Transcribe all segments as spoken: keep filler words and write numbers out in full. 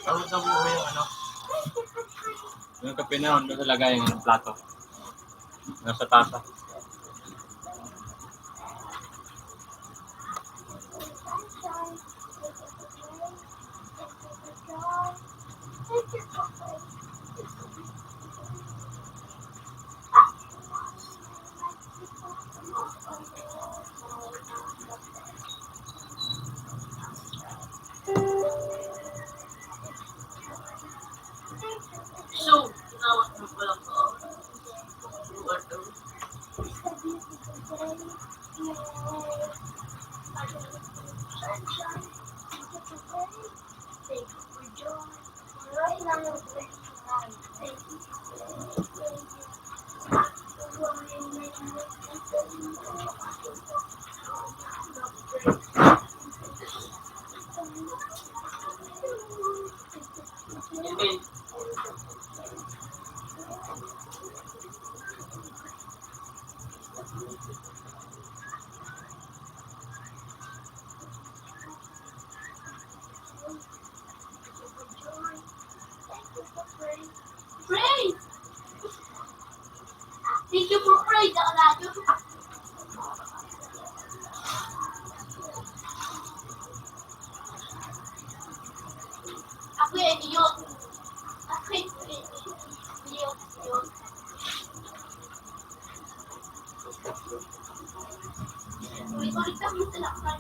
Tapos na po yung ano. Yung kape na, doon sa lagay ng plato. Nasa tasa. So, tinawag mo pala ko. Pray! Thank you for pray, Dalayo. Ako yan, iyo. Ako yan, iyo. Iyo, iyo. Ulit-ulit lang yung tinakpan.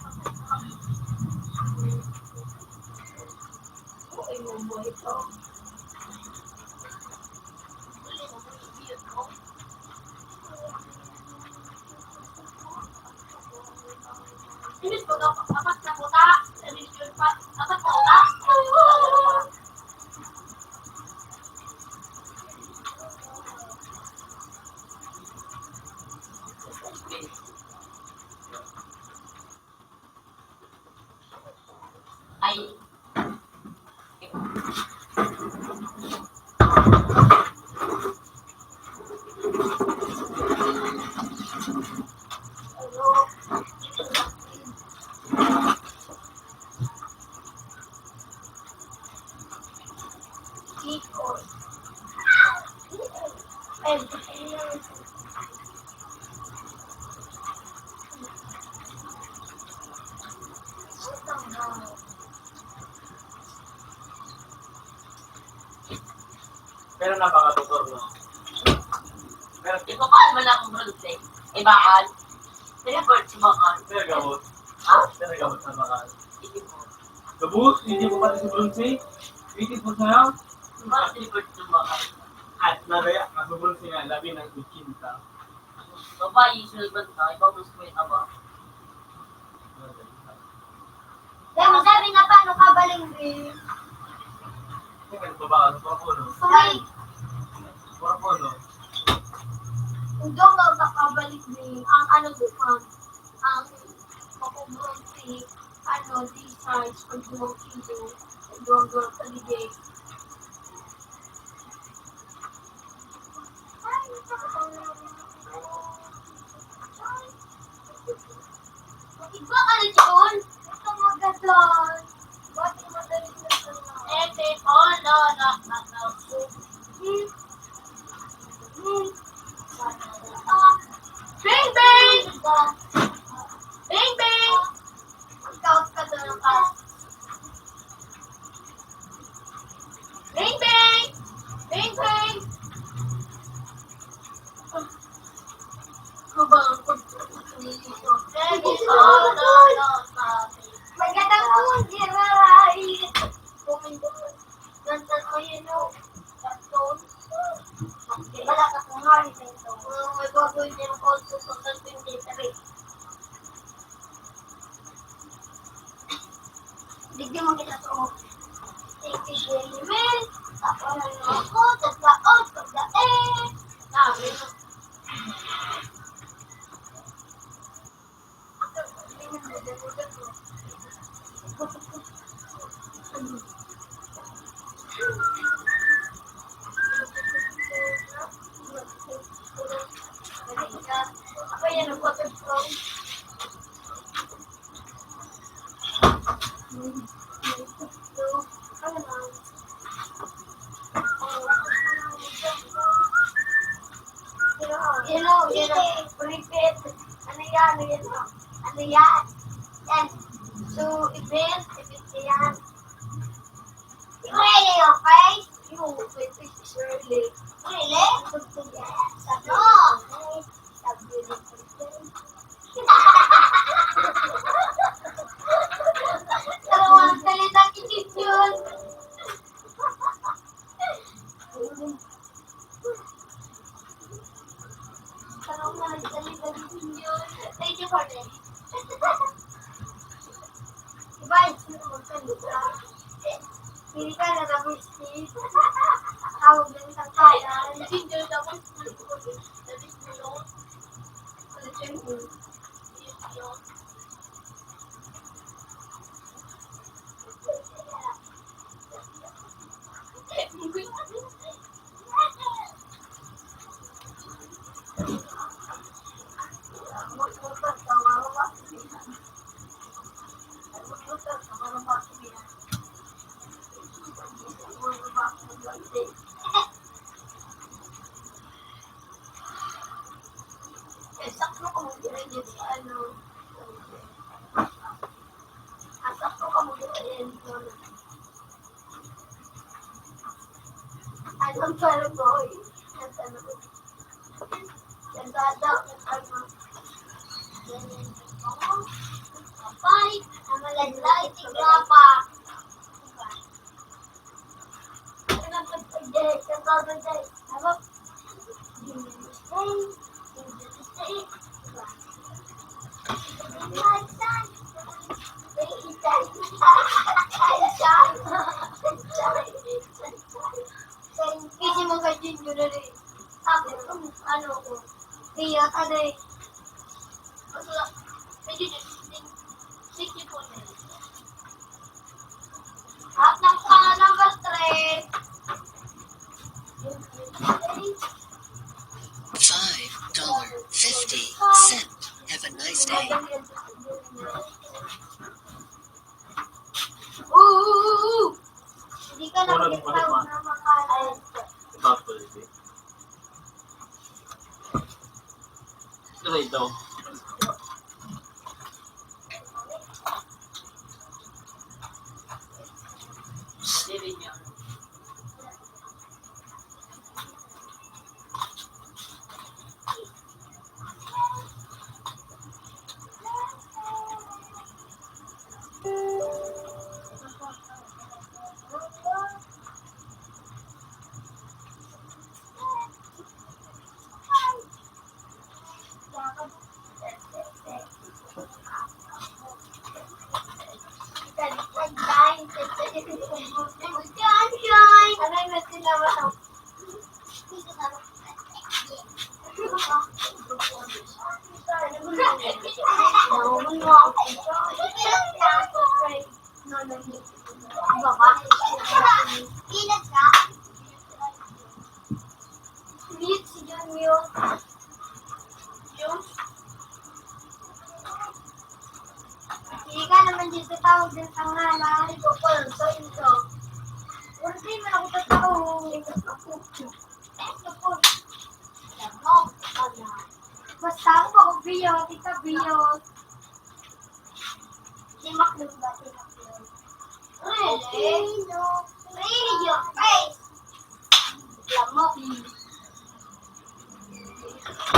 Ay. Pero napaka-doktor, no? Pero ipapahal mo na akong bronze. Ibaan. Pero birth mo ka. Pero gamot. Ha? Pero gamot na bakal. Hindi po. Gabos, hindi mo pati sa bronze. Waiting po sa'yo. Bakit birth mo ka? At nagaya, kaso bronze nga, labi ng itsinta. Babae, sulban ka, ikaw mas may taba. Kaya masabi na paano ka baling, eh. Kaya nagbabago, puro puno. Sorry. Puro puno. Kung doon ka makabalik, eh, ang ano doon, ang makubong si, ano, discharge, pag duwang kilo, pag duwang, duwang paligid. Igwa ka na, John. Ito, mga gadol. Ba't yung madali na ito? Eh, people, no, no, no, no. Hmm. Hmm. Bing, bing! Bing, bing! Ikaw ka doon ka. Bing, bing! Bing, bing! Kubang, kubang, kubang. Magandang hapon, General. Ganda ko yun, no? Wait, wait, Shirley. Really? Ano? Pero ang salita, kitid yun. Parang mga nagsalita ni Senyor. Thank you for that. Diba, it's yung magsalita. Hindi ka na tapos, eh. Tawag lang sa kaya. Hindi ka tapos, tapos, tapos, tapos, Eh, sakto ka mag-edit sa ano. Ah, sakto ka mag-edit sa ano. Anong parang boy? Ang tanong. Nagdadaw, ano? Bye. Ang maladlay, tigrapa. Kasi mo ka din yun, ano eh. Sabi ko, ano ko. Kaya ka na eh. Sige po. At ng, ah, number three. Five dollar fifty cent. Have a nice day. Oo, oo, oo. Hindi ka na Wala, wala pa. Makain. Bakit? Ano ito? Mute si Junmyo. Yung, hindi ka naman dito tawag din sa ngalan. Ito po, ito, ito. Hindi man ako tatawag. Ito po. Alam mo, ano? Basta ako, Bio, Tita Bio. Di maklong ba? Di maklong. Really? Really, your face? Lamok. Ay,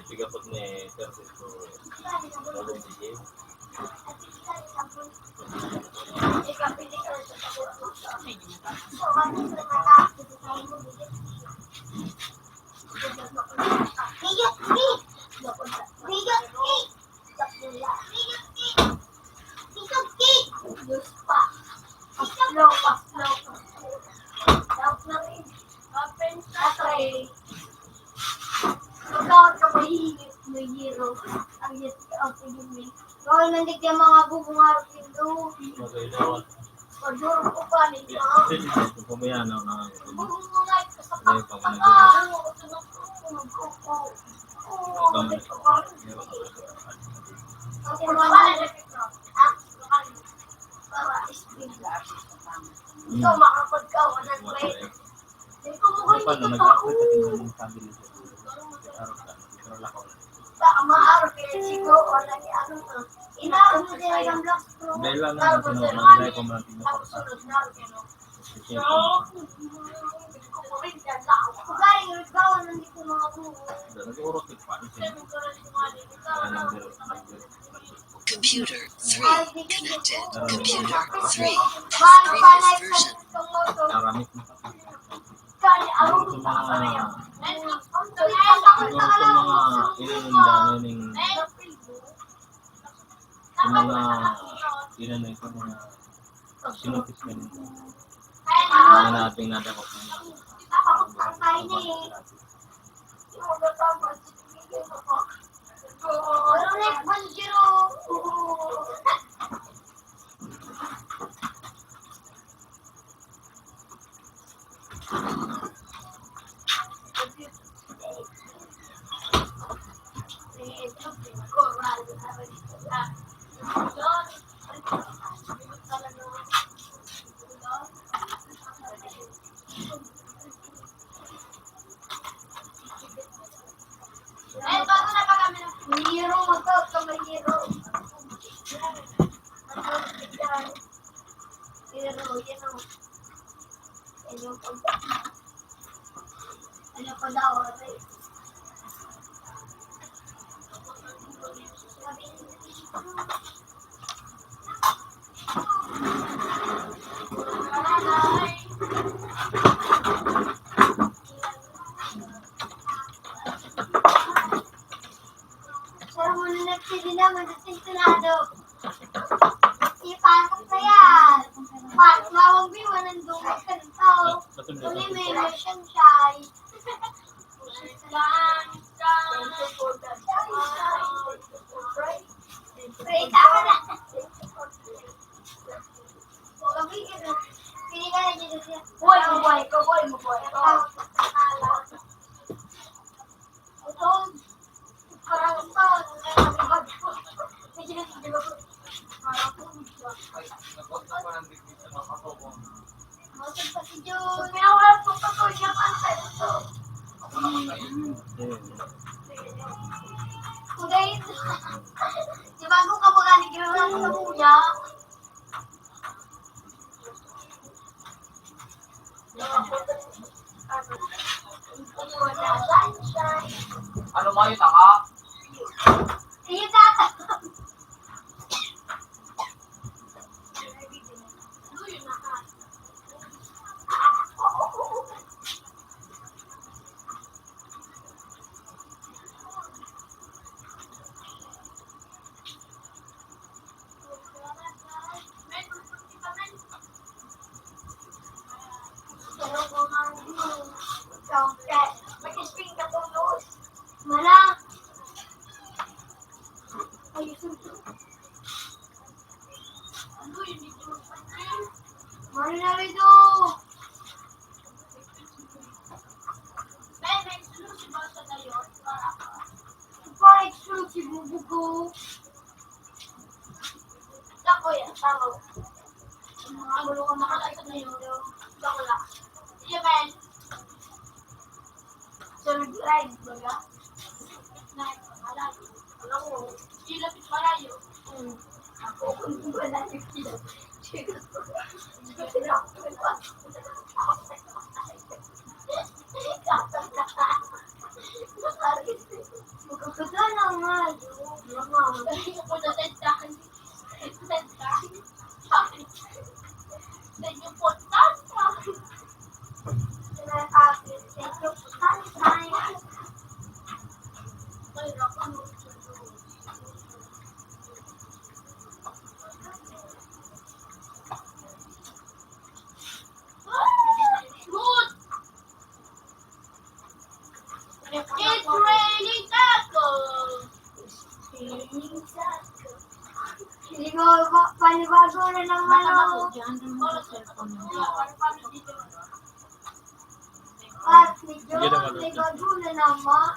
pigapot ni Francisco. Bagong D J. Diyos pa. Paslo, paslo, paslo. Dapat na rin. Open sa tray. Magkawag ka mahilig na hero. Ang yes, ang pag-ibig. Bawal man digdi ang mga bubungarok nindo. Okay, daw. Maduro ko pa, nito. Kasi dito, kung may ano, na, Bubungarok sa ano yung pag-, pagkakao. Ito, ano, Kasi wala na. Ah, Ikaw, makapagkawanan ko eh. Hindi ko mo Ano pa, no? Nag-aapit sa tingin ng family sa ulo. Araw ka, pero lakaw na. Sa maaro kaya siguro, wala ni ano na. Inaaro mo din ang black screen. Dahil lang naman sa mga nagdaya ko mga tingin ko sa Sunod na, ano. Ugaling, halimbawa, nandito mga buho. Nag-uurot yung pa. Computer three connected. Computer three. Previous version. Aramit na. Siguro sa mga, siguro sa mga inananda na ning, sa mga inanay ko, mga sinuntis na nito. Mga nating nadakot na. Ay, bago na pa kami ng hero, magkakaw ka may hero. Hero, yun ang, yun yung pag-, ano pa daw, ate? Pero muna nagpili na, madating sinado. Ipasok na yan. Pasok na akong biwan ng dungis ka ng tao. Uli may masyang shy. Wait, tama na. Uy, mabuhay ka, uy, mabuhay ka. Ito, parang pa, parang pa. Ay, nagwag na pa ng digdi sa mga katubong. Masag pa si Jun. Pinawala po pa po siya, pantay ito. Ako naman kayo. Kuday, di ba kung kamukha ni Gilbert sa kuya? Ano mo yung tanga? Iyo, tata. Mana? Ayusin ko. Ano yun dito? Mana na rin to? May, may exclusive ba sa tayo? Para exclusive mo, bugo. Ako yan, tama. Ang mga gulo ko, makalasan na yun. Bakla. Sige, men. So, nag-ride ba ka? Nag-ride. Alam mo, sila malayo. Hmm. Ako, kung malayo sila. Magkakita na nga yun. Mama, gusto ko na tentahan. Tentahan. Thank you po, Tata. Thank you po, Tata. Mahirap ang Good. It's raining tacos. It's raining tacos. Hindi ko ba, panibago na naman ako. At medyo panibago na naman.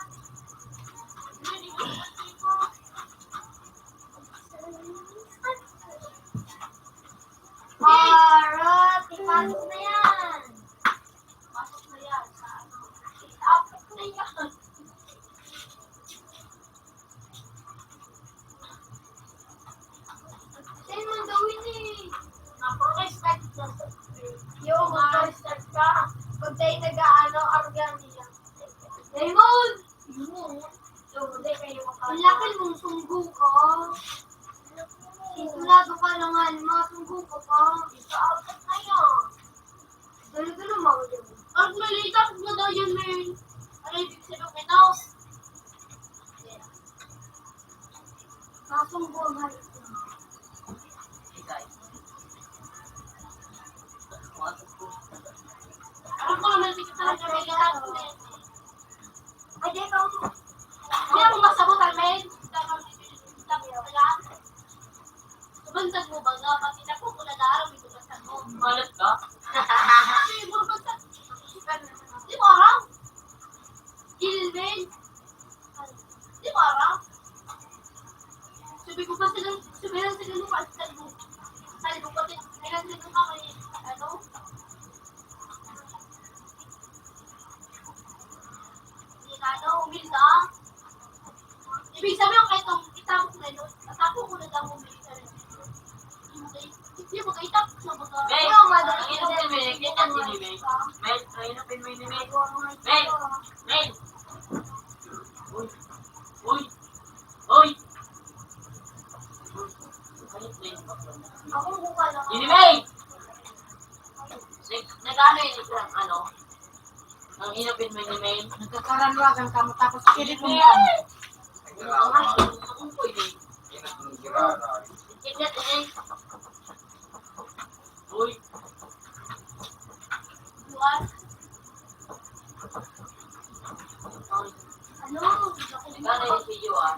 Para tika Pasok na yan. Pasok na yan sa ano. Apat na yan. Saan man gawin eh? Ako, respect na. Yo, mag-respect ka. Pag tayo nag-aano, arganyan. Raymond! Yun. Yo, hindi kayo makakita. Ang laki mong sunggo ka. Sigurado ka lang nga, masunggo ka pa. Ikaw, apat na yan. Dali-dali, mga yun. Ang maliit na daw yun, eh. Ano ibig sabihin nito? Masunggo ang halik. Ako naman, sige talaga, may ginagawa. Ay, di, ikaw. Hindi ako masabot, Armel. Bantag mo ba nga? Pati na po, kung nag-aaral, may bantag mo. Malat ka? Kasi, puro bantag. Di ba, ha? Gilbert? Di ba, ha? Sabi ko pa sila, sabi lang sila nung pati na po. Sabi ko, pati, kailan sila pa kay, ano? Hindi na, ano, humilda. Ibig sabihin, kahit itong itapok na yun, atapok ko na daw humilda. Hindi, hindi mo kaitapok sa mga Be, ano yun, Be? Ganyan din, Be. Be, Be, Be. Uy, uy, uy. Ako, buka lang. Ini, Be! Nag-, nag-ano yun, ano? Ang inapin mo ni Mel? Nagkakaranwagan ka mo, tapos kilit mo kami. Ang pwede. Kidnap eh. Uy. Bukas. Ano? Nagkano yung video, ah?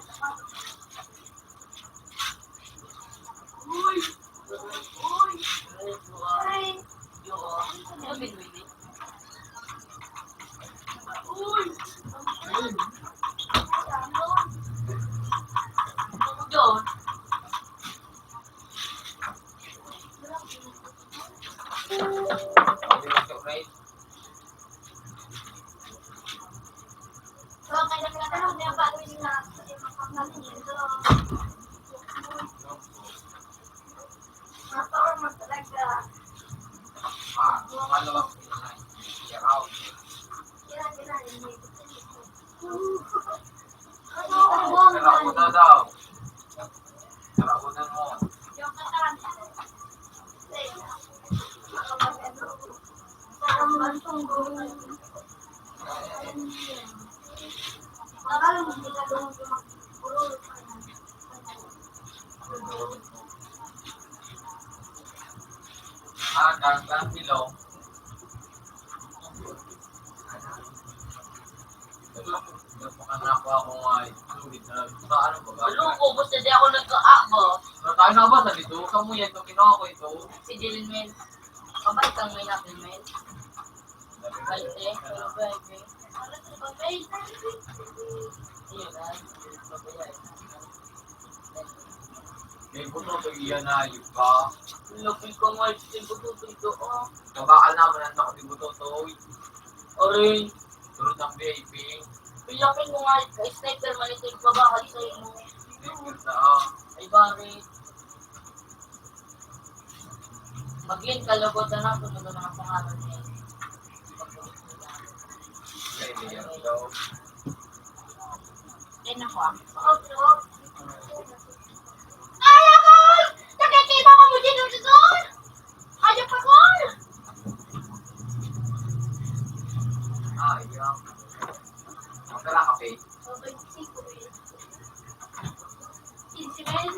Uy! Uy! Uy! Tara, punta daw. Tara, punta mo. Ah, dan, dan, bilog. Nagpakanako ako nga, eh, lugit na lang. Sa ano ba? Malungkot, basta di ako nagka-, ah, ba? Pero tayo na ba sa dito? Sa mo yan, itong ginawa ko ito. Si Dilmel. Kabay kang may na, Dilmel. Bainte, pero bainte. Ano to, ba, bainte? Ayun, ah. May buto to, iyan na, yun ka. Lagi ka nga, yung buto to, ito, ah. Kabakal naman ang takot yung buto to, uy. Aray. Sunod ang V I P. Piyapin mo nga, ka-sniper man ito, yung kabakal sa imo. Sniper sa, ah. Ay, bakit? Magin, kalugod na lang kung ano mga pangalan niya. Ay, ako, ah. Ay, ako! Nakikita ko mo dito, Dudon! Ayok ako! Ah, iya. Magkala kape. Kinse mil.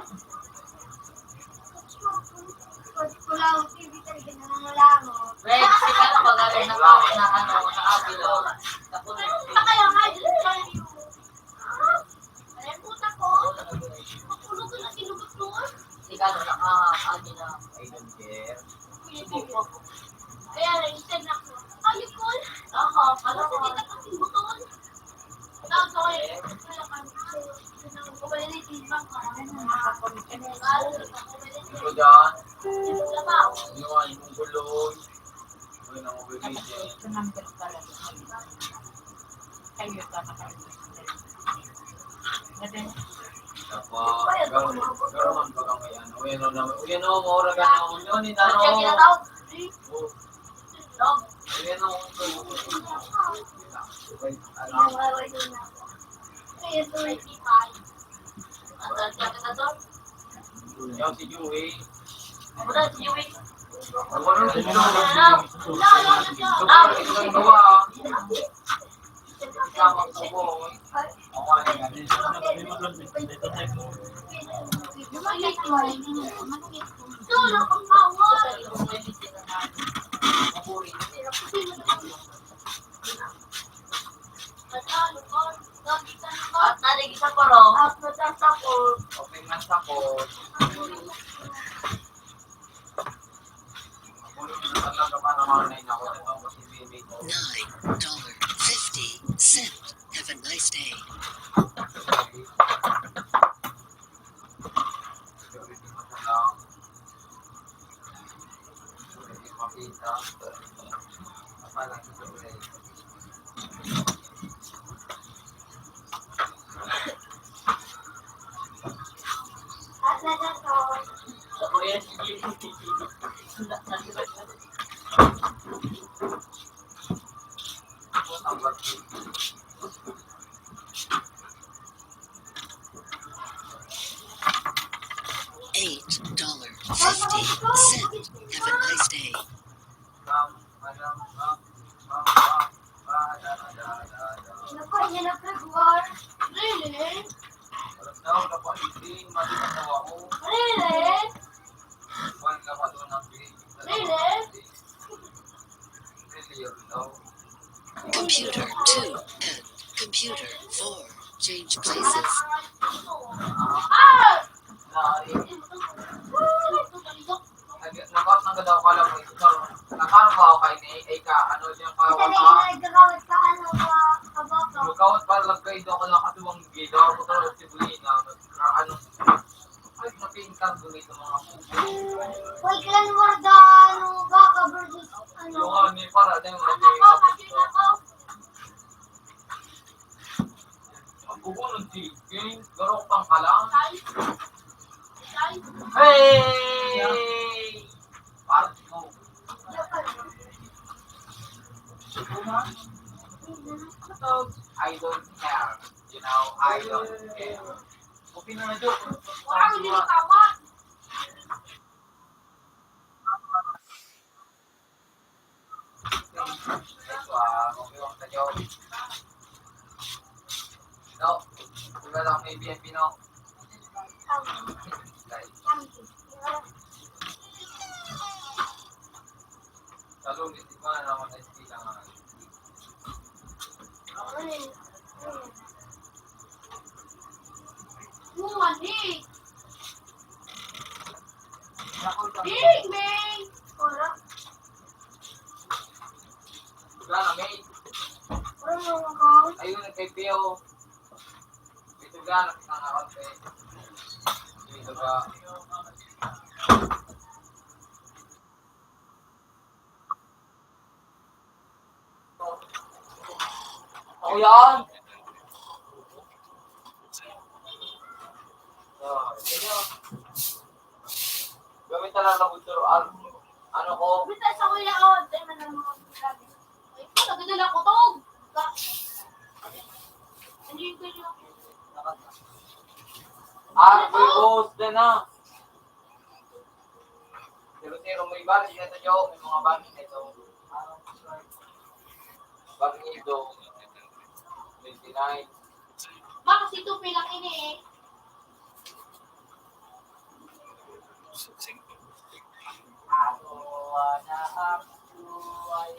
Pag pulaw, T V talaga nangangalango. Fred, sika na magaling na tao na ano, sa Avilo. Tapos, Ay, baka lang nga, yun lang yung, ah, ay, puta ko. Mapuno ko na sinugot ko, ah. Sika na, naka-, ano na. I don't care. Kaya, registered na ako. Ayun, Col. Aha, ano Kasi ka? Kita ko sinugot. Ikaw dyan. Inuwan mong gulo. Ito number pala. Kayo, tama kayo. Madali. Tapos, garo-, garo man baga may ano. Uy, ano naman. Uy, ano, maura ka na. Uy, ano, ni Taro. Uy, ano, ano. Yaw si Joey. Wala si Joey. Wala si Joey. Wala si Joey. At naligid sa paro. At nagsasakot. Okay, masakot. Nine dollar fifty cent. Have a nice day. Eight dollar fifty cent. Have a nice day. Ano pa, yan ang February? Really? Really? Really? Computer two and computer four. Change places. Nag-, nag-out na gad ako kala mo, ikaw. Nakano ba ako kay ni, ay ka, ano, yung kawat ka? Hindi, nagkakawat ka, ano, ka, kabaka. Nagkawat pa, lagkay daw ako lang kasi wang gila ako sa Cebuena. Ano, ay, napintan ko nito mga puso. Uy, Clan War, ano, baka versus, ano. Yung ano, yung para, ano, yung ano, yung ako, kasi ako. Ang bubo ng chicken, garok pang kalang. Hey! Part mo. I don't care. You know, I don't care. Okay na nga, Jo. Wow, hindi tawag. Ito, ah, okay lang sa job. No, wala lang may B N P, no? Sa lunes, di ba, naman na sila nga. Big, May! Wala. Wala na, May. Wala na, May. Ayun, kay Pio. Ito ka, nakita nga ako, May. Ito ka. Ako yan. Ah, ganyan. Gamit na lang labuturo. Ano, ano ko? Basta sa kuya, oh, tayo man ang mga grabe. Ay, ito, nagdadala ko to. Ano yung ganyan? Ah, may boss din, ah. Pero, pero may balik na tayo, may mga balik na ito. Balik ito, twenty-nine. Bakit si Tupi lang ini eh? Ako na ang buhay,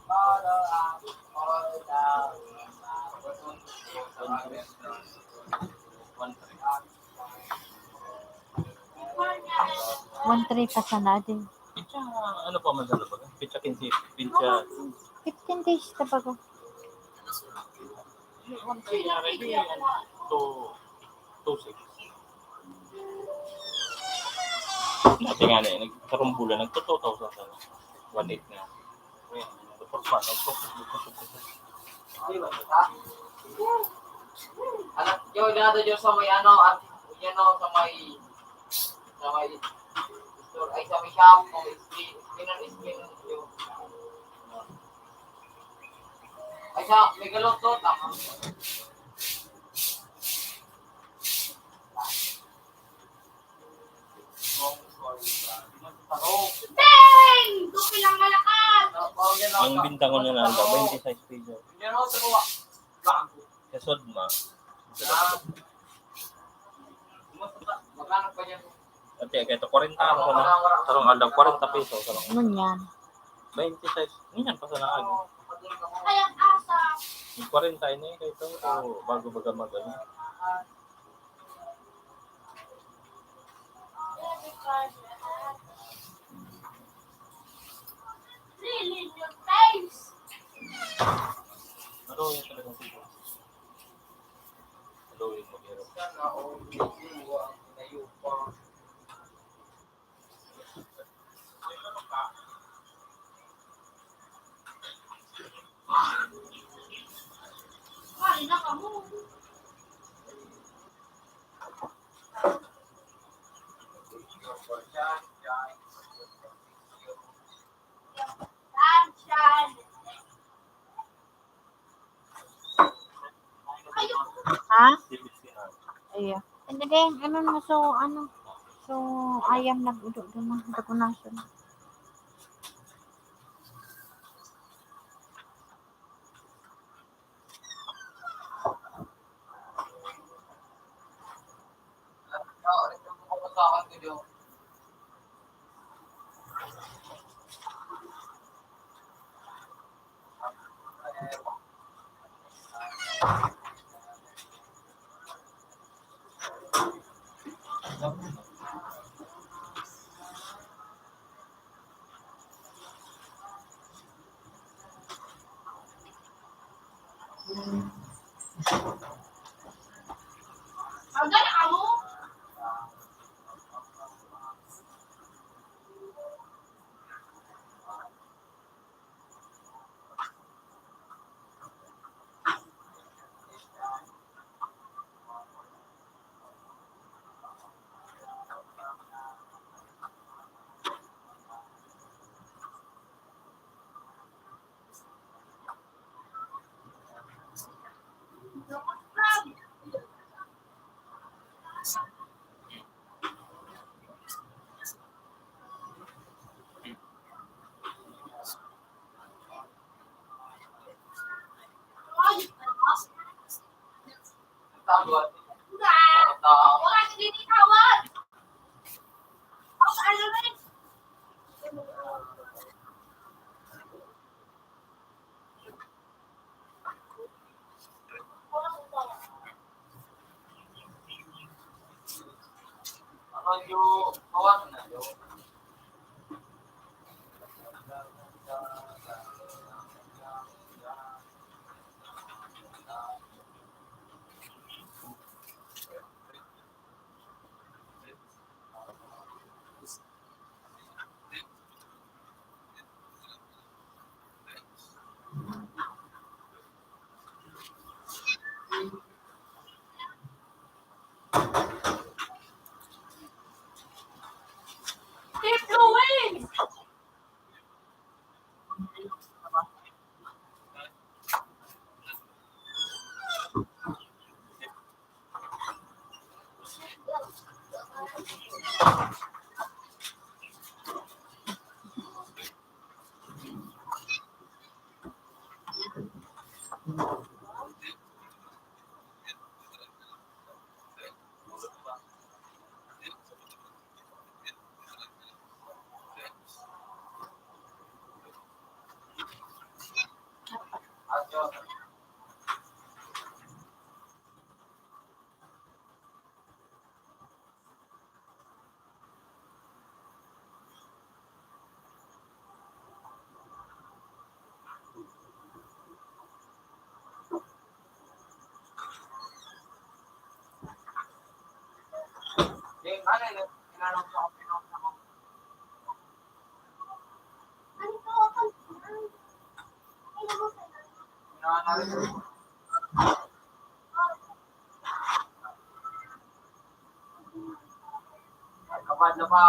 para ang orda. One three pa sana din. Pitsa, ano pa man sa labas? Pitsa quince, pitsa. Fifteen days na baga. One three na rin, two, two six. Dati nga na eh, nagkarumbulan, nagto two thousand sana. One eight na. Ayan, ano, ano, ano, ano. Anak, yo, dito, yo, sa may ano, at, yan, o, sa may, sa may store, ay, sa may shop, sa may screen, screen, screen, yo. Ay, sa may galon to, tama. Bang! Dumi lang malakas! Ang bintangon na lang daw, twenty-six pesos. Sa Sodma. Pati, kaya ito, kwarenta ang sana. Sarong aldaw, kwarenta pesos. Sarong Ano yan? Twenty-six. Yan, pa sana ako. Ay, ang asa. Kwarenta ini, kaya ito, oh, bago baga mag-, ano. Ano yung talagang sila? Ano yung mag-, Ha? Iya. Hindi, ano mo, so, ano? So, ayam nag-udo doon na, dagunasan. Kabad na ba?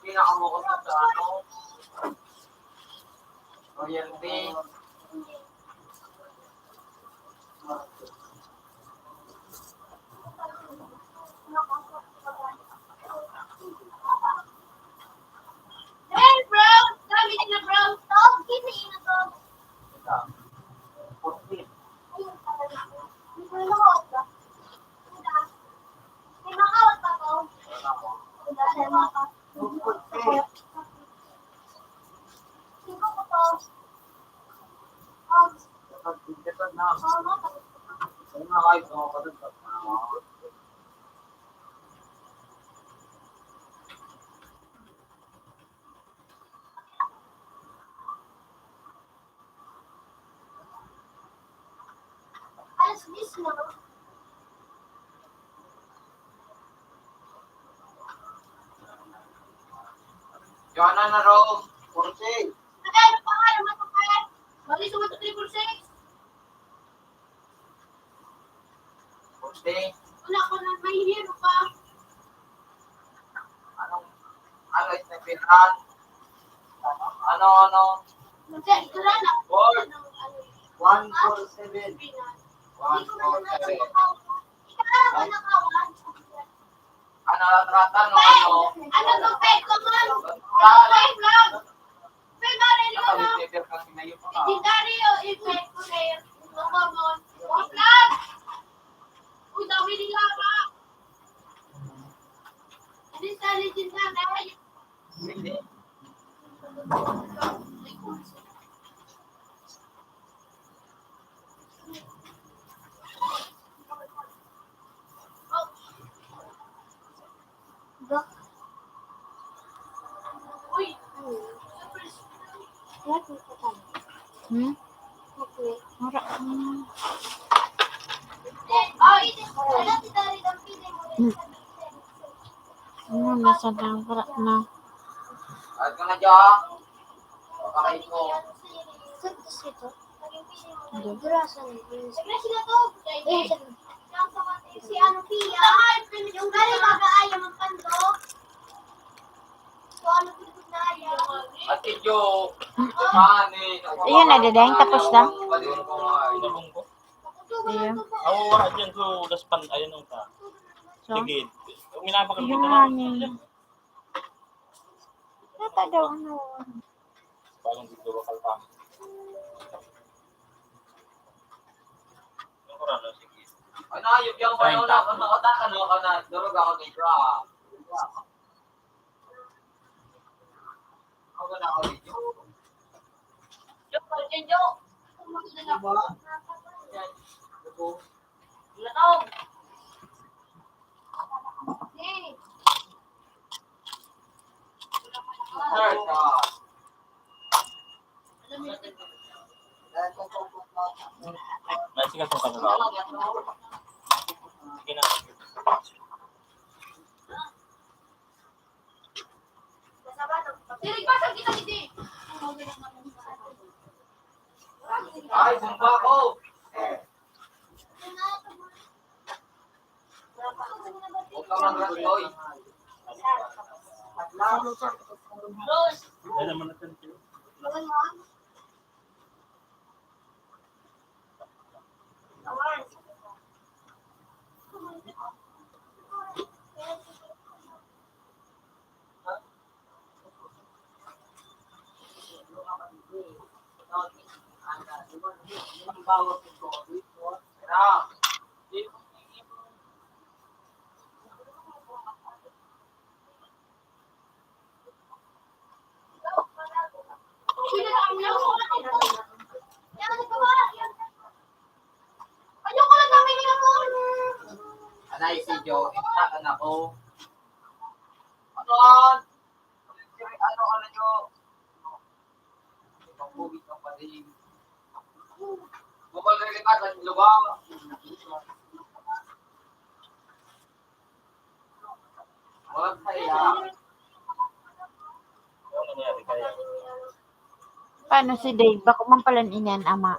Pinakamukha sa ano? Royalty. Hey, bro! Dami din na, bro. Tawag din na ina to. Ayun, talaga. Hindi ko na makawag ba? May makawag pa ko. Wala, wala pa. Singko ko to. Um, Alas diyes na. Joanna na, Rome. Kursi. Magkano pa nga naman ito, Fred? Bali sa one two three four six. Kursi. Wala ko na, may hero pa. Anong, ano, isang pinran? Ano, ano? Board. One four seven. One four seven. Ano, trata, no, ano? Ano to, pet ko, man? Pet lang. Pet ba rin yun, no? Legendary o effect ko na yun. Ano, man? Pet lang. Uy, dami nila pa. Ano sa legendary? Hmm? Mara, hmm. Hmm. Ano, nasa dapat na. At ka na dyan. Pakay ko. Saan ito? Hindi. Grasa na yun. Eh, saan? Si ano, Pia. Yung galing mag-aayam ang pando. So, ano, pinupod na ayaw. Ate Jo, mani, Ayun na, Dede. Tapos na. Ayun. Awo, wala dyan. So, daspan, ayun ang ta. So? Sige. Uminapak ang Yung pito na. Mani. Nata daw, ano? Bagong dito, bakal pa. Ano, yung, yung, Treinta. Ano, ano, ano, ano, durog ako ni Bra. May sikat sa pagkaw. Sige na. Ay, sumpa ko! Huwag ka mangratoy. Anay si Joe, intakan ako. Ano? Ano, ano nyo? Pagpugit ang paligid. Mabalik ka sa lugar. Walang saya. Ano nangyari kaya? Paano si Dave? Bako man pala niyan, ama.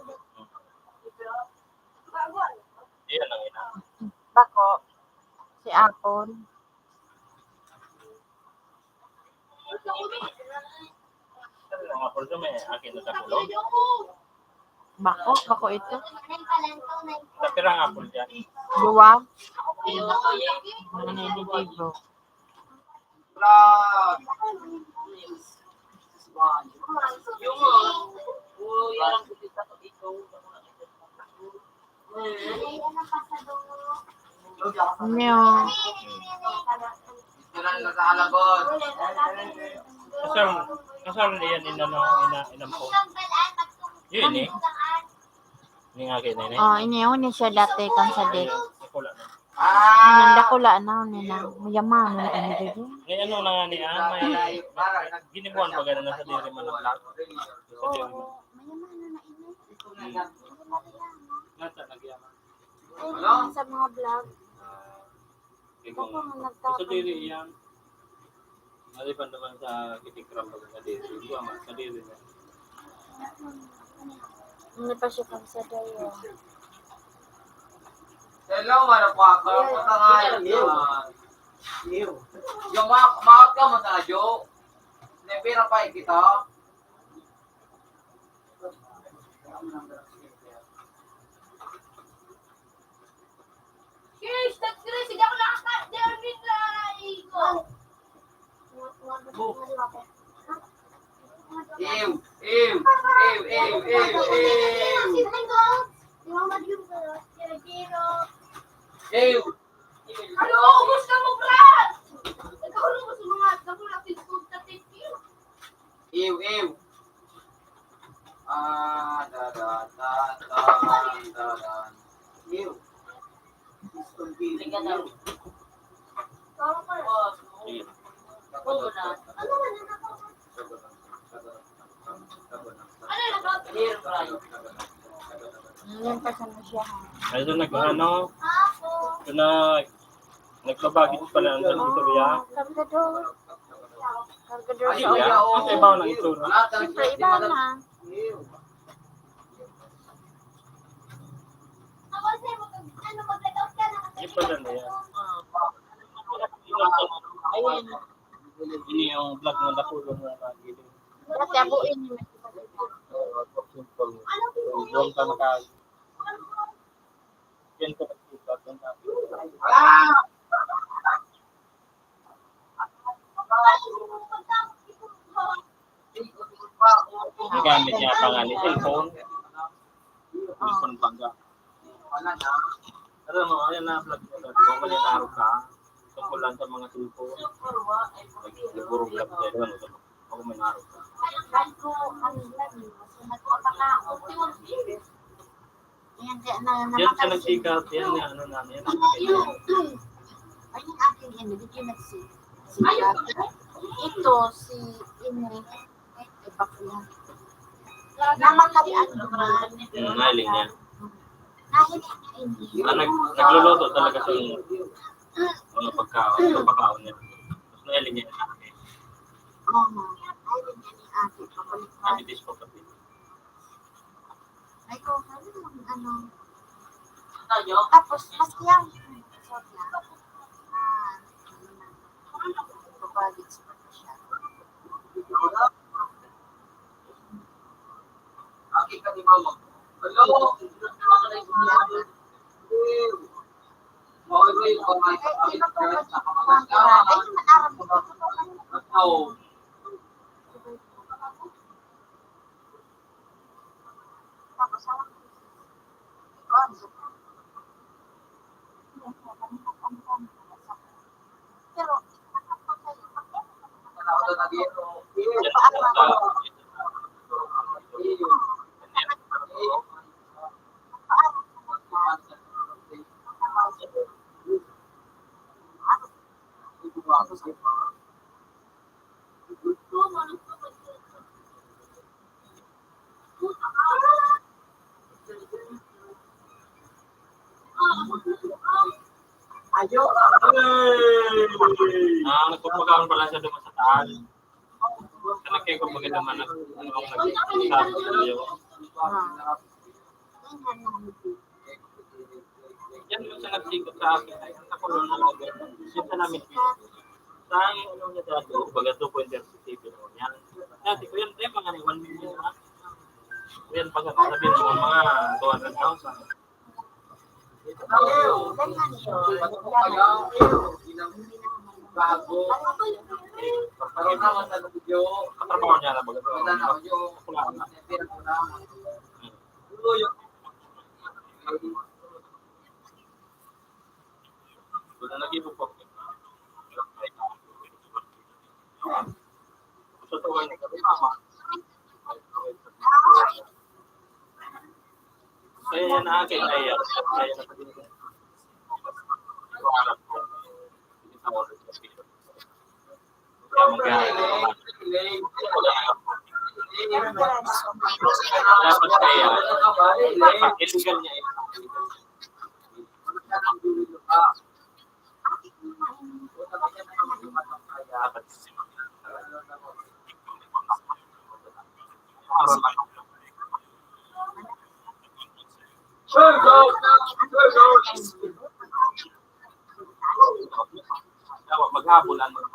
Iyan ang ina. Bako. Si Apon. Ang apple to, may akin na sa kulog. Bako, bako ito. Sa pirang apple dyan. Duwa. Ano na yung digo? Yung, uh, oh, yan ang dito. Nyo. Kasal, kasal niya ni ano, ina, inampon. Yun eh. Ini nga kayo na ini. Oh, ini, oh, ini siya dati kan sa date. Ayun, dakula na. Ini, dakula na, ini na. Mayaman na, ano, dito. May ano na nga ni, ah, may, may ginibuan ba gano'n na sa diri man ang black? Sa diri man. Oo, mayaman na, na ini. Hmm. Nasa, nagyaman. Ayun, sa mga vlog. Ah, ikaw nga, nagtapon. Sa diri yan. Maliban naman sa kitikram pag sa diri. Ikaw nga, sa diri na. Hindi pa siya pang sa dayo. Hello, mano po ako. Punta nga yun. Yung mga, mga ka mo sa radyo. May pira pa kita. Yes, nagkira, sige ako nakakat, Jeremy, naigo. Ew, ew, ew, ew, ew, ew. Ew. Ano, ubos na mo, Brad? Nagkahulog mo sa mga, nagkahulog sa mga, thank you. Ew, ew. Ah, da, da, da, da, da, da. Ew. Sige. Ano na ba? Ayan pa sa siya, ha? Ay, doon nag-, ano, doon nag-, nagbabagit pala ang San Victoria. Kargador. Kargador sa ulo. Ang iba ng itsura. Siyempre, iba na. Iba na yan. Ayan. Ini yung vlog na nakulong na nagiging. Dati ako ini. Buwan ka naka-, yan ko nagkita, doon na. Ang gamit niya pa nga ni cellphone. Cellphone baga. Alam mo, ayan na, vlog ko. Kung may narog ka, tungkol lang sa mga cellphone. Siguro vlog ko, ano, kung may narog ka. Yan siya nagsikap, yan nga, ano na, yan ang akin. Ay, yung akin, yan, hindi nagsi-, sikap. Ito, si Ine, ay, bakla. Namatay ang duman. Hmm, nailing niya. Nailing niya, Ine. Ah, nag-, nagluluto talaga siya ng mga pagkaon, mga pagkaon niya. Tapos nailing niya yung akin. Oo, nailing niya ni ate, pabalik-balik. Ate, dis pa pati. Ay, ko, ano, ano. Tapos, mas yang, so, yan. Ah, ano, babalik sa siya. Ay, iba po kasi, ay, man-, aram ko po. Ah, nagpapakaon pala siya doon sa taas. Kaya kaya kung maganda man ang, ano, ang nag-, sabi ko sa'yo. Yan yung siya nagsikot sa akin. Ay, ang kakulong na lang. Yun sa namin. Sa ang, ano niya dati, baga two point thirty T V noon yan. Dati ko yan, tayo mga one million na. Yan, pag sabi mo, mga two hundred thousand. Katrabaho niya na baga. Wala na. Wala lagi po po. Sa tuwan ni kami, mama. Kaya yan na akin, kaya yan. Kaya na pwede ko. Ito harap ko. Ito harap ko. Kaya mag-, dapat kaya. Illegal niya yun. Dapat. Dapat maghabol ang mga,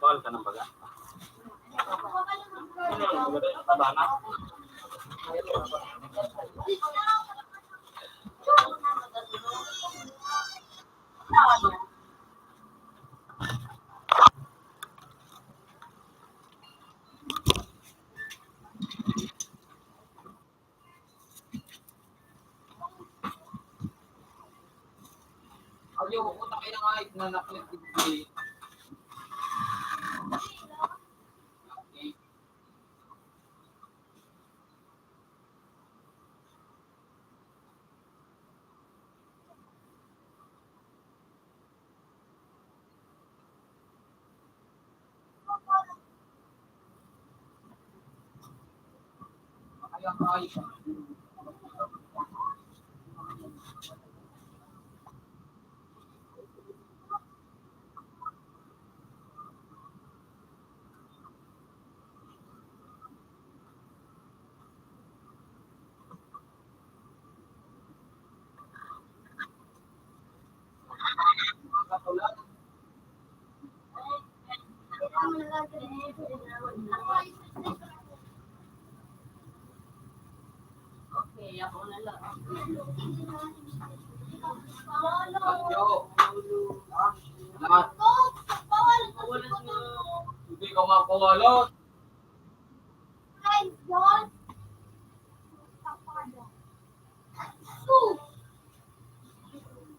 Bakal ka ng baga. Ano, ano, ano, ano, ano? Ayaw, puta kayo ng ayos na naklit. Hindi ka makawalan. Ay, Diyos!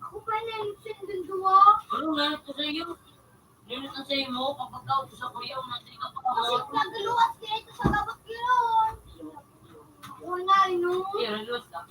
Ako pa na yung sendong duwa. Ano nga ito sa iyo? Yun ang sa imo, kapag ka sa kuya, ang nasa ikaw pa. Kasi nagaluwas kaya ito sa gabas yun. Wala, no? Hindi, nagaluwas ka.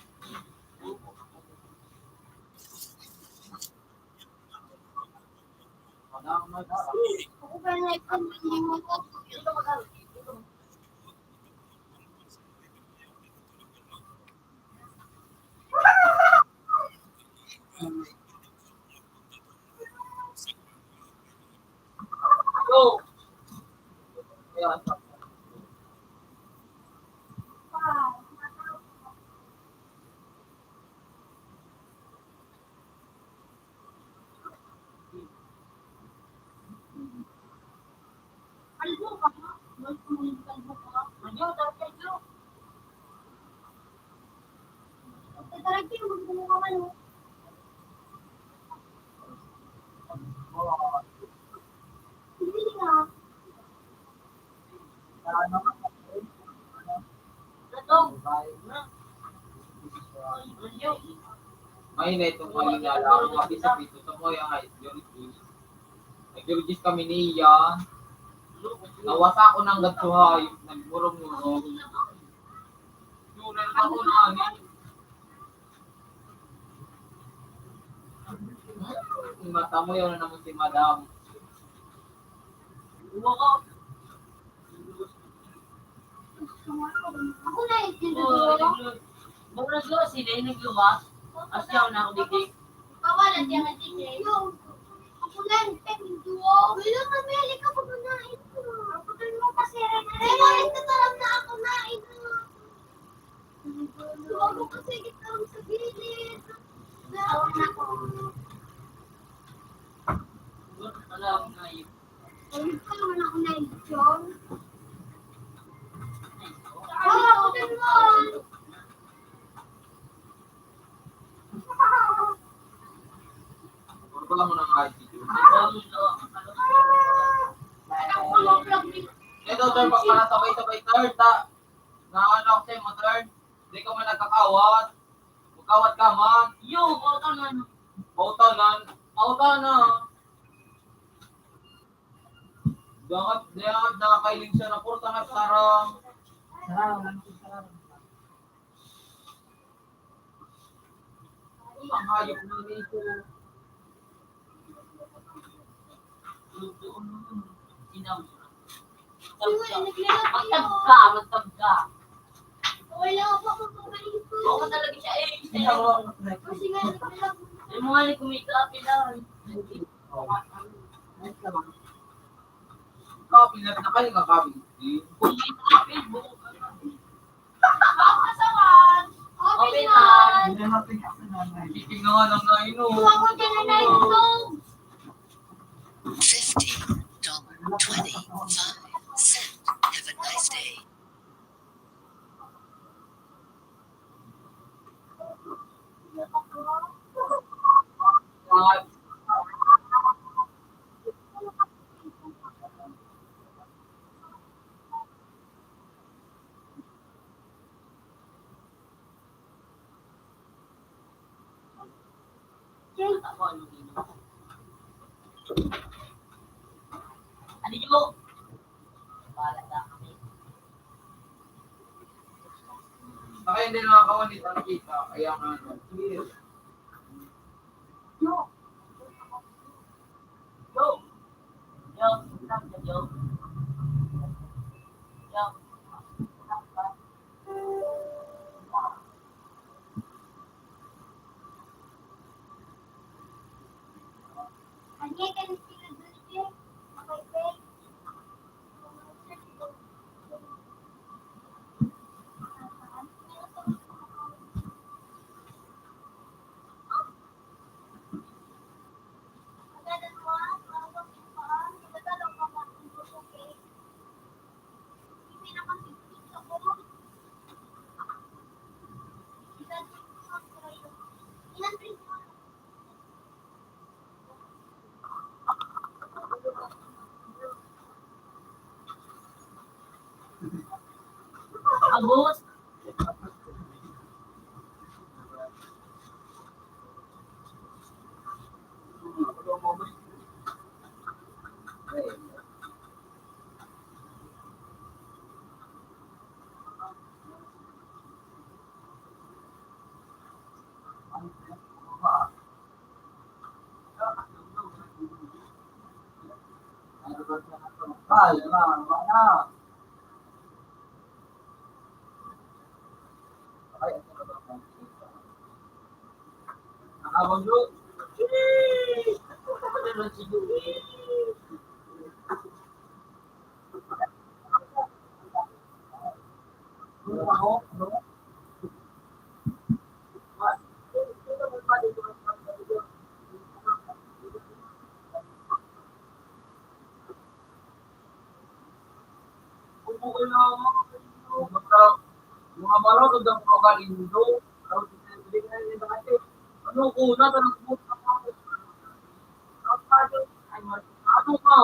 Mahina itong paninala, mga pisapito sa mga ideologies. Ideologies kami niya. Nawasa ko ng gatsuhay, nagmurong-murong. Yun ang ako na, ano? Mata mo, yun naman si Madam. Ako na yung tinutuwa. Mura ko, sila yung nagluwa. As yaw na ako, dito. Kawalan siya nga, dito. Ako na yung tinutuwa. Wala, mamili ka, pag-unahin ko. Ako na yung masira na rin. Pero ito, tarap na ako na, ito. Ako kasi, ito sa gilid. Ako na ako. Alam na yun. Ano ka naman ako na yun? Ah, ako din mo. Ito, sir, pagkakasabay-sabay, sir, ta, na ano ako sa'yo, sir? Di ka man nagkakawat. Magkawat ka man. Yo, pautan na. Pautan na. Pautan na. Dangat, dangat, nakakailing siya na puro tangat sarang. Sarang, sarang. Ang hayop na nito. Magtabga, magtabga. Wala pa ako papahinto. Oo, talaga siya eh. Kasi nga, naglalag. Yung mga ni kumita, pila. Kapila na kayo, kakapila. Kumita, pila. Open man. Titingnan nga lang na ino. Ako dyan na naitog. Fifteen dollar twenty-five cent. Have a nice day. Ano yun? Saka hindi nakakawan ni Tangkita, kaya nga ano. Yo. Yo. Yo. Yo. Yo. Abot. Mga marunong ang mga kalindo. Ano ko na, ano ka?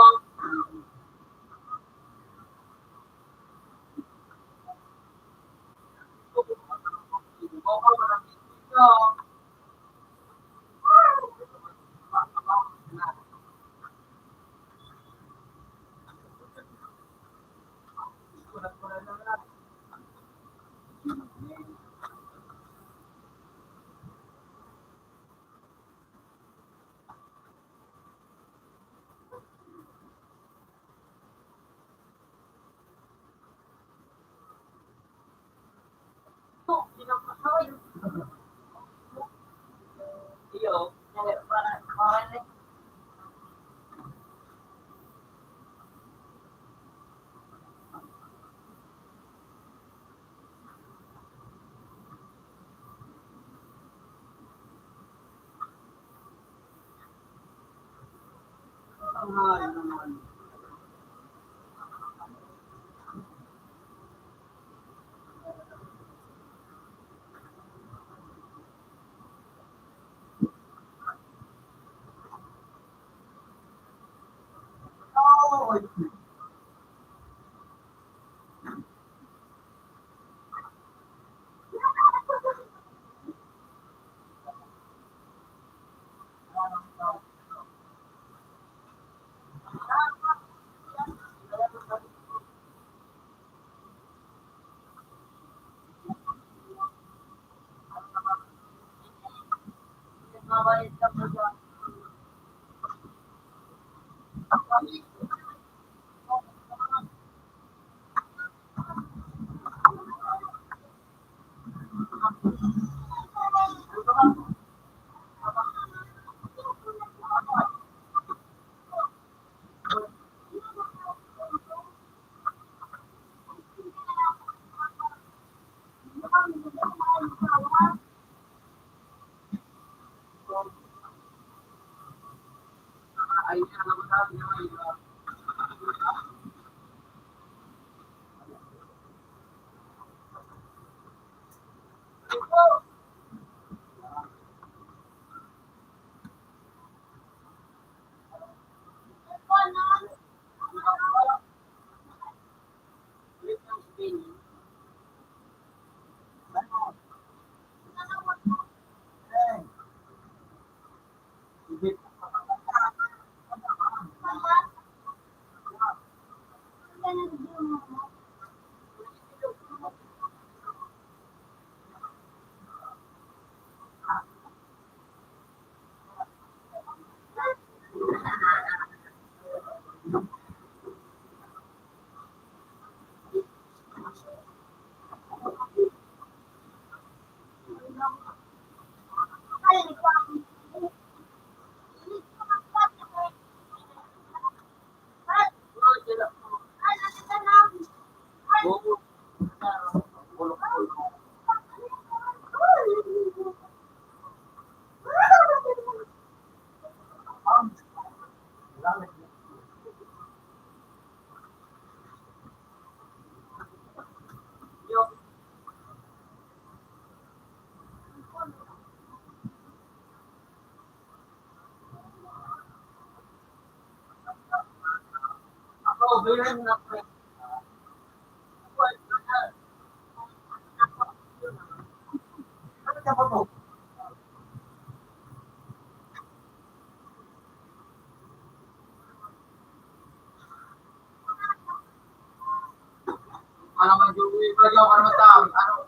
Alam mo, Joey, ikaw, ikaw, ano, matang? Ano,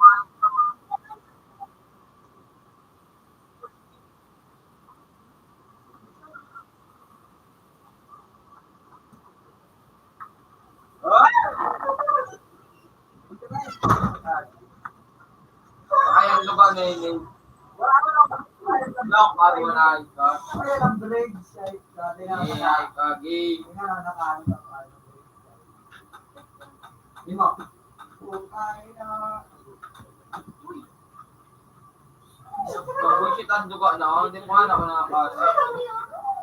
Ayan, lugar na yun, eh. Lang, pare, wala ka. Ayan, ang bridge, ay, ka, Ay, ay, kagi. Lima. Bullshit ang duga na, oh. Hindi mo alam na kasi.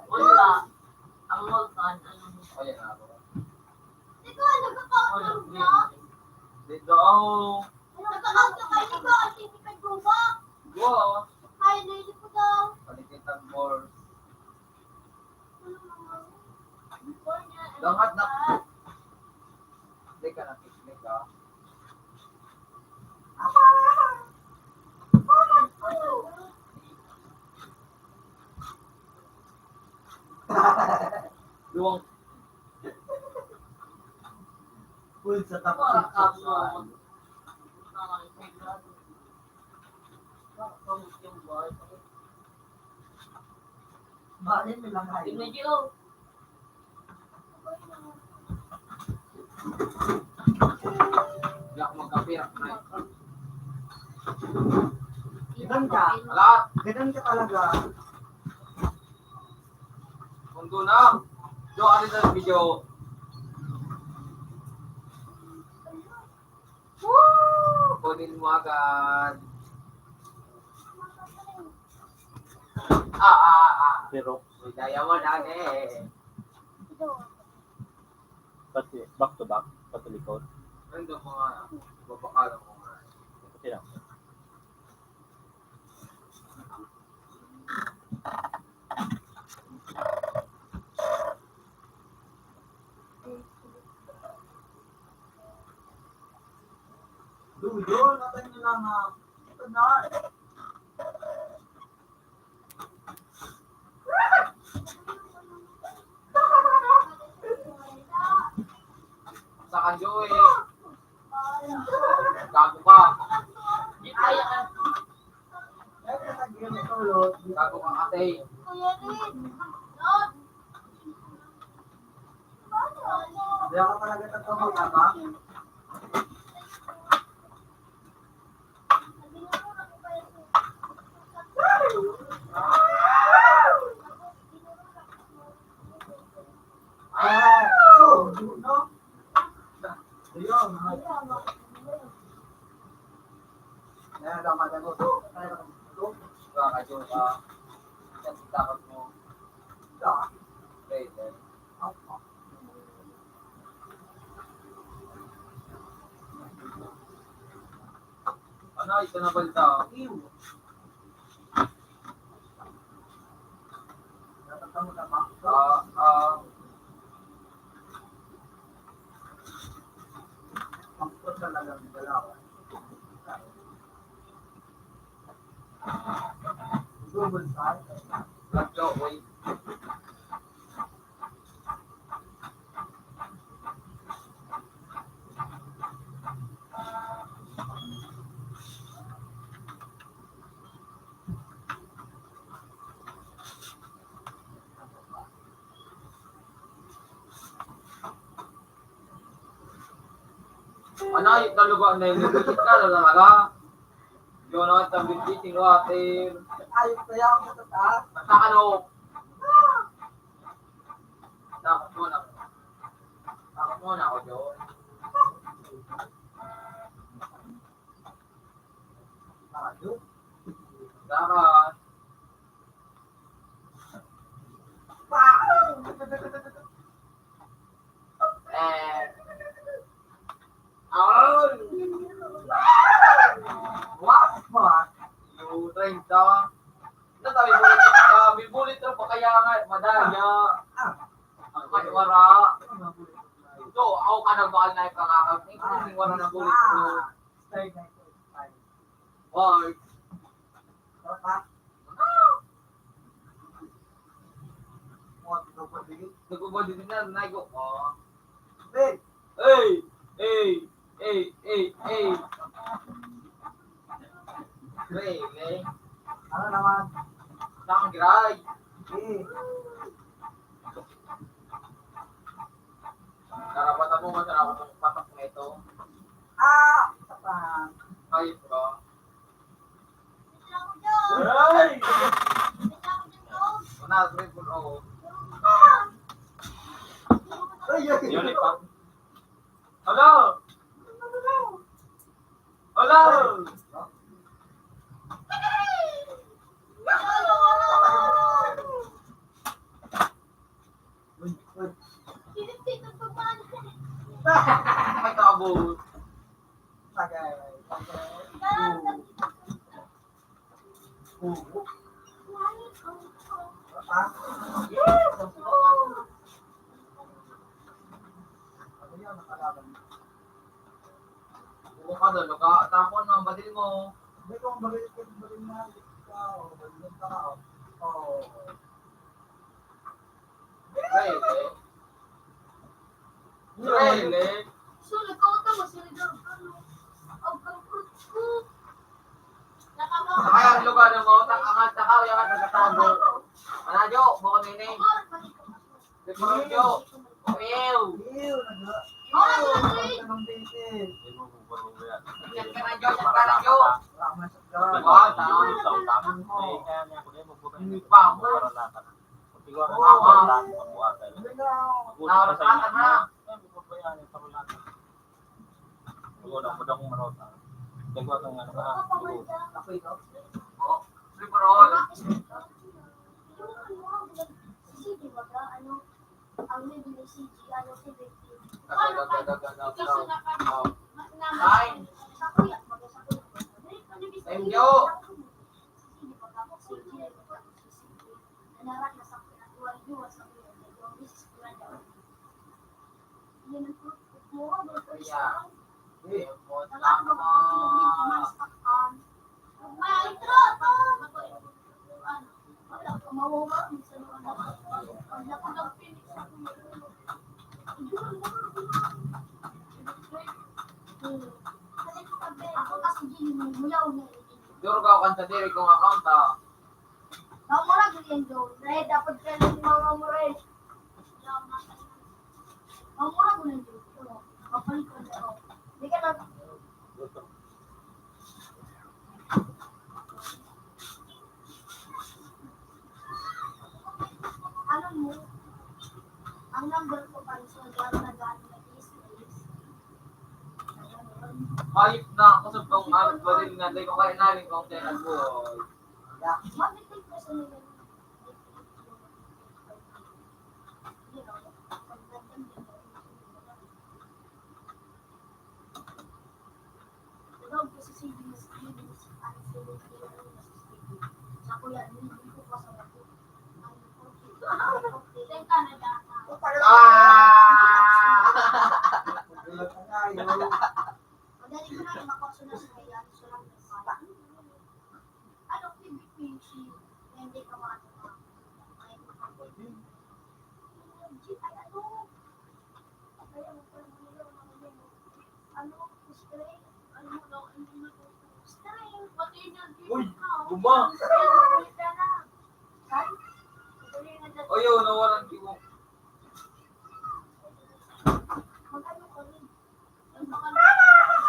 Wala. Ang wag ka, ano? Ayan na ako. Dito, ano ba pa? Dito, oh. Nagkakausap kayo, di ba? Kasi hindi kayo gumawa. Wow. Ay, naisip ko daw. Palikit ang balls. Dangat na. Hindi ka na picnic, ah. Luwang. Full sa tapos. Bali nila kayo. Tingnan niyo. Yak magkape, yak na. Ganda. Lahat. Ganda ka talaga. Kung doon na, do ano sa video. Woo! Kunin mo agad. Ah, ah, ah. Pero may diamond age. Pati back to back, pati likod. Ano daw mga babakalan ko nga? Pati lang. Mama, ito na. Sa kanyo eh. Gago ka. Gago ka, ate. Kuya Rin. Hindi ako talaga tatawa, tama? Ah, so, no? Ayun, mga. Ayan, tama na po. Ayan, tama na po. Mga kajoka. Yan, takot mo. Ito. Later. Opo. Ano, ito na balita? Ah, ah. Nagjo-, wait. Ano, yung taluga na yun? Nagkikit ka na talaga. Yun, ang tambit-biting water. Ayos kaya ako sa taas. Basta ano, Takot muna. Takot muna ako doon. Takot. Eh. Ay! What? What? Yung treinta. Ano tayo, bulit? Ah, may bulit na pa kaya nga, madaya. Ah. Ang may wara. So, ako ka nagbakal na ipangakag. Hindi ko wara na bulit ko. Why? Nagubad din na, naigo ko. Hey! Hey! Hey! Hey! Hey! Hey! Hey! Ano naman? Saan giray? Eh. Karapatan mo, masarap ang patak na ito. Ah! Isa pa. Ayos ba? Hey! Una, three, four, oh. Ay, ay, ay. Yun, ipa. Hello! Hello! Uy, uy. May kaabot. Tagay, tagay. Oo. Oo. Ah? Yes! Ano yan? Nakalaban. Oo ka doon, luka. Tapon mo ang badil mo. Hindi ko ang badil ko, badil mo. Ikaw, badil ka. Oo. Really? Really? So, nagkauta mo, Senador, ano? Ang pangkot ko. Kaya ang lugar na mautang, angat na kao, yan ang nagtatago. Manadyo, buko nini. Di pa rin, Jo. Ew. Ew, nag-, ew, nagtanong din siya. Yan ka na, Jo, yan ka na, Jo. Tama siya. Wow, tama. Hindi pa mo. Tama. Tama, tama. Wala, wala akong marot, ah. Gagawa kang ano ka, ah, dugo. Ako ito? Oh, free for all. Kasi, di ba, ano, ang may binili si G, ano, si Becky. Gagawa, gagawa, gagawa, gagawa. Oh. Time. Time, Jo. Kaya, eh, mo, tama. Duro ka kan sadiri kong account, ah. Mamura ko yan, Joe. Dahil dapat ka lang mamura eh. Mamura ko yan, Joe. Kapalit ko na ako. Hindi ka lang. Ano mo? Ang number ko pa rin sa lugar na dati na is, is. Hayop na ako sa tong ano pa rin nga, di ko kaya namin kung kaya nagbuhay. Bakit ko sa nila? Ah! Madali ko na yung makonsulas na yan. Ano, P B P C, hindi ka makatama. Ay, ano? Uy, guma. Oy, oh, nawalan ko.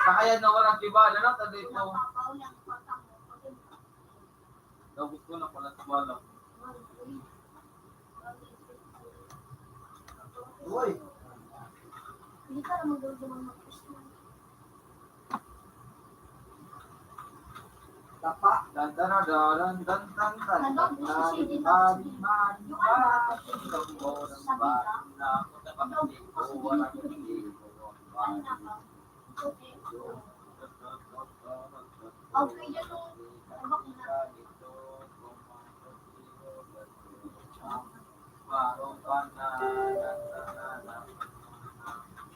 Kaya nawalan ko ba? Ano na, tanda ito? Tapos ko na pala sa bala. Uy! Hindi ka naman daw naman mag-gusto. Tapa. Dan, dan, dan, dan, dan, dan, dan, dan, dan, dan, dan, dan, dan, dan, dan, dan, dan,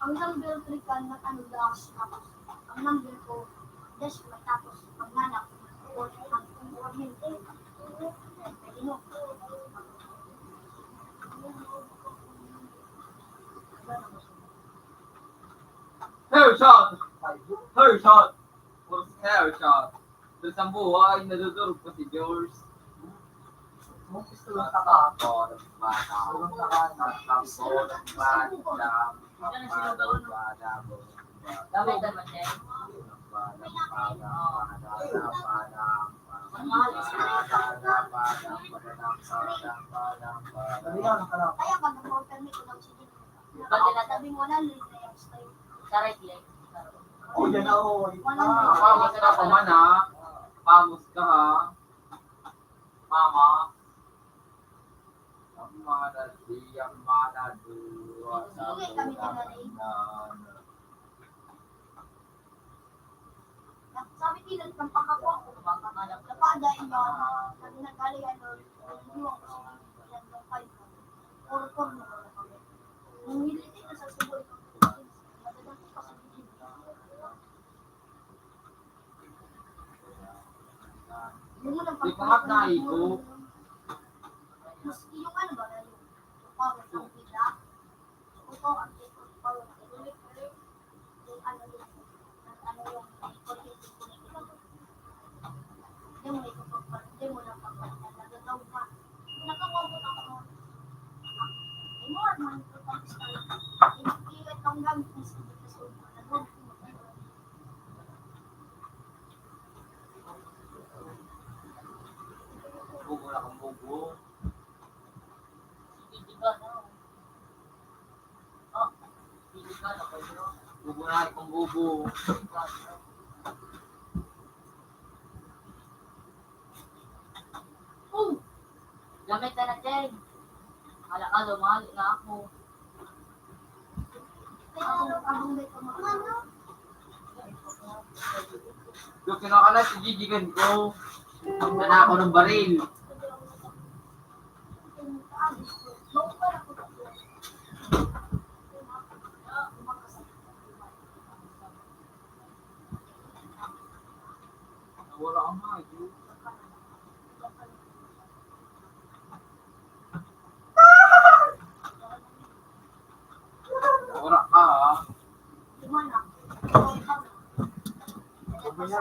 Ang number three ka na ano, dash, tapos ang number ko, dash, matapos maghanap, or ang, ang, ang, Headshot! Headshot! Puros headshot! Pero sa buhay, nadudurog pa si George. Mo gusto lang ka ba? Gusto lang ka ba? Gamit naman niya. Kaya pag nag-open mo, kung ang sige, pag tinatabi mo na, libre yung style. Sa right leg. Oh, yan na, oh. Wala na. Mapamos ka pa man, ha? Pamos ka, ha? Mama. Ang mana di, ang mana duwa sa Sige, kami na lang. Sabi nila, nagpapakuha ko, napada, iba, sabi na, galing, ano, yung luwang ko sa mga five, or four na lang kami. Nung nilitin na sa Cebu, ito, madadang ko pa sa Bukid. Yung unang Di pa nga pagkakas ng naigo. Mas yung ano ba, yung pawis ng pila, yung pawis ng pila, yung ano, yung, ano, yung, hindi mo na ipagpapalitan, nagagaw pa. Nakakabot ako. Ay, mo, ang mga importante sa akin. Yung iwit ang gamit ng sige sa sopa, nagawin ko magagawa. Bugo na kang bugo. Sige, di ba, no? Bubuhay kong bubo. Oh! Gamit ka na, Cheng. Hala ka, lumali na ako. Doon, kinuha ka na, sigigigan ko. Nanakaw ng baril. Wala akong mayo. Wala ka, ah. Sabi niya,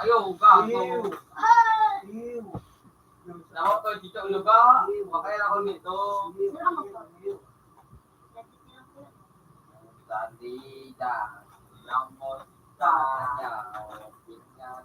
Ayaw, gago. Ew. Ew. Nako to, dito, luga. Makaya ako nito. Ew. Ew. Salida, lamot, kaya, pinyan,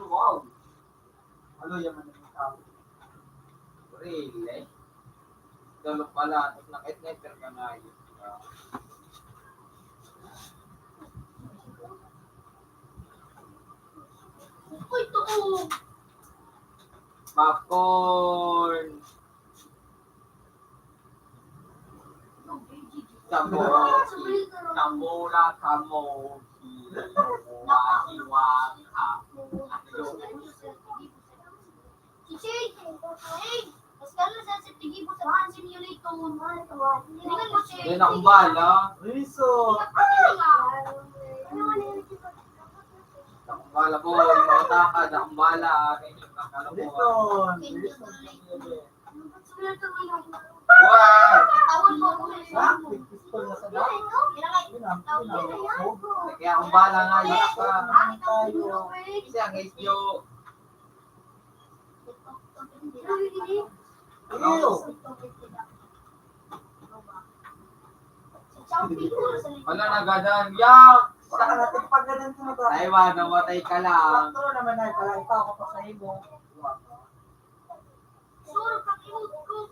Wow! Ano yaman ang tao? Really? Dalo pala, tapos nakit-netter ka na yun. Uy, tuo! Popcorn! Sambola, sambola, kamogi. Wahi-waha. Chichig! Mas kalo sa sa tigibo sa bahan simulator. Tingnan mo, Chichig. Yan ang bala. Riso. Ang bala, boy. Mauta ka, ang bala. Ganyan ka, kalo, boy. Listen. Wow! Lagi akong bala nga, yun pa. Siya, guys, yo. Ew! Wala, nagadan. Yak! Saka natin pagdadan ko na ba? Taiwan, namatay ka lang. Sakto naman na pala, ikaw ako pa sa imo. Sure, pakiusap ko.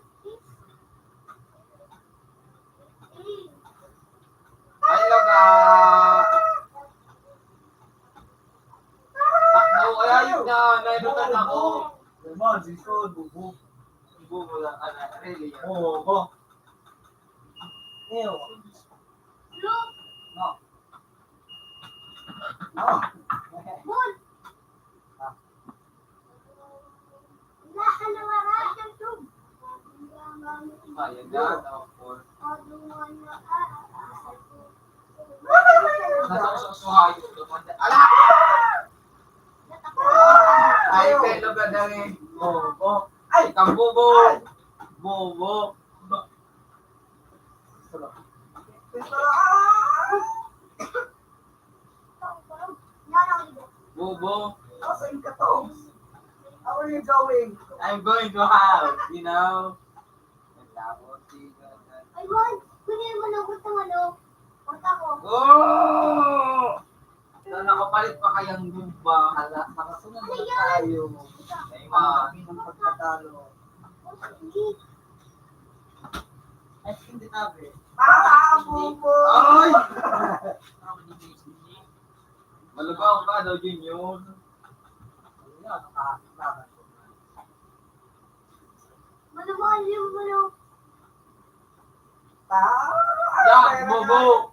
Ay, laga. Takbo, ay, ayun na, nailutan ako. Naman, sisod, bubo. Bubo lang, ano, really, yun. Oo, bo. Ew. No. No. Bon. Ah. Bayad na, tapos. Nasa usok-usok hayop, lumanda. Ala! Ay, pelo ka daw eh. Bobo. Ay, kang bobo. Bobo. Bobo. Asan ka to? How are you going? I'm going to house, you know. Ay, Juan, kunin mo lubot ng ano, kwarta ko. Oh! Na nakapalit pa kayang gumba. Hala, makasunod na tayo. Ay, ma. Ang laki ng pagkatalo. Ay, hindi tabi. Ah, bubo! Ay! Malugaw ka daw, Junior. Ano yan? Nakakita ka. Malugaw yung ano. Ah, yan, Bobo!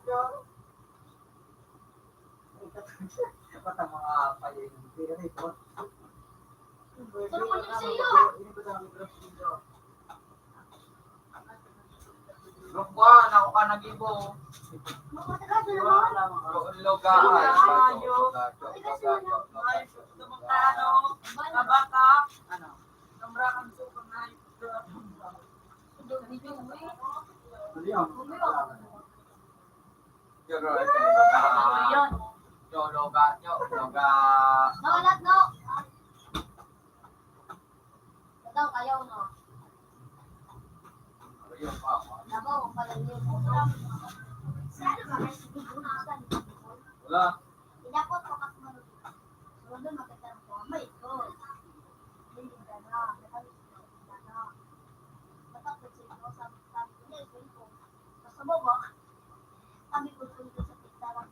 Rukwa, naku ka nagibo. Loga, ay, loga, loga, loga, loga. Ano? Ano? Yo, loga, yo, loga. No, not no. Ikaw, kayo, no. Yo, pa. Nako, pala niyo. Saan ba kayo? Wala. Inapot ko kasi marunong. Sumunod, magkataon ko. Oh my God. Hindi ka na. Hindi ka na. Matakot sa inyo. Sabi, sabi ko niya, sabi ko, "Basta mo ba?" Sabi ko, "Sumunod sa pintana."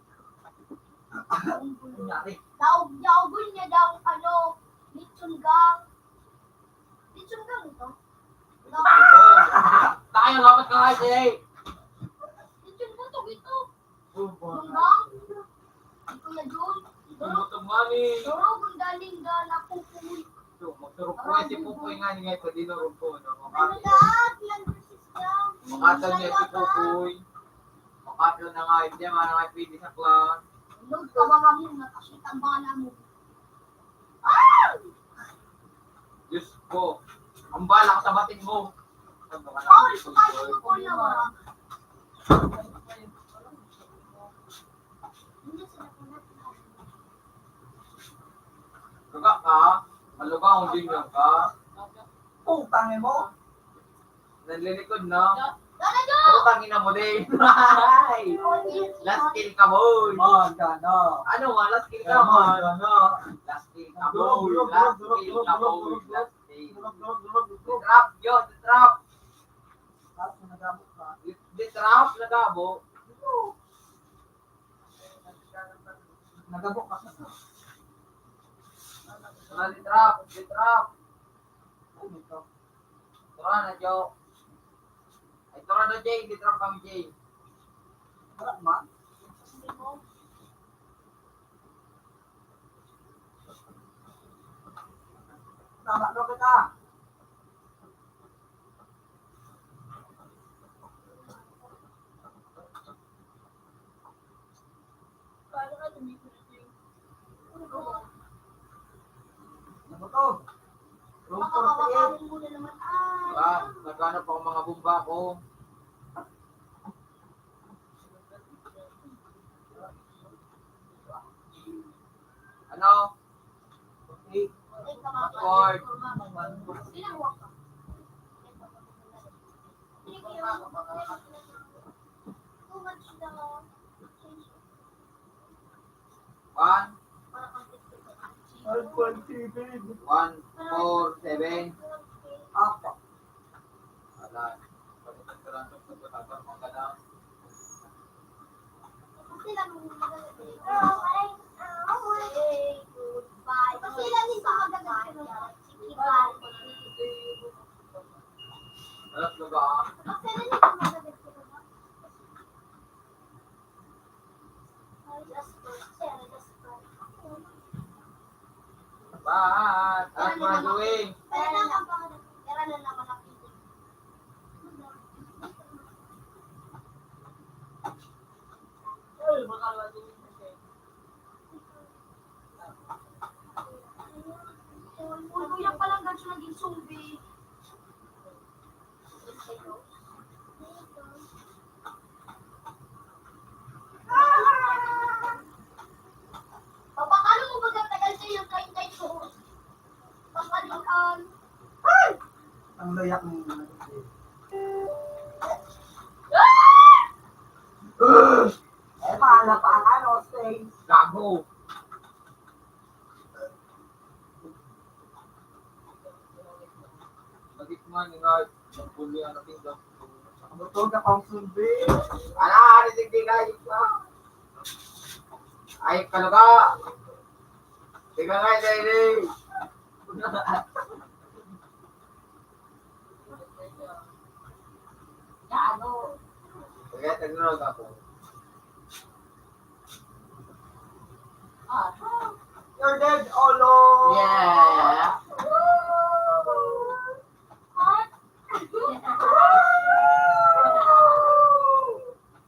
Ang gulo. Nangyari? Daog, daogon niya daw, ano, lechon gang. Lechon gang ito. Tayo, lamat ka nga, Jay. Lechon buto ito. Bang? Si Kuya Jun. Butong mani. Duro, gundaling ga na pupuy. So, magturog ko si Pupoy nga niya sa dinurog ko, no? Ano lahat? Yan, versus yan. Makatag niya si Pupoy. Makatag na nga, hindi man nga pwede sa klan. Lord, kawawa mo, nakasita ang bala mo. Ah! Diyos ko, ang bala ko sa bating mo. Oh, ito pa yung ko na, ah. Luga ka, maluga ang ganyan ka. Putang mo. Nanlilikod, no? Putang ina mo din. Ay! Last kill ka, boy. Ano nga, last kill ka, boy? Last kill ka, boy. Last kill ka, boy. Last kill. Trap, yo, trap. Di, di trap, nagabo. Nagabo ka. Tara, di trap, di trap. Ano ito? Tara na, Jo. Ay, tara na, Jay. Di trap kami, Jay. Tara, ma. Tama daw kita. Ano to? Room forty-eight. Ah, naghanap ako mga bomba ko. Ano? Record. One. One four seven. Apo. Wala. Alas na ba? Bahat, at mga doing. Uy, kuya, palang ganito naging zombie. Papakalo mo ba ang tagal kayo kay, kay Sos? Papalitan. Ang layak ng mga. Eh, paano pa ang ano, stay? Gago. Lagit man, nga, nagpuli ang ating dam. Ano to, kapang sumbi? Ala, ano, hindi na, yun pa. Ay, kalaga. Tingnan nga, hindi, hindi. Gago. Kaya tagno ako. Ah, you're dead, Olo! Yeah!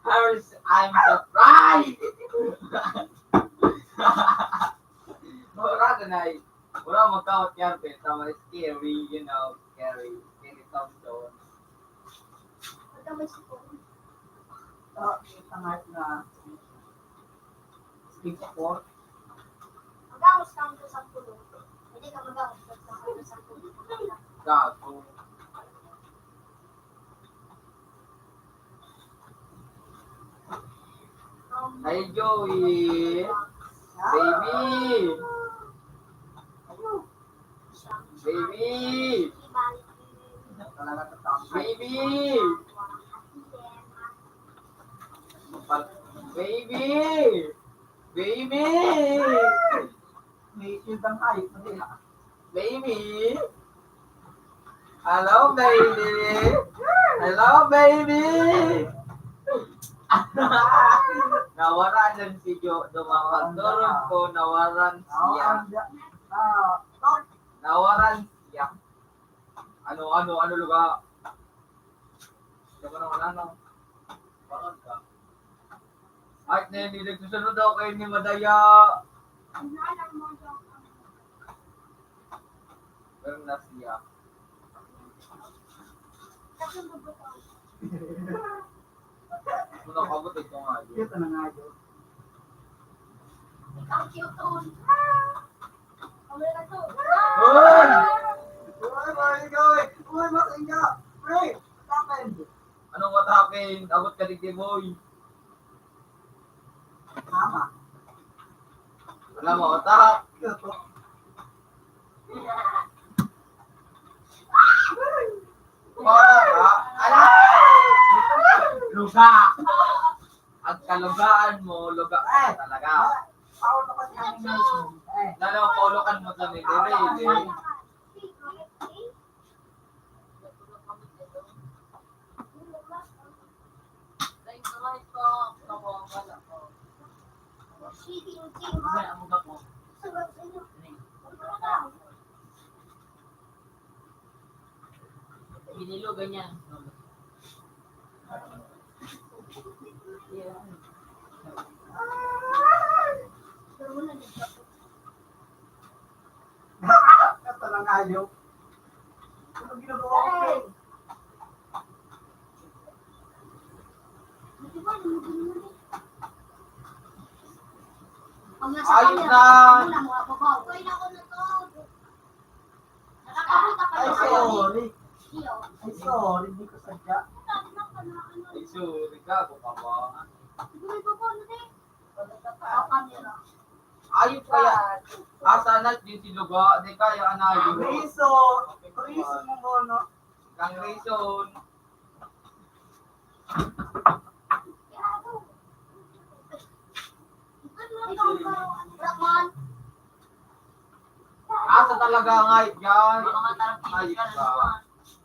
How's, I'm surprised! Mura na eh. Wala magkawat yan, pero tama, scary, you know, scary. Scary sound doon. Pagka may sipon. Ah, pangat na. Stage four. Mag-ahos ka hanggang sampolo. Hindi ka mag-ahos hanggang sampolo. Gago. Hi, Joey. Baby. Baby. Baby. Baby. Baby. May cute ang hayop na din, ah. Baby. Hello, baby. Hello, baby. Nawara din si Jo. Dumawag. Turun ko, nawaran siya. Nawaran siya. Ah, Nawaran siya. Ano, ano, ano lugar? Diyan mo naman ano? Bakit ka? Ay, na hindi nagsusunod ako kayo ni Madaya. Pero na siya. Kung nakabot ito nga yun. Ito na nga yun. Ang cute doon. Uy! Uy, mga ikaw eh! Uy, mga ikaw! Pre! What happened? Anong what happened? Abot ka digdi, boy. Tama. Wala mo utak. Wala ka? Ala! Luga! Ang kalugaan mo, luga ka talaga. Lalo, paulokan mo sa nilirili. Ginilo, ganyan. Ito lang ayaw. Ano ginagawa ko? Ayos na. Ay, sorry. Ay, sorry, di ko sadya. Ay, sorry ka, baka ba? Ayos kaya. Asa na din si Luga? Di kaya anayo. Reason. Reason mo, no? Ang reason. Asa talaga ang ayos yan? Ayos ka.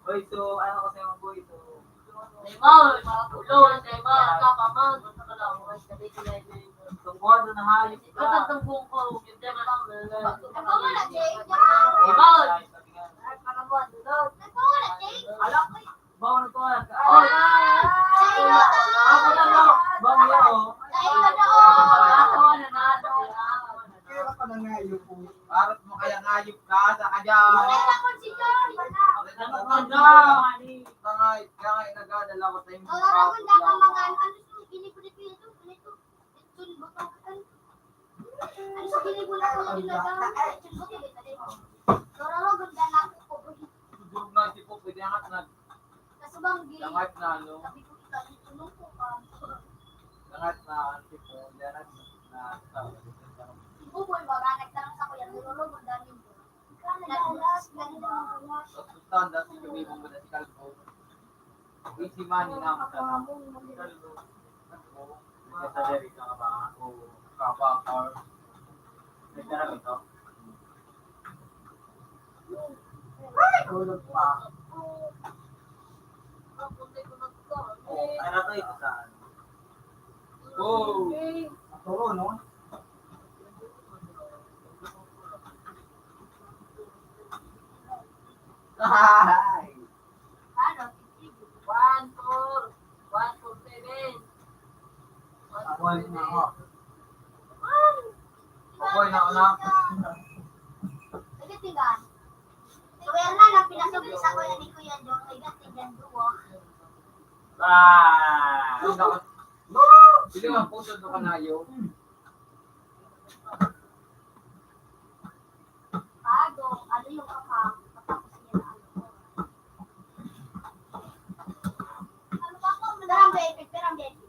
Oy, so, ano ko sa'yo, boy? So, Neymar, mga pulo, Neymar, kapaman. Tungkol na hayop ka. Ikaw ang tungkol ko. Neymar. Alam ko, bawal ko. Ako na lang. Bawal ako. Ako na lang. Kaya ka na nga, yun po. Parang mo kaya ngayop ka, sa ka dyan. Wala na kung si John. Ano ka na? Kangay, kangay, nagadala ko sa inyo. Wala na kung daka mga ano, ano, ano, ginibuli ko ito, ganito. Itsun, buto, ano. Ano sa ginibuli ko yung ginagawa? Itsun, buto, ganito. Wala na kung dala ko po. Sudurog na si Popoy, kaya nga nag- Kaso bang gi-, Dangat na, no? Sabi ko, "Ikaw, itulong ko pa." Dangat na, ang tipo, dangat na, na, Si Buboy, wala nagtanong sa kuya, nilolobot dahil yun. Sa sultan, dati kami, kung wala si Calvo. Easy money na, mata na. Calvo. Sa diri ka ba? O, ka ba? Or, may pera ito? Tulog pa. Oh, ano to, ito sa ano? Oh. Turo, no? Ay. Ano? One, four. One, four, seven. One, four, seven. Ako na, anak. Sige, tiga. Kuya Hernán, ang pinasubli sa kuya ni Kuya Jong, may gatig yan, duwa. Ah! Sino ang puso ng kanayo? Bago, ano yung kapag, kapag siya na ano? Ano ba ako? Perang baby, perang baby.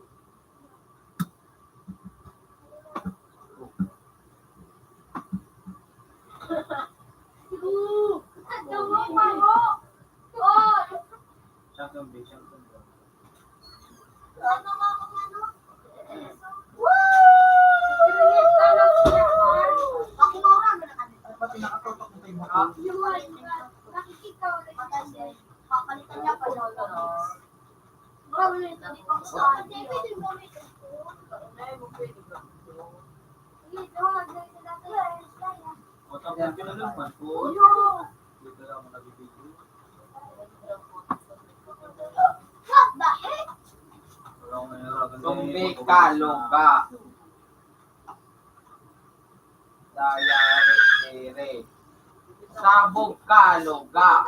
What the heck? Tumbi ka, luga. Dayari, diri. Sabog ka, luga.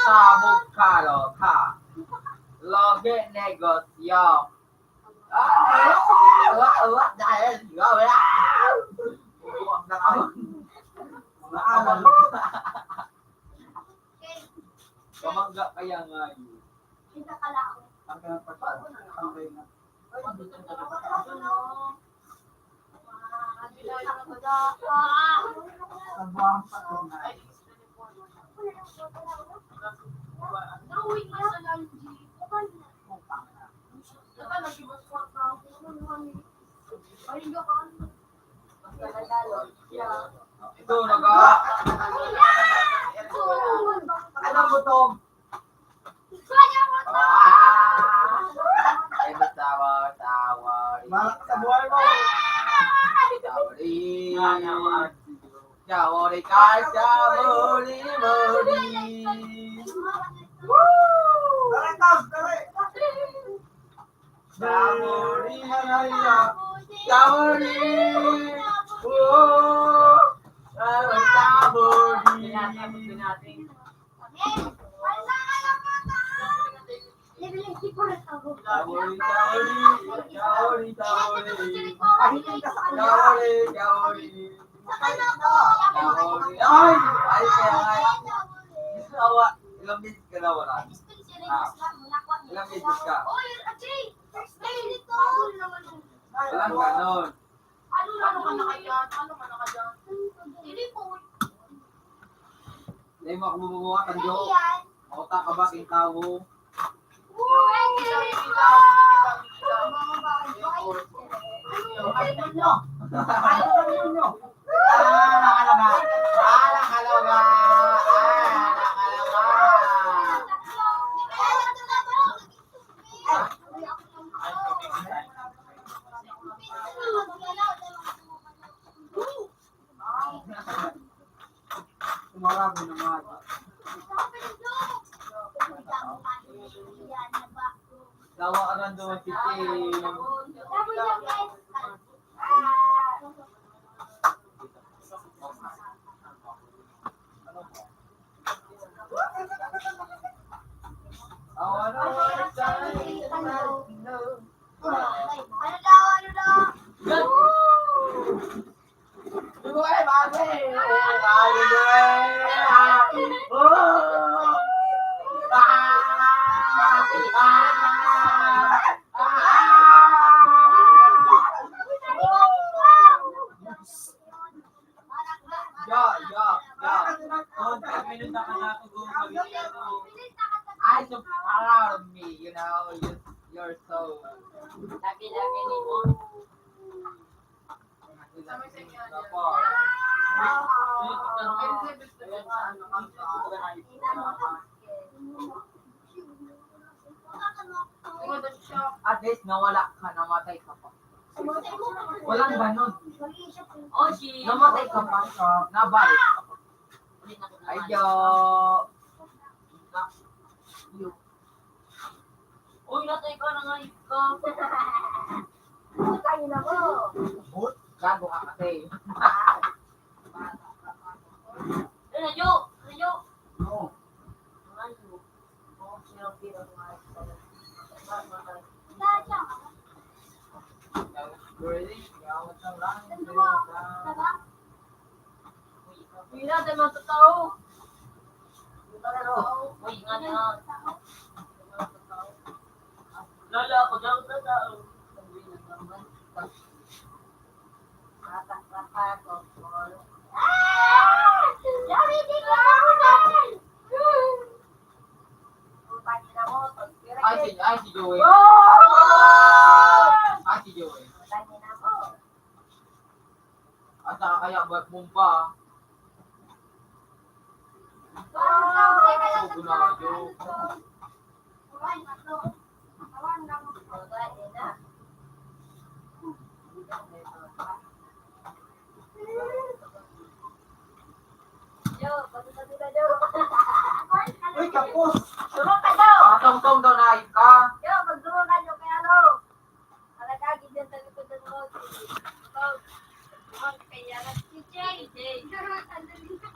Sabog ka, luga. Logi negosyo. Ah, wa, wa, dahil, wa, wala. Wa na ako. Maalam. Pamangga kaya nga yun. Ang pinapatawag, ang reyna. Ang buwang patunay. Drawing na sa Lalji. Upang na. Ito, naga. Ano mo to? Ah! Ito, tawa, tawa. Malak sa buhay mo. Tawa, tawa. Kawori ka, kawori, kawori. Woo! Dali, Taz, dali. Kawori, kawori. Woo! Kawori, kawori. Kawori, kawori, kawori, kawori. Kawori, kawori. Kawori. Ay! Ay, kaya nga. Gusto ko, awa, ilang beses ka na wala? Ah, ilang beses ka? Walang ganon. Ano, ano ka na kaya? Ano ka na kaya? Hindi po. Dahil mo ako mabubuhat, ang joke. Mauta ka ba, king tawo? Ah, nakalaga. Ah, nakalaga. Ah, nakalaga. Tumarabo na nga. Dawa ka rin doon, Titi. Yo, yo, yo. Konti minute na ka na ako, go, go, go. Ay, so proud of me, you know, you, you're so. Lagi, lagi ni mo. At least, nawala ka, namatay ka pa. Walang ganun. Oh, si... Namatay ka pa, nabalik ka pa. Ay, jo. Uy, natay ka na nga, ikaw. Putang ina mo. Gago ka kasi. Ano, Jo? Ano, Jo? No. Ano? Pwede, gawat na lang. Pwede natin mga tao. Uy, nga na. Lala ako daw sa tao. Ay, si, ay, si Joey. Ay, si Joey. Asa ka kaya, ba, bomba? Gunado. Uy, kapos! Atong-tong daw na ka. Alagad, diyan sa likod ng road. Ikaw, ikaw, kaya na si J J.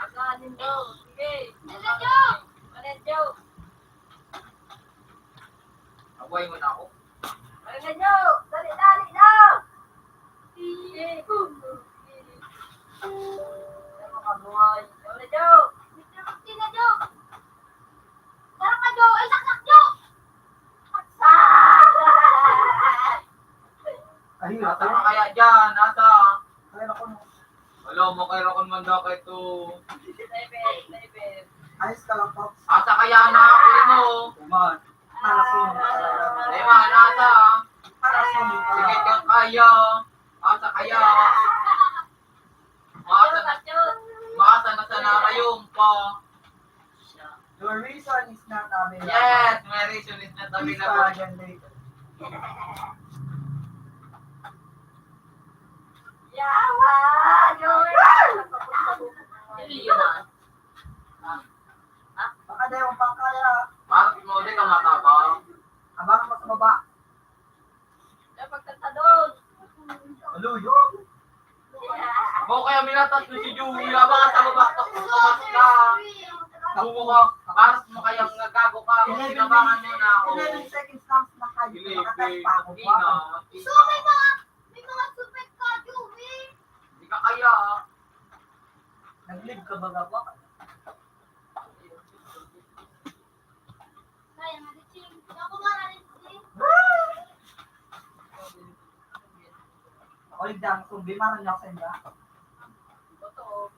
Aganin daw. Sige. Dali, Jo! Dali, Jo! Away mo na ako. Dali, Jo! Dali, dali, Jo! Sige. Dali, makabuhay. Dali, Jo! Dali, Jo! Tara ka, Jo! Ay, saksak, Jo! Ay, asa ka kaya dyan? Asa? Kaya na ko, no? Wala, makairakon man daw kayo to. Ayos ka lang, Pops. Asa kaya na ako, no? Kuman. Para sa inyo. Di ba, nasa? Para sa inyo. Sige, kaya. Asa kaya? Masa na, masa na sa narayong pa. Your reason is not available. Yes, my reason is not available. Please try again later. Yawa! Joey! Dili yun, ah. Baka di mo pa kaya. Bakit mo, di ka matabang? Abang mo sa baba. Dapat ka sa doon. Maluyo. Ako kaya minatas ni si Joey, ah, baka sa baba, tapos tumas ka. Bumo ka, paras mo kayang naggago ka, kung sinabangan mo na ako. Eleven seconds lang sila kayo. Eleven. Makatas pa ako. Hindi na. So, may mga, may mga super ka, Joey. Hindi ka kaya, ah. Nag-leave ka ba, Gabo? Ako, Ligdang, kung di man lang sa inyo. Totoo.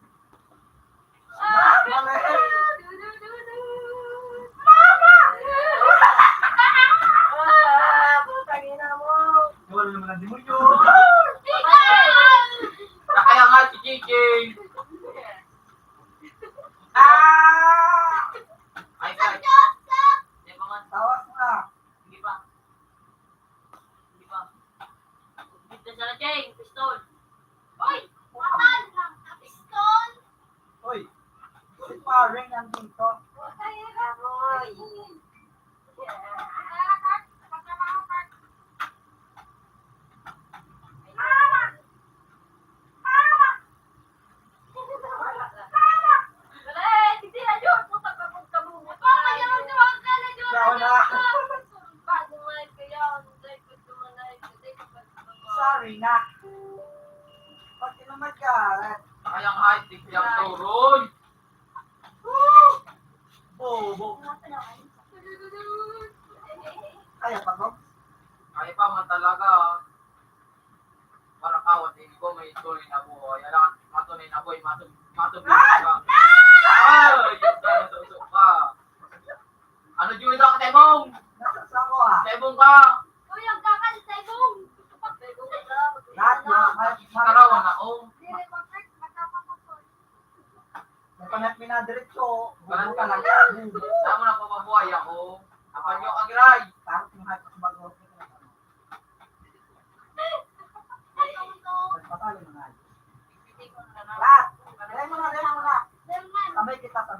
Ah! Mali! Mama! Ah! Putang ina mo! Wala naman ang demonyo. Kaya nga si J J. Ah! Ay, ay. Tawas na. Hindi pa. Hindi pa. Dito sa Jeng, pistol. Hoy! Kapal ng pistol! Hoy! Sparring nandito. Huwag kayo na, boy. Sorry na. Pag tinamad ka, kayang high tech yung turon. Bobo. Kaya pa, Gogs? Kaya pa man talaga. Para kawat, hindi ko may tunay na buhay. Alam, matunay na buhay, matun-, matun-, ka. Ay, Diyos ka, nasuso ka. Ano, Julie, ka, Tebong? Nasa ako, ah. Tebong ka. Uy, ang kakal, Tebong. Lahat na, lahat na. Karawan ako. Dili, bakit? Magkakapatol. May pangat minadiretso, bubo talaga. Tama na, papabuhay ako. Kapag yung agiray. Parang yung hot bago.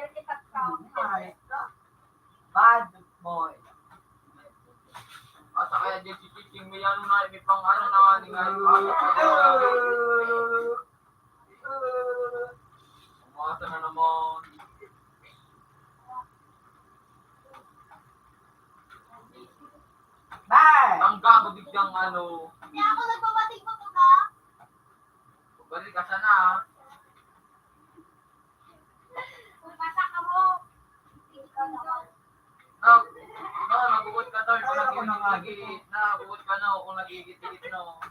Ay, ka. Bad boy. Asa kaya di si Chiching may ano na, may pang ano na nga, ni nga, asa kaya na. Umasa na naman. Bye! Ang gago, biglang ano. Kaya ako nagbabating ko to ka. Balik ka sana, ah. Kung basa ka mo, hindi ka naman. No, no, nagugot ka, tol. Kung nagigit-igit, nagugot ka, no, kung nagigit-igit, no.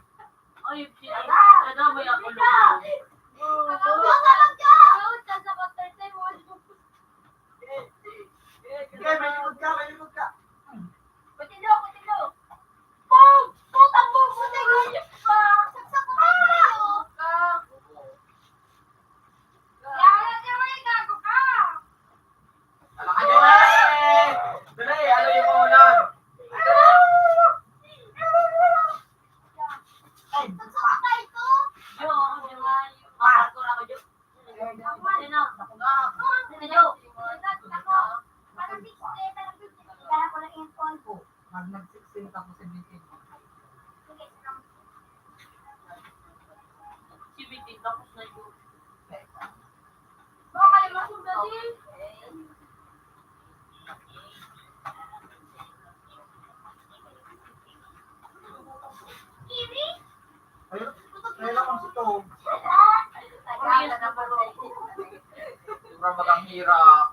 Ay, ano, may ako, no. Ang tawag ka! Ang tawag ka sa pag-third time mo. Sige, may likod ka, may likod ka. Patilo, patilo. Pag! Putang mo, putang mo, Diyos ka! Saksak ko kayo! Ka! Kaya nga, gago ka! Ala ka, Joel! Dali, ano yung maulan? Ay, saksak tayo to! Yo, Joel, yung mga ko na ko, Diyos. Mag nag-sixteen tapos seventeen. Seventeen tapos na yun. Ay, kaya lang ang sitog. Sobrang bagang hirap.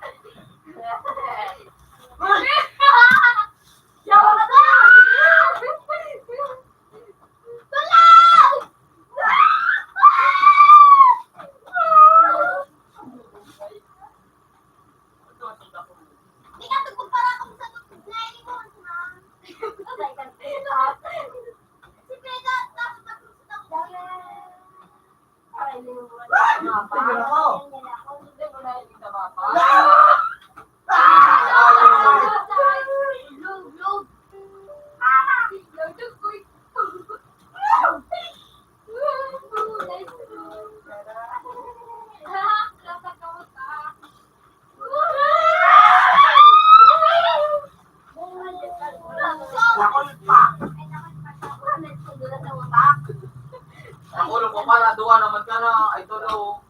Ako, nakulong pa pala, duwa naman ka na, ay, tulo.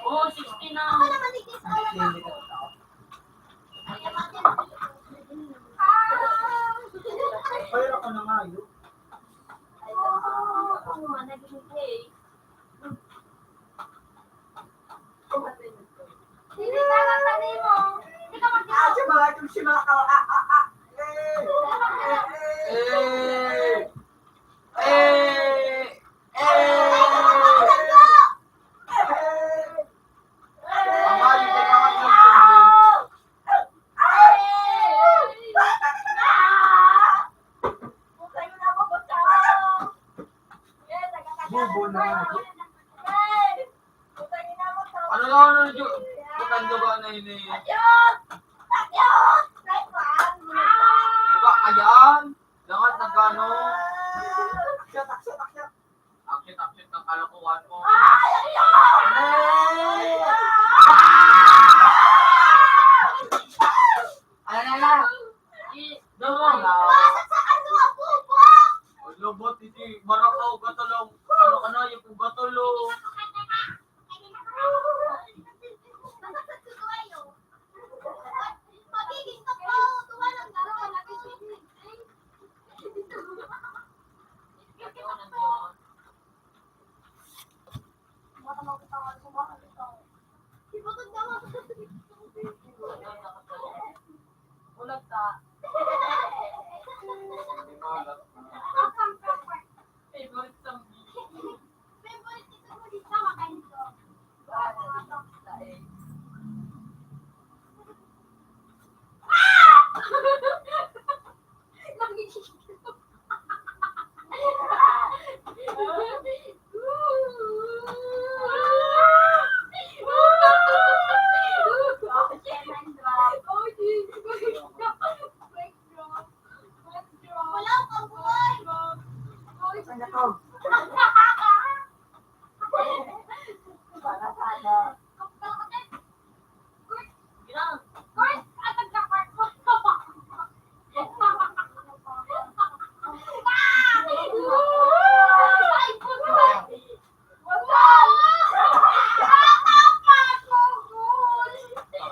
Oo, sixty na. Kaya ako na nga, yun. Hindi ka magtatanim mo. Hindi ka magtatanim. Ah, si mga, si mga, ah, ah, ah, ah. Eh, eh, eh, eh. Ang bayo kay mga ilang tubig. Bobo na. Ano lang, ano, Jo? Ba't ang duga na yun, eh? Duga ka yan? Dangat na gano'n. Ano na? Damo na. Lubot, hindi. Marakaw, gatulong. Ano ka na? Yung gatulong.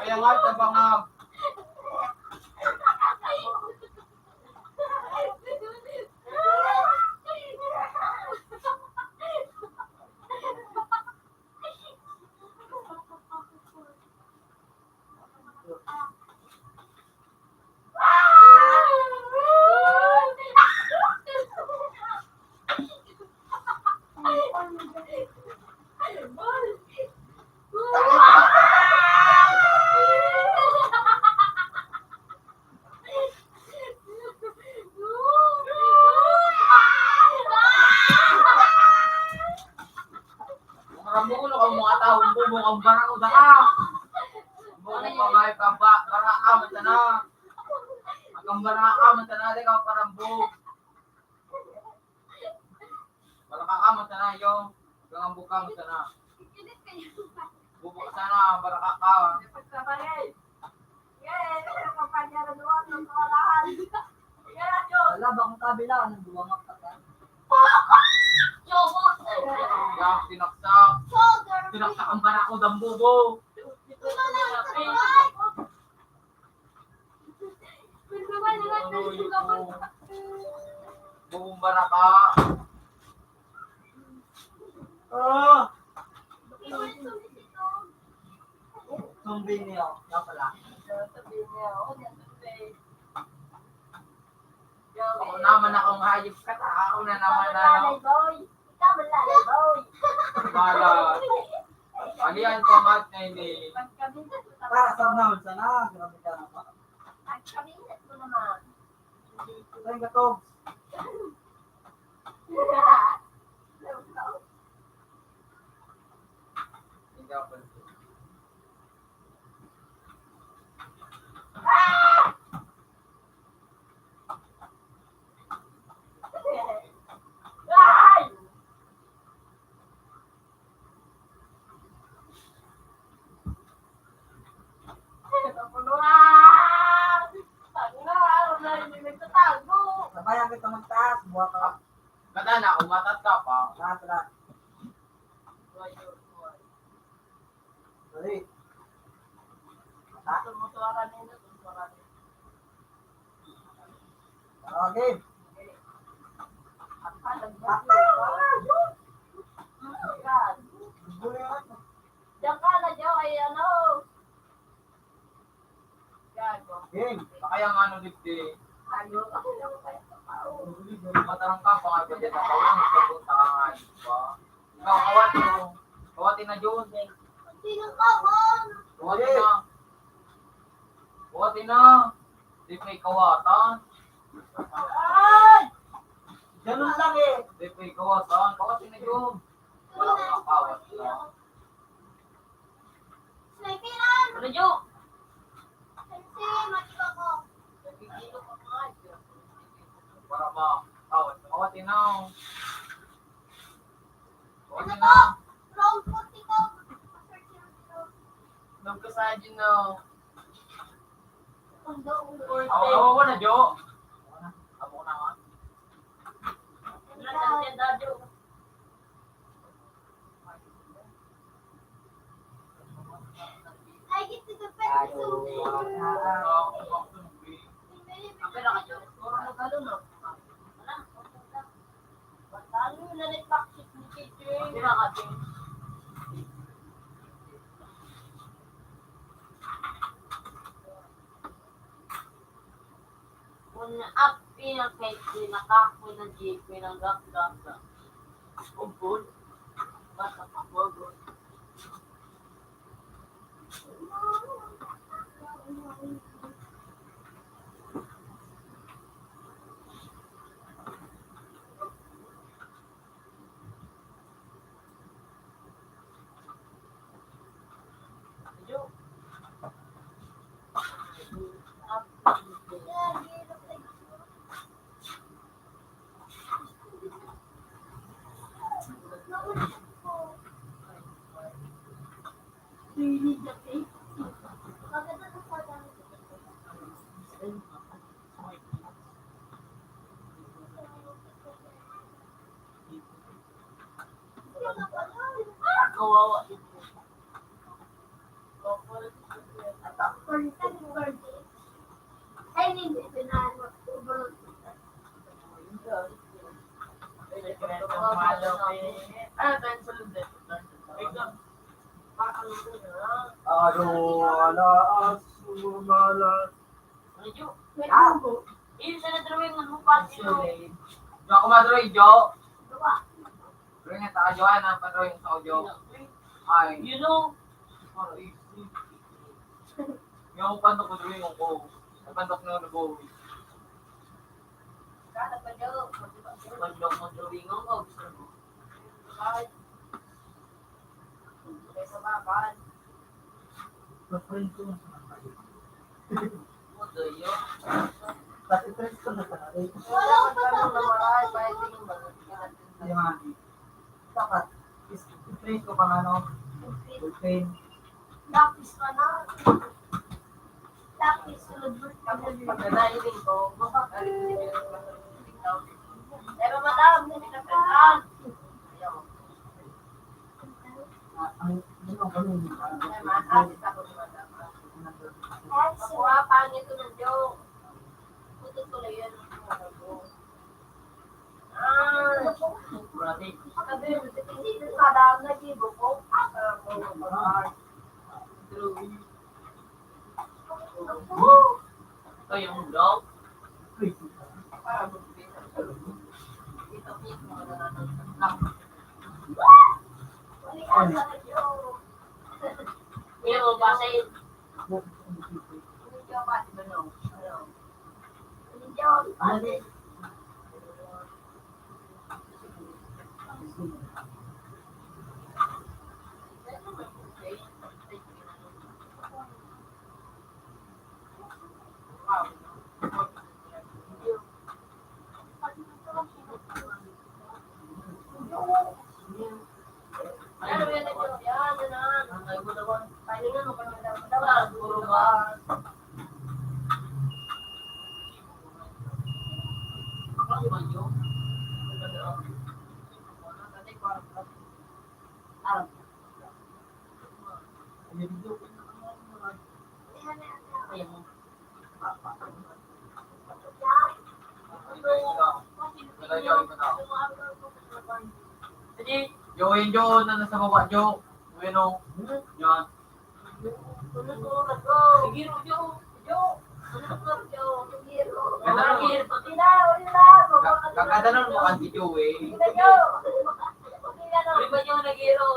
Kaya nga, tabangag. Rambulo ang mga tawo, bubong ang barako, daka. Bubong pa nga, baba, baraka, mata na. Ang baraka, mata na, di ka parambog. Baraka ka, mata na, yo. Ang buka, mata na. Bubok sana, baraka ka. Wala, bakong kabila, anong duwa nga pa ka? Ya, tinaksak. Tinaksak ang barako, dambubo. Ano yun? Bumbara ka. Ah! Sumbin niyo. Yan pala. Ako naman akong hayop ka. Ako na naman, ano. Lalay, boy. Ikaw, lalay, boy. Para. Alian ko, mat, na ini. Para sa naman sana. Grabe ka naman. Ang kabinat mo naman. Ay, gato. Sabayan kita magtaas, buha ka. Kada na, umatat ka pa. Lahat, lahat. Dali. Ha? Okay. Diyan ka na, Joe, ay ano? Game. Kaya nga, ano, digdi? Matarang ka, pangabi ka na tayo, magkapunta ka nga, di ba? Ikaw, kawat mo. Kawati na, Jun. Kawati na. Kawati na. Di pa ikawatan. Ay! Ganun lang eh. Di pa ikawatan. Kawati na, Jun. Wala kang kawat lang. Ano, Jo? Para ma-, oh, oh, tinaw. Ano to? Round forty-two. Nagkasadyo na. Ang daong forty. Awa, awa, awa na, Jo. Awa na, awa na, ha? Wala na siya, Dadyo. Kun api ang kay pinakako na jeep, pinanggap-gap na. Ugod. Basta pa, ugod. Kawawa. Aro, ala, asu, mala. Ano, Jo? Ah. Iyo, sa na-drawing, ano, pa, sino? Jo, ako ma-drawing, Jo. Drawing, ta, Jo, ano, pa-drawing sa audio. Ay. You know? Ay, yung pandok ko, drawing ko. Ang pandok na nag-uwi. Kada pa, Jo. Pandok mo, drawing ko, gusto mo. Ay. Sa bakal. Pag-print ko na sa mga rate. Wala pa sa mga rate. Yung mga, dapat, is-, i-print ko pang ano, print. Lapis pa na. Lapis, sunod mo. Pagkadali din ko, mabakal. Pero madam, hindi na pwede. Ang, ano, kami, ako, ah, pangit ko ng joke. Puto ko lang yan. Ah, sabi, madam, nag-ibo ko. Ah, true. Kaya mo daw? Pero basta yun. Yo, yun, yo, na nasa baba, yo. Bueno, yan. Sige, yo, yo. Kakadanon mo kan si Joey. Di ba yung nag-iiro?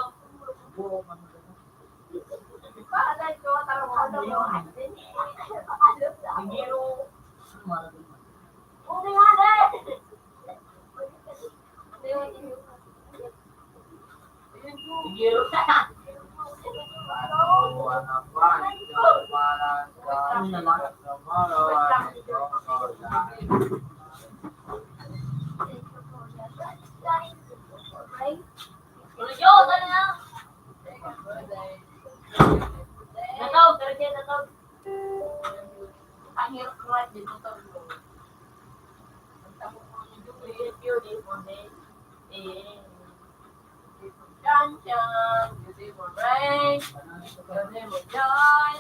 Ang hirap naman din, totoo yun. Ang tapos mo ni Julie, beautiful day. Eh, beautiful sunshine, beautiful rain, beautiful joy,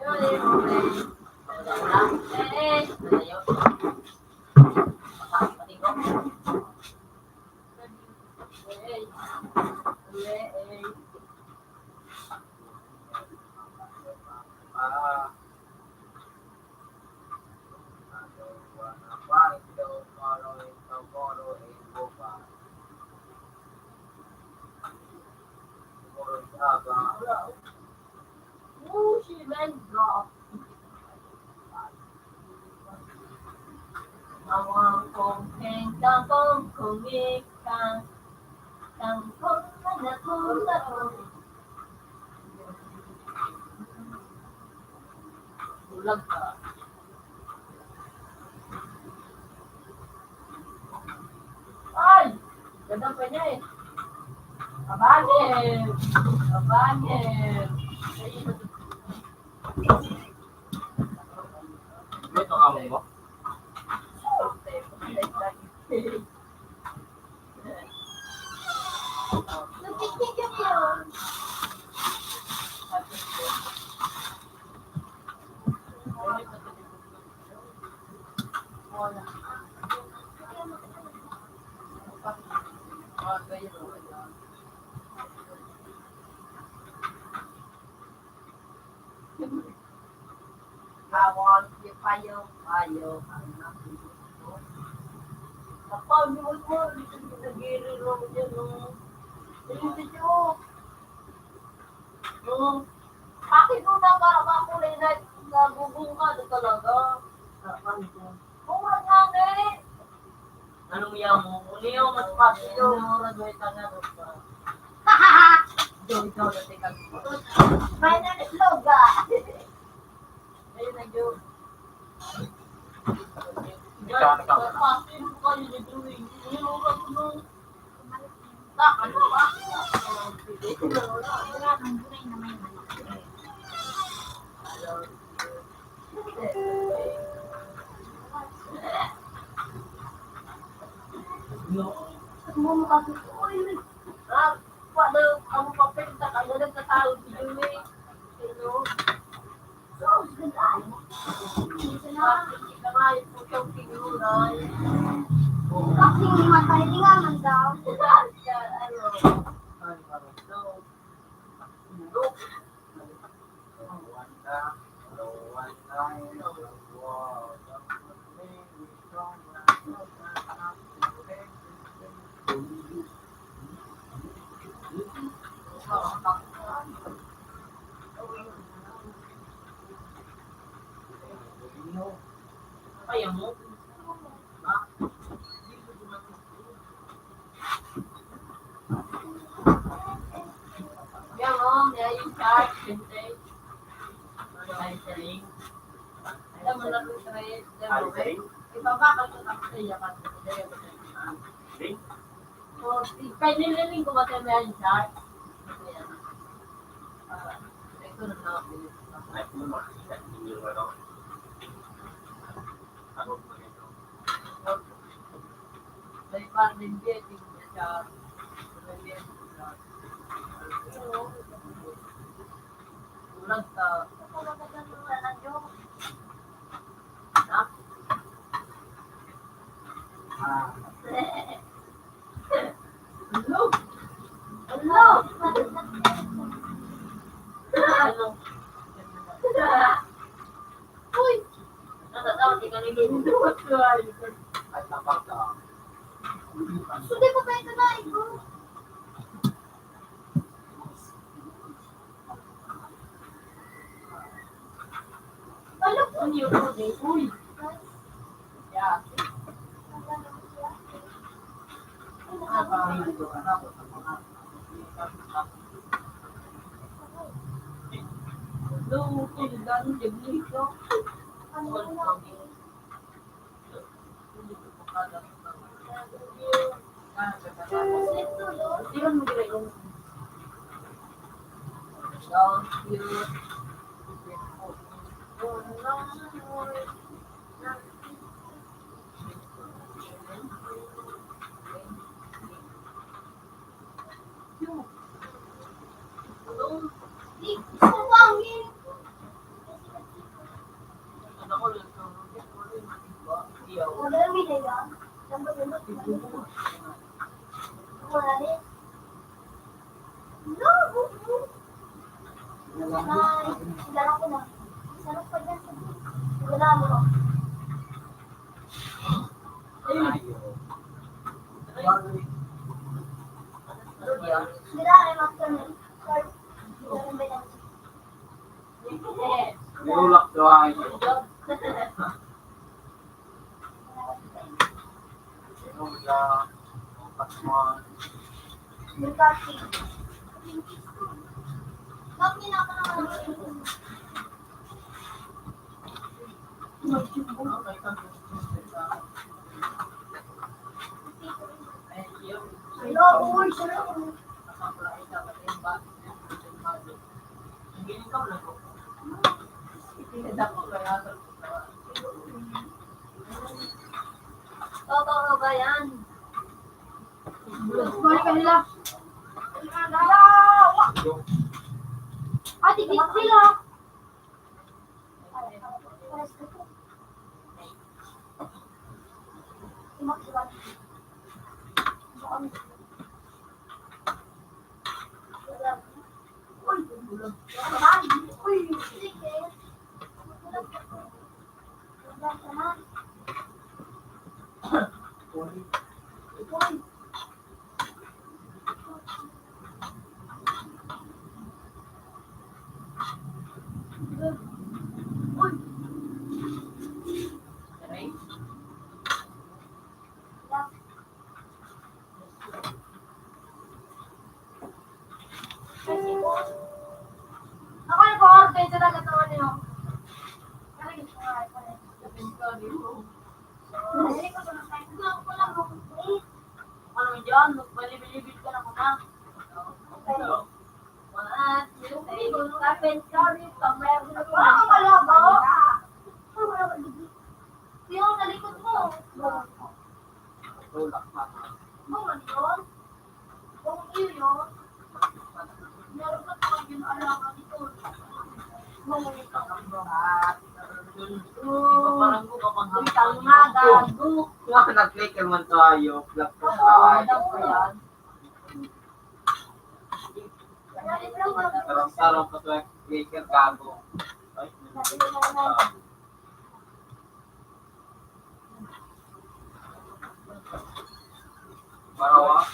beautiful rain. Beautiful day. Ayun. Pati ko. Bulag ka. Ay! Ganda pa niya eh. Kabayan! Kabayan! Ito nga mo ba? Awon, di payo, payo, ang napuputo. Kapag mo, di ka nagiri mo dyan, no? Ayun, dito. No? Bakit mo na para makulay na nagugong ka na talaga? Sa kanto. Mura nga, eh. Anong yaw mo? Uli yaw, mas pati yaw. Ano oras mo itang ano pa? Ikaw, ikaw, na teka. May nag-slow ka. Ayun na, Joe. Ikaw, ikaw. Mas pati mo kayo ni Joey. Yung oras mo. Ito na. Kasi matay nga man daw. Ayaw mo? Yan, oh, may yung chart, siyempre. Ano ba yung saling? Alam mo na, two, three, alam mo, ibaba ka sa taxi, yakan mo, saling? So, kaya nililing ko ba tayo may yung chart? Ayan. Ah, ito na lang, bilis. Ay, kung makikita ninyo, ano? Ano ba ito? May parang din, hindi siya. Kulang sa Nirulak daw ay. Nirulak. Totoo ba yan? Ate, sila. Ako nag-order sa nagkatawa niyo. Ano yan? Magbalibilibid ka na muna. One, two, three. Kapit ka rin, pag may ako na po. Ang kalabaw. Yung sa likod mo. Tulak pa. Mga yun. Kung iyo, meron ka pa yun alangan ito. Kung ito. Ang mga gago. Wah, nag-click naman tayo. Black pa tayo. Tarong-tarong pa tayo. Clicker, gago. Ay, Marawa?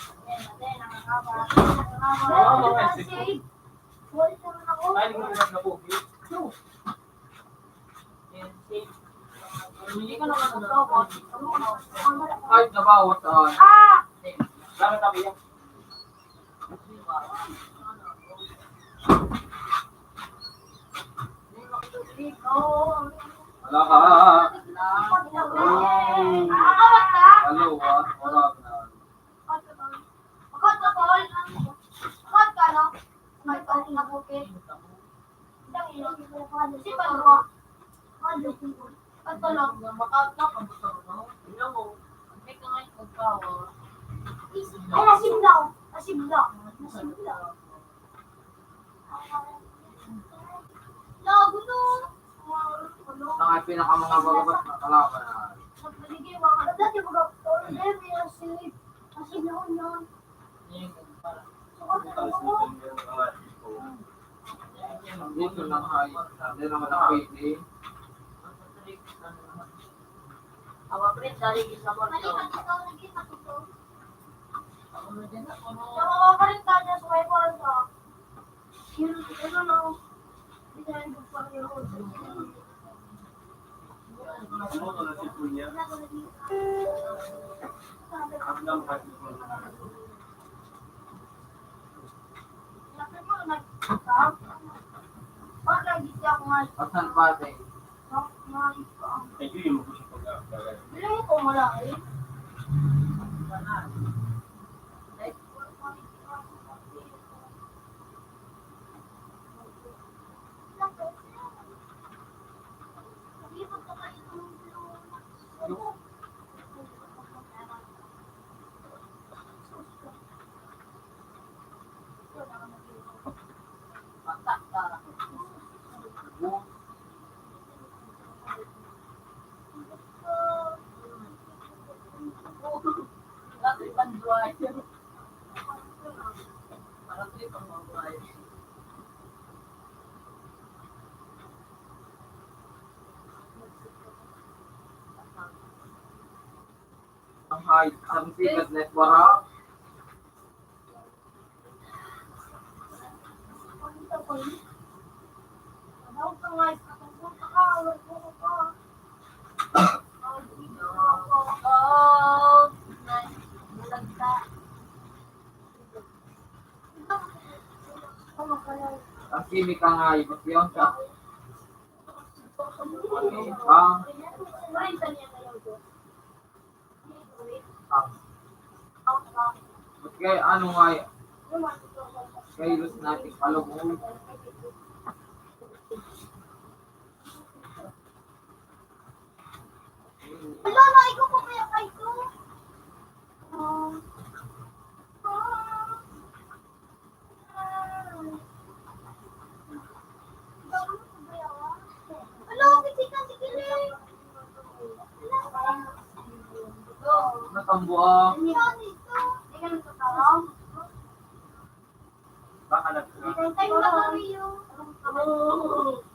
Ay, hindi ko na po. Hindi ko na po. Ay, nabawas, ah. Ah! Dami tabi yan. Wala ka. Hello, ah. Wala ka. Si Pablo. Pagtulog na makakapagtulog, tingnan mo, may kangay pagkawa. Ay, nasimlaw. Nasimlaw. Nasimlaw. Lago to. Ang pinaka mga bababat na kalaban na. Nagpaligay, mga dati, mga tol, eh, may asin. Asin na yun. Dito lang ay, hindi naman ang pwede. Sa mga karinta niya sa may kwarto. Yun, ano, no? Hindi na yung pagpapaliro. Pasan pa, te? Bilang ko malaki. Ang height, ang sikat na wara. Ang kimika nga, ibot yun sa, ah, okay, ano nga, kailos natin palubog. Wala na, ikaw pa kaya kayo? Hello, kasi ka, sige, Lee. Natambuang. Hindi ka nagtatarong? Baka nag- Ay, wala kayo.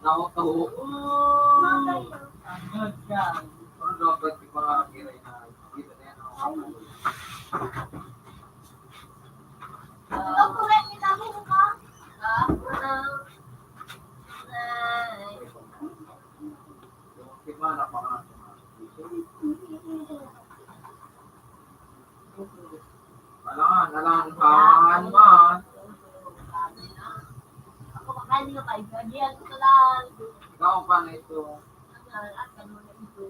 Nawag ka, ho. Ano dapat yung mga kiray na dito na yan, oh? Hello, correct, kita mo ba? Ah, ano? Ay. Di ba, napaka-, alangan, alangan, alangan. Ako, makain nga tayo. Gagihan ko na lang. Ikaw, paano ito? Ano, at ano na ito?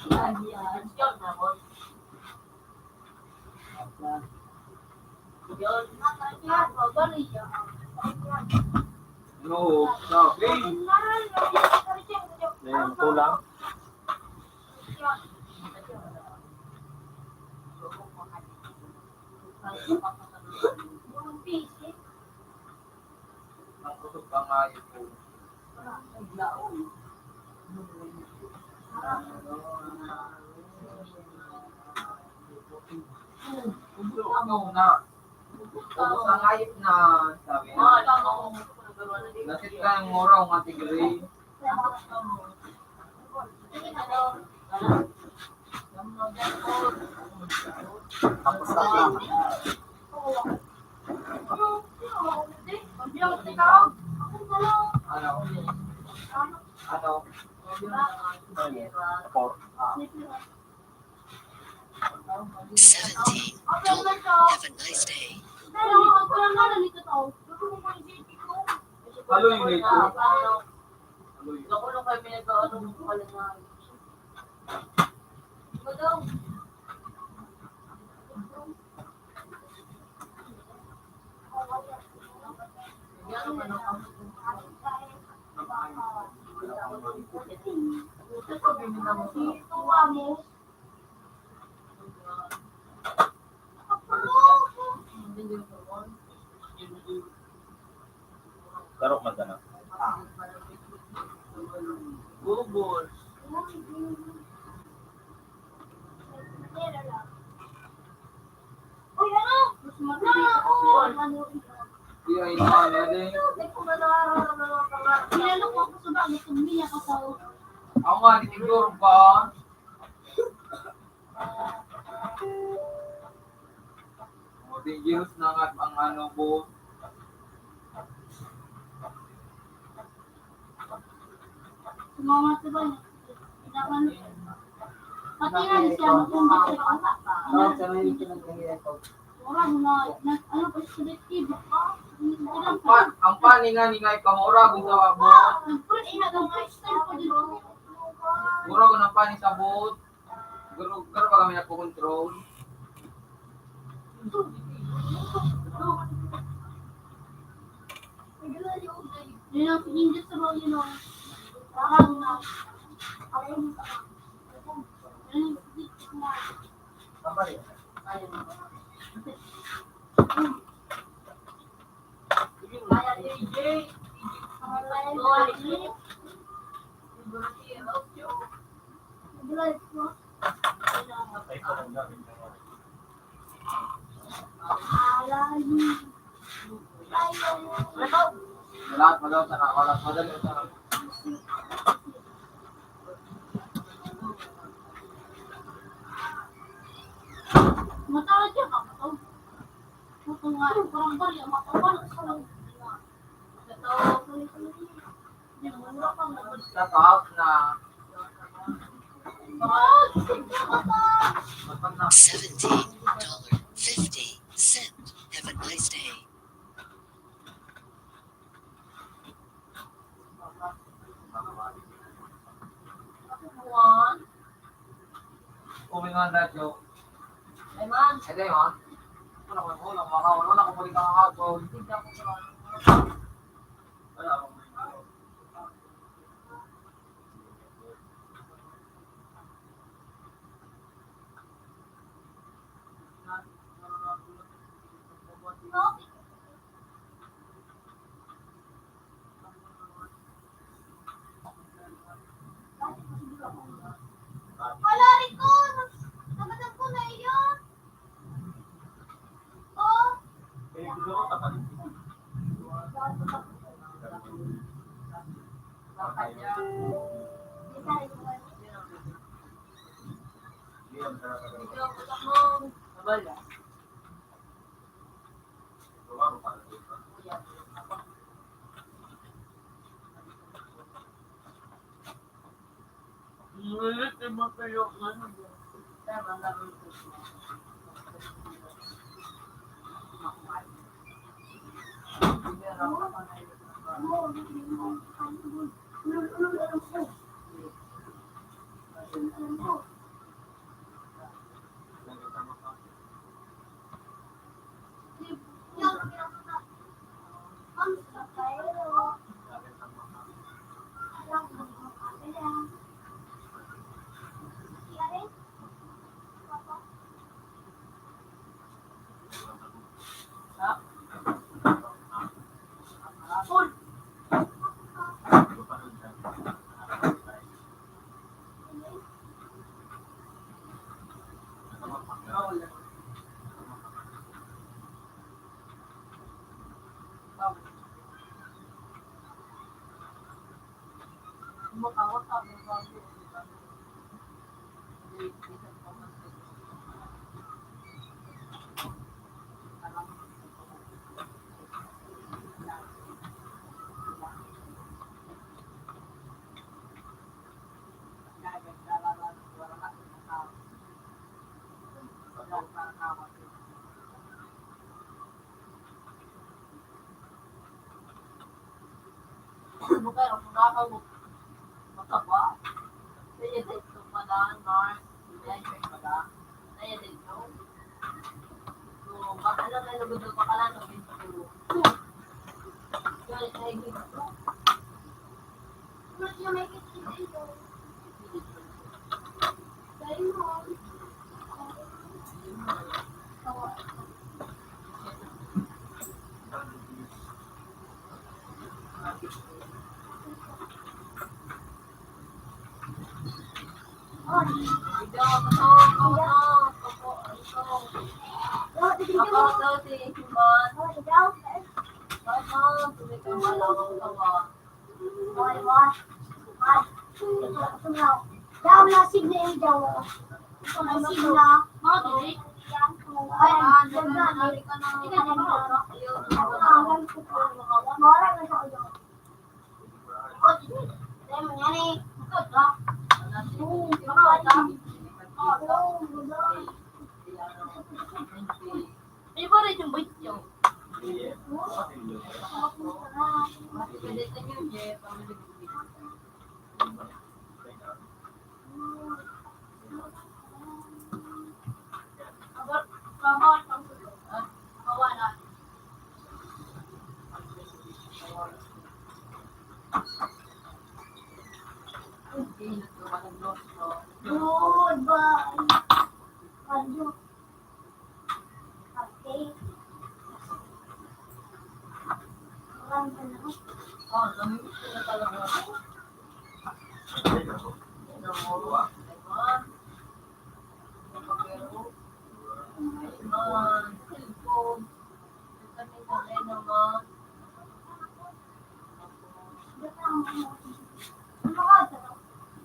Gagihan. Siya, tapos. No, sabi. Ayan, kulang. Ang kusog pa nga ito. Ubos na. Ubos ang hayop na, sabi niya. Nasit ka ng mura, ang Ate Gray. Tapos na lang. Ano? Ano? Ayun. Four. Ah. Seventeen. Have a nice day. Haloy na ito. Haloy. Karok man ka na. Google. Uy, ano? Mas maganda ako. Ano? Di ay naman, ano eh. Kilala ko ako sa bagay, pag niya ka sa Ako nga, tiniguro pa. O, dangerous na nga ang ano, boss. Sumama sa ba niya? Pati nga siya, matumba siya. Tawag sa ngayon, pinagkalian ko. Wala mo na, na, ano pa siya, selektibo. Ang pa-, ang pani nga ni nga ipamura, kung tawag mo. Nagpul-, ina, nag-first time ko dito. Mura ko ng pani sa boat. Garo, garo ba kami nagko-control? Yun ang English sa mga yun, oh. Parang na, parang sa Wala, wala, sa wala, madali, sa Matawa siya ka, matawa. Matawa, parang bali, matawa, matawa. Matawa, matawa. Seventeen dollar fifty cent. Have a nice day. Uwi nga ang radyo. Ay, man. Ay, di, man. Wala ko, wala ko, wala ko, wala ko, wala ko, wala ko, wala ko, wala ko, wala ko, Wala rin ko. Nabatan ko na iyon. Oh. Ngunit yung mga tuyo nga na.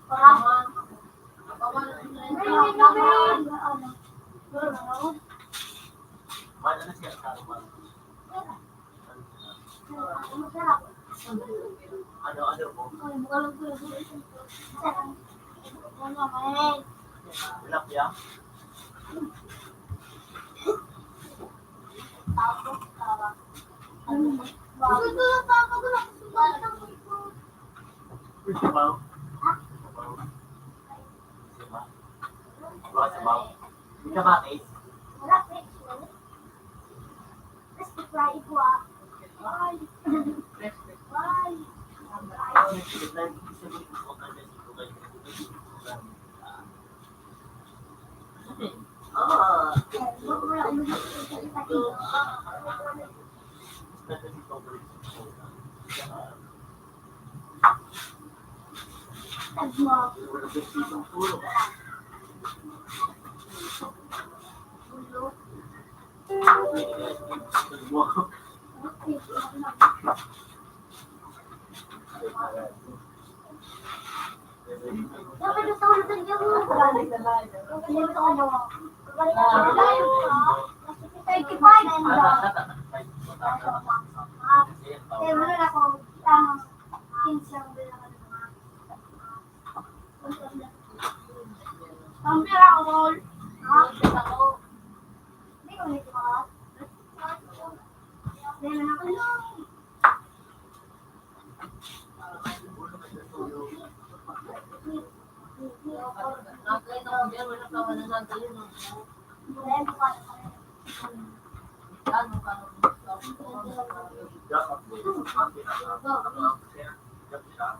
Ano, ano po? Tilapia? Sabaw? Sabaw? Sabaw? Sabaw? May kamatis? Wala, fried. Mas fry ko, ah. Ay. Ay.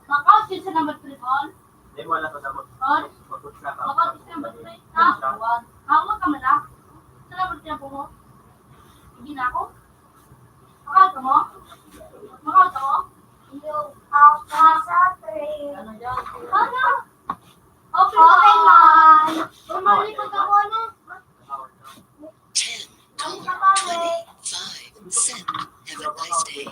Makaw siya sa number three, Paul. Paul? Makaw siya sa number three. Ah, hawak ka man, ah. Sa number three ang buhok. Hindi na ako. Makaw ka mo? Makaw ka mo? Yung ako sa three. Ano? Okay, man. Bumalik ko sa ano? Ten dollar twenty-five cent. Have a nice day.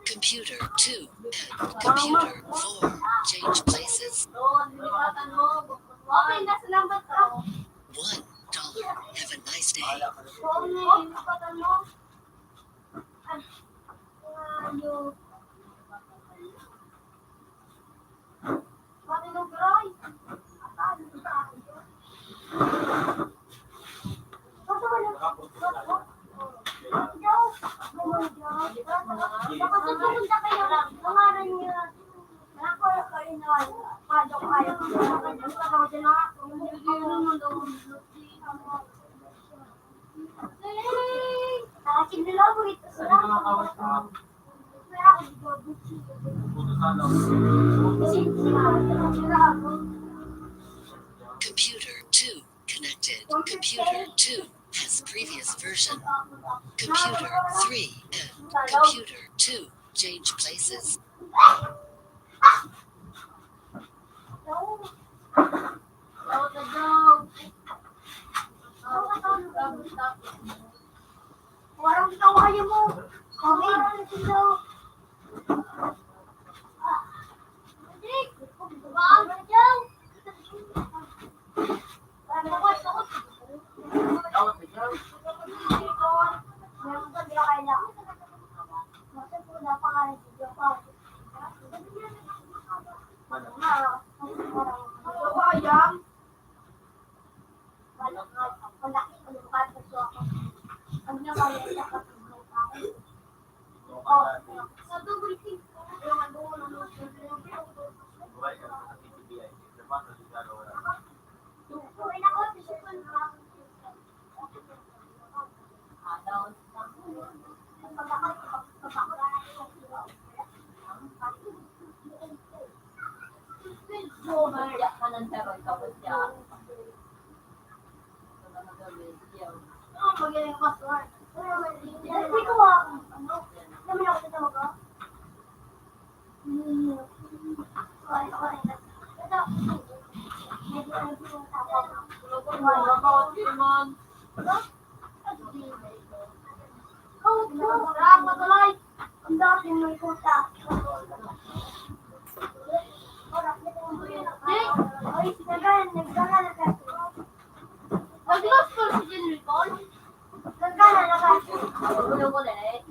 Computer two and computer four change places. One dollar. Have a nice day. Computer two connected. Computer two has previous version. Computer three and computer two change places. Parang tawa niya mo. Kami. Nag-lost call si General Paul. Nagkala na kasi. Ulo ko na eh.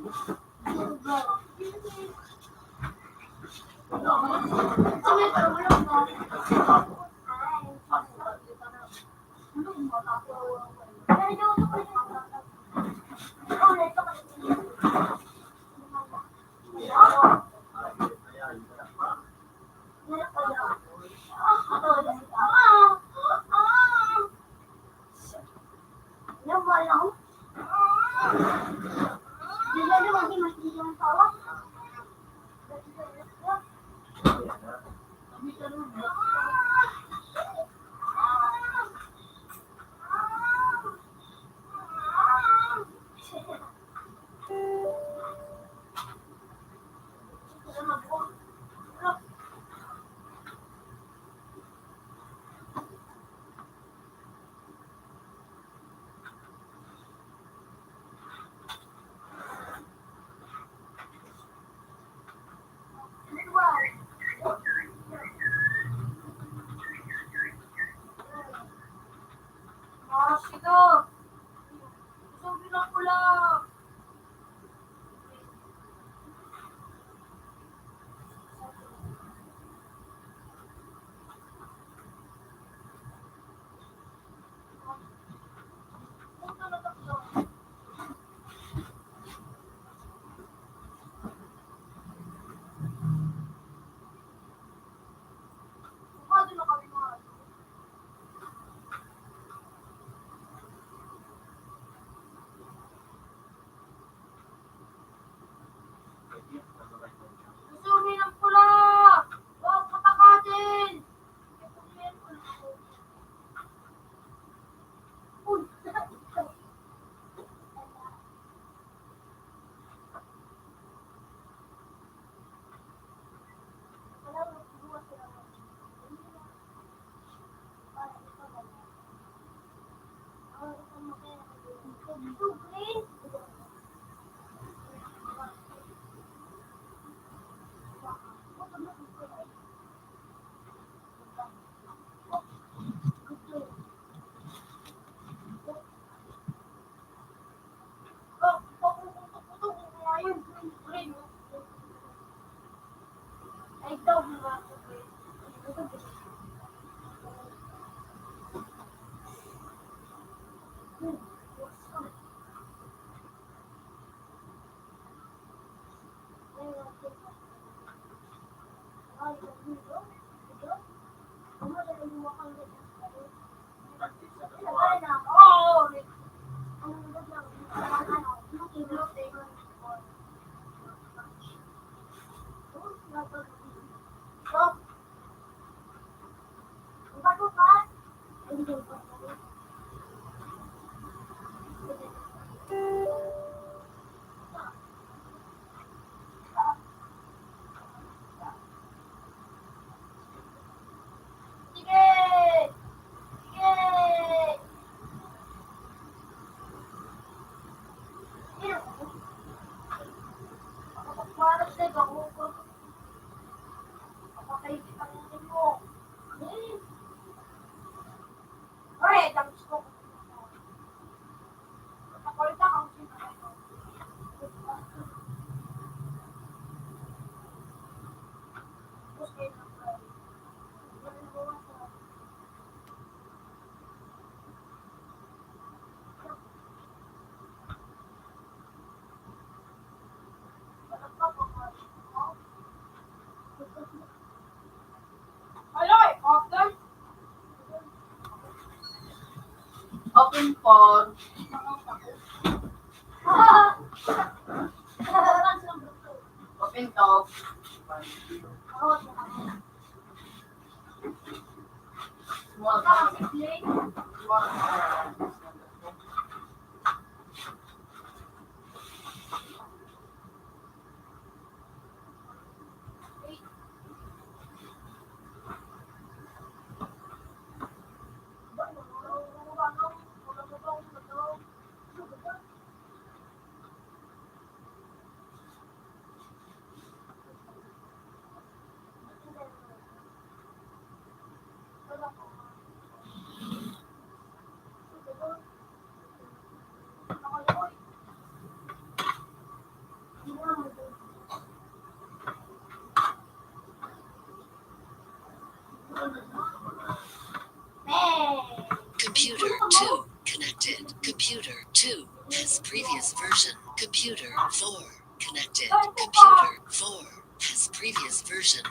Gusto mi ng pula! Huwag patakatin! Aloy, open. Open for. Open talk. Small talk. two has previous version. Computer four connected. Computer four has previous version.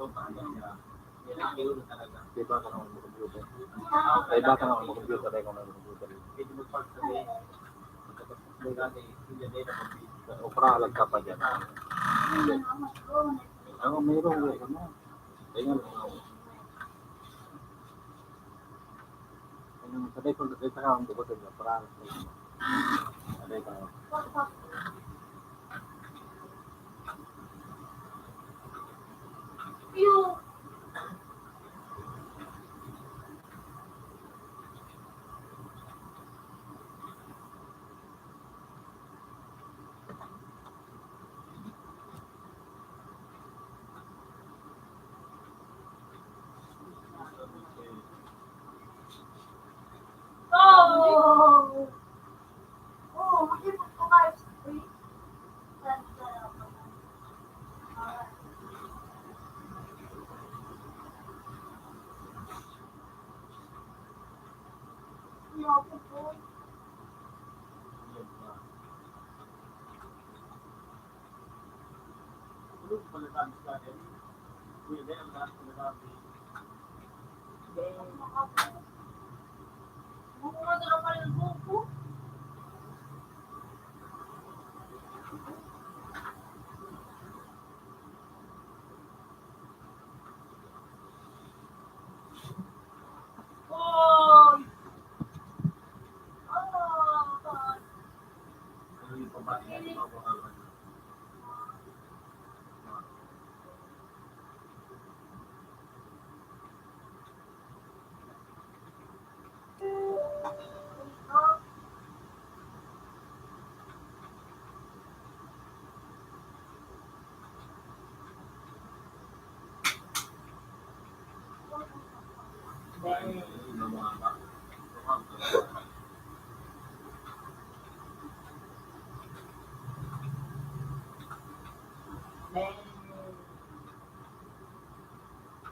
Iba ka naman mag-computer. Iba ka naman mag-computer, iba ka naman mag-computer. Okra, alag ka pa dyan. Ang mayroon, ano? Tingnan mo. Ang sabi ko, sabi ko, ang dugo sa inyo, para sa inyo. Sabi ko,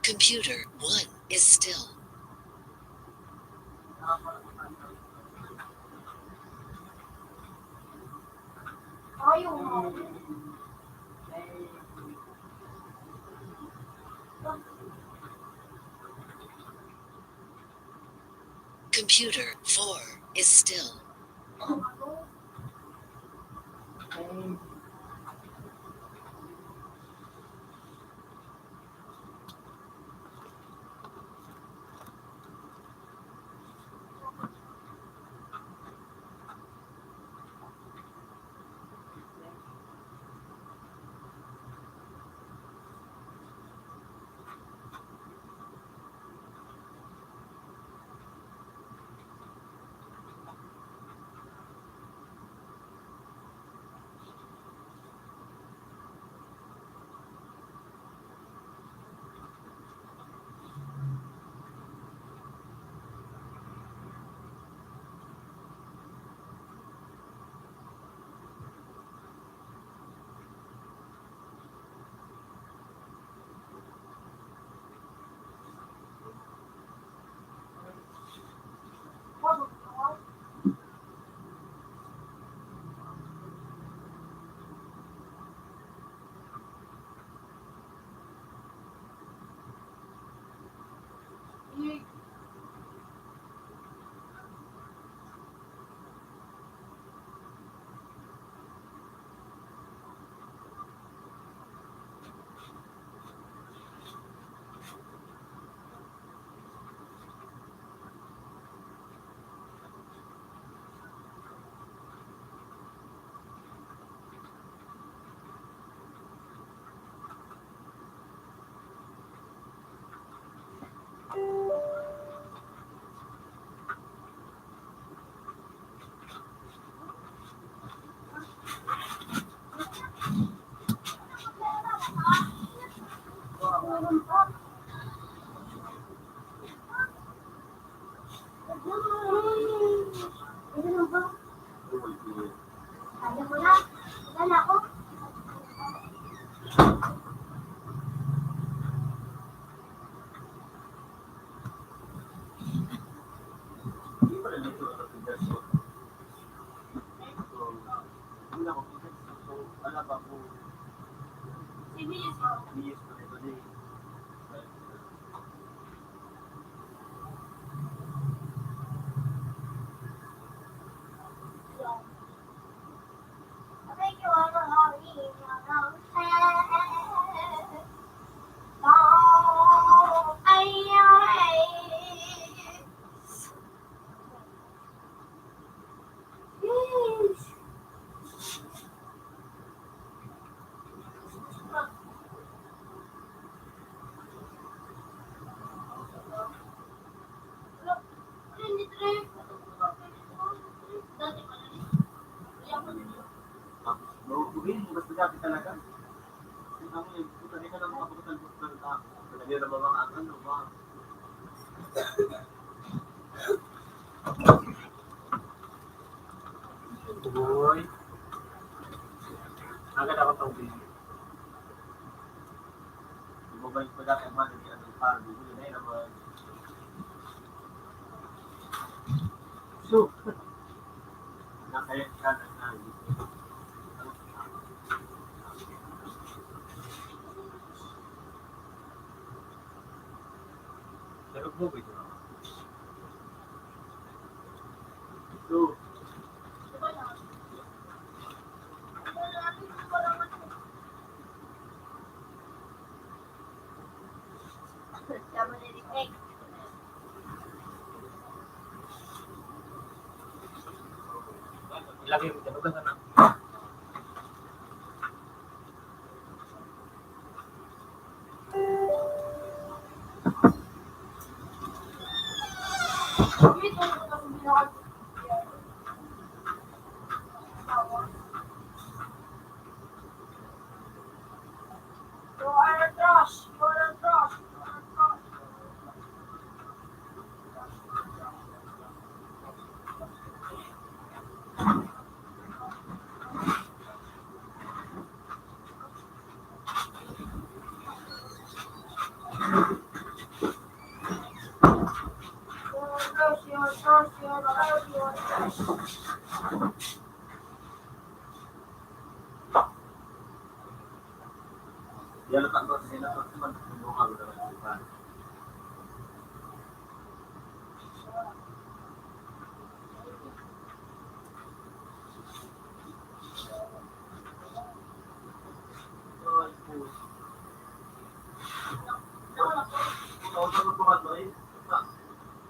Computer one is still. Computer four is still. Mas grabe talaga. Ang mga puta nila lang mga pagkatagos ng tao. Talaga na mga ano, mga Uy. Agad ako tawag. Ibabalik ko dati ang mga naging ano, parang bibili na yun, ang mga So, nakaya ka na na. Pero po, wait lang. So, Ilagay mo dyan. Hugasan na.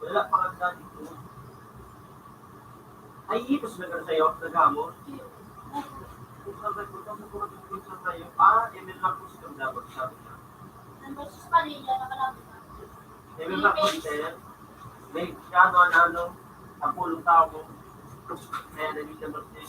Wala pa nga dati po. Ay, ipos na ka sa'yo, nagamo. Kung saan kayo, kung saan kayo, ah, email lang po sa dapat sabi niya. Nandun sa Manila, nakalapit na. Email lang po, sir. May kano, ano, ano, ang pulong tao mo. Kaya nandito naman, sir.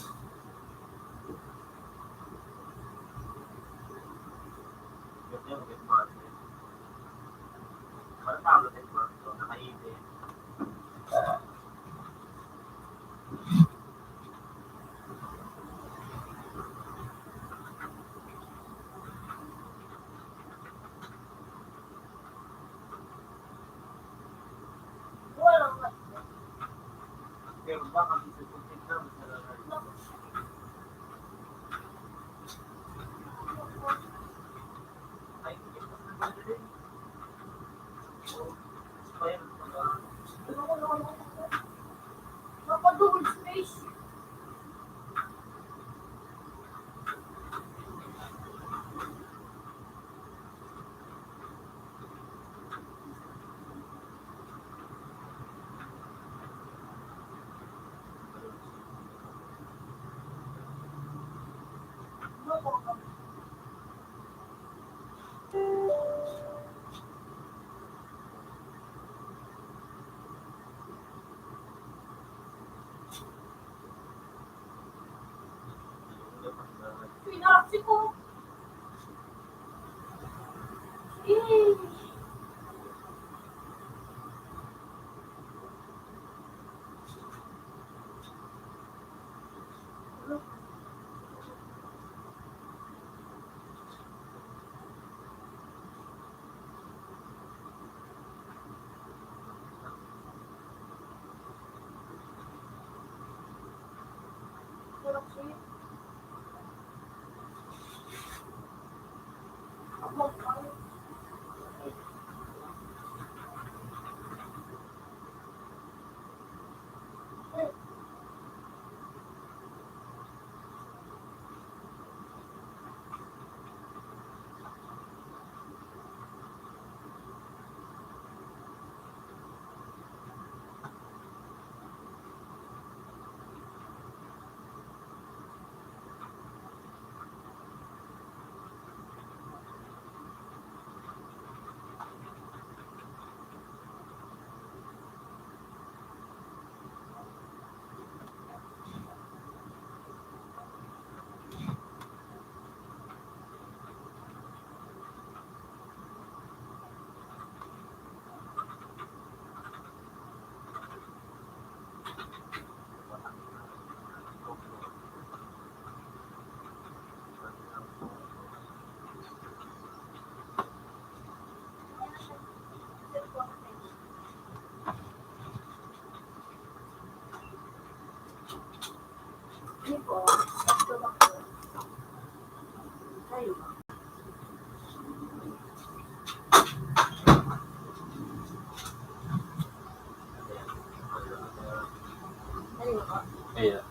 Ayan.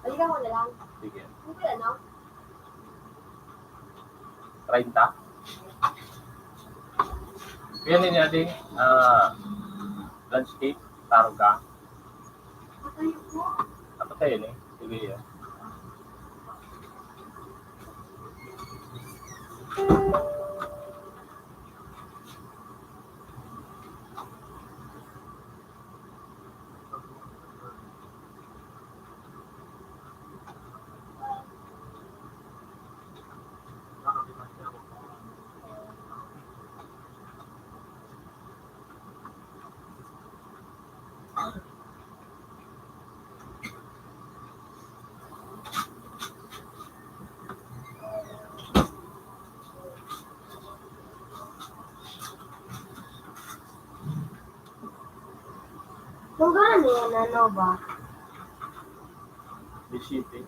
Balikan ko na lang. Sige. Ano po yan, no? Treinta. Yan din natin, ah, landscape, targa. Ano po yan eh? Sige yan. Kung gano'n yan, ano ba? May shipping.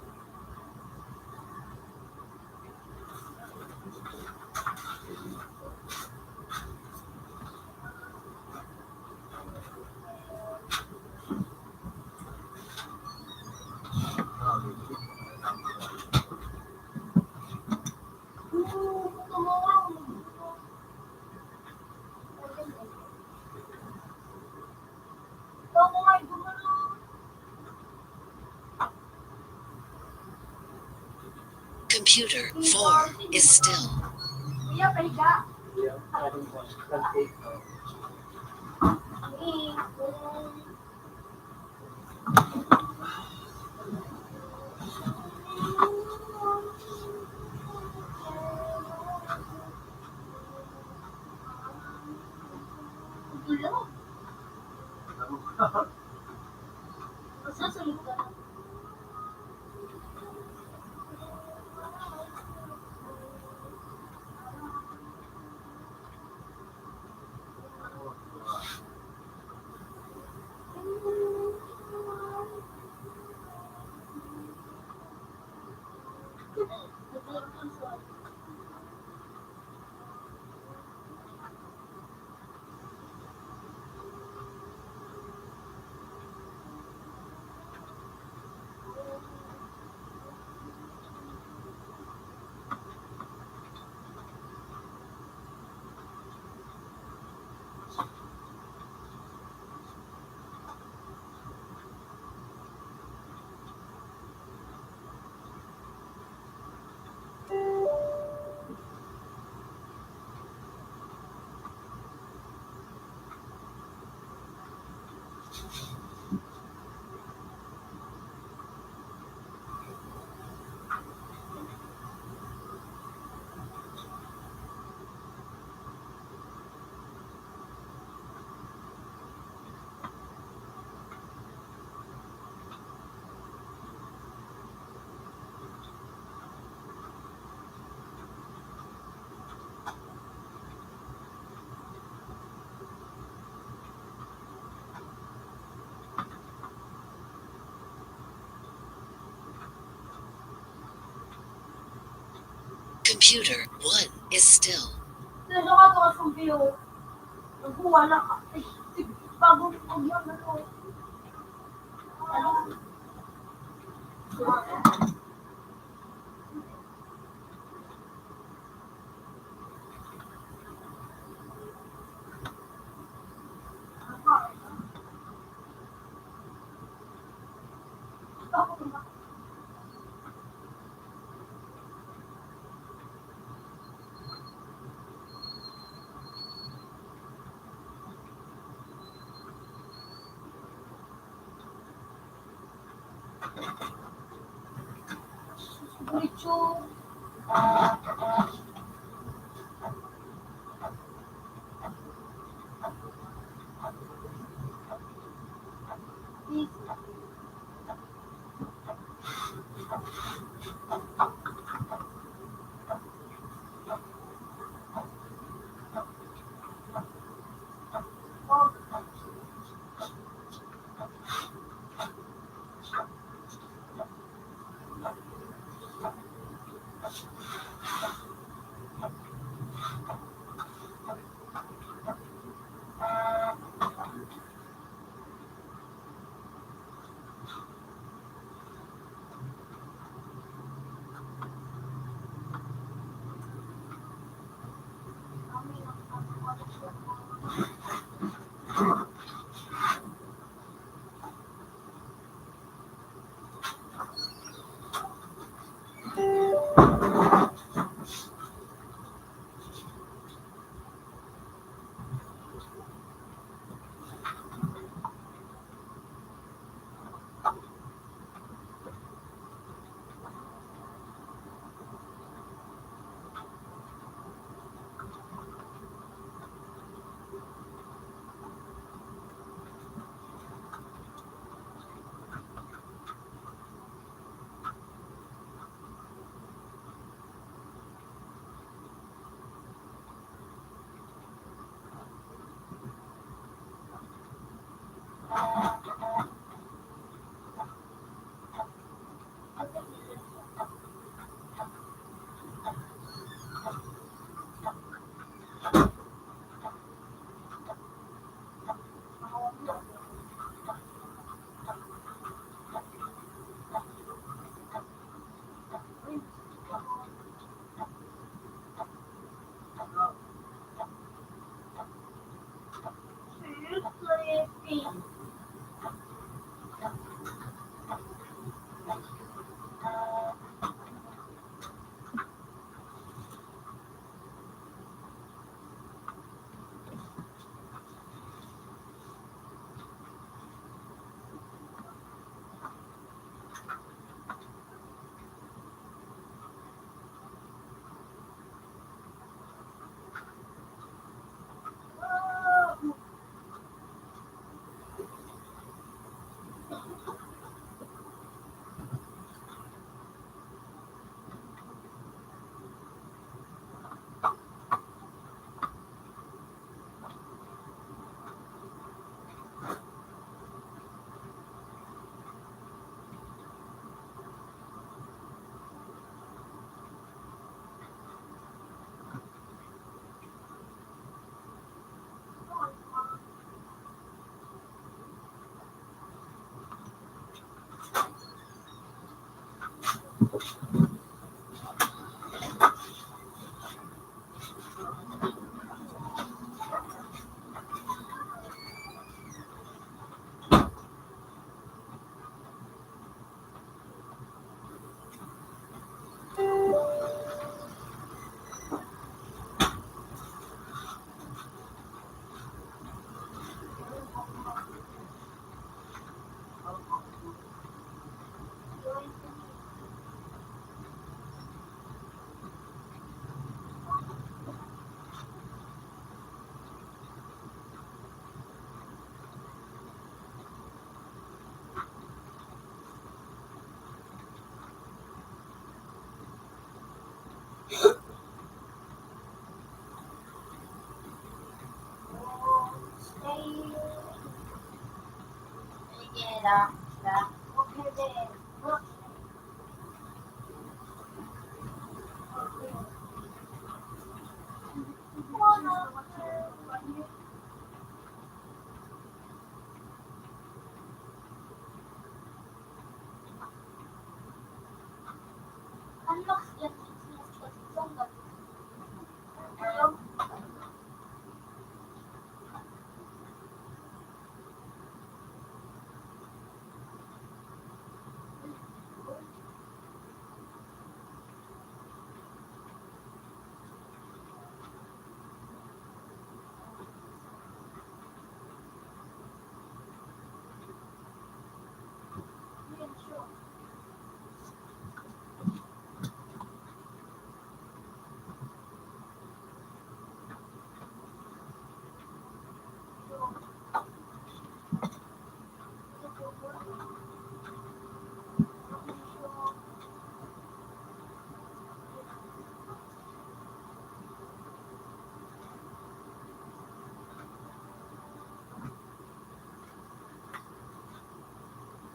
Computer four is still. Computer one is still. Nasa ka to, asumpiyo. Nagkuha na ka. Ay, sige, bago ko yun, ano? Ano?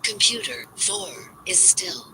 Computer four is still.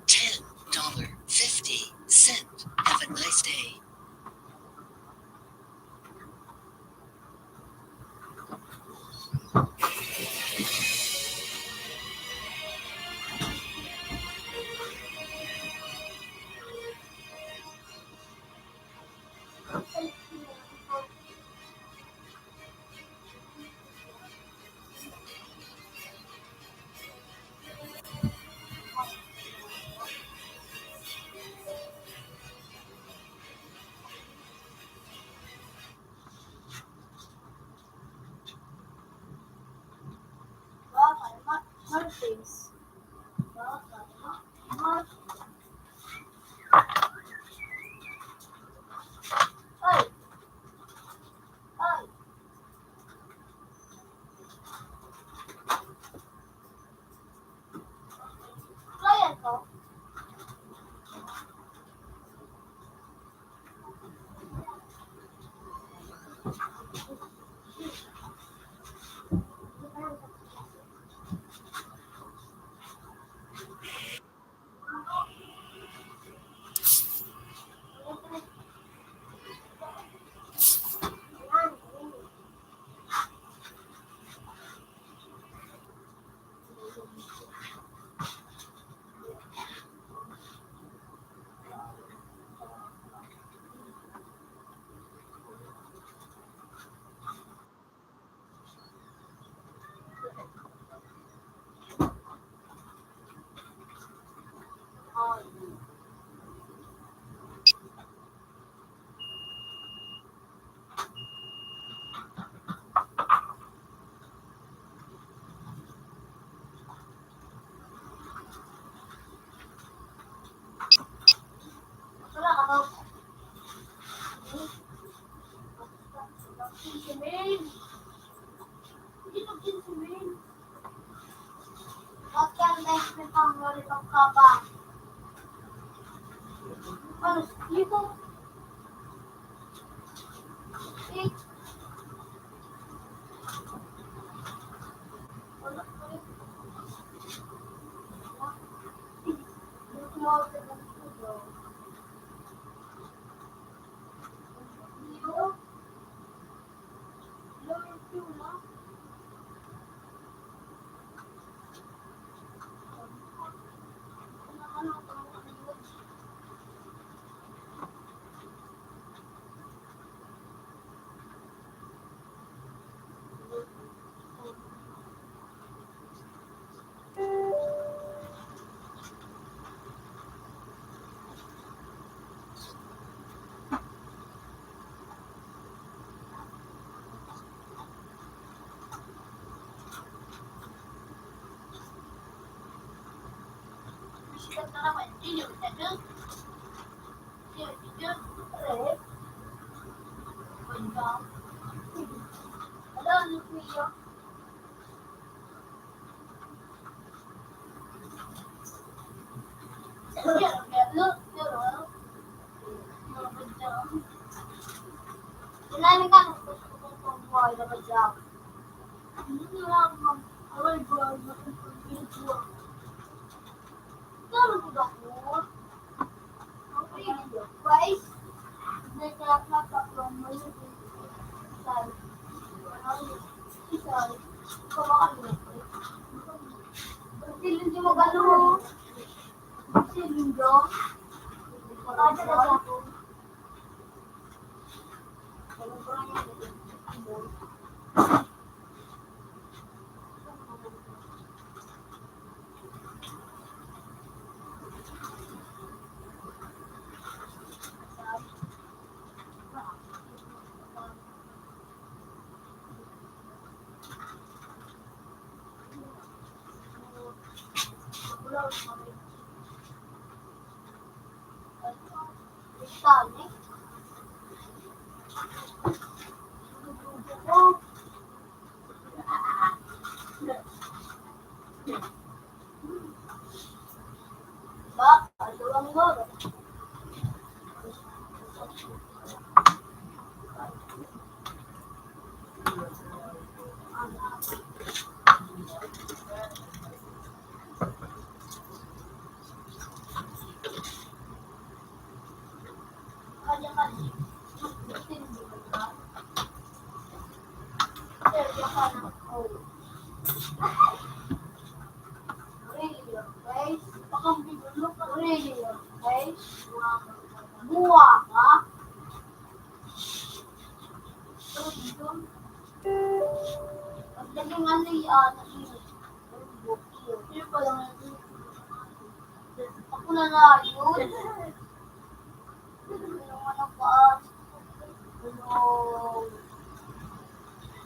Ten dollar fifty cent. Have a nice day.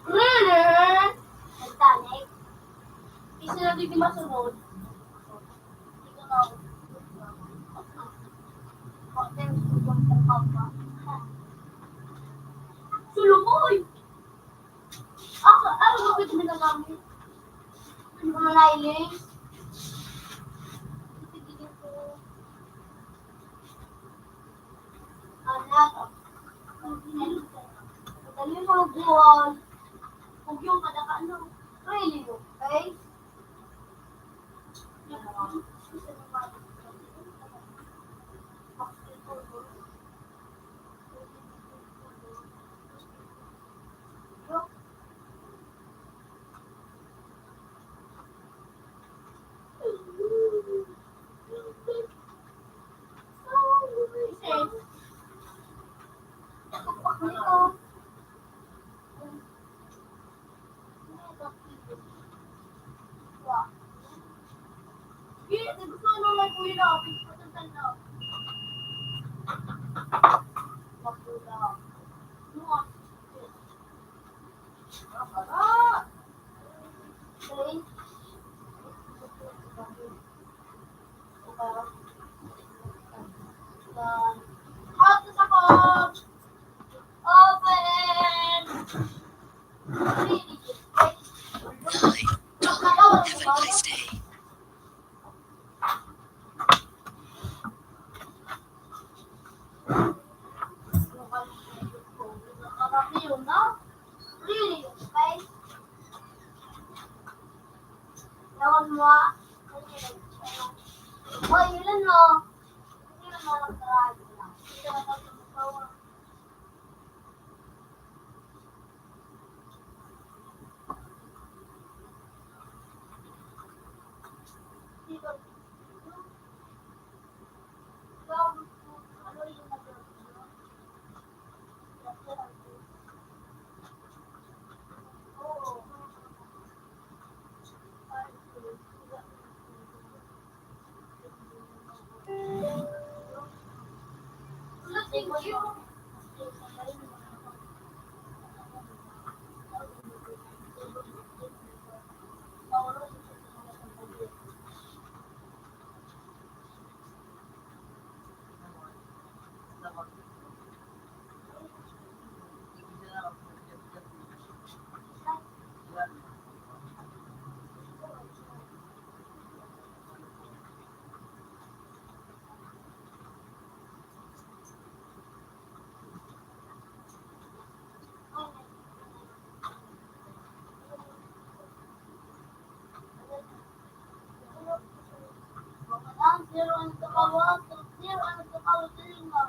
Really? Titanic? Isa na din masunod. Sulumoy! Ako, ako, ako ito nagagamit. Ano ba na, Iling? Anak, madali sa buhay. Huwag yung kadakano. Really, okay?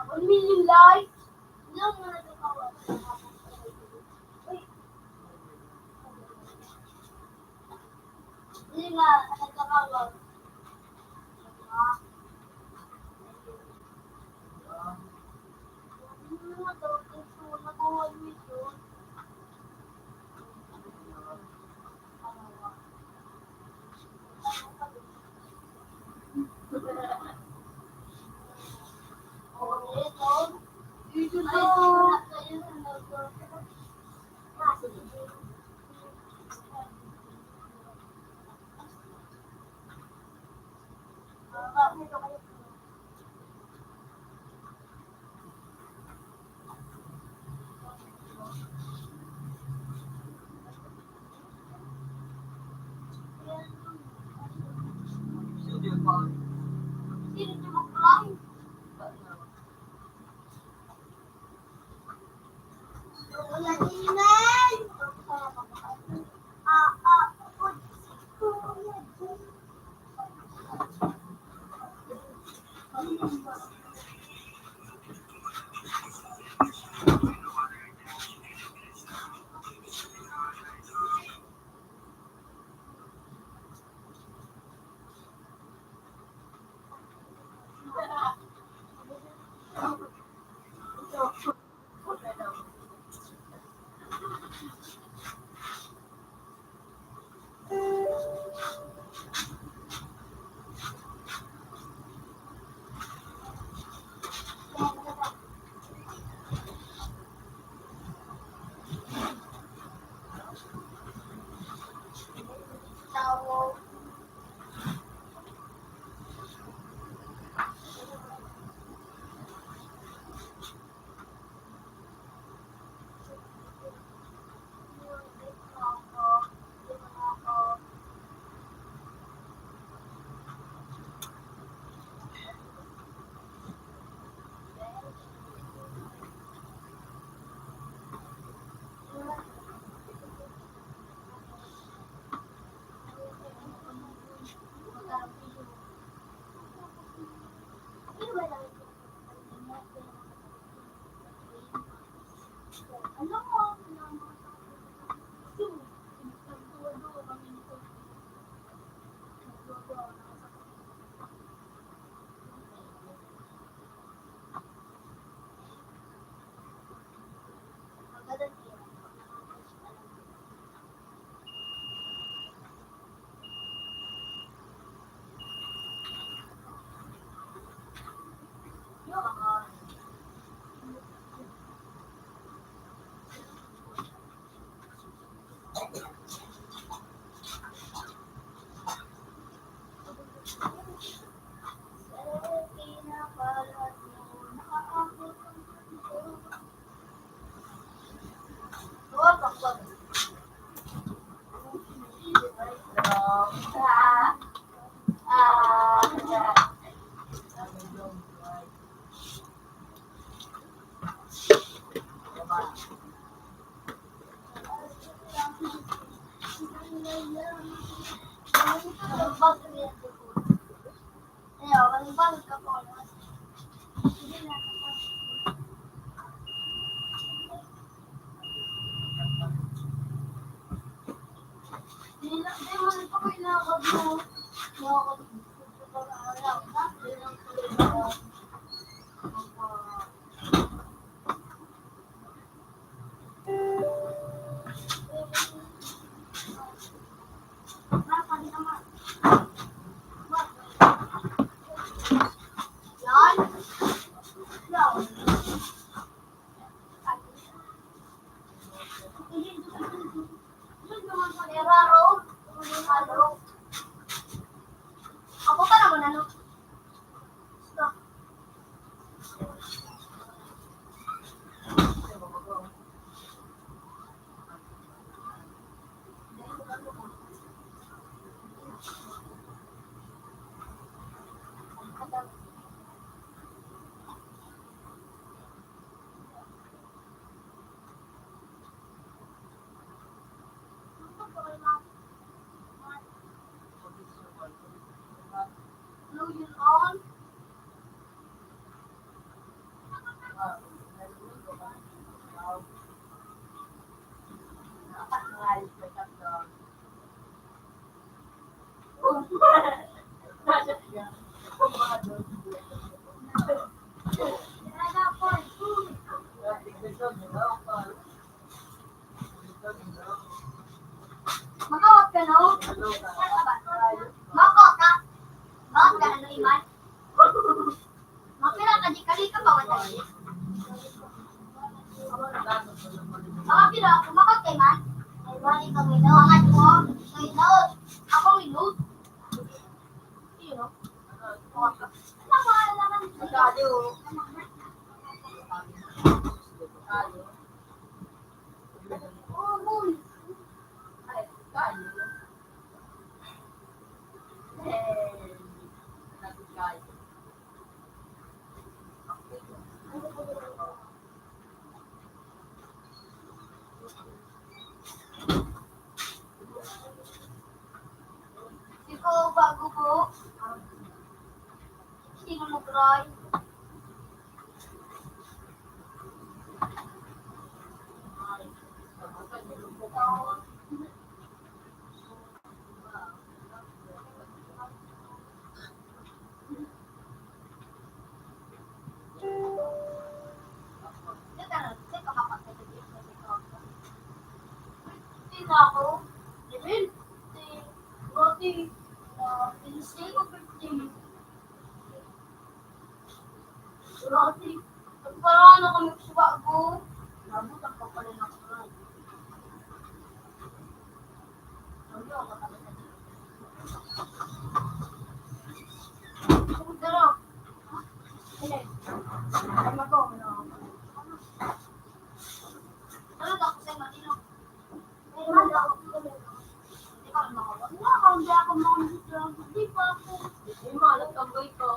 One million likes. Hindi nga, nagkakawag. Makawat ka, no? Makawat ka. Makawat ka, ano, Iman? Mapira ka, di ka, di ka bawal lagi. Mapira ako, makawat ka, Iman. Ay, wala kang ino. Angat mo, sa ino. Ako, ino. Iyo, no? Makawat ka. Ano, wala naman. Ang dali, oh. Ikaw, bago po. Sino mo, Bray? Tingnan ko, Level, roti, ah, pinsil o fifteen. Grabe. Nagparaan na kami sa bago. Nabutang pa pala na ako. Ano, dara. Hindi. Ay, mato, ano? Ano daw, kasi matino? May mga daw. Hindi pa rin ako. Wala, hindi ako mga, hindi pa ako. Hindi, malat ang gawin ko.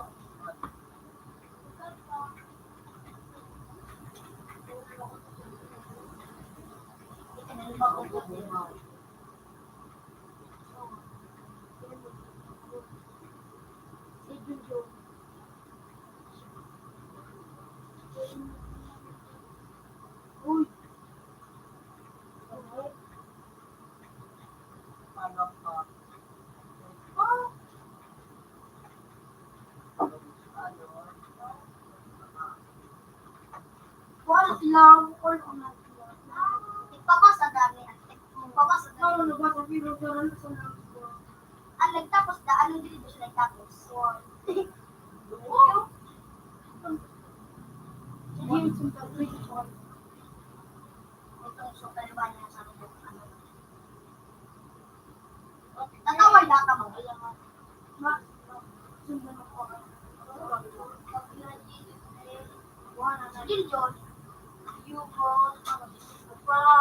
Uy. What is love or not love? Nagpapasa dami. Nagpapasa dami. Ano, nabasa, pero parang sa love ko. Ang nagtapos na, ano, dili ba siya nagtapos? Wow. Sige, yung sa pagkakas. Itong sa kaliwa niya sa ano. Tatawag na ka mo. Ma-, sundan ako. Still yun. Yun po. Para,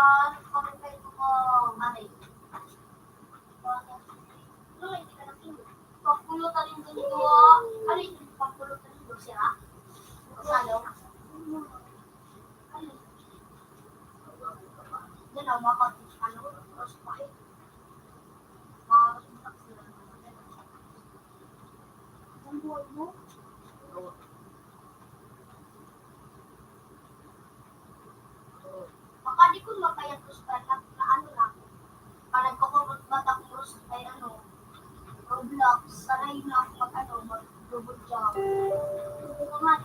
para kayo mo. Ano yun? Pagpulutan yung duwa. Ano yung pagpulutan yung duwa siya? Sa ano? Ano? Yan ang mga ano, mas pahit. Mga taksilan. Ang buhay mo? Makadi kun mapayat ko sa na, na ano na ako. Parang kakurot mata ko sa kay ano, Roblox, sanay na ako mag ano, mag double jump. Hindi ko nga,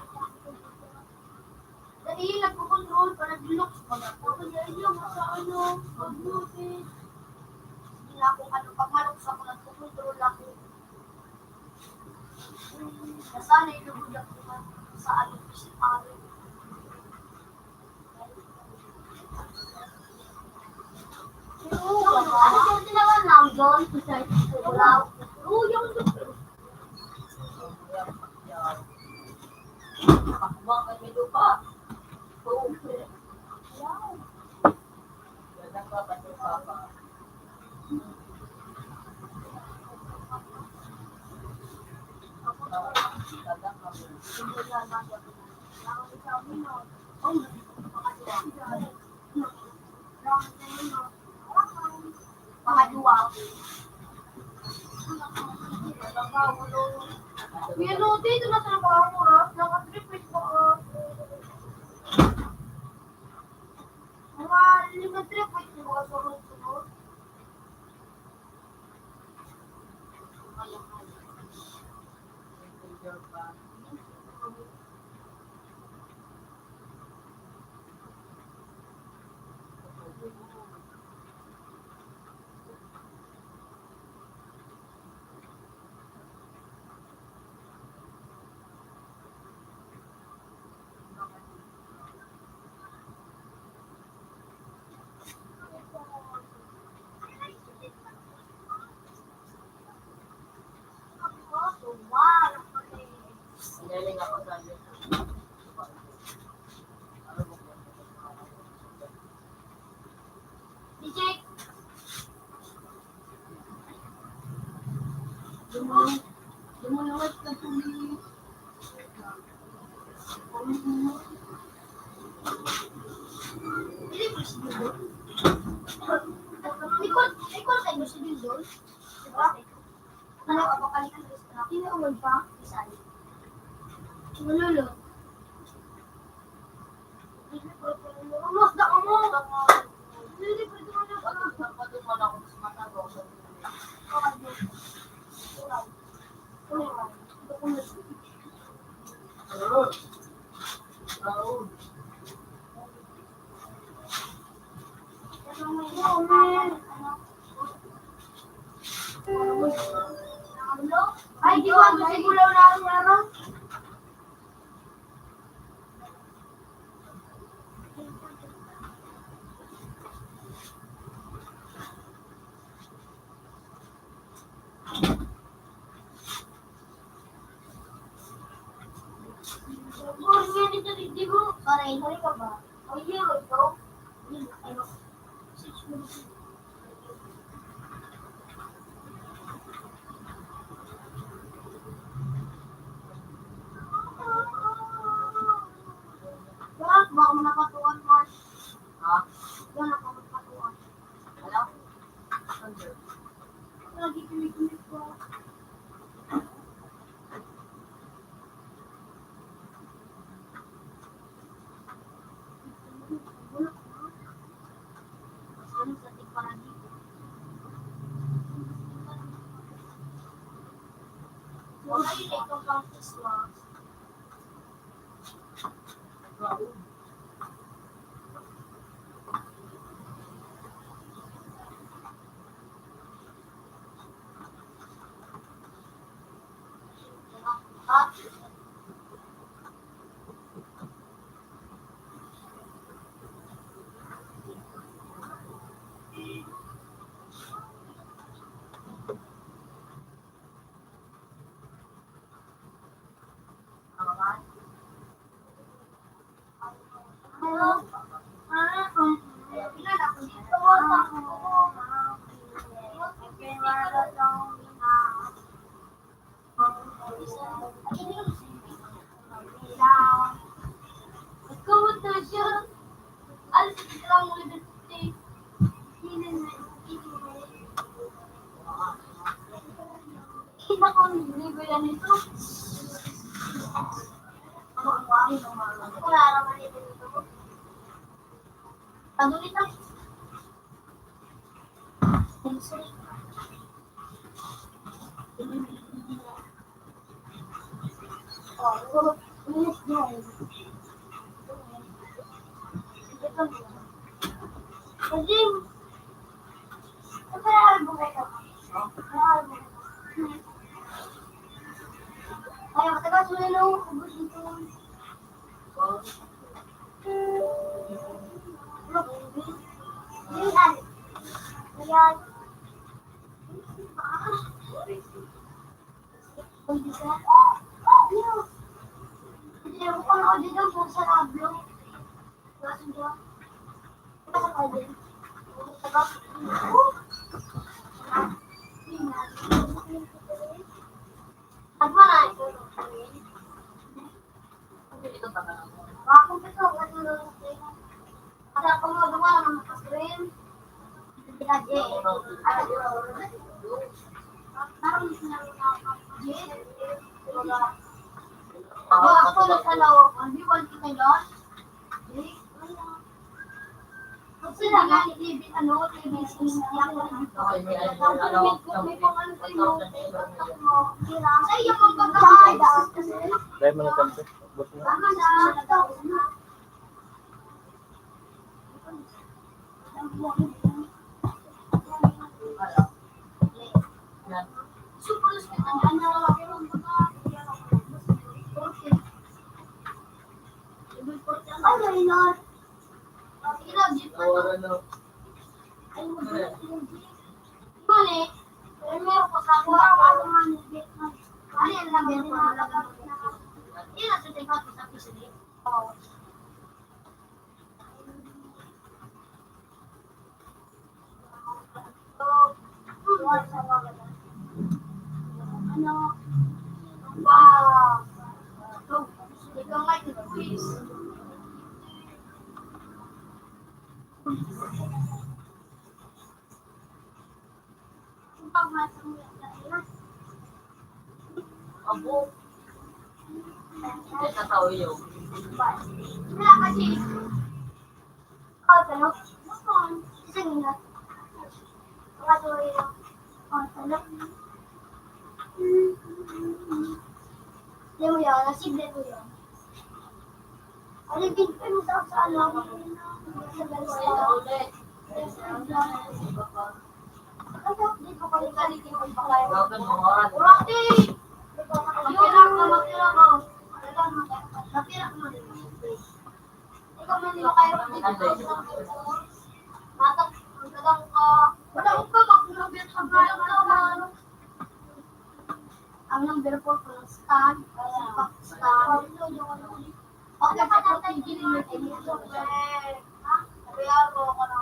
dahil nagkukontrol, parang looks pa na. Tapos dahil yung sa ano, mag-movie. Hindi na ako ano, pag malooks ako, nagkukontrol ako. Nasanay lugod ako sa ano, sa ano. Oo, ano yung tinawan lang doon? Isa, isa, isa, isa. Oo, yung Pangadwa. Kuya Lodi, ito na sa mga oras. Naka-trip pa. Ano ka ba kayo ng restaurant? Inuuman pa? Isali. Malolo. Mas da ka mo. Ay, di ko alam kasi bulaw na araw-araw. Pareho ka ba? Ay, yun, ito. Yun, ano? Bakit ba ako nakatuan, Mark? Ha? Wala ka magpatuan. Wala. Lagi kami kumikwa. Ano sa tigparadig? Wala yung ito pang Christmas. Kita ko ang libre yan ito. Wala naman ito dito. Ano ito? Ay, matagal ko na lang ubos ito. Ayan. Hindi ako panood dito sa sarado. Ako, ako na sa loob. Hindi, wala kita doon. Kasi na nga, T V, ano, T V, may, may, ano, may pang-ano sa'yo. Sa iyo, magpapakita. Dahil mo na tanto, boss mo. Tama na, tapos na. Ay, wala na. Mali. Primero ko sa ako, ako ang mga nilbit na. Ano yan lang, yan yung mga Hindi na sa tingkod sa pisili. Oo. Ano? Wow! Ikaw nga, quiz. Abo. Hindi sa tao yun. Wala kasi. Oh, tanong. Isang minute. Wala tuloy yung, oh, tanong. Hindi mo yan. Nasible ko yan. Alipin ko yung sa, sa ano, sa ganun. Ano, di ko pa rin kalipin ko pa kayo. Urati! Magkira ka, magkira ka. Magkira ka, magkira ka. Ikaw man yung kayo, di ko pa rin kalipin ko. Matak, magkadang ka. Wala ko pa, magkira ka, magkira ka. Ang number four ko ng stand, stand. Okay, sa pagpigil mo, eh, kaya ako, ano,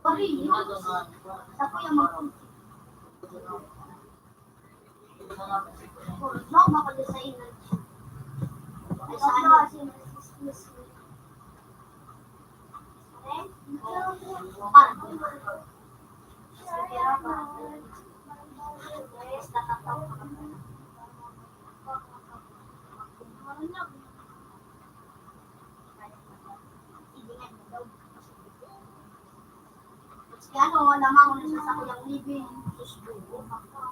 Pari, yun. Sa kuya mo. Mao ba ko sa inyo? Ay, sa ano? Para. Yes, nakatawa. Sige nga, daw. Kaya ano, lamang na siya sa kuyang living. Sus, bubo, maka.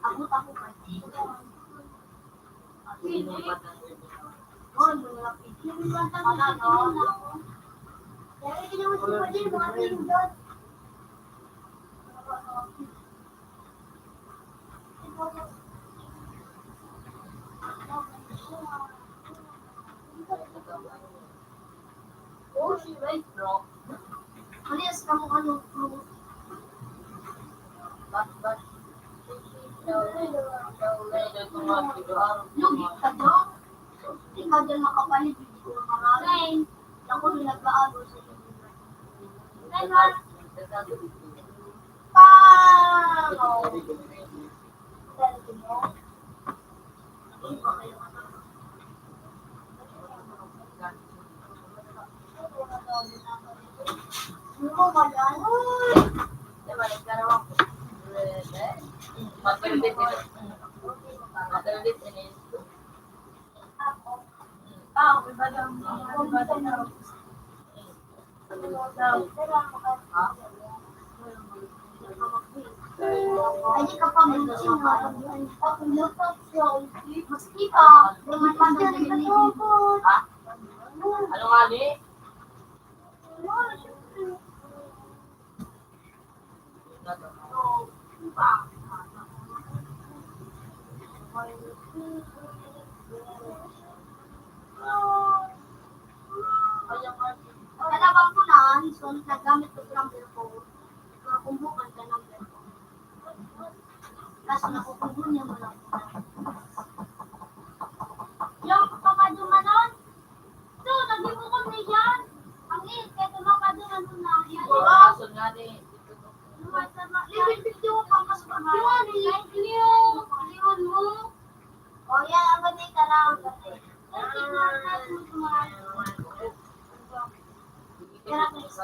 Abot ako pa. Pwede. Oh, mga pwede. Wala, no? Kaya hindi naman si Pwede, mga pindot. Oh, she went, bro. Parehas kamo, ano, bro. Bat, bat. Lugi ka, bro. Ikaw din makapalit, hindi ko marami. Ako rin nag-aago sa inyo. Paano? Ay, di ka pa magising, ha? Maski pa, duman pa sa dilim. Ha? Ano nga ni? Kalabang ko na, so, nagamit ko sa number ko. Pero kung bukan ka number ko. Kaso nakukuha niya mo lang. Yung pamadumanon, so, naging bukan na yan. Ang init, kaya tumakad na nun na. Kaso nga ni, Libre video mo pang mas pag-iwan, eh. Libre, libre mo. O, yan, ang ganda yung tanawag. Ay, tignan natin mo, tignan. Tara, please.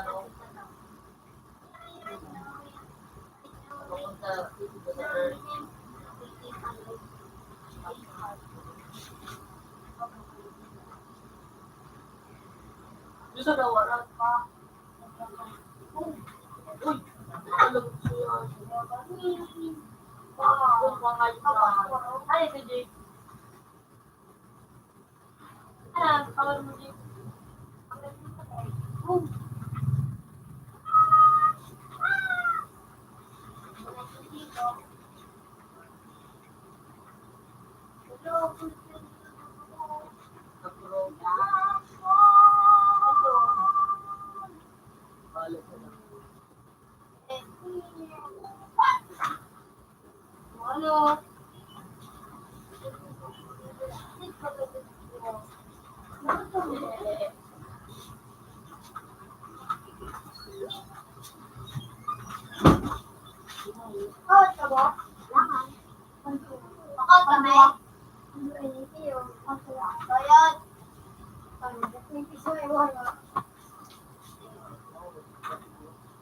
Gusto daw, wala pa. Uy, alam ko yan. Kung mga iba. Ay, sige. Ah, power mo dito.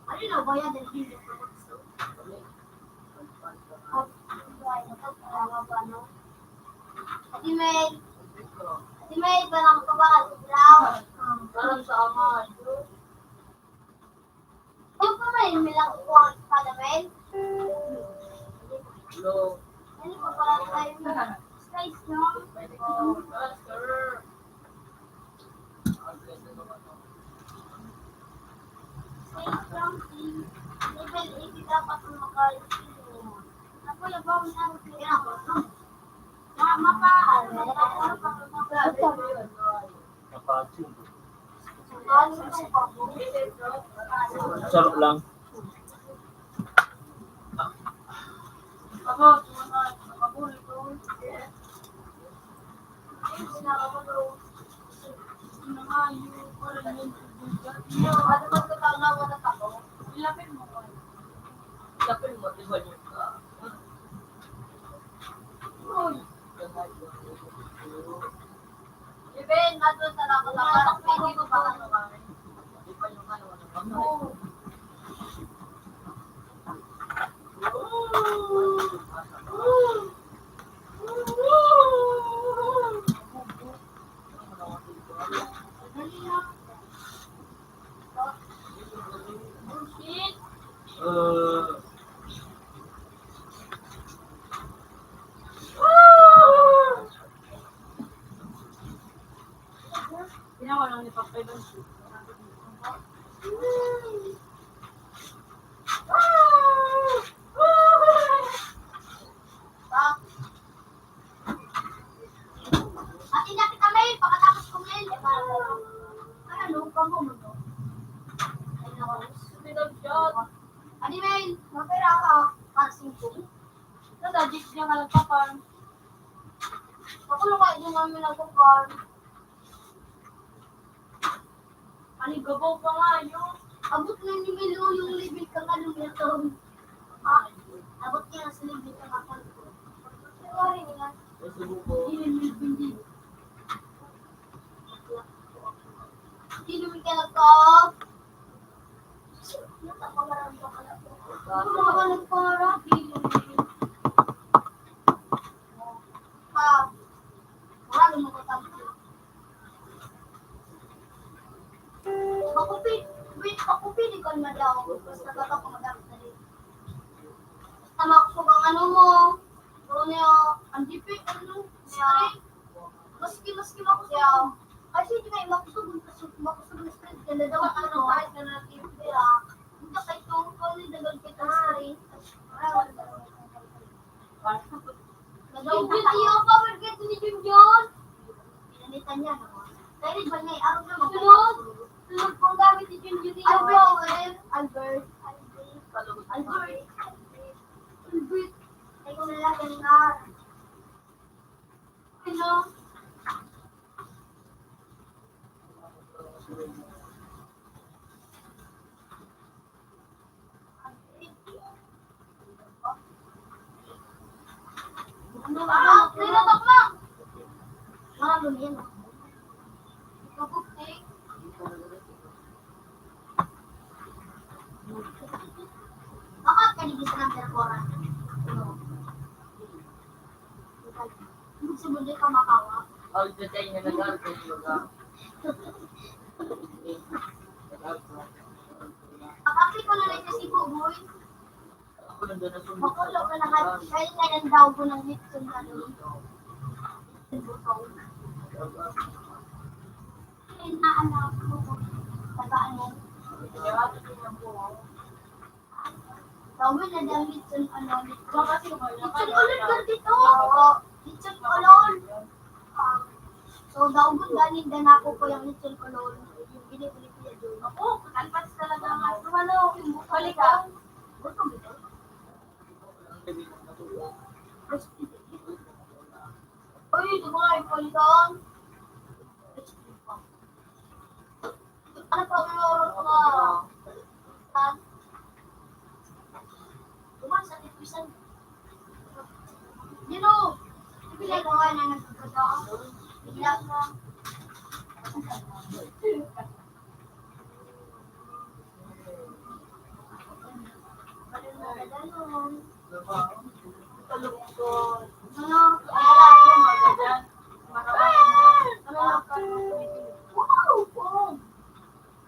Ano na, bayad ang hindi ko. Ate May, Ate May, parang kabahan sa brown. Parang sa ama. Yung pa may milang kuwang sa lamin. Hello. Ano pa parang tayo na? Slice, no? Hello. Slice lang, please. Level eighty dapat ang makain. Ako, labaw na. Kaya ako, no? Ma-, mapa-, mapa-, mapa-, mapa-, Sarap lang. Ginawa lang ni Papa Ivan. Pati na kita, Mel. Pagkatapos ko, Mel, eh, parang, ano, pag-umo, no? Ay, naku. Sumigaw siya. Adi, Mel, mapera ka. Para singko. Sa gadget niya ka nagpapan. Ako lang kayo yung namin nagpapan. Aligabaw pa nga yun. Abot na ni Milo yung level ka nga nung ito. Ah, abot niya sa level ka nga nung ito. Sorry nga. Hindi, hindi, hindi. Hindi naman ka nagpa-, nagpa-, nagpa-, Ah, wala naman ko tampo. Makupi-, wait, makupi ni kon madaw, basta baga ko magamit na rin. Basta makusog ang ano mo, ano niya, ang D P, ano, straight. Maski, maski makusog. Kasi di kayo makusog, makusog, makusog na straight. Ganda daw ang ano, kahit na natin. Hindi kayo itong, kung nagdagal kita straight. Nagawin iyo pa, Marquez ni Junjun. Pinalitan niya, no? Kaya rin ba niya, arog naman. Sunod. Sunod pong gamit ni Junjun iyo. Albert, Albert. Albert. Albert. Ay, kung nalagan nga. Ano? Ano ba? May natak na! Marami na yan. Ikaw, Putik. Bakit ka di gusto ng perpora? Ano? Ibig sabihin, di ka makawa. All the time na nag-aargue yung lugar. Pag-api ko na lang sa Cebu, boy. Ako nandun na sumusunod. Makulog na lahat. Kaya na yung daw ko ng litson na doon. Kaya na anak ko. Taga ano? Kaya ako din ang buhay. Gawin na dyan, litson, ano, litson. Litson kulon ba dito? Oo, litson kulon. Ah, so, daugon ganin, danako ko yung litson kulon. Yung binibili ko yun. Ako, kalpas talaga nga. Tumalo, yung bukal ka. Gusto mo ito? Uy, ito ko nga yung palitan. Ano pa ang laro ko na? Tuman sa tipisan. You know, bigla ko nga na nagkakataon. Bigla ko.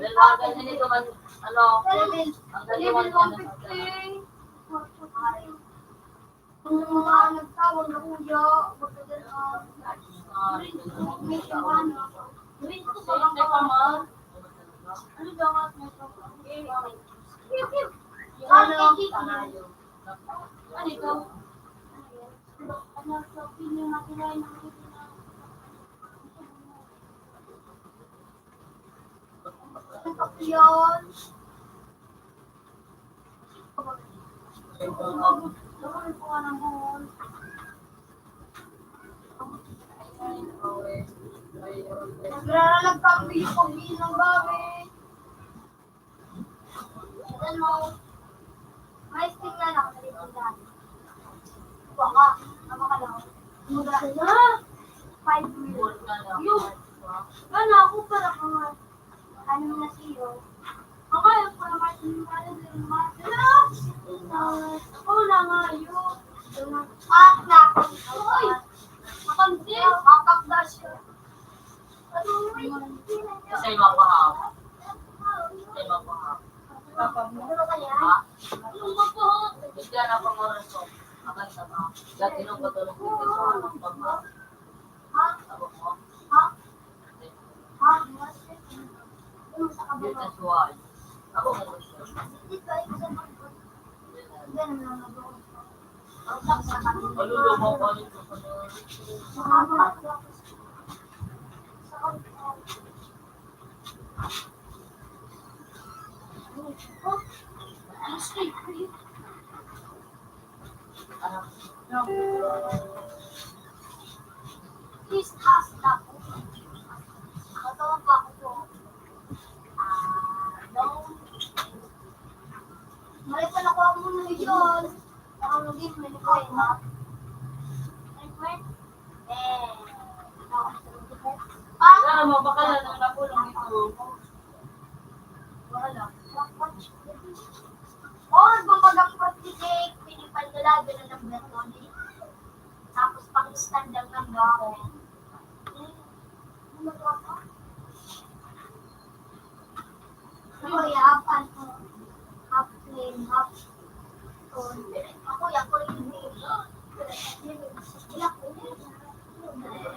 Dahil mga ganyan ito man, ano, ang galing. Level one fifty. Ang mga nagtawag na kuya, magkaganon. Green ko, green ko, ano, green ko, ano, ano daw nga, ano, ano ito? Ano, sa opinion natin ay Yun. Nagraralag kami pag ng gamit. Ano? May sting na lang sa tindahan. Baka, ano ka lang? Mura na. Five million. Yung, ano ako para mga, ano na siyo. Ako, yung para mga, mga, mga, mga, ako na nga yun. Ah, na. Uy! Makamti. Makakdas yun. Kasi mapahap. Kasi mapahap. Ha? Hindi na pang oras ko. Akan sa mga. Dati nung patulog dito sa mga pagma. Tapos mo? Dito sa suway. Ako mo. Dito ay sa mga. Ganun lang ako. Ang taksa kami. Maluloko pa rin sa mga. Sa mga. Mali pala ko ang muna yun. Ako naging mali ko eh, ha? Ay, friend. Eh, ano ako sa mga friend? Ah! Wala, mabakal na nang napulong ito. Wala. Oras mo pag-approve ni Jake, pinipandala, ganun ang buhat mo, di? Tapos pang-stand ang nagbaho. Ako, ya, half, ano, half plain, half tone. Ako, ya, ako, yung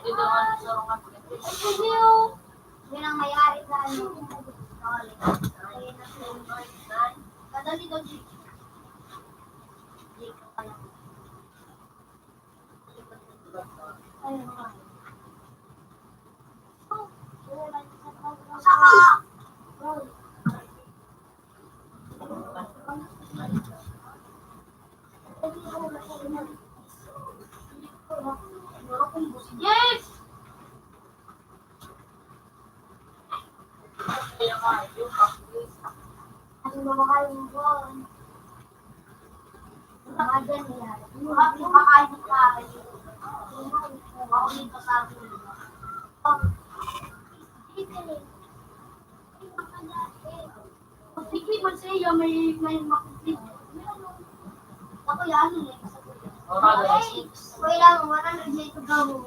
Ito, ano, sa mga Ay, hindi, oh. Yan ang may-ari sa ano. Sorry. Ayun na, plain. Kadali daw, Jake. Jake, ano? Yes! Ang mga kalimbuan. Mga dyan yan. Mga kumakain ng kain. Mga ulit pa sa akin. Sige, man sa iyo, may, may makulit. Ako yan, ano eh. Ay, kailangan one hundred na ito gawin.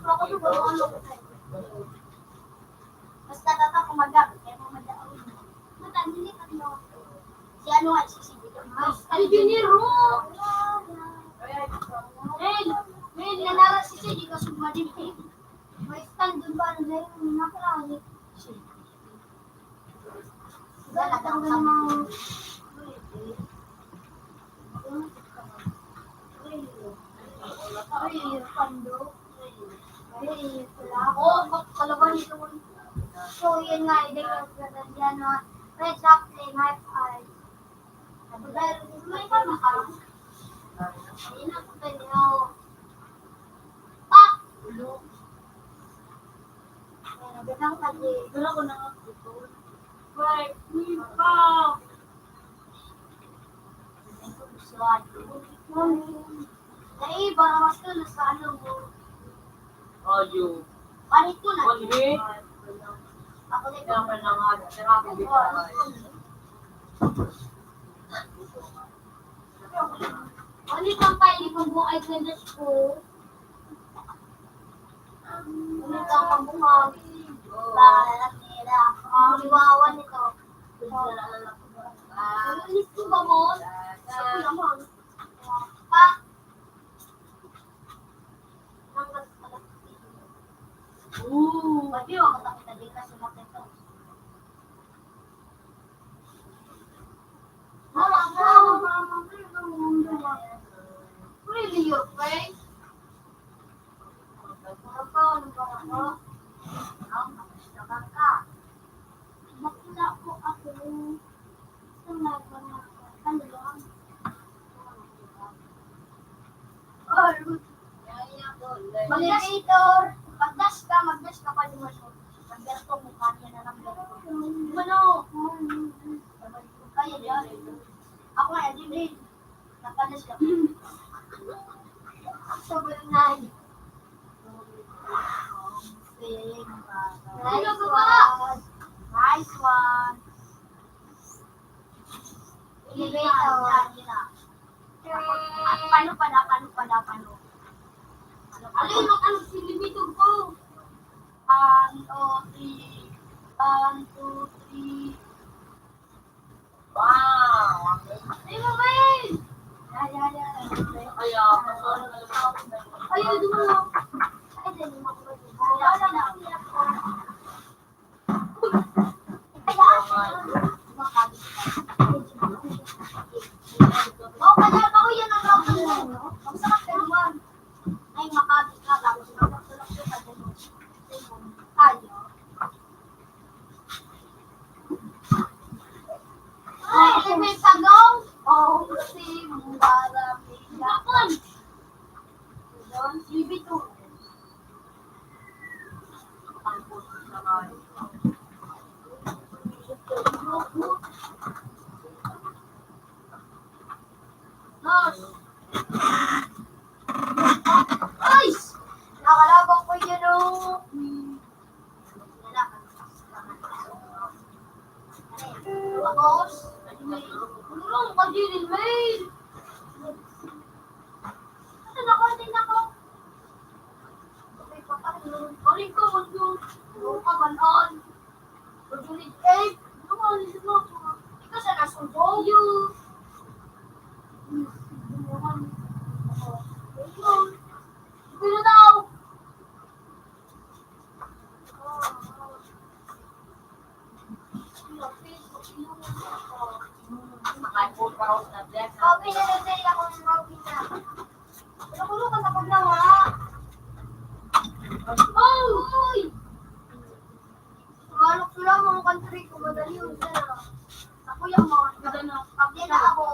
Ako yung ano. Basta tata kumaga, kaya kumaga ako. Matandili pa niyo. Si ano nga, si Sige. Ay, biniro! Hey, hey, nanara si Sige, kasugma din. May stand doon ba? Ano na yun? Nakalangit. Wala lang sa mga. Ay, pando. Ay, wala. Oh, kalaban ito. So, yun nga, hindi ko pagkatandaan na may exact name, high five. Dahil may pa maka. Ayun na, pwede na ako. Pak! Ulo. Ganang kadi. Dala ko na nga dito. Wait, wait pa. Naiba na mas tulos sa ano mo. Ayo. Palit ko na. Ano eh? Ako na ito. Kaya ka na nga, sira ko dito. Ano itong kain kong buhay ko na school? Ano itong pambuhag? Ba, nila. Ang liwawan nito. Ang liwawan nito. Pa. Ooh. Pwede mo ako nakita din kasi makita. Mama, mama, mama, mama, mama. Really, your friend? Ano pa? Ano pa? Ano pa? Ang bakla ko ako. Sa mga kaluluwang. Elevator. Mag-dash ka, mag-dash ka pa, di mo siya. Mag-dash ko, mukha niya na lang. Mano? Kaya yan. Ako nga, di rin. Nag-dash ka. Sa barangay. Nice one. Nice one. Elevator. Pano pa na, pano pa na, pano? Alin ang ano, elevator ko? One, two, three. One, two, three. Wow! Ay, mamay! Ay, ay, ay. Ay, ah, ay, ay, ay. Ay, ay, ay. Ay, ay, ay. Ay, may pagong. Oh, si Mara. Bakon. Doon, si Bito. Dos. Ay! Nakalaban ko yun, oh. Tapos, ano may, ano lang, pag-irin, may. Ito na, konti na ko. Balik ka, Mundo. Huwag ka, balaan. Pag-irin, eh. Ano ka, ano ka? Ikaw sa nasubo. You. Ito na daw. Coffee na lang sa'yo, ako ng coffee na. Kulo-kulo ka sa paglawa. Uy! Tumalok sila, mga country ko, madali yun sila. Ako yung mga, pag di na ako,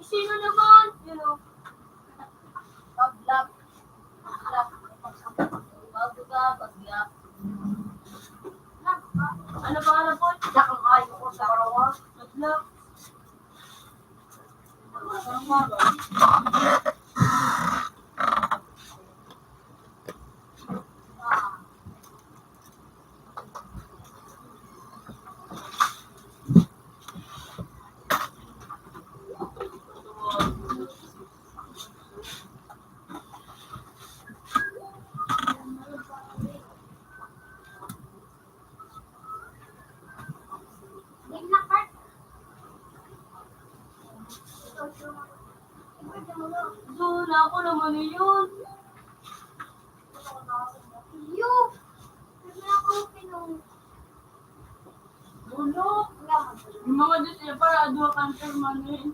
Sino naman? Yun o. Paglap. Paglap. Paglap. Ano ba, ano po? Siya kang ayo ko sa karawa. Paglap. Doon ako naman yun. Iyo! Yung mga Diyos niya, para duha cancer man eh.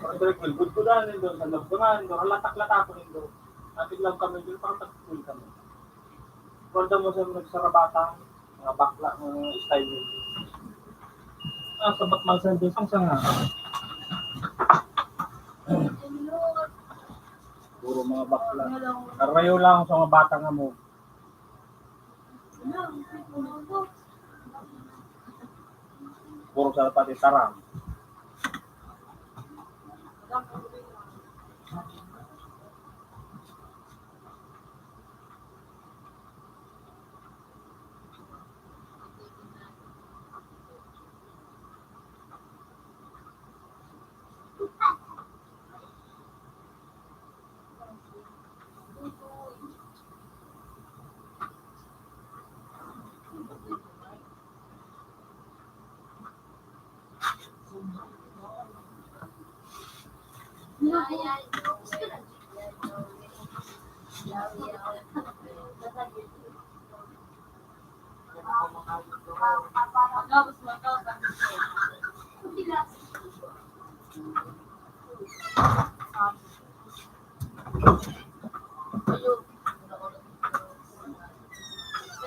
Brother Gil, gudgudan nindo sa loob. Kaya nindo, halatak-latak ko nindo. Apit lang kami, dito, pakatagpul kami. Guarda mo sa mga sarabata, mga bakla, mga style nindo. Ah, sabat man sa Diyos, ang sanga. Puro mga bakla. Karayo lang sa mga bata nga mo. Puro sa pati tarang.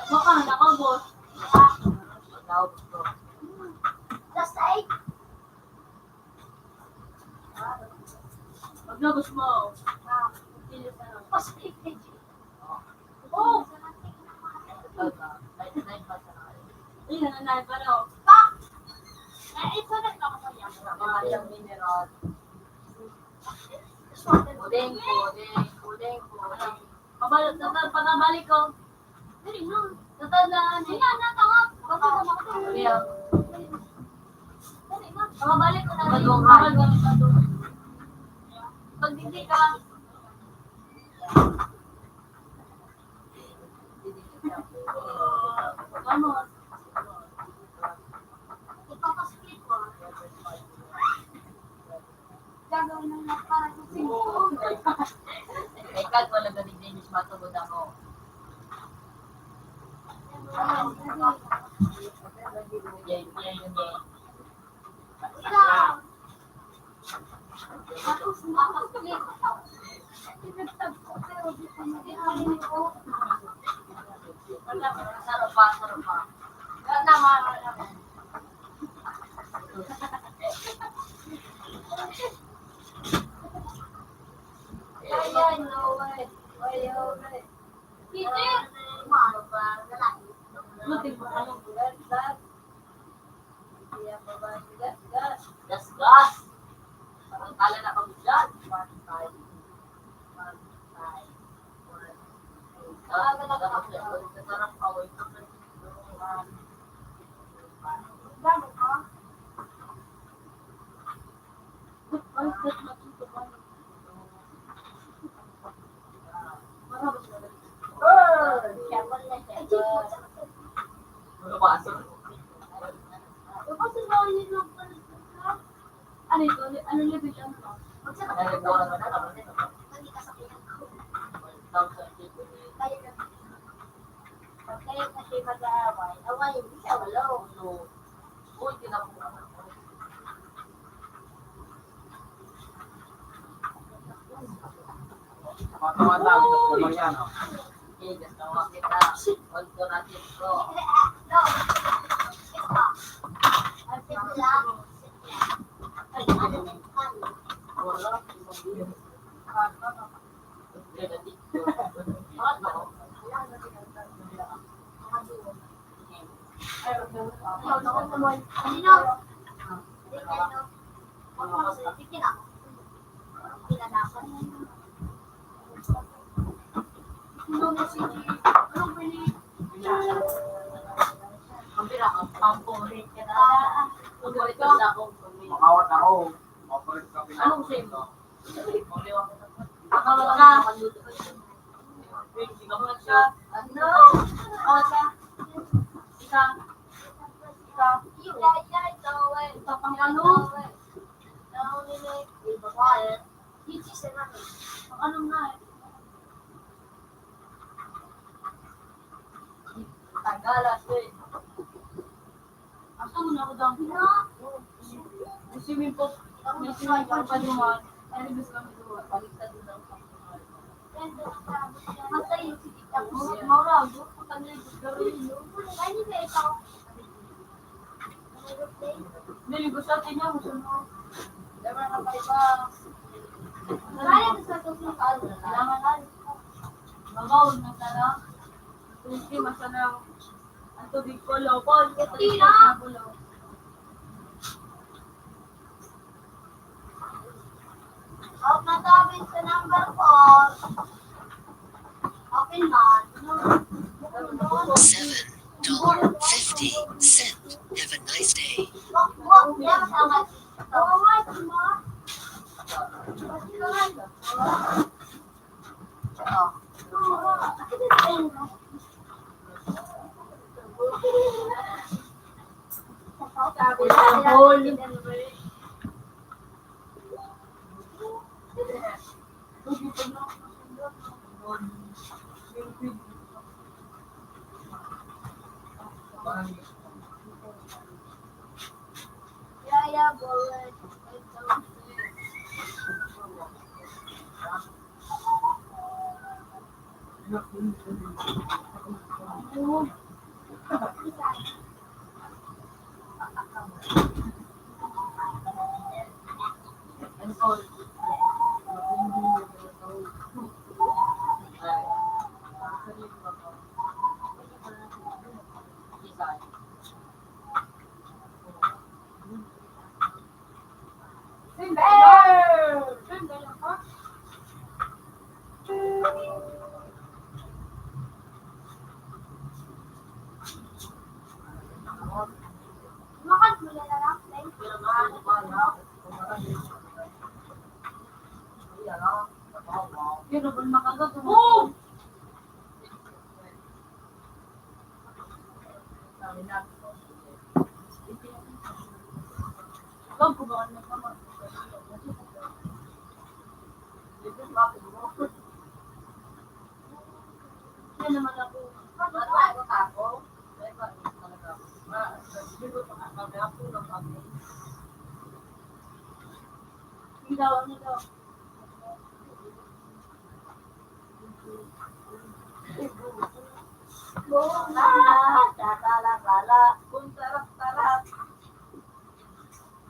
Baka nakaubos. Last eight. Paglabas mo. Ah, positive. Oh! Ayun, nananahin pa, no? Pa! Ay, ito na, ito ako sa iya. Mga mineral. Udeng, udeng, udeng, udeng. Pabalik, pagkabalik ko. Dali na. Tatandaan. Sige na, tawag. Pagkabalik ko na. Pagkabalik ko na. Pagdigdi ka. Vamos. Gagawin ng para sa singko. Ikaw, wala ka ni James, matugod ako. Yan, yan, yan. Peter! Buti mo ka lang. Gasgas. Ang kala na kami dyan. One five. One five. One five. Ah, talaga. Sarap pa, wait lang. Ano ito? Ano level yan? Pagkaya kasi mag-aaway, awayin mo siya, walo. Uy, kinapos. Matawa lang, ito po lang yan, oh. Okay, gusto mo kita. Huwag ko natin ito. Wala. Ang pira, ang pampuri ka na. Ang pampuri ka na. Makawat ako. Pampuri ka na. Anong sa'yo? Makawat ka. Ano? Makawat ka. Isa. Isa. Isa pang ano? Ang ano nga eh. Tagala, eh. Asa mo na ako daw? Gusto mo po, may swimming pool pa naman. Ay, gusto kami doon. Baliktad mo daw. Basta yung sige ka. Maura, gusto ko kami yung gagawin yun. Ay, hindi, ikaw. Hindi, gusto natin yung gusto mo. Diba, kapay pa? Kaya sa susunod, kailangan na. Mabaon na sana. Hindi, masana. Ang tubig ko, lobon. Ito na. Out na tabi sa number four. Open man. Seven dollar fifty cent. Have a nice day.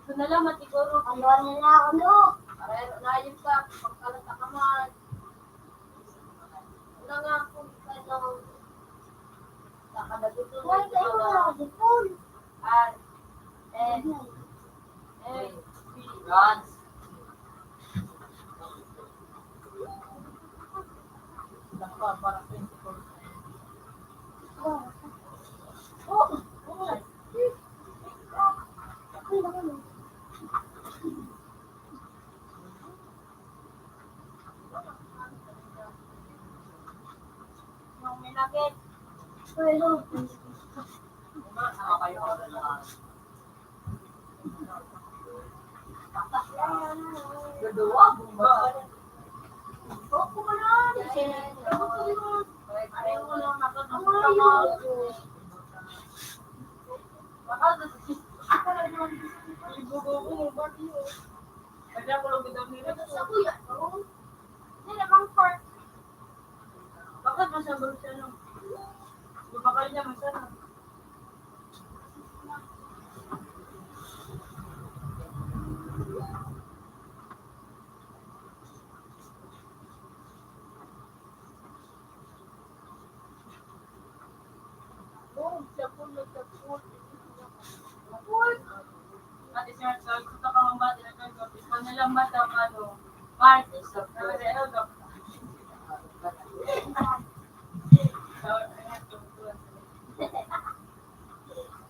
Ito na lang, matiguro. Ano na lang ako, no? Para na yun ka, pagkalat na ka man. Wala nga akong ano. Nakadagot ko. Wala tayo mga dipon. R, N, A, B. Yung minakit. Pero, Bakit masabog siya, no? Mabakal niya, masarap. Ate, sir, so, gusto ka mong bati na kang Kapit? Kung nalaman daw, ano, part, sa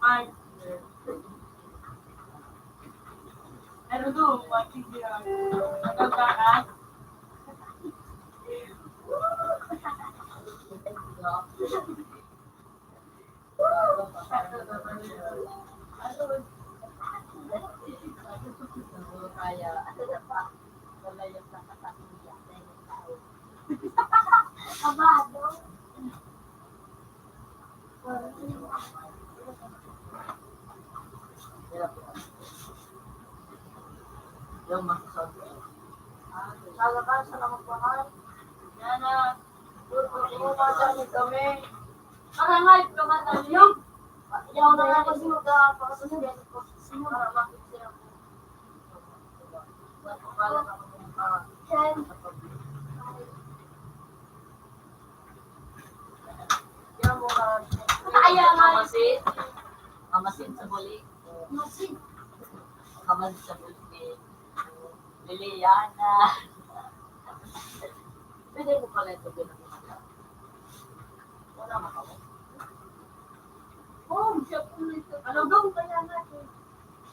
Ay. Pero doon, pati siya. Nagkakakas. Kaya, wala yung nakakatuya. Abado. Yung masasabi. Ah, talaga, salamat po, Nay. Yan na. Tulungan kami. Parang live ka man, Nay. Yung, yung mga kasunod, ah, pakasunod, yan po. Para makikita ko. Yan. Yan mo ka. Kaya nga. Kamasin. Kamasin sa buli. Kamasin. Kamasin sa buli ni Liliana. Pwede mo pala ito ginagawa. Wala ka ba? Oh, siya po nito. Ano daw kaya natin?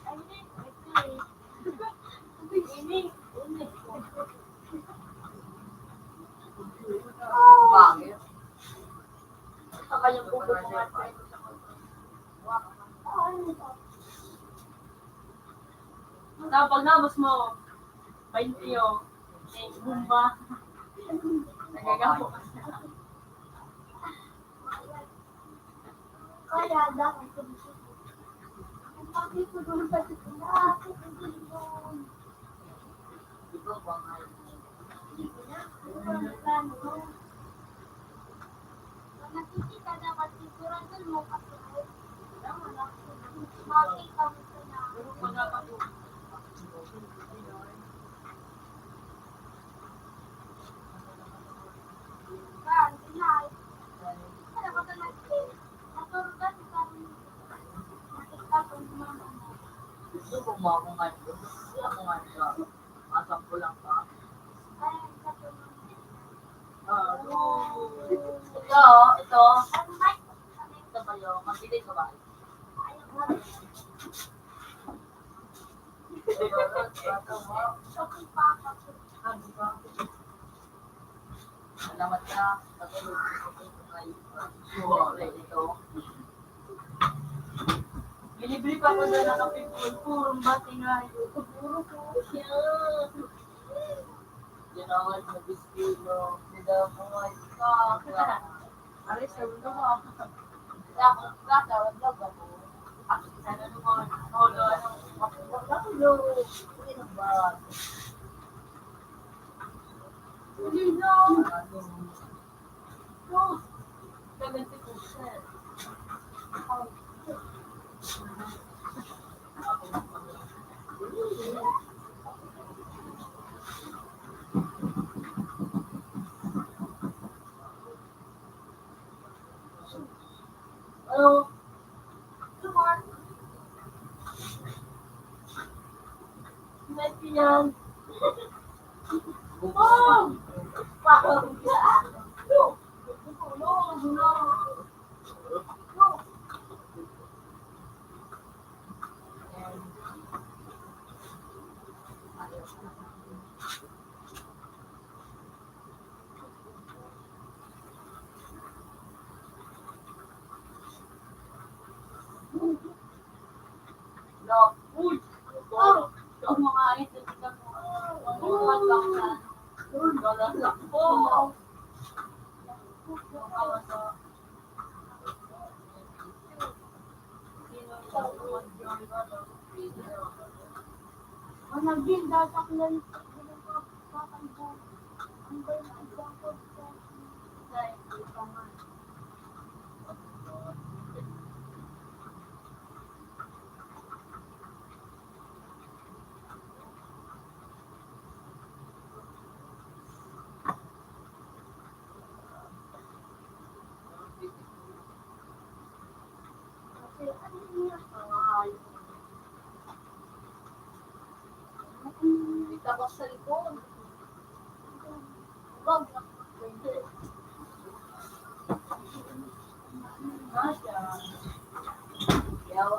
Ay, hindi. Ito eh. Hindi. Hindi. Bakit? Sa kanyang buko, mga friend. Tapos na, mas mo, bainte, oh. Eh, bumba. Nagagawa ka siya. Kaya dapat ko dito. Ang pagkito doon sa sila, ako ang doon. Ito ba nga yun? Hindi ko na. Ano ba ang plano mo? Pag nakikita dapat sigurado mo kasi makita mo ko na. Pero kung dapat yung Gusto ko makungan ko. Gusto ko makungan ka. Masang ko lang ka. Ah, ito, ito. Ito ba yun? Magbigay ka ba? Salamat na. Ito. Nilibre pa ako doon ng kape ko. Purong bati nga yun. Puro ko siya. Yan ang nag-biskilo. Nila ko nga ito. Aray, sa ulo mo. Wala akong plata, wala ba po? Sana naman, lolo, ano, makuha lang, lolo. Uy, ano ba? Huli na. Oh, gaganti ko siya. Hello. Good morning. Lesbian. Oh! Ang naging dapat lang ang Itabas sa likod. Wag na. Pwede. Masya. Yaw,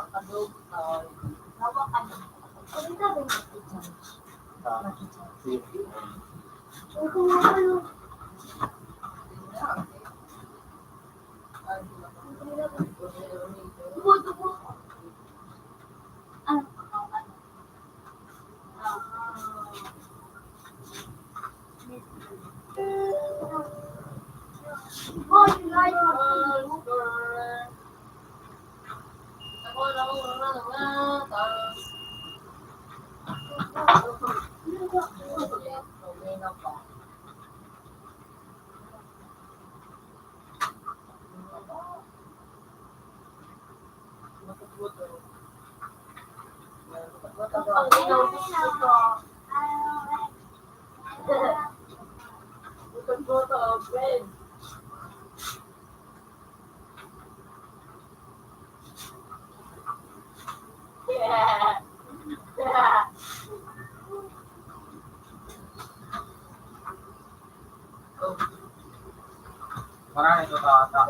Marami ito ta, ta.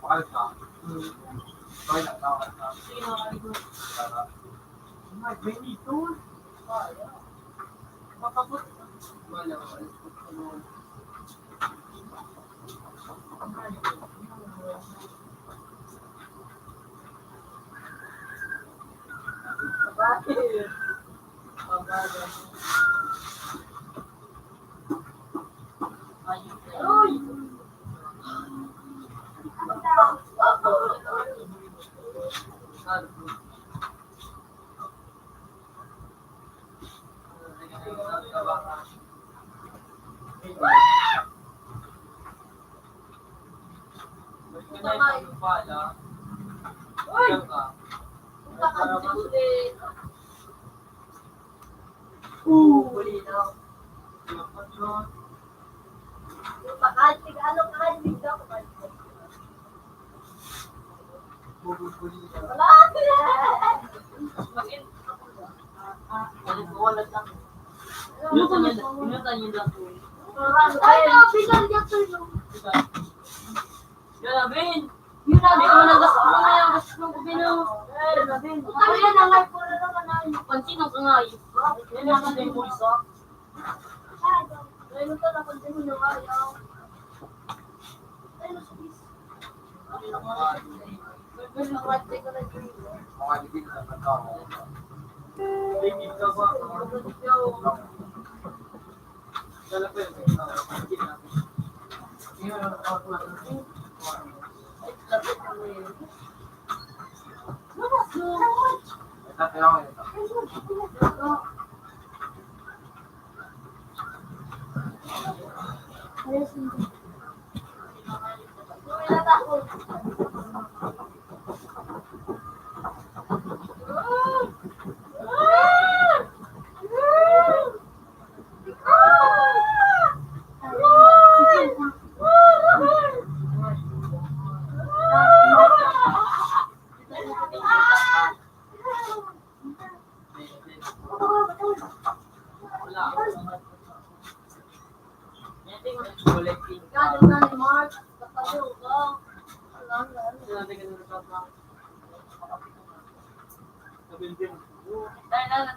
Mahal ka. Kaya na, ta, ta. Sino? Ay, may nito. Mapabot. Wala, wala. Ay, no, bigal niya to, no. Grabe. Yun na, Bin. Yun na, Bin. Yun na, Bin. Yun na, Bin. Yun na, Bin. Pansin ang kangay. Yun na, Bin. Yun na, Bin.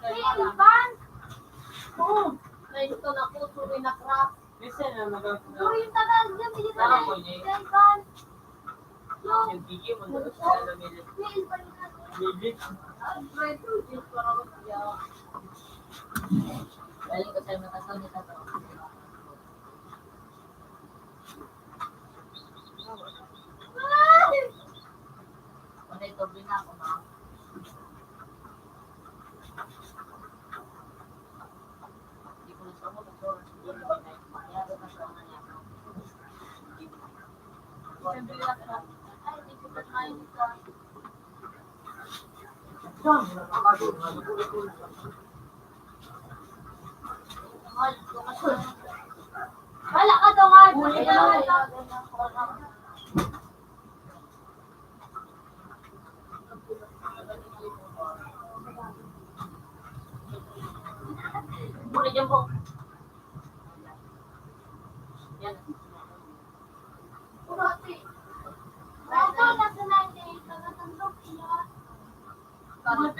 Hey, Ivan! Oo, may gusto na po, tuloy na craft. Minsan na nagagawa. Pero yung tagal niya, hindi na. Tama po, eh. Ivan! Yung gigi mo, nagagawa na nila. Bibig. Ang bread, yung parang siya. Galing ko sa'yo, matagal na ito. Ano ito, binako na? Wala ka daw nga. Bukod dyan po. Yan. Ito, nasa ninety-eight, taga-San Roque, ah. Lord,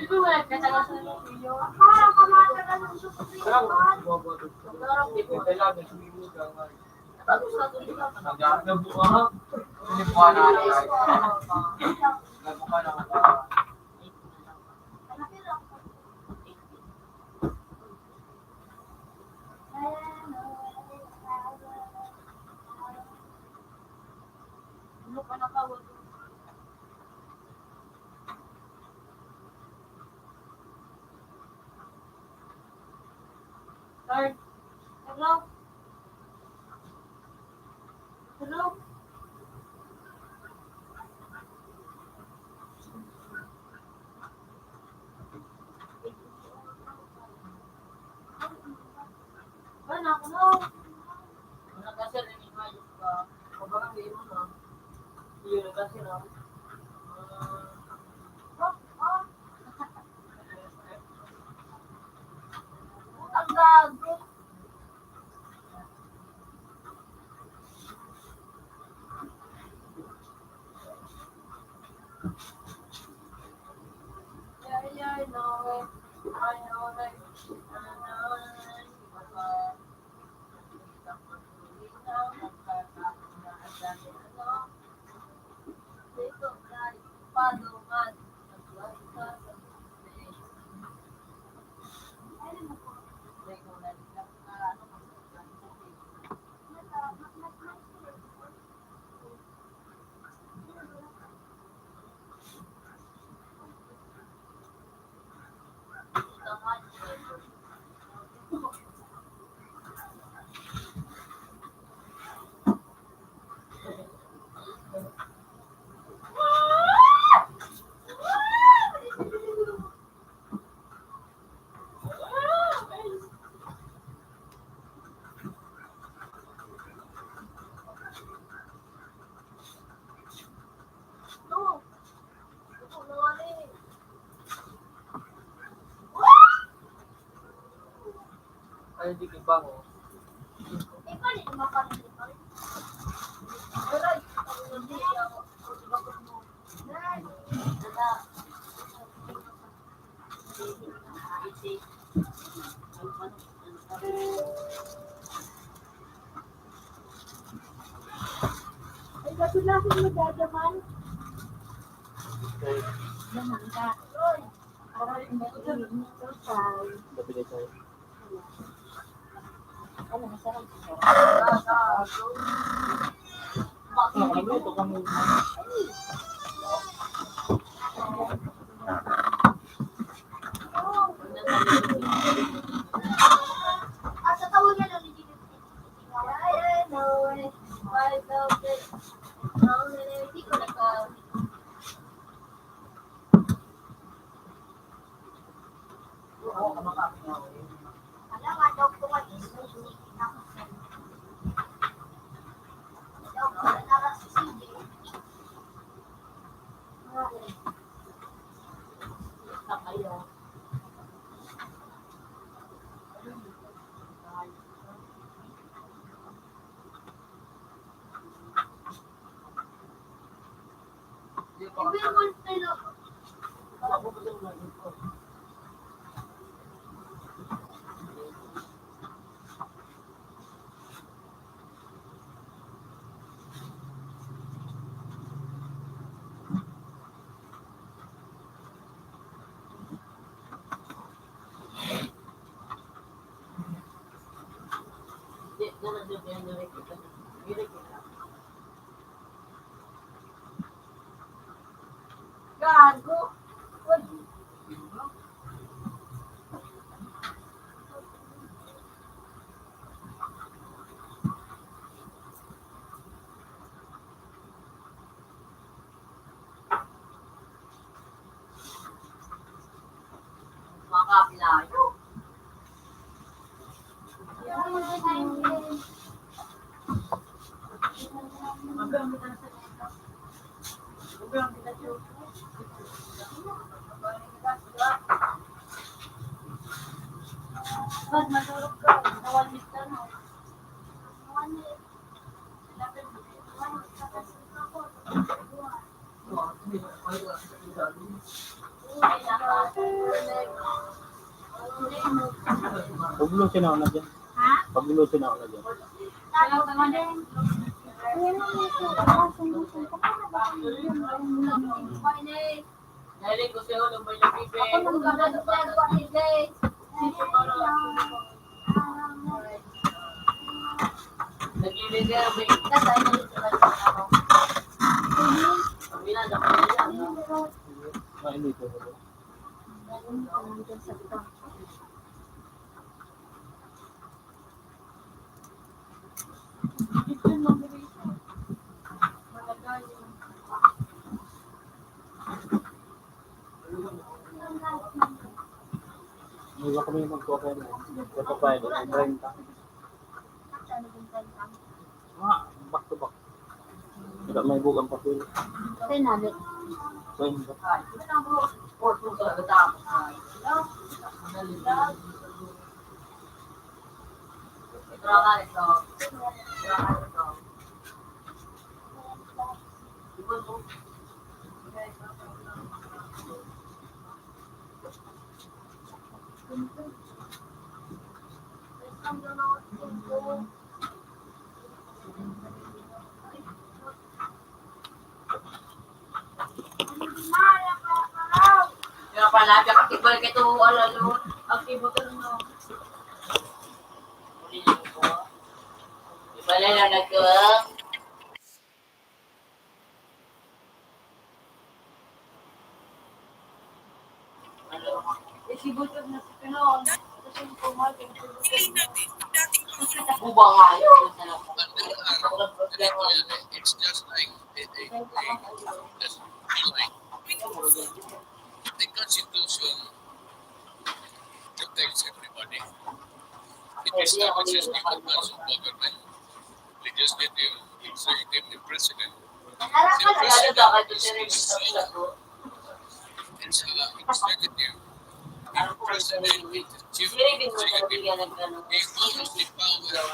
hello? Hello? Wala na ako, no? Wala ka, sir, naniniwala ka. O, baka may iwan, ah. Yun, kasi, no? Ah. Ang gago. Ay, di kibango. Ay, kasi natin magdadaman. Naman ka. Para hindi ko sa. Gago. Makapilayo. Pag matulog ka, nawal ka na. One minute. Eleven minutes. One minute. Tapos ako. Uy, naka-, Pag-ilusin ako na dyan. Ha? Pag-ilusin ako na dyan. Ayan na, may suka. Sumusuntok ka na ba? Ako lang ba? Mainit ako. Hindi ba kami magkuha kayo na? Ito pa, ito pa, treinta. Ah, back to back. Wala may bugang papel. Kaya nalit. Kaya nalit. Kaya pala, kakatibal ka ito, alalo. Ang keyboard, ano? Wala na nag- Buba nga yun. It's just like a, a, a, a, the Constitution protects everybody. It establishes different branches of government, legislative, executive, and president. The president is, is, is, uh, executive. The president is chief executive. He holds the power.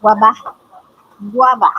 Guaba. Guaba.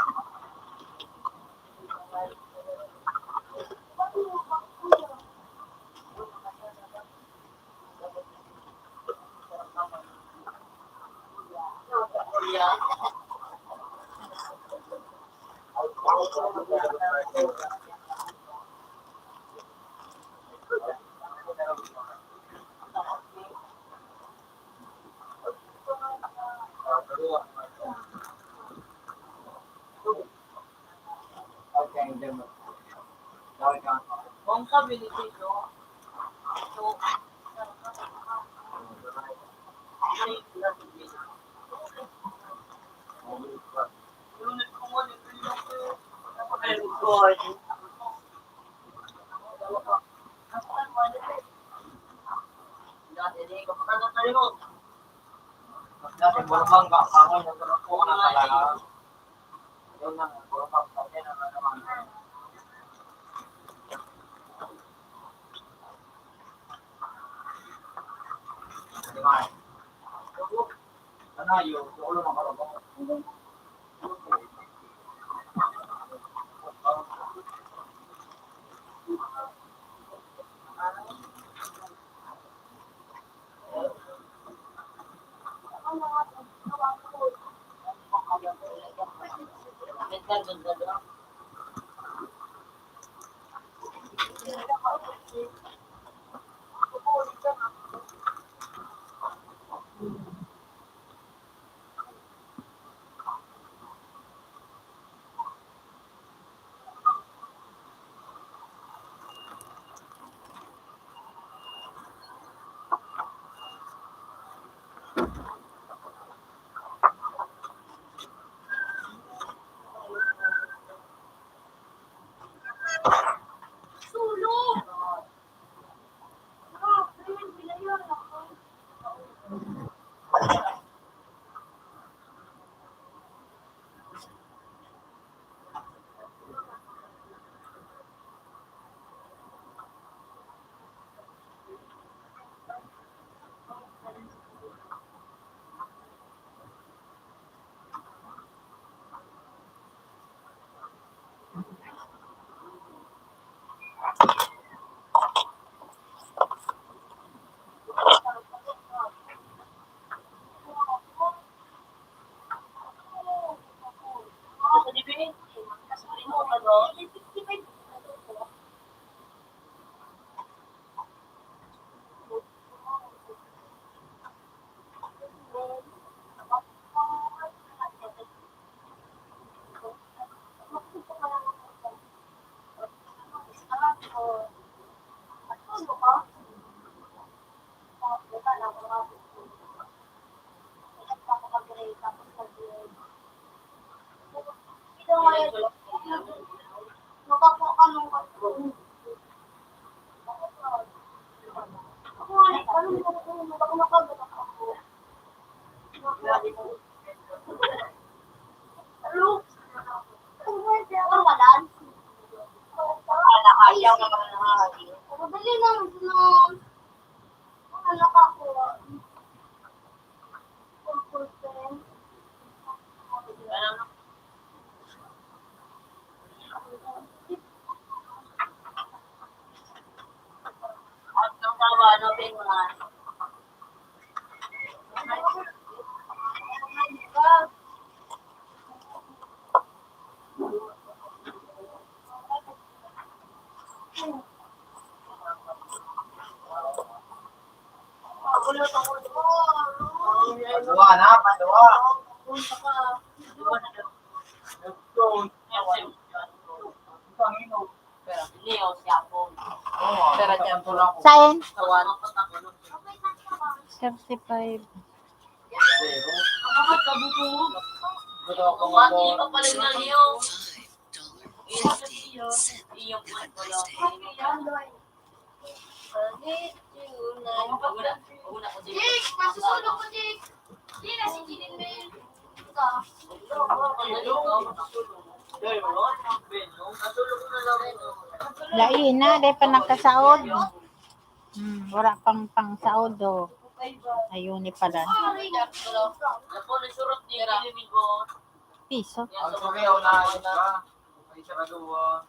Padua na, padua. Sain? Thirty-five. Jake, masusunog ko, Jake. Di na si Jinin, men. Lain na, dai pa nagkasaod. Hmm, wala pang pangsaod, oh. Ayun, ni pala. Piso. Ang sabi, unahin ka. Ay, sarado, ah.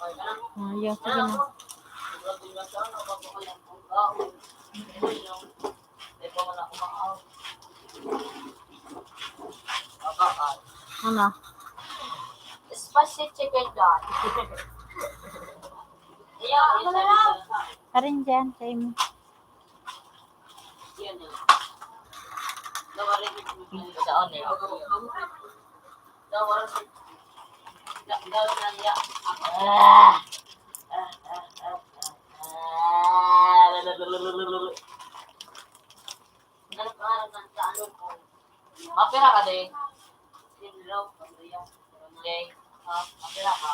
Ah, yeah, sige na. Ano? Spicy chicken joy. Ayan, ano na lang? Karin dyan, sa imo. Sa on eh. Ah. Mapira ka, de? Okay. Ah, mapira ka?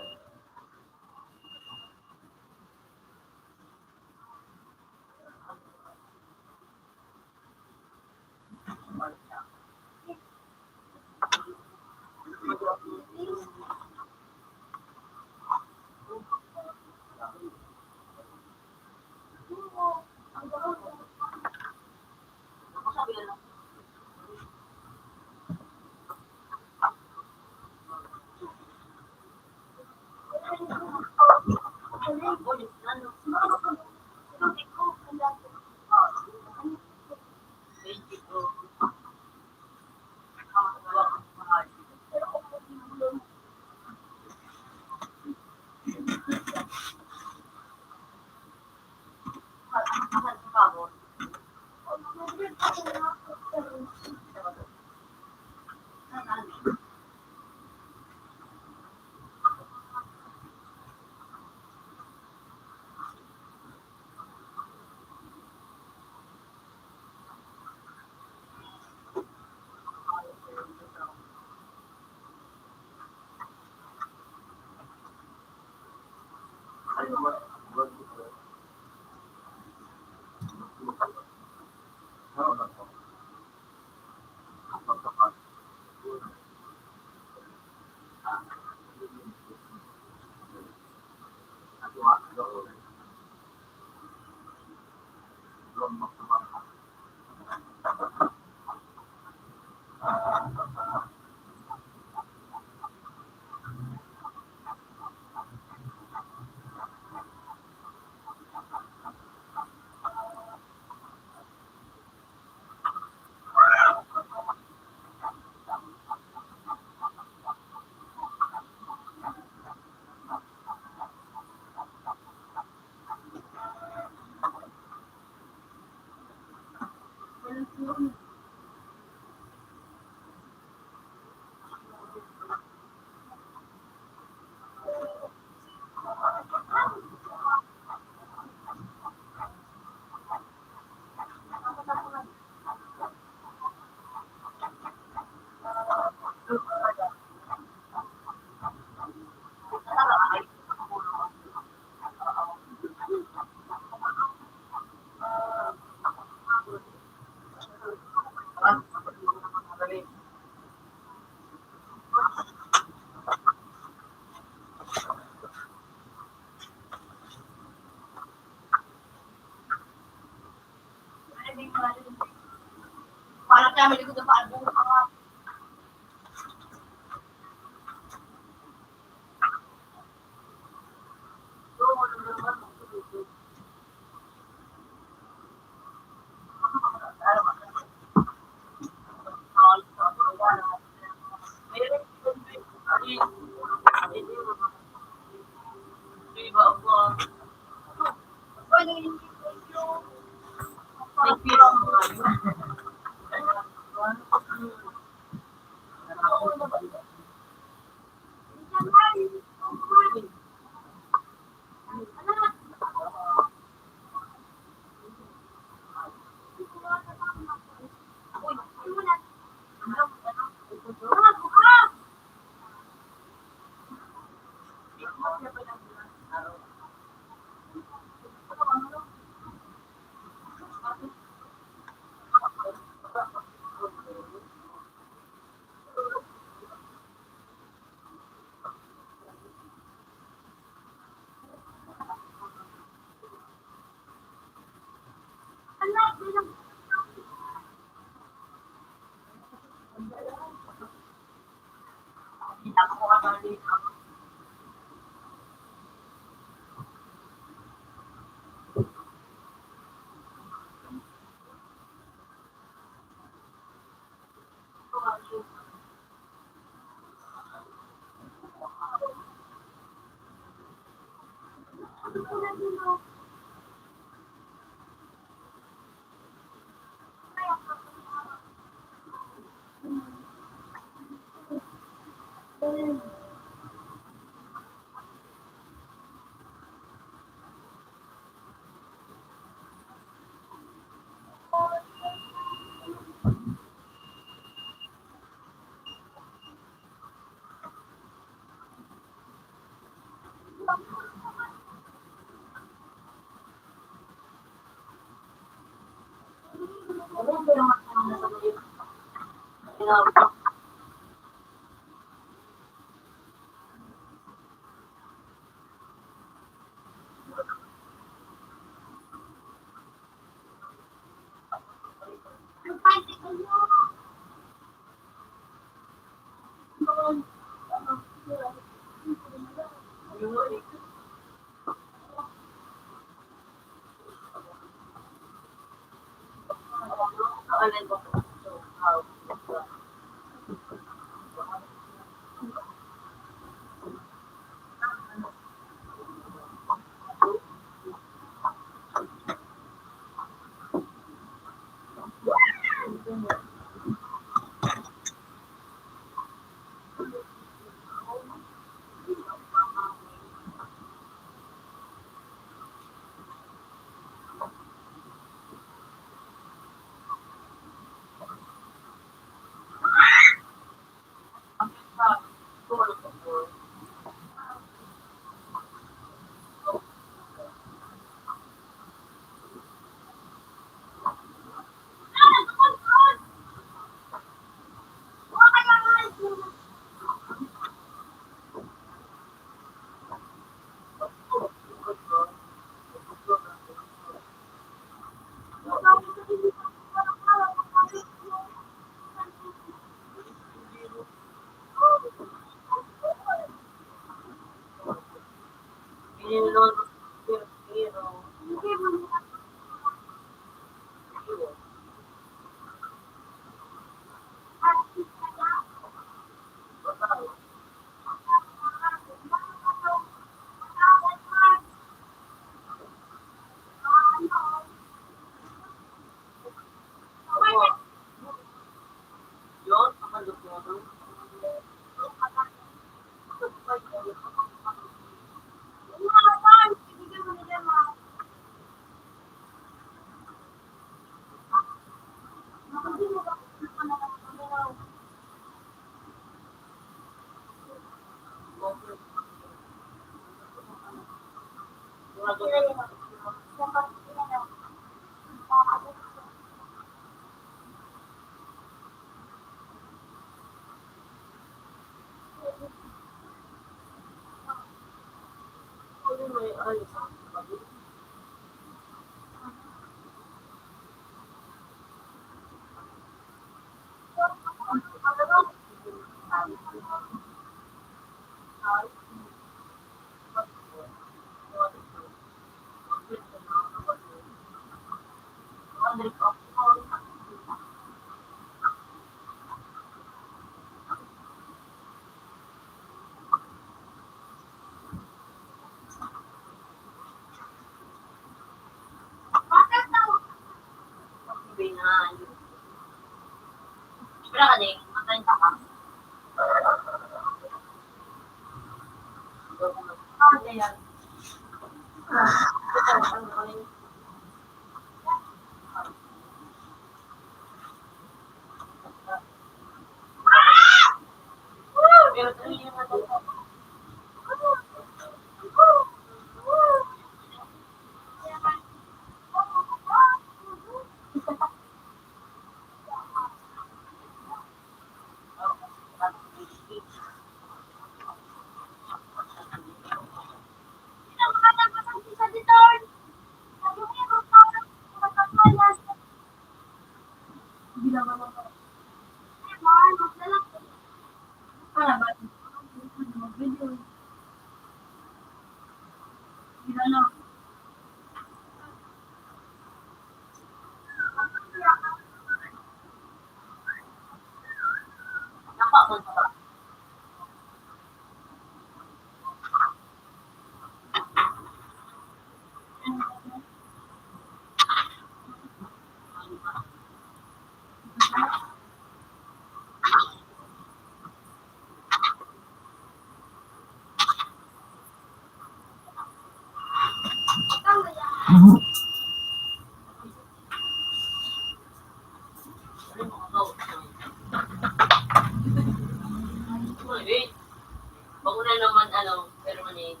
Bako na naman, ano, permanent.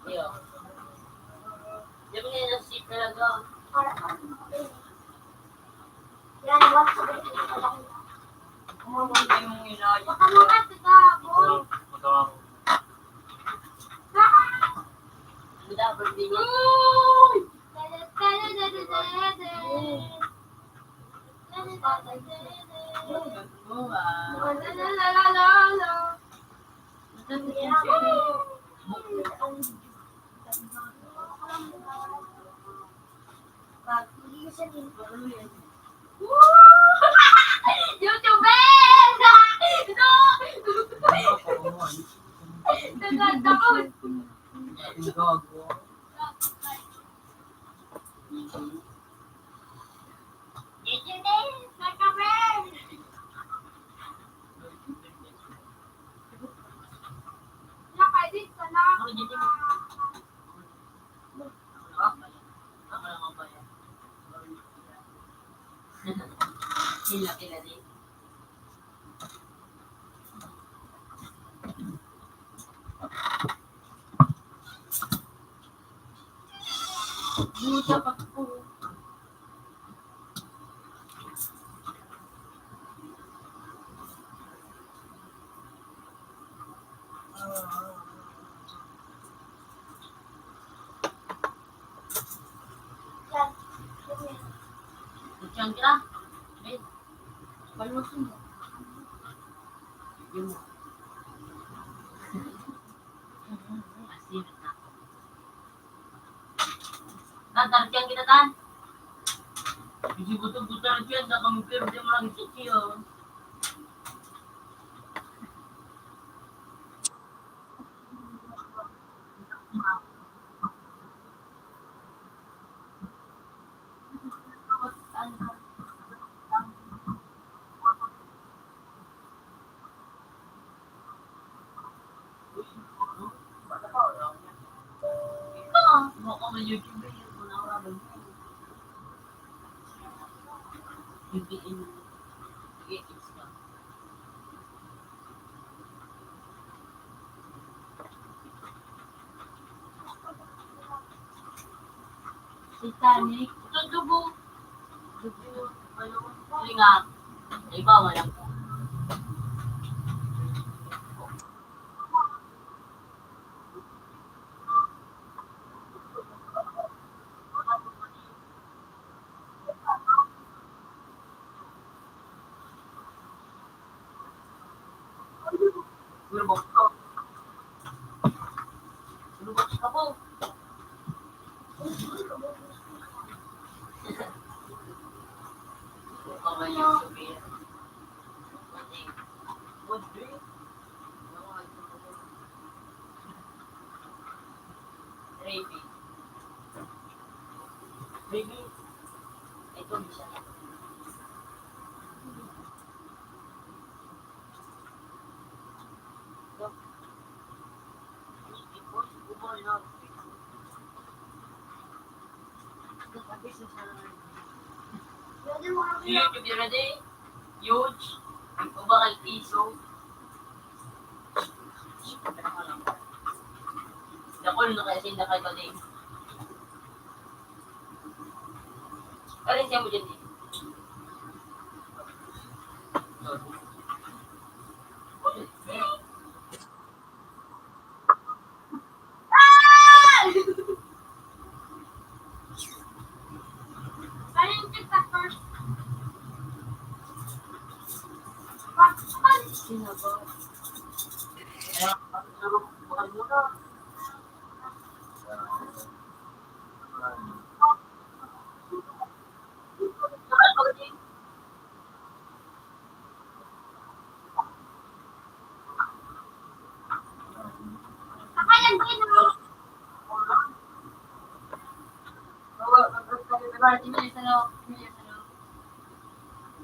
Iyo. Sabi nga, nasisip talaga. Yan, wala sa. Baka mga taga, boy. Ang dami din yan. Uy! YouTuber! No! Nagkakataon. Sila, sila din. Buta pa po. Diyan ka? Eh, palusin mo. Yun. Asin na. Tatartiyan kita, tan. Isi buto-buto na siya, sa kami pirmi mo lang ito siya. Titanic. Ito, dugo. Dugo. Ano? Linga. Ay, bawal ako. Lubos ka. Lubos ka po. Ikaw ba yung sabihin? Would be? Would be? Gravy. Gravy. Ito, bisa na. Huge. Huge. Kung bakal piso. Dakul na kaya sila kay Kaling. Alin siya mo dyan, eh?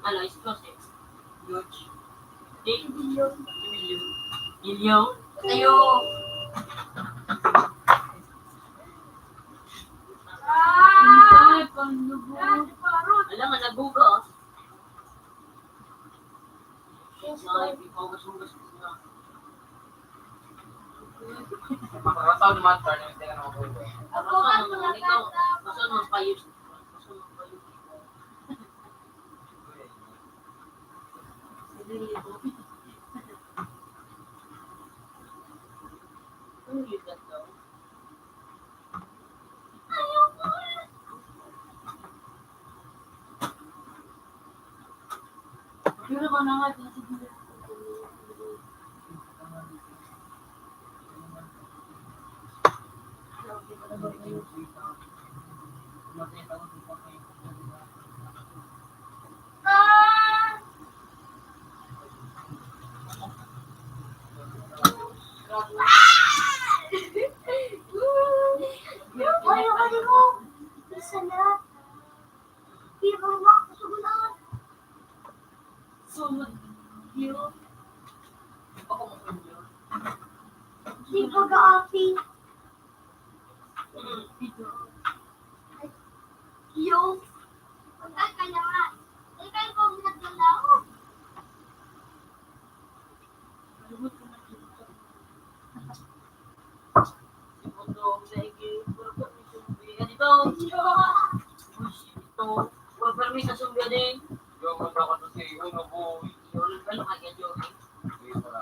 Ano, explosive. Huge. Big. Billion. Billion. Billion. Tayo. Alam nga, naguga, oh. Yes, sir. Ako, ako, ako. Sunod yun. Ako mo yun. Di ko ga-api. Yo. Pagka kaya nga. Ikaw po nagdala ako. Lubot ko na dito. Segundo, sa higi, puro po ni Sumbi. Ano ba? Uy, ito. Puro permi sa Sumbi, ade. Yo, manda ka to si Uno, boy. Yo, ano ba yung kanya, Joey? Hindi, wala.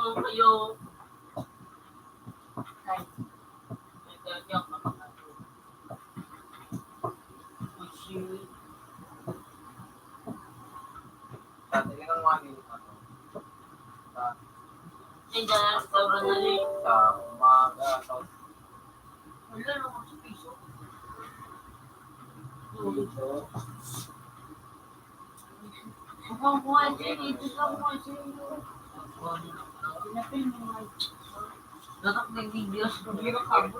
Kayo. Ay. May kaya ka mga. Uy, sa tingin ng mga nila, ano, sa Ay, dyan, sa Ronaldin. Sa umaga, sa Wala na akong piso. Piso. Mukhang kuha siya, dito ka kuha siya. Pinapin mo nga. Dapat may videos ko, hindi ka kabot.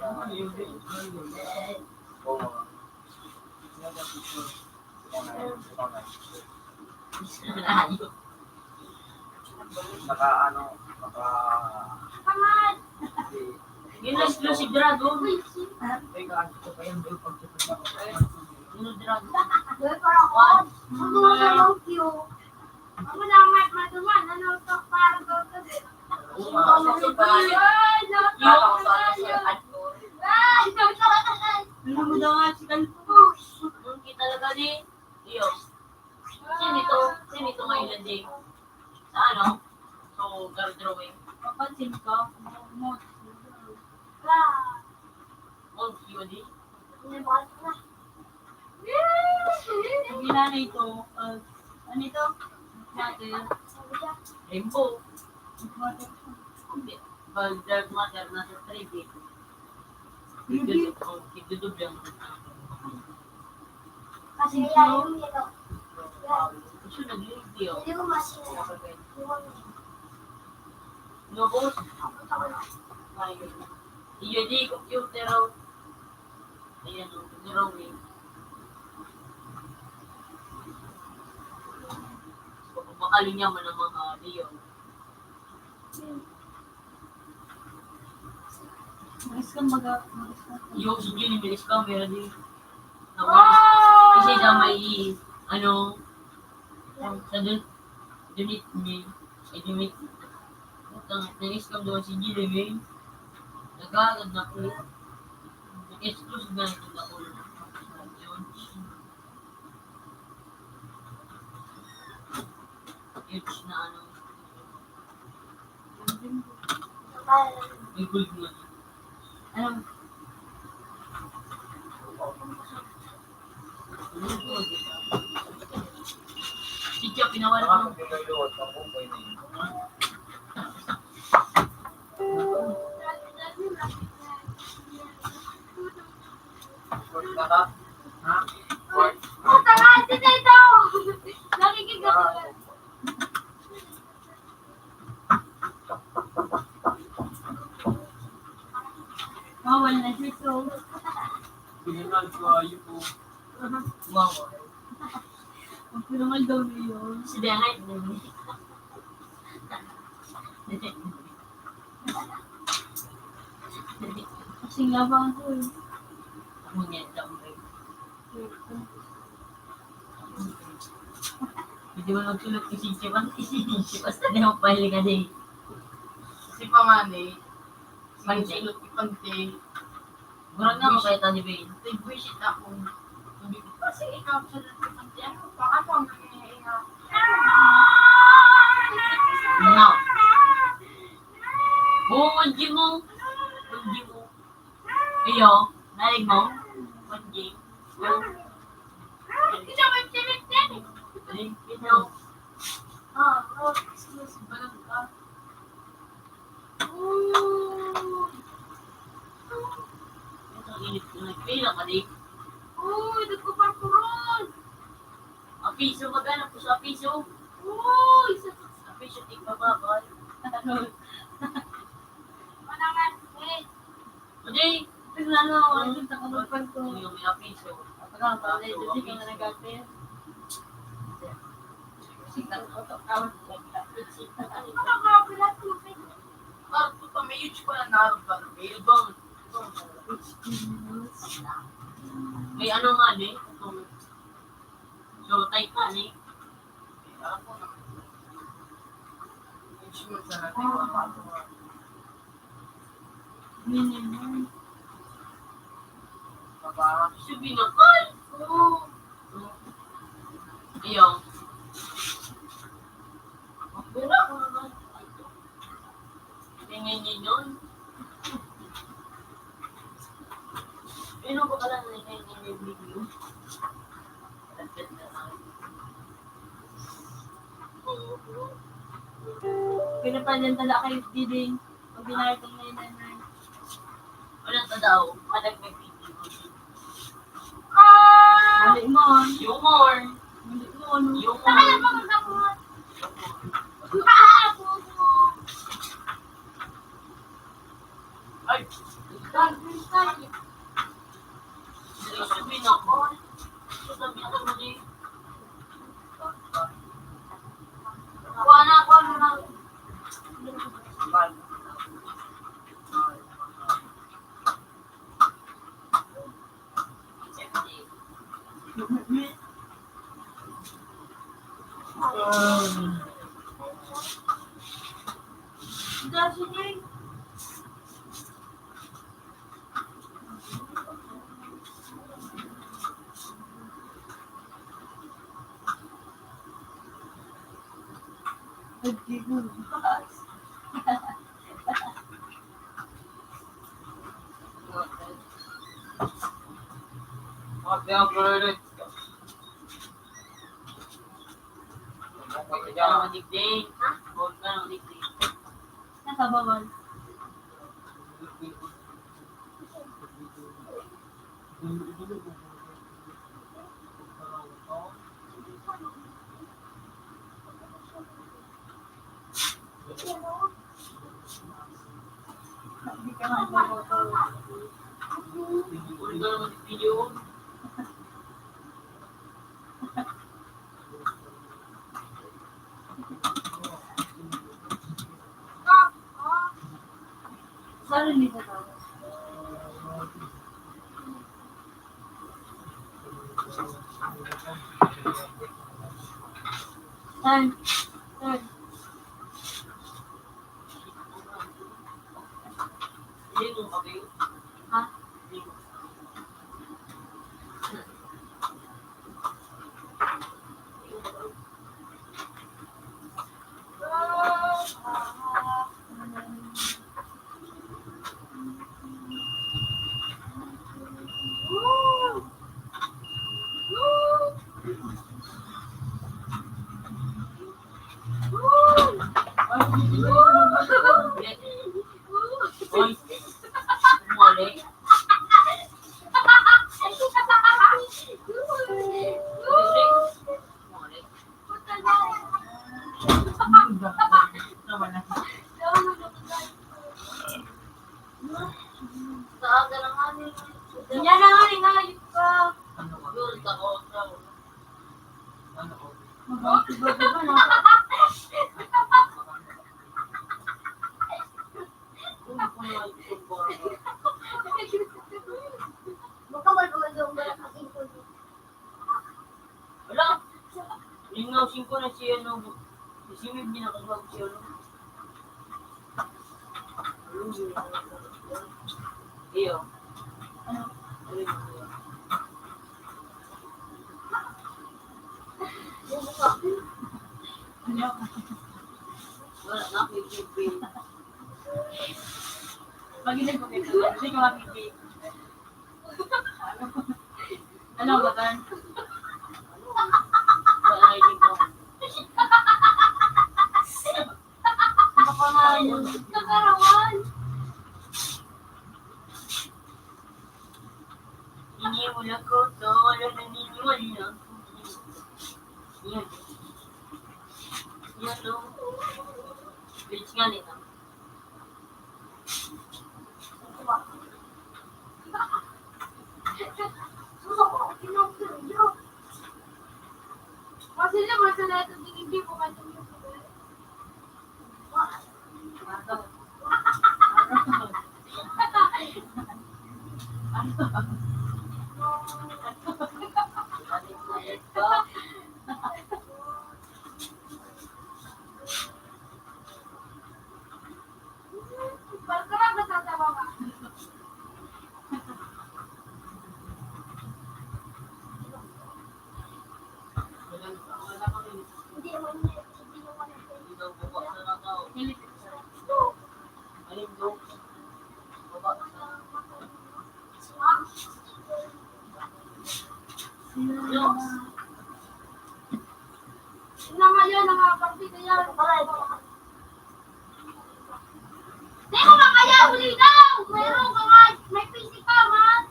Oo. Saka ano, maka- Yun ang exclusive dragon. Yun ang dragon. Uy, parang, oh, sumunod na lang, Q. Ako na, Mark, maduman. Ano to? Parang daw to, eh. Yung, yung, yung, yung, Ano mo daw nga si Kalpus? Monkey talaga ni, iyo. Sino ito? Sino ito ngayon, Jay? Sa ano? So, girl drawing. Papansin ka? Mo, mo. Monkey, o di? Ang ginanay ito, ah, ano ito? Water. Rainbow. Water. Hindi. Pag dark matter, nasa three D. Hindi. Tigdudub-, oh, tigdudub lang. Kasi yung yellow. Gusto nag-leave yun. Hindi ko mas yun. Lubos. Ayun. Iyo, di, computer, oh. Ayan, oh, ni Romy. So, kung makalinya mo ng mga Leo. Malis ka, maga-, malis ka. Yung si Jimmy, malis ka, meron din. Nawalis. Kasi siya may, ano, sa dun, dunit ni, ay, dunit. Utang, nag-scam daw si Jimmy. Nagagad na po. Nag-exclusive na ito na ulo. Huge na ano. May gold na. Ano? Sige, pinawala ko. Puta ka, si Tito! Nakikita ko. Bawal na dito. Pinunod ko, ayun po. Wow. Ang pinungal daw na yun. Si Denay, Kasi nga ba ako eh. Ako niya, daw, eh. Hindi mo magsulot ni Chichi Pante, si Chichi Pante na yung pahili ka din. Kasi pa man eh, Pante. Magsulot ni Pante. Murag na mo kaya tani, Ben. Nag-visit ako. Sabi ko, "Kasi ikaw, sulot ni Pante, ano pa, ano ang nangyayari na?" No. Oo, hindi mo. Hindi mo. Iyo, narinig mo? One G. Ikaw, may pinit yan eh. Ikaw. Ah, oh, excuse, balag ka. Oh. Ito, init ko na. Pila ka, di? Oh, nagkuparkuron. Apiso, maghanap ko sa apiso. Uy, sa apiso, di pa babal. Ano? Manangan, eh. Hindi. Ito na, ano, ano, sa kamagpan ko. Yung may apiso. Pagkakabalay, hindi ka na nag-apil. Sige, ito, ito, tawag ko. Parang pa, may YouTube pala na, parang may ibang. May ano nga, di? So, Titanic. Minimum. Sabi na, "Ay!" Oo. Iyo. Wala ko naman. Ngayon, ano ba ka lang na yung video? Pinapanyan tala kayo, Diding. Pag binayad ng nanay. Wala pa daw. Manag may video. Mali mo. Humor. Mali mo, no? Humor. Saan ka nagpapagamot? Ay, sabi na ko. Sabi na ko, mali. Kuha na ako, ano na. Huwag ka ng digding. Ha? Huwag ka ng digding. Nakabawal. Ay, ay. Ha? Yan na nga, inayos ka. Mag-iba-iba na. Baka may pamandang balak ang singko. Wala. Yung nga, singko na si ano, si Mib, di nakasabag si ano. Iyo. Ano? Ano? Wala na, may P P. Pag hindi ko, hindi ko mapipili. Ano ba tan? Baka nga yun. Nakarawan. Ini mo lang ko, to, wala naniniwala. Yan. Yan, no? Bitch nga nito. Yung mga yan, mga partida yan. Di mo makaya, huli daw! Mayroon ka nga, may P C ka, man!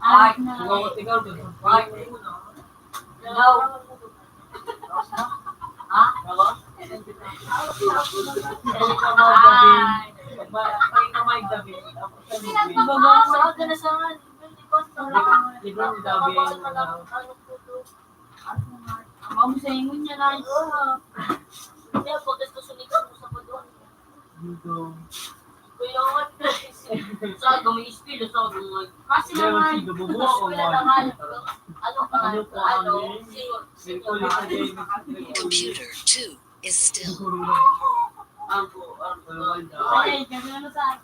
Ay, ikaw, ikaw, ikaw. Ay, ikaw. Ha? Ay. Iba ba ang sa atin na sa nga? Libro ni David. Ang mga sa ingon niya na yun. Kaya pag gusto sumikat mo sa pagod. Dito. Kailangan, guys. Sa akin, may estilo sa akin, like, kasi naman, gusto ko lang naman. Ano pa, ano, senior, senior. Computer two is still. Ang, ang, ay, gano'n na sa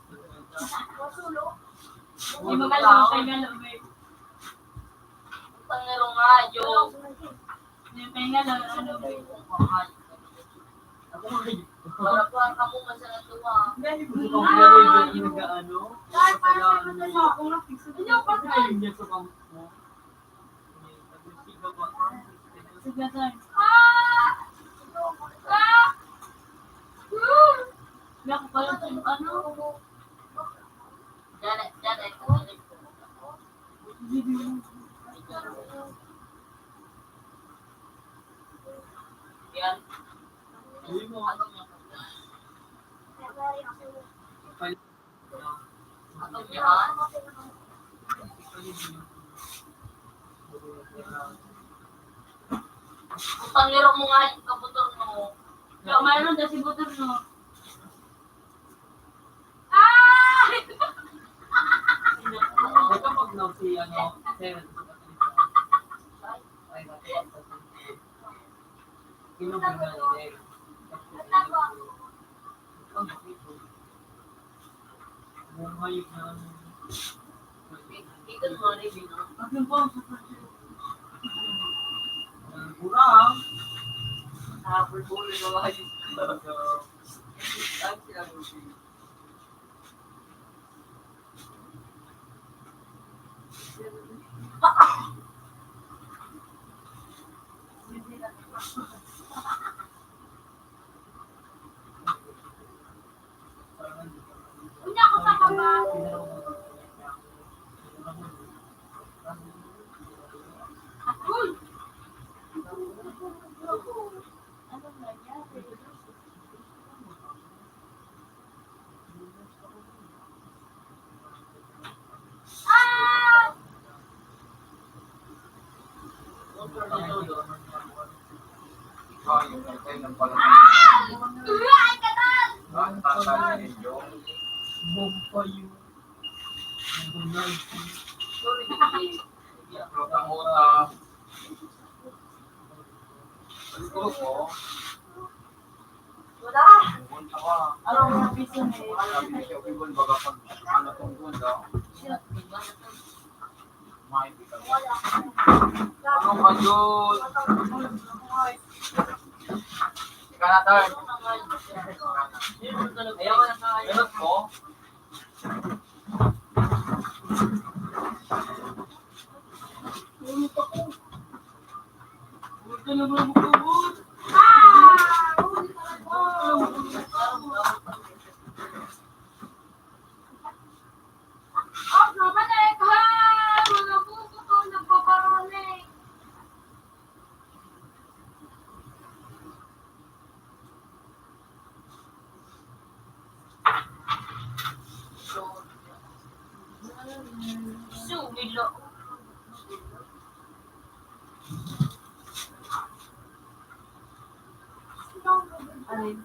Hindi mo kailangan kay Galo, babe. Pangarong radyo. Yung kay Galo, ano, babe? Para po ang kamungan sa natuwa. Hindi, hindi ko kaya yung nag-ano. Hindi, pa tayo. Hindi, pa tayo. Sige, sir. Wala ko pala sa ano. Yan. Ang pangira mo nga, kabutor mo. Kaya mayroon na si butor mo. Ah! Ito pag no, si ano, Sir. Ay, Unya ko sa kama. Uy! Wala. Ano ang mga piso na yun? Ano ba yun? Ikaw na, Tar. Ayaw na, Tar. Ayaw ko. Sumilo. Alin?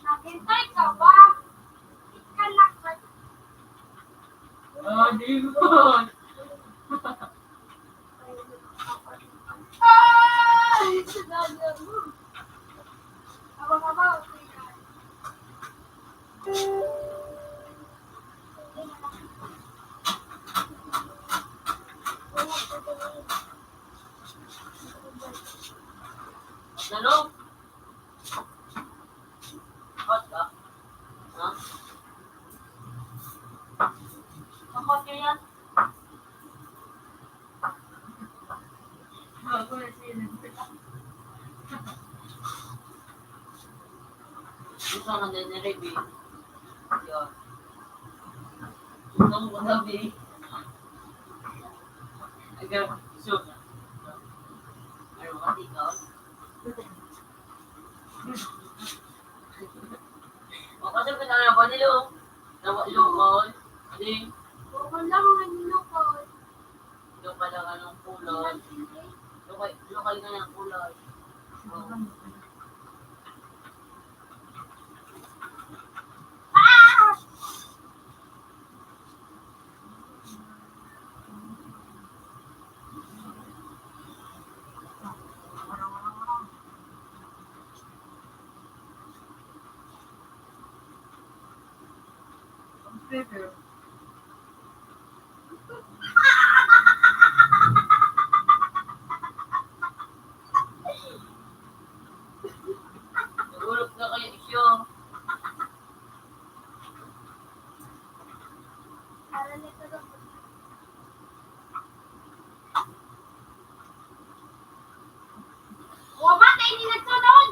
Naghintay ka ba? Ah, di mo. Ay, sa dami mo. Abang-abang. Lalo? Hot ka? Ha? Ang hot ka yan? Gusto ka na ni Rebe? Yun. Gusto mo sabi? Aga, so, ano kasi ikaw? O, kasi pinangalan ko nila, oh. Tawa, lokal. Hindi. Lokal lang ang lokal. Lokal lang ang kulay. Lokal, lokal nga ang kulay. Oh. Nagulog na kayo, isyo. Wa ba tayo ni nagsunod?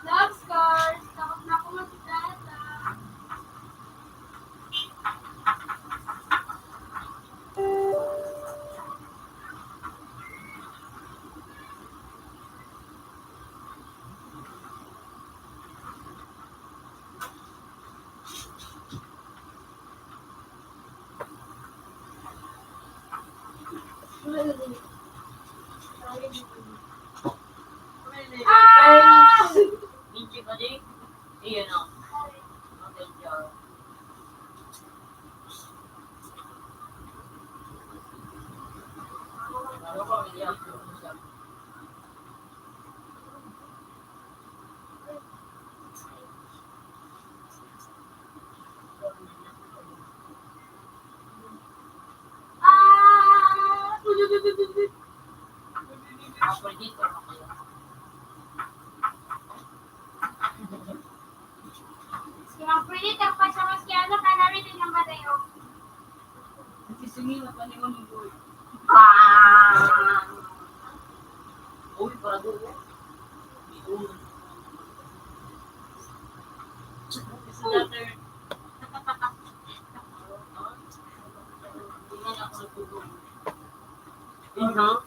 Love scars, takot na ako magkikita. Si Mang Freddy, tagpa siya mas kaya ano, kanami din ang matayo. Nagsisingil na pa ni Unong Boy. Ah! Uy, para doon, eh. Uy. Sa letter. Tingnan ako nagtutulog. Tingnan.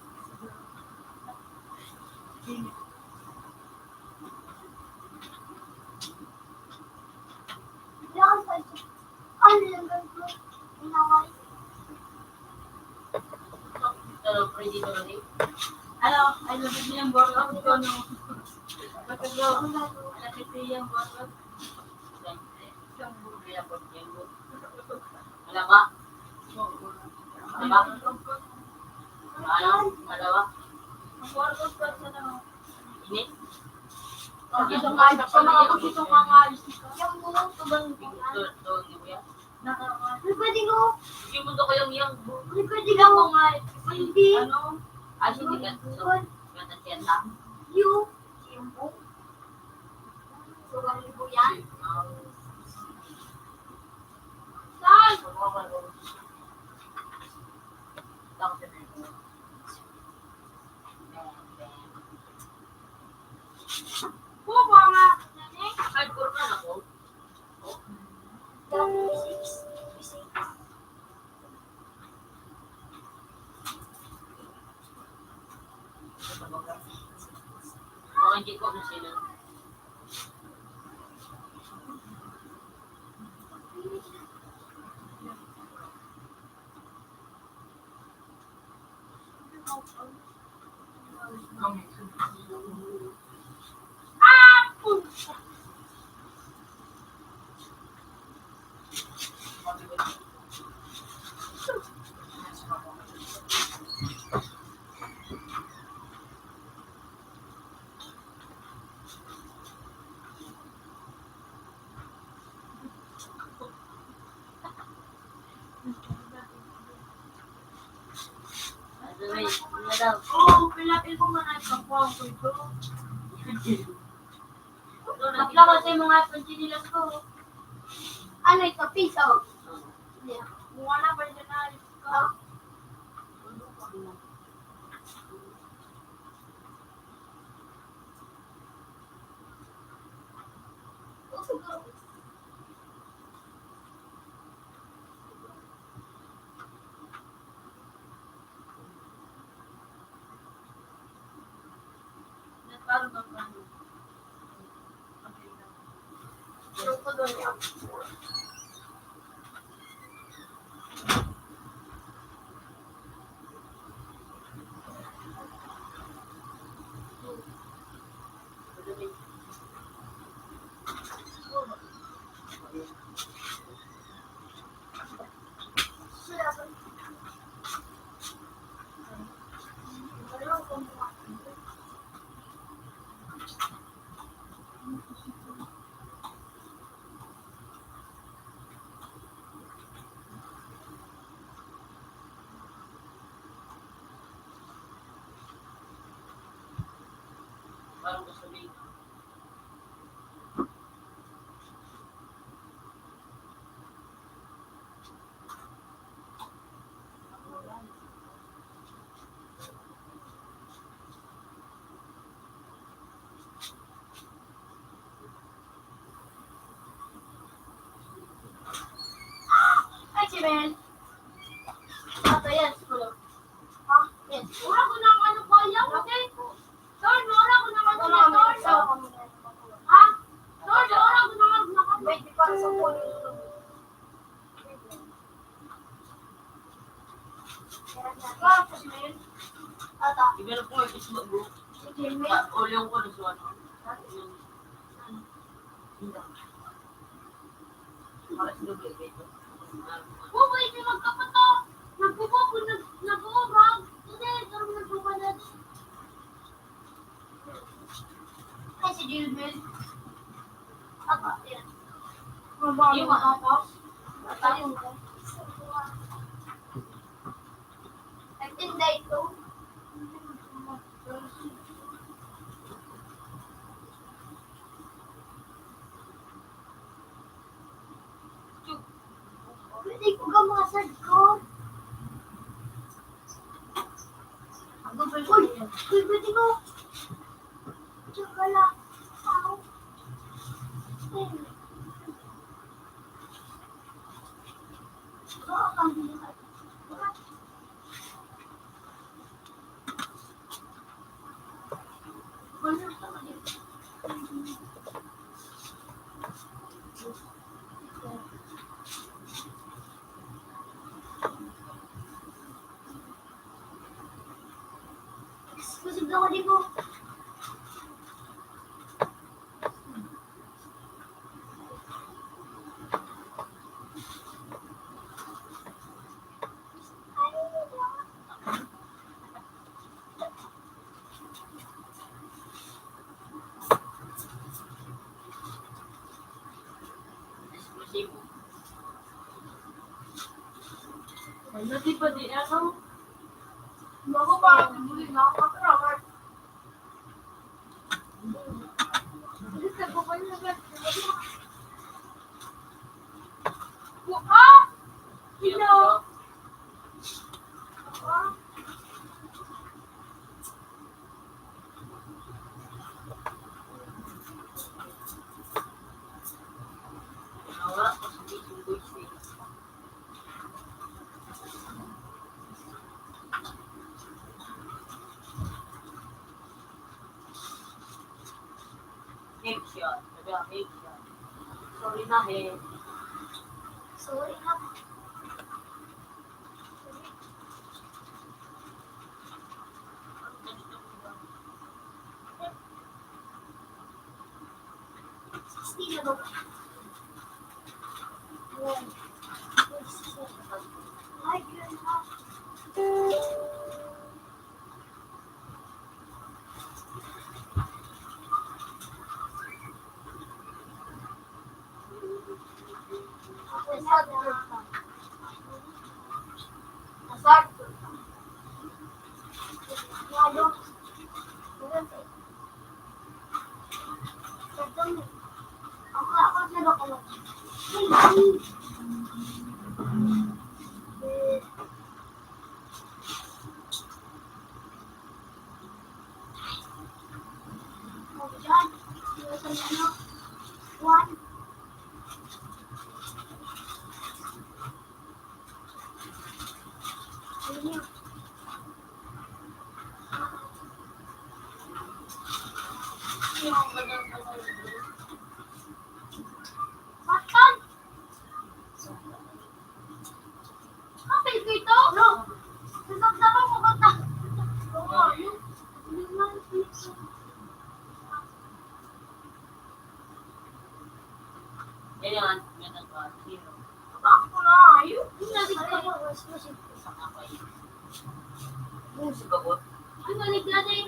Ano, ay, labig niyang borlog ko, no? Pagkagawa ko na, alam ni Pia ang borlog. Malaba. Malaba. Ano? Malaba. Init. Pag ito nga, ito nga, ito nga, ito nga. Ito, ito, ito, yan. Ano pwede ko? Hindi mo to kayang yang. Ano pwede ko? Hindi. Ano? Ay, hindi ka. Ano? Yan ang tiyenda. Yung, yung buko. Sugang libo yan. Saan? Bubo nga. Ay, puro ka na po. Baka hindi ko na sila. Oo, pinapil ko man ang kapuang ko ito. Bakla ko sa mga panchinilas ko. Ano ito? Piso? Yeah. Mukha na, pwede na. Parang gusto niya. Ay, si Mel. Ato yan, siguro. Ah, yes. Ura ko ng ano ko, ayaw ko, te. Tol, ura ko ng ano, tol. Ha? Tol, ura ko ng ano, tol. May di pa sa phone. Iba na po, eh, gusto mo, bro. Ah, o, yung ko, gusto ano. Yung, yung, Buboy, may magkapato. Nagbububo, nag-, nag-uurag. Hindi, pero nagbubanat. Ay, si Gilbert. Apa, yan. Mababa, mababa. Matayo. Nagtinda ito. Pwede ko ka mga sad ko. Uy, uy, pwede ko. Tsaka lang. Ow. Busog ako, di ko. Ano, di pa di, ano? Bago pa, buli na ako, kapirawan. Make sure. Sabi nga, make sure. Sorry na, eh. Sorry na. Sixteen na ba? One, two, six, seven. Ay, yun na. Apil ko ito? No. Sasaksakan ko ba ta-, Kailangan, may nagpa-, Ako na, ayun. Yung nabig ko. Ang sumagot. Ang naliglad eh.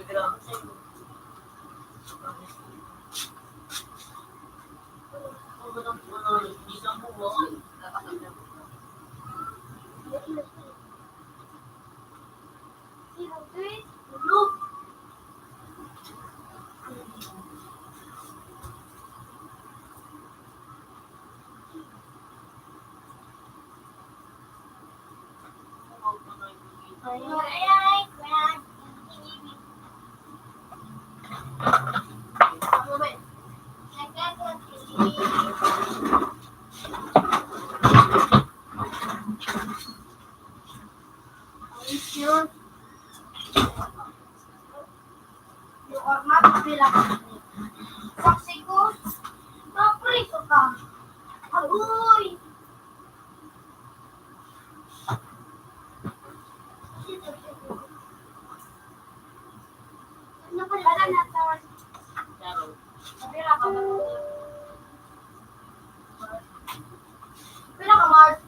You are not available. Saksi ko, maprito ka. Agoy! Ano pala na tawag? Pila ka, Mark?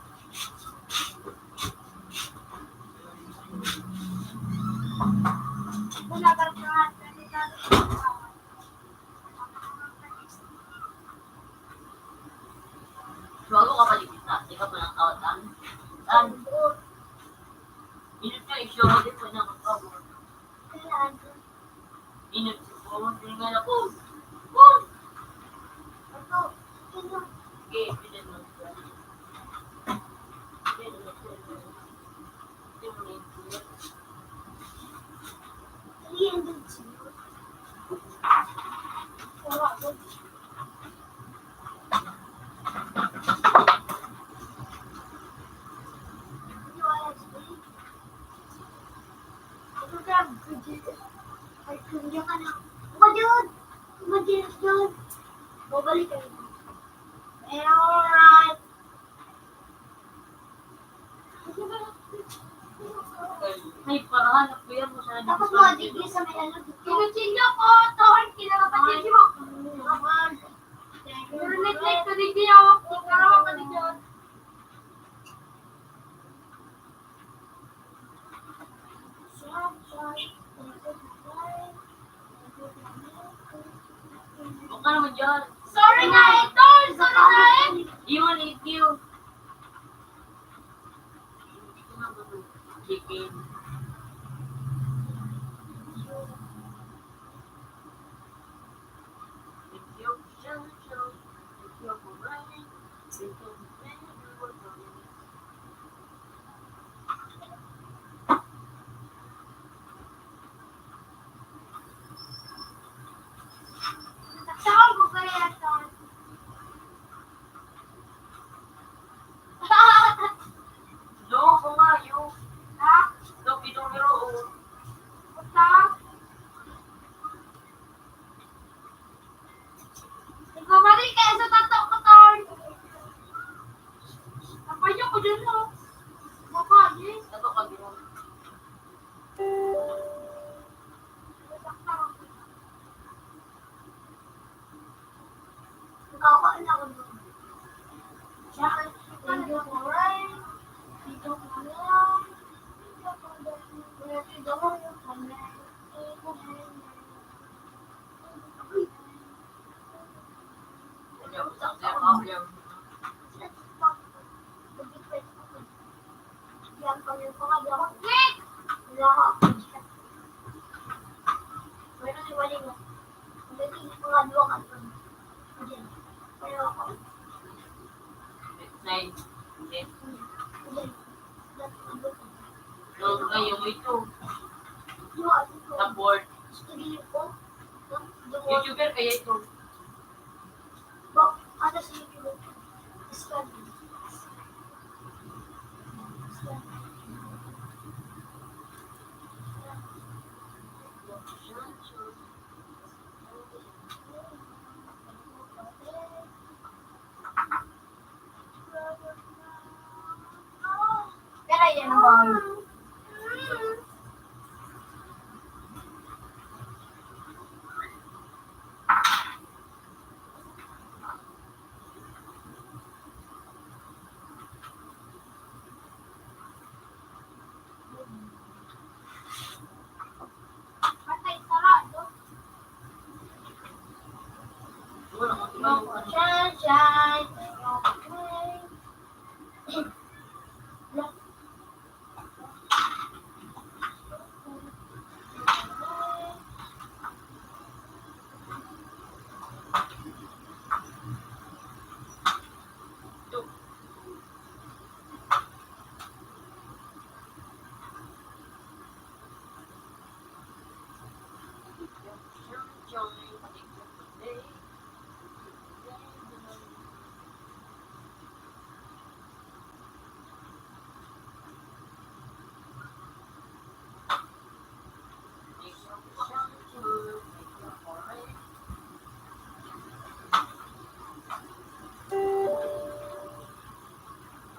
Bago ka paligid na, di ka pa lang tawag, ah. Ah. Init ka, isyo, di pa na magpabor. Init ko, tingnan ako. Oh! Ito, ito. Okay, pwede mo. Pwede mo, pwede mo. Pwede mo na yung pula. Three hundred siguro. Wala ko. Ito ka, Bridget. Ay, kanya ka na. Umadyod! Umadyod! Babalik kayo. Eh, alright. Ay, parahan, nakuya mo sa Tapos mga degree sa may ano, dito. Pinutsin niyo po, Ton, kinakapatid niyo. Pero neglect ko din niyo. Ikaw naman pa din yun. Huwag ka naman dyan. Sorry na, Idol! Sorry na, eh! Iwan, E Q. Chicken. Saan ko kaya ito? Lo, kumayo. Ha? Lo, pinumiro, oh. Puta. Nine. Ten. Doon kayo, may two. Support. YouTuber kaya ito. Pero yan ang bawal.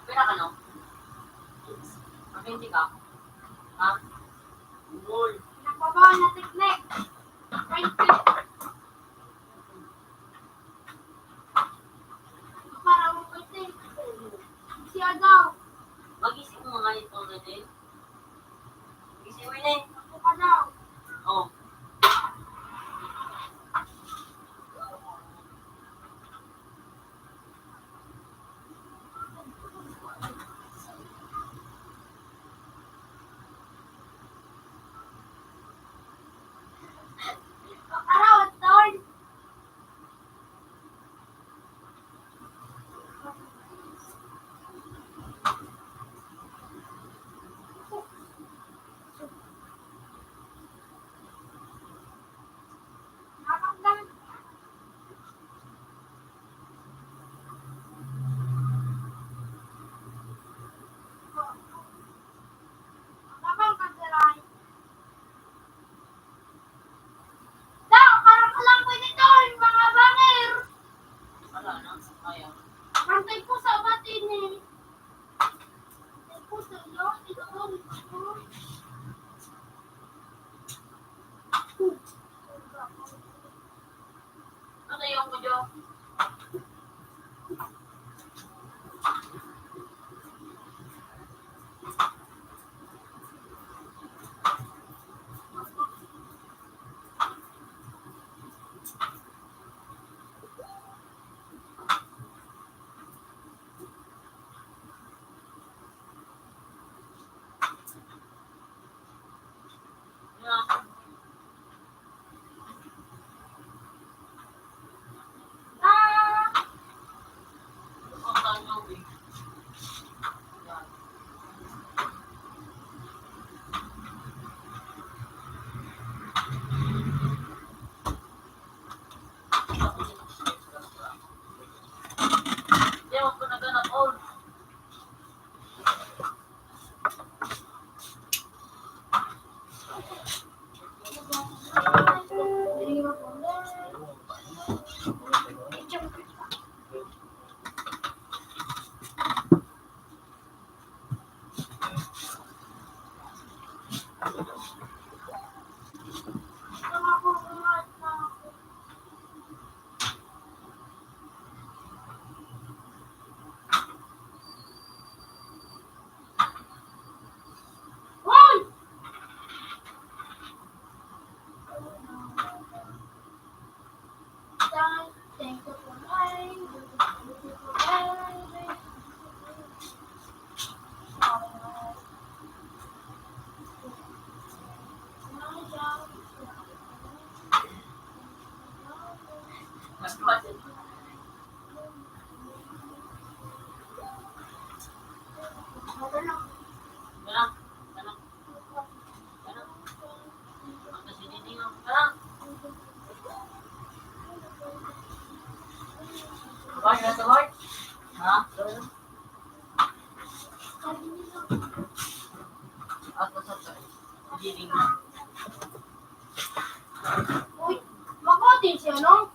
Pira ka, no? Mag-twenty ka? Ha? Uy. Nagbabaw na teknik. Twenty. Para mo pwede. Siya daw. Mag-isip mo nga itong ganyan. Mag-isip mo yun eh. Ako ka daw. Oh. Arawat, Lord. Daw, parang alam ko nito, yung mga banger. Wala na, ayaw. Pantay po sa batin eh. Pantay po sa iyo, ito, ito. Ano yung video? Thank you for life. Thank you for life. Mas kumasin. Tara. Tara. Tara. Ang kasi niningaw. Tara. Hoy, nasa hoy. Ha? Ako sa niningaw. Uy, makuha din siya, no?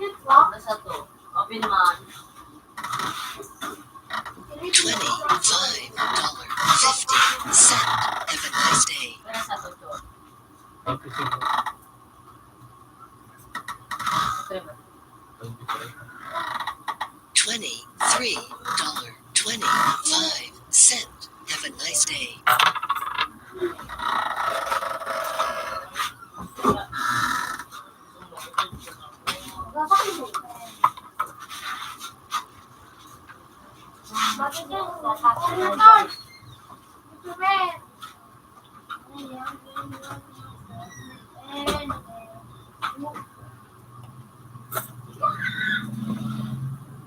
Yun pa. Nasa to. Open man. Twenty-five dollar fifty cent. Have a nice day. Nasa to, to. Twenty-three dollar twenty-five cent. Have a nice day.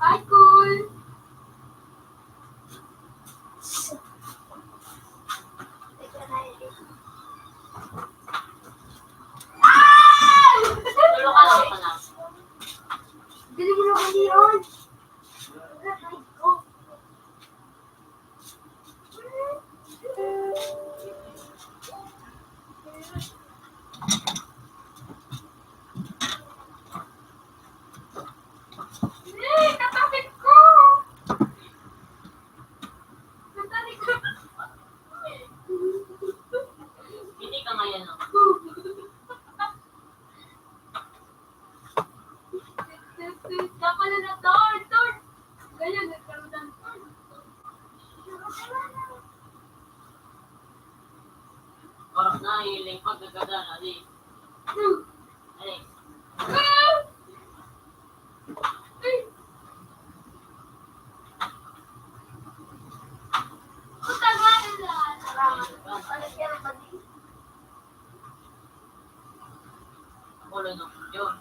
Hi, Cool! Tulog ka lang pala. Dali mo na kami yun. Eh, katapit ko! Katapit ko! Hindi ka ngayon, no? Kapala na, Tol! Tol! Ganyan, nagkaroon ng Tol. Oras na, hiling pag nagkadala, di. Ay. Puta nga, nila. Ano siya, mali? Ako lang ang yun.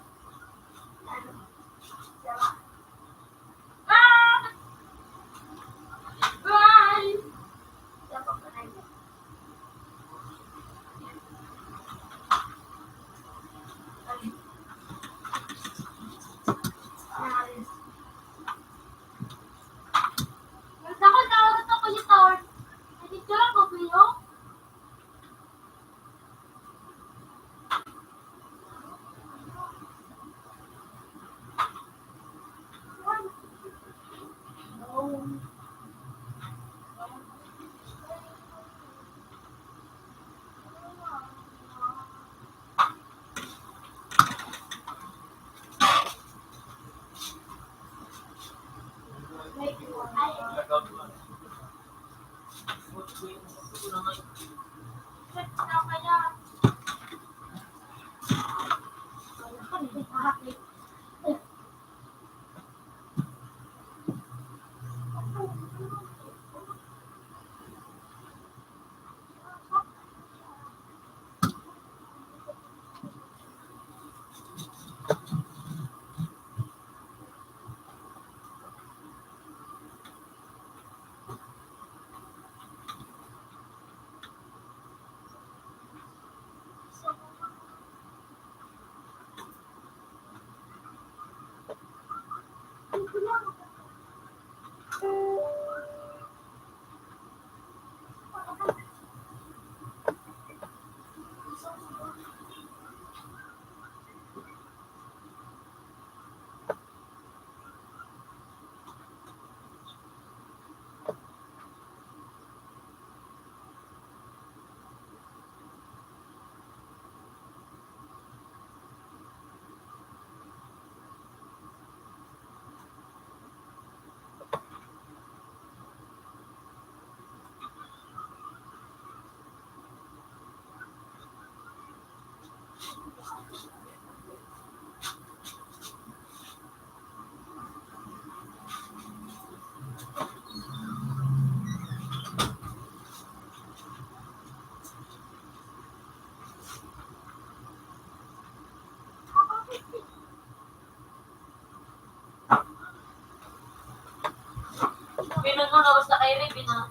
Ano, basta kay Revin, ha?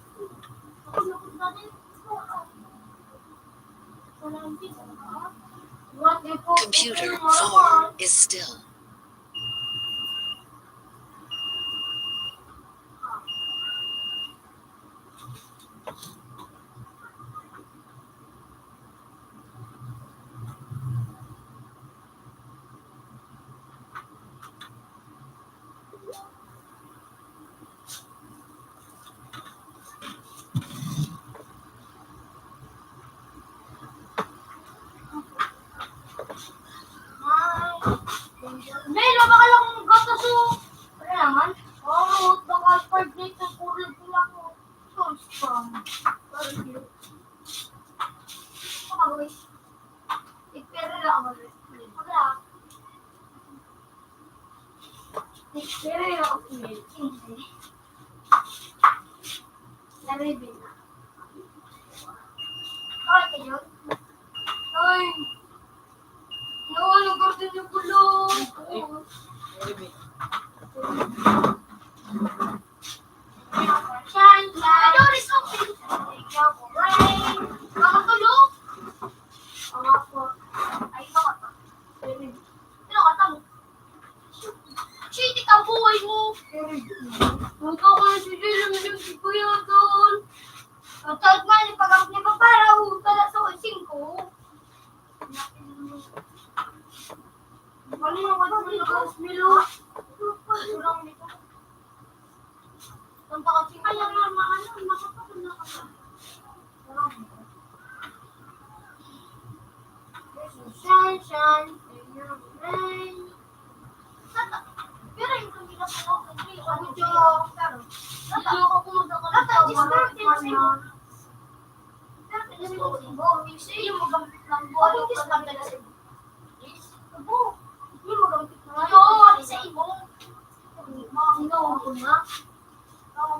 Computer four is still. Melo, baka lang kung gatas, oh. Ano naman? Oh, baka five minutes ang kulay pula ko. Gusto ka gawin? Ipere lang ako. Wala. Ipere lang ako. Naribin na. Kawal ka yun? Ay. No, lugar din yung kulong. Shine, shine. Door is open. Rain. Mga tulog. Mga po. Ay, ito ka to. Pero ka to. Shit, ikaw buhay mo. Ikaw ka na si Jay, naman yung si Kuya doon. Ang taot man, ipag-abot niya pa para utala sa singko. Ano yung wala mo nag-house, Milo? Ang takot si Kaya nga, maano, makapagod na ka. Shine, shine, in your rain. Pero yung kanila sa loob, hindi, ano, joke. Joke ako, magkakaroon Tata, ng discard din sa'yo. Sa iyo, magamit lang po. Ano yung discard na sa'yo? Yes. Abo, hindi magamit na. Ano, sa imo? Sino ang una? Ah!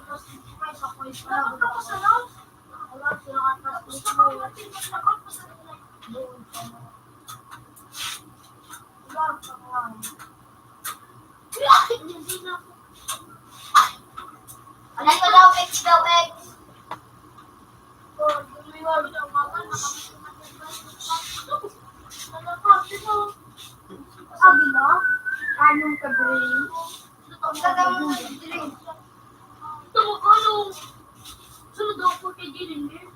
Dapat ka pa sa loob. Tapos na ka, dapat pa sa loob. Anay ko daw, ex daw, ex. Sabi mo, anong ka-brain? Ang gagawin mo ng drink. Ito mo, anong? Sunod ako kay Jillian, eh.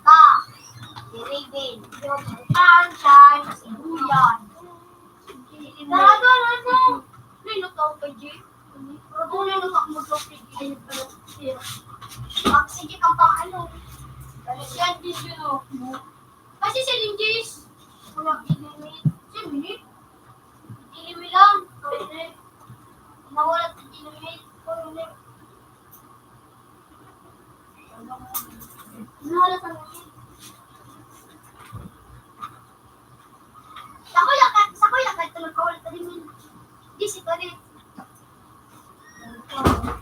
Ka, si Raven, yung sunshine, si Julian. Tara, tara, tara. Linot ako kay Jay. Pero kung linot ako mo kay Jay, ayun pala siya. Ang sige kang pang ano. Siya din yun, oh. Kasi si Linjis, walang ilimit. Si Minit, ilimit lang. Nawala si ilimit. Nawala sa Minit. Sa kuya ka, sa kuya ka, tulog ka ulit, di si Tony.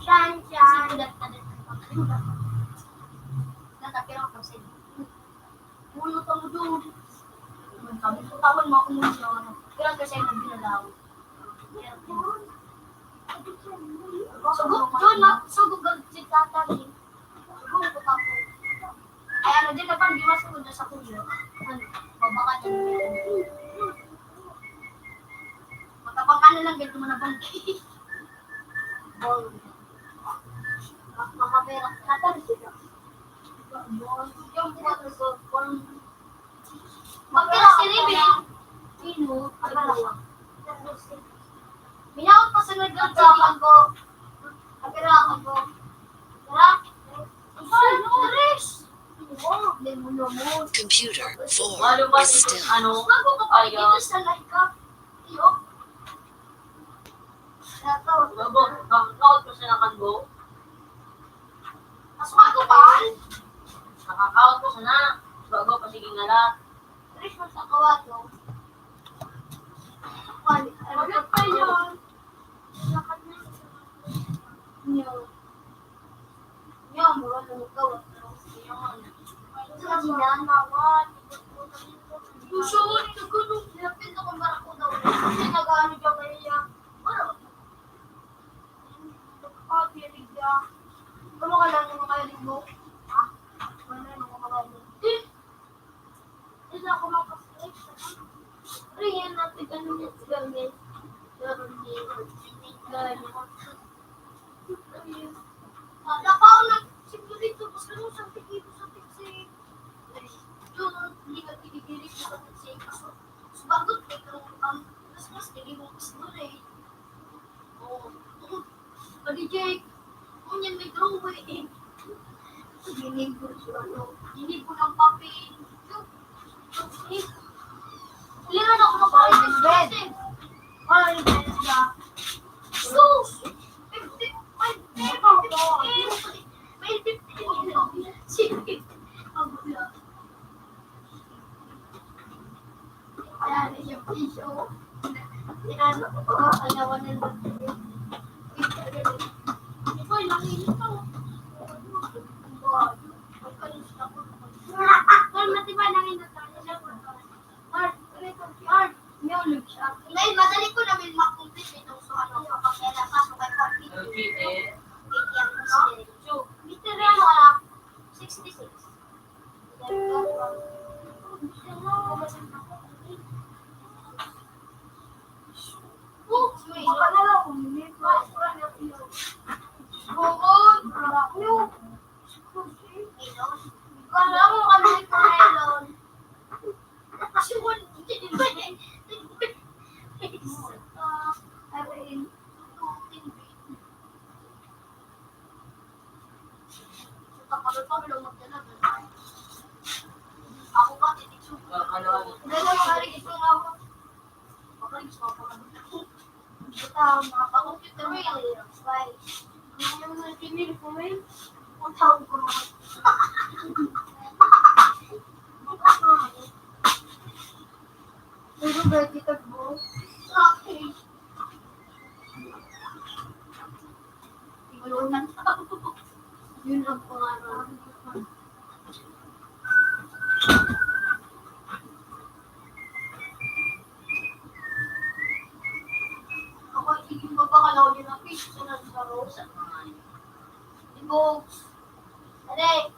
Shan, shan. Nata, pero ako sa inyo. Ulo ka mo doon. Kami ko tawon mo ako mo siya. Pero kasi nagdinalaw. Sugo, doon na. Sugo, gag-, si tatang, eh. Sugo, ko tapos. Ay, ano din, kapag di masugod na sa kuya. Ano, babaka din. Matapang ka na lang, ganito mo na bang. Ball. Makapera. Tatang sila. Ball. Yung buwan ko, ball. Magkira si Ribe. Sino? Akala ko. Minaot pa sa nagkakita ko. Akira ako. Tara. Ang Paris. Computer four is still. Bago ka pa dito sa live ka. Iyo. Bago, nakakaot ko sa nakagbo. Mas bago pa? Nakakaot ko sana. Bago pa, sige nga lahat. Tres mas nakawato. Wala pa yun. Lakad na. Nyo. Nyo, mura na magkawat. Sa ginanawa. Susunod na gano'n. Lapit na kung barako daw. Kasi nag-ano dyan kaya. Wala. Napaon na siguro dito, basta nung sa tingin ko sa pizza, yun, hindi ka pinigilid sa pizza. Kaso, sumagot, may karong ang mas, mas, hindi mo gusto na eh. Oo. Padi Jake, ngunyan may drawing. Ginig ko sa ano, ginig ko ng papel. Uliran ako ng papel. Bed. Ay, bed ba? Sus! Fifty, may, may fifty, may fifty. Sige. Ang ulan. Ayan, yung piso. Inaano ko, kaya wala na. Ito, yung init ko. Ay, matibay lang yung natayo. Ay, yun, siya. Ngayon, madali ko na may makumpit itong sa ano, kapag may nasa, kapag kapit. Okay, eh. Literal, ah, sixty-six. Ako pa, titigso. Dahil ang hari, ito nga ako. Makaligis, makaligis. Ito, mga pangupit na rin. Why? Ano yung mga pinili ko, eh? Ang tawag ko naman. Pero, Betty, tagbo. Okay. Yun ang pangarap. Ako, sige, magpakalaw din ang fish sa Lazarus. Di, folks. Aray!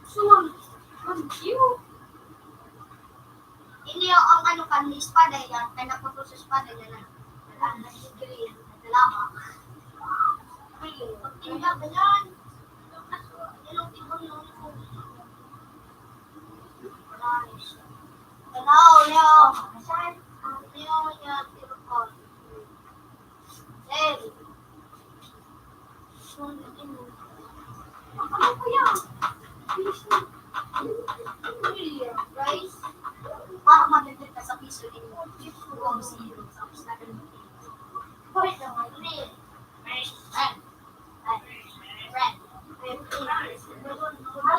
Suwan, ang cute. Ini yung ang ano kan espada yan, kaya naputol sa espada yan. Ang green, lama. Green, pagtinda ba yan? Yan ang tibang yun. Nice. Hello, Leo. Saan? Leo, yan, tibang ko. Hey. Ano ko yan? Guys, para maganda ka sa piso ninyo. Kung sino, tapos na ganun. Bakit naman? Hindi.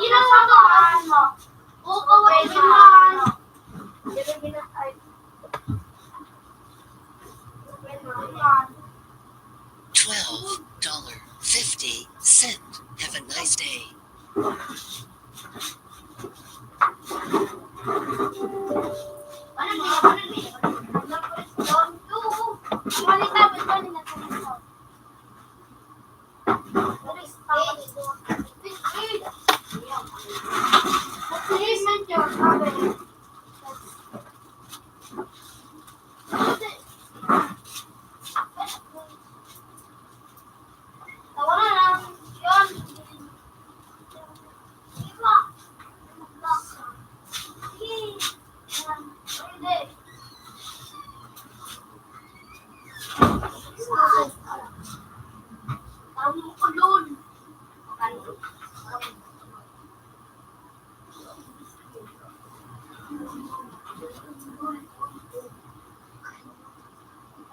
Ginawa ko naman. Oo, pwede naman. Twelve dollar fifty cent. Have a nice day.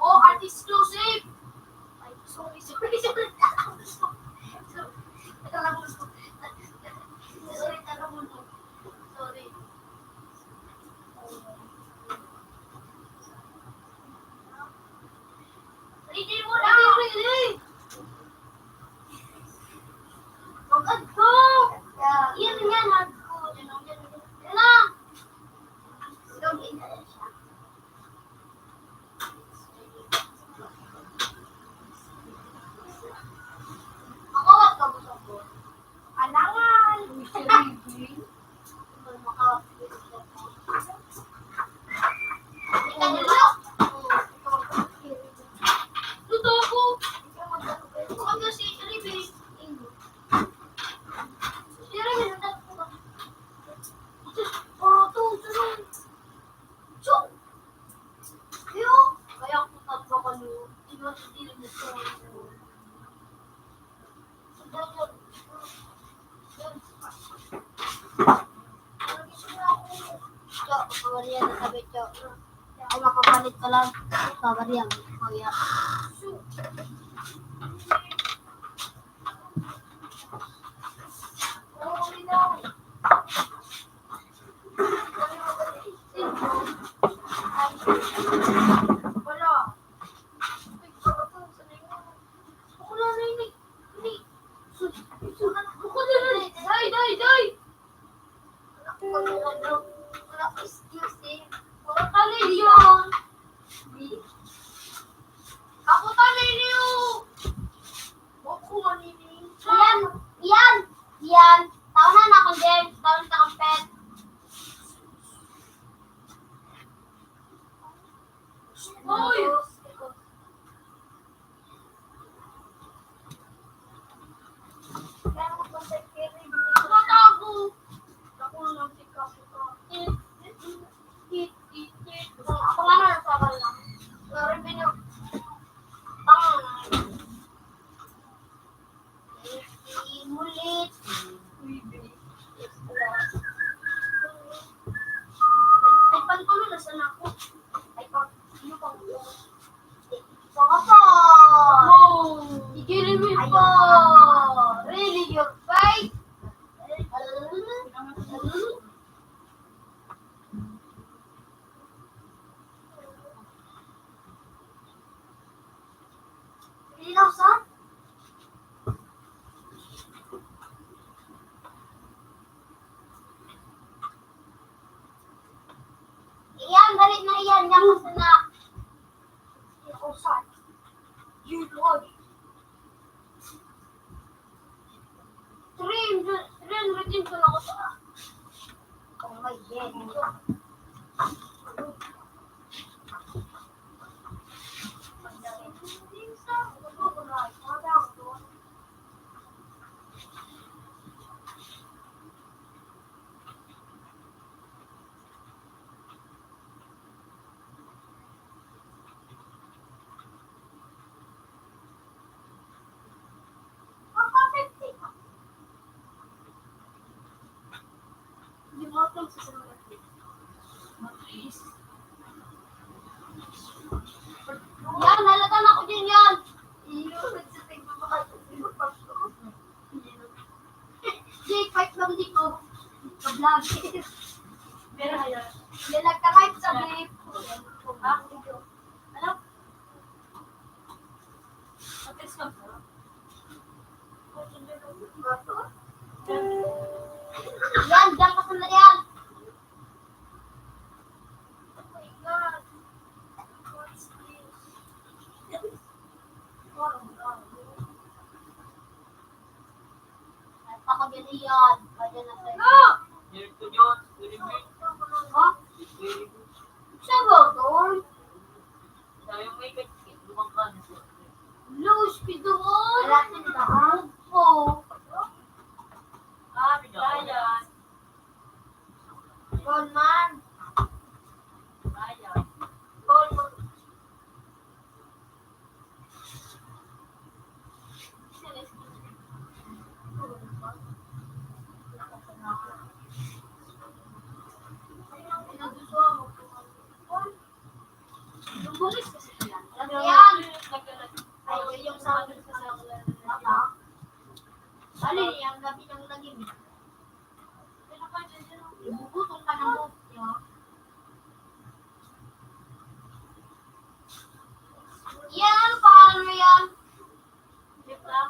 Oh, at exclusive! Ay, sorry, sorry, sorry. Sorry, sorry, sorry. Sorry. Hindi mo na Cho, pabarian na sabi, Cho. Ako makapalit ka lang. Pabarian. Oh, yeah. Day, day, day! Ako talilyo! Ako talilyo! Ako talilyo! Iyan! Iyan! Iyan! Taon na na akong James! Taon na akong pet! Hoy! Ay, pantulo na sana ako. Ay, pang, ano pang, pangapa. Igilin mo pa. Really, your fight? Hindi na ako sa? Iyan, dali na iyan. Yan, basta na. Ako sa. Yun, Lord. Three hundred, three hundred din ko na ako sa. Oh my God. Yan, halata na ako din yan. Di, fight lang dito. Ka-vlog. Pero ayan. Yan, nagka-fight sa vape. Ha? Ano? Yan, diyan ka sa yan. Oh my God. What's this? Napakabiliyad. Kaya na sa'yo. Dito yun. Ha? Siya ba doon? Sabi mo, ikit-ikit, lumang ka na. Lose ka doon. Wala kang daan. Opo. Ah, Brian. Goal man. Brian. Goal man. Ayan. Ay, yung sa akin sa mata. Bali, ang gabi ng lagim. Ibubuto ka ng buhok niya. Yan, ano pangalan mo yan? Di ba?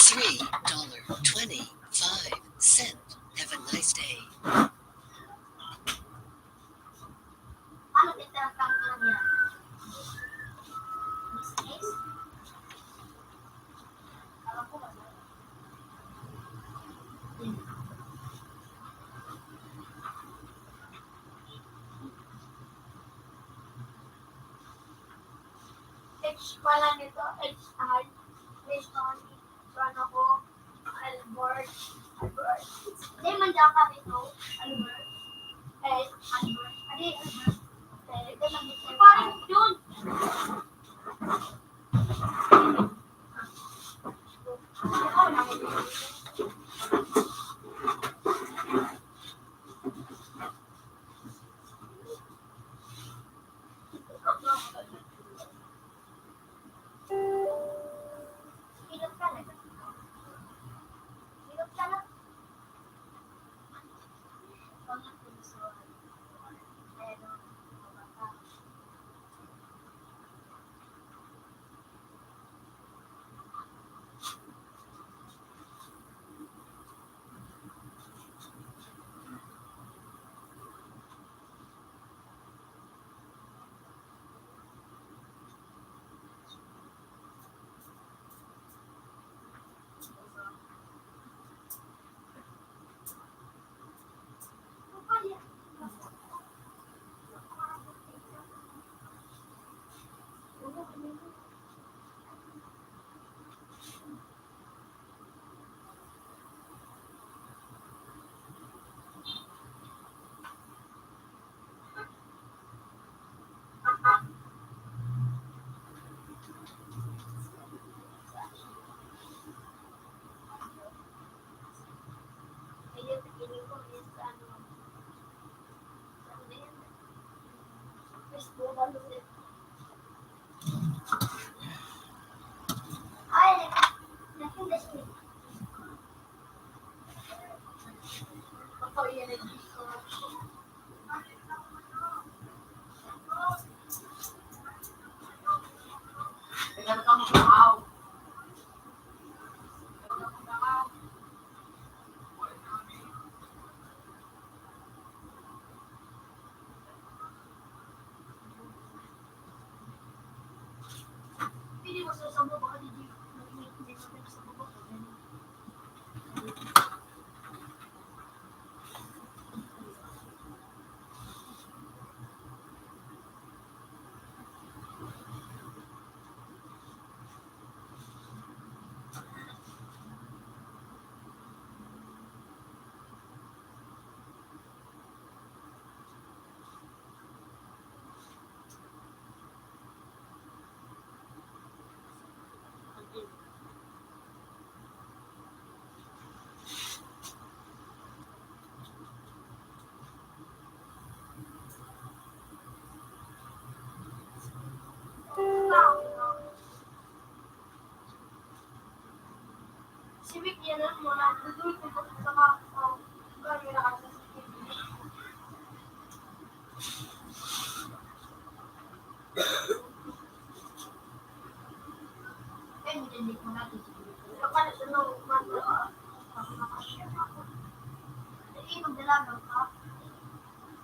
Three dollar twenty-five cent. Have a nice day. Wala nito, H I, Mission, Jonoko, Albert, Albert. Hindi man dyan kami to, Albert. Eh, Albert. Adi, Albert. Eh, ito lang dito. Parang yun. Si Vic yan ang mga nagdudulog sa mga, um, camera at sa C C T V. Ay, hindi, hindi ko natin siguro. Kapag ano, man, ah, hindi, magdalagan ka.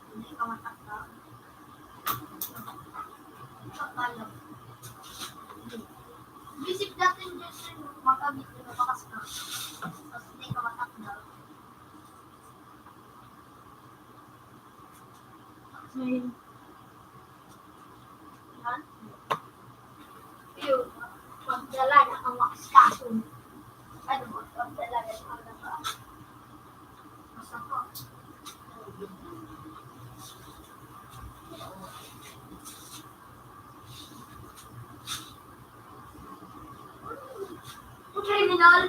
Hindi ka matakta. Sa tayo. Bisik natin dyan, sir, magamit na bakas na. Tapos hindi ka matakta. Tapos may Yan. Yun. Pagdala na ang mga sitwasyon. Ano mo? Pagdala na ang mga masama. Kriminal.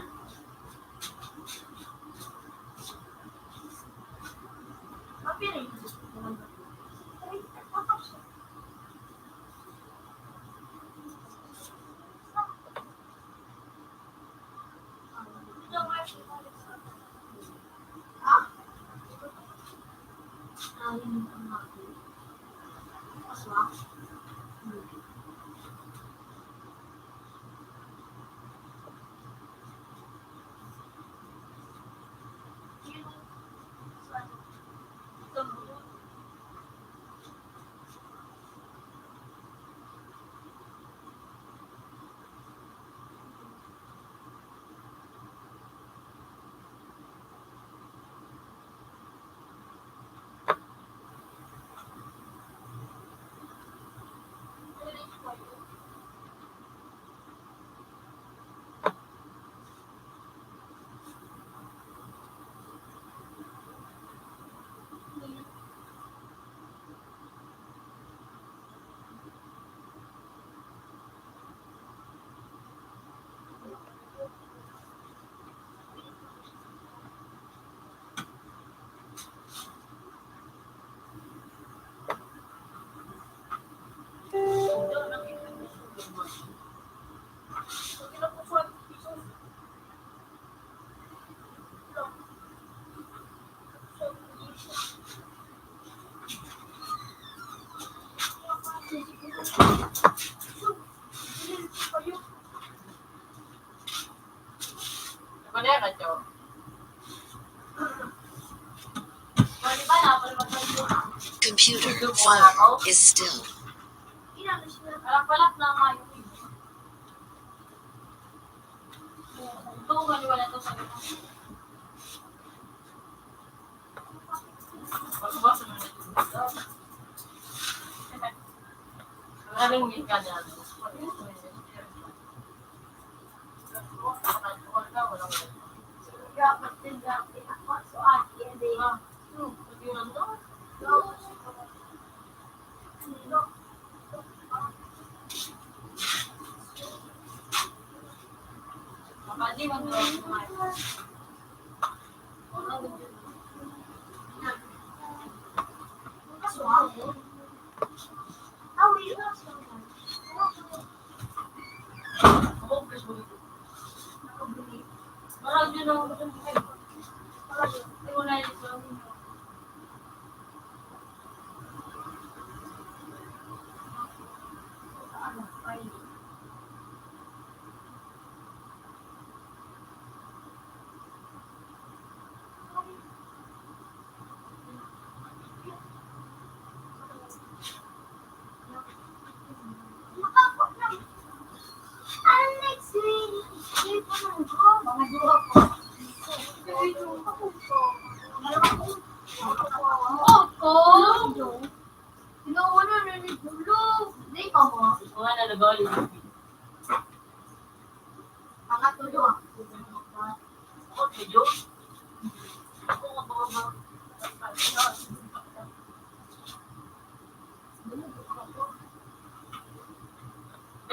Computer four is still.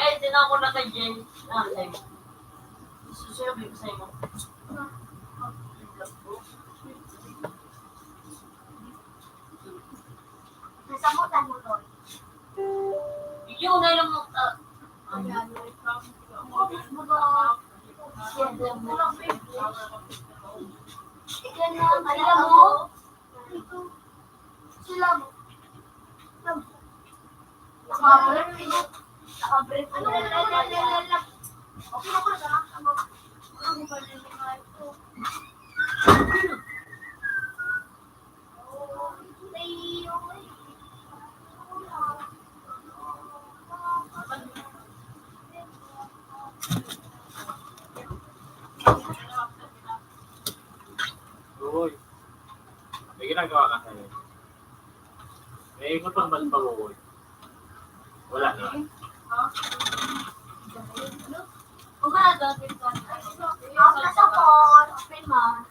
Eh, tinawag ko na kay Jen. Ah, sa'yo. Susuyo ko sa'yo. Nasa mo, tayo, Lord. Yun, alam mo, ah, Ayan, welcome. Alam mo, sila mo. Naka-brief. Naka-brief. Ano, la, la, la, la, la. Okay na po, sarap na po. Ano ba yung mga ito? Uy, may ginagawa ka ngayon? May ikot ang balik pa, uy. Wala na. Kung wala daw, ako na sa phone, open mo.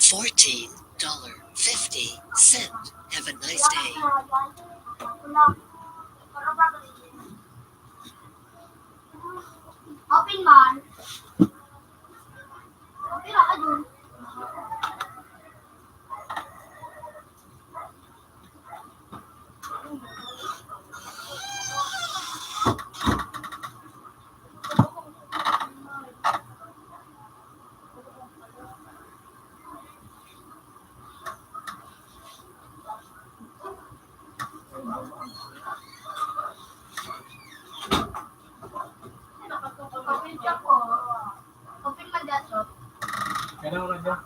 Fourteen dollar fifty cent. Have a nice day. Open man. Okay na, ayun. Open man dyan, so. Kailan oras yan?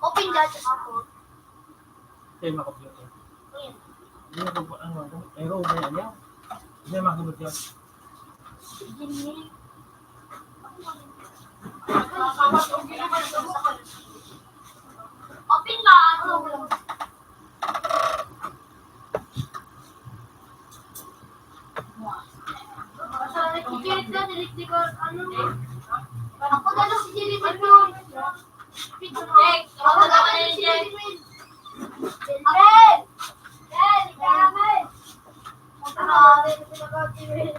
Open data sa ako. Hindi mo computer. Hindi mo computer. Ano, ano? Mayroon ba yan? Hindi mo computer. Open ba? Ano? Sa nagkikirit na, dinig-dinig ko, ano? Ako na lang si Jimmy Jimmy. Ako na lang si Jimmy Jimmy. Amen! Amen! Amen! Ako na lang si Jimmy Jimmy.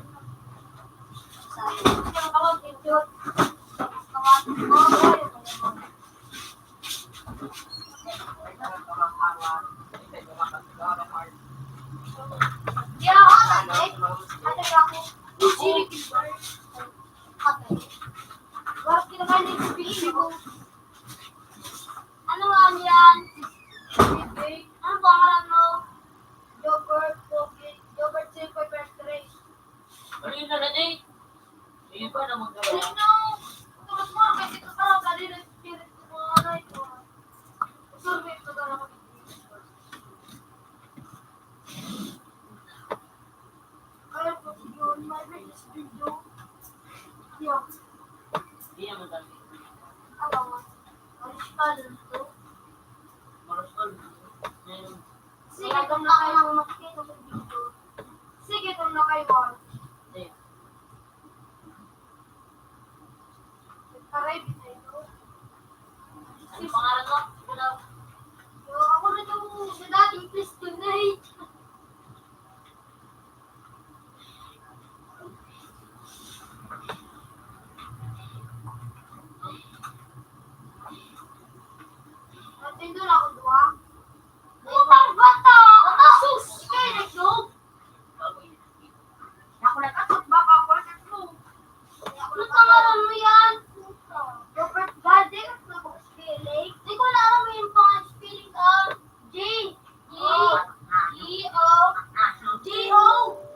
Ano nga yan? Ano pangalan mo? Jobert, Pogi, Jobert Singkoy Pertres. Ano yun na rin eh? Iba na magdala. Ano? Tapos mo, kasi ito ka lang, dali na spirit ko, mga anay ko. Survey ko na lang. Kaya po, yun, may business video. Yeah. Hindi naman talaga. Ano? Mariscal ito. Mariscal ito. Sige, kung ako lang makikita sa video. Sige, kung nakaiwan. Hindi. Aray, bitay ko. Ano pangalan mo? Yo, ako na daw sa dating Christian na eh. Matindo na ako, duwa. Putang bata! Sus! Kaya nagdog? Ako nag-asot, baka ako nagdog. Ano pangalan mo yan? Robert Valdez, Robert Spelling. Di ko na alam yung pangalan spelling, ah. J, J, G, O, G, O,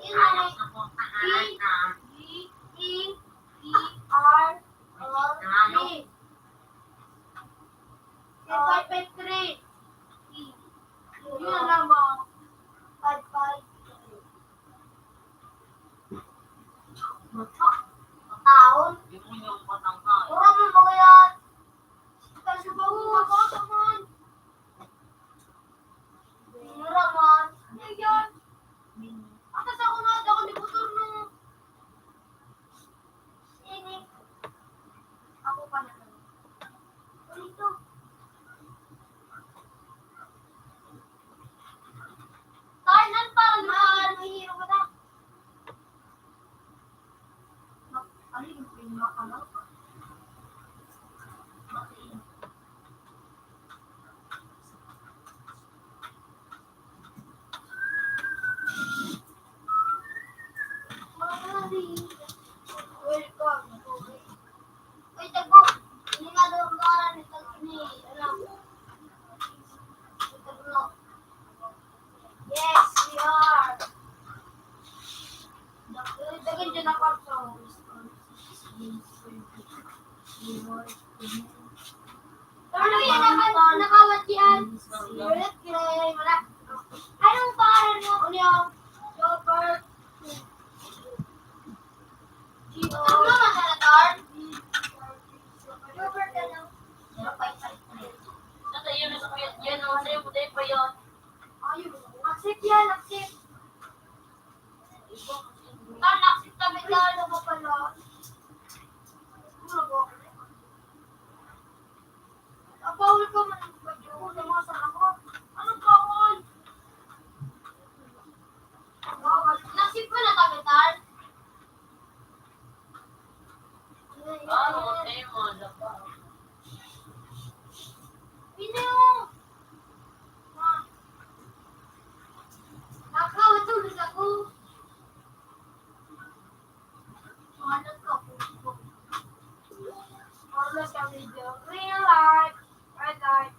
N, I, P, P, E, E, R, O, P. Five five three. Yun na lamang. Five five three. Mata. Mataon. Pura mo mga yan. Kasi ba mo mabasa man? Mura man. Ano yan? Atas ako na, ako ni Butor, no? Sini. Ako pa na. Ito. Tayo lang para naman. Mahirap ka na. Ano yung pinakalaw? Uy, tago. Hindi nga daw ang pangalan ni Tag-, ni, ano, ni Tagno. Yes, we are. Dagan dyan ang kapsa. Ano yan, naka-, nakawat yan? Spirit Clay, wala. Anong pangalan mo, Leo? Robert. Ano, masarator? Robert, ano? Zero five five three. Nasa iyo na sa kuya, yan, oh, sa'yo, puti pa yun. Ayun, accept yan, accept. Tan, accept kami, tan. Ano ka pala? Ano ba? Ang bawal ka man, ano sa ako? Anong bawal? Bawal. Nasip ko na kami, tan. Ano, okay mo, ano pa? Pino? Ma. Ako, tulog ako. Ano ka, puto? Ano sa video? Real life. Red light.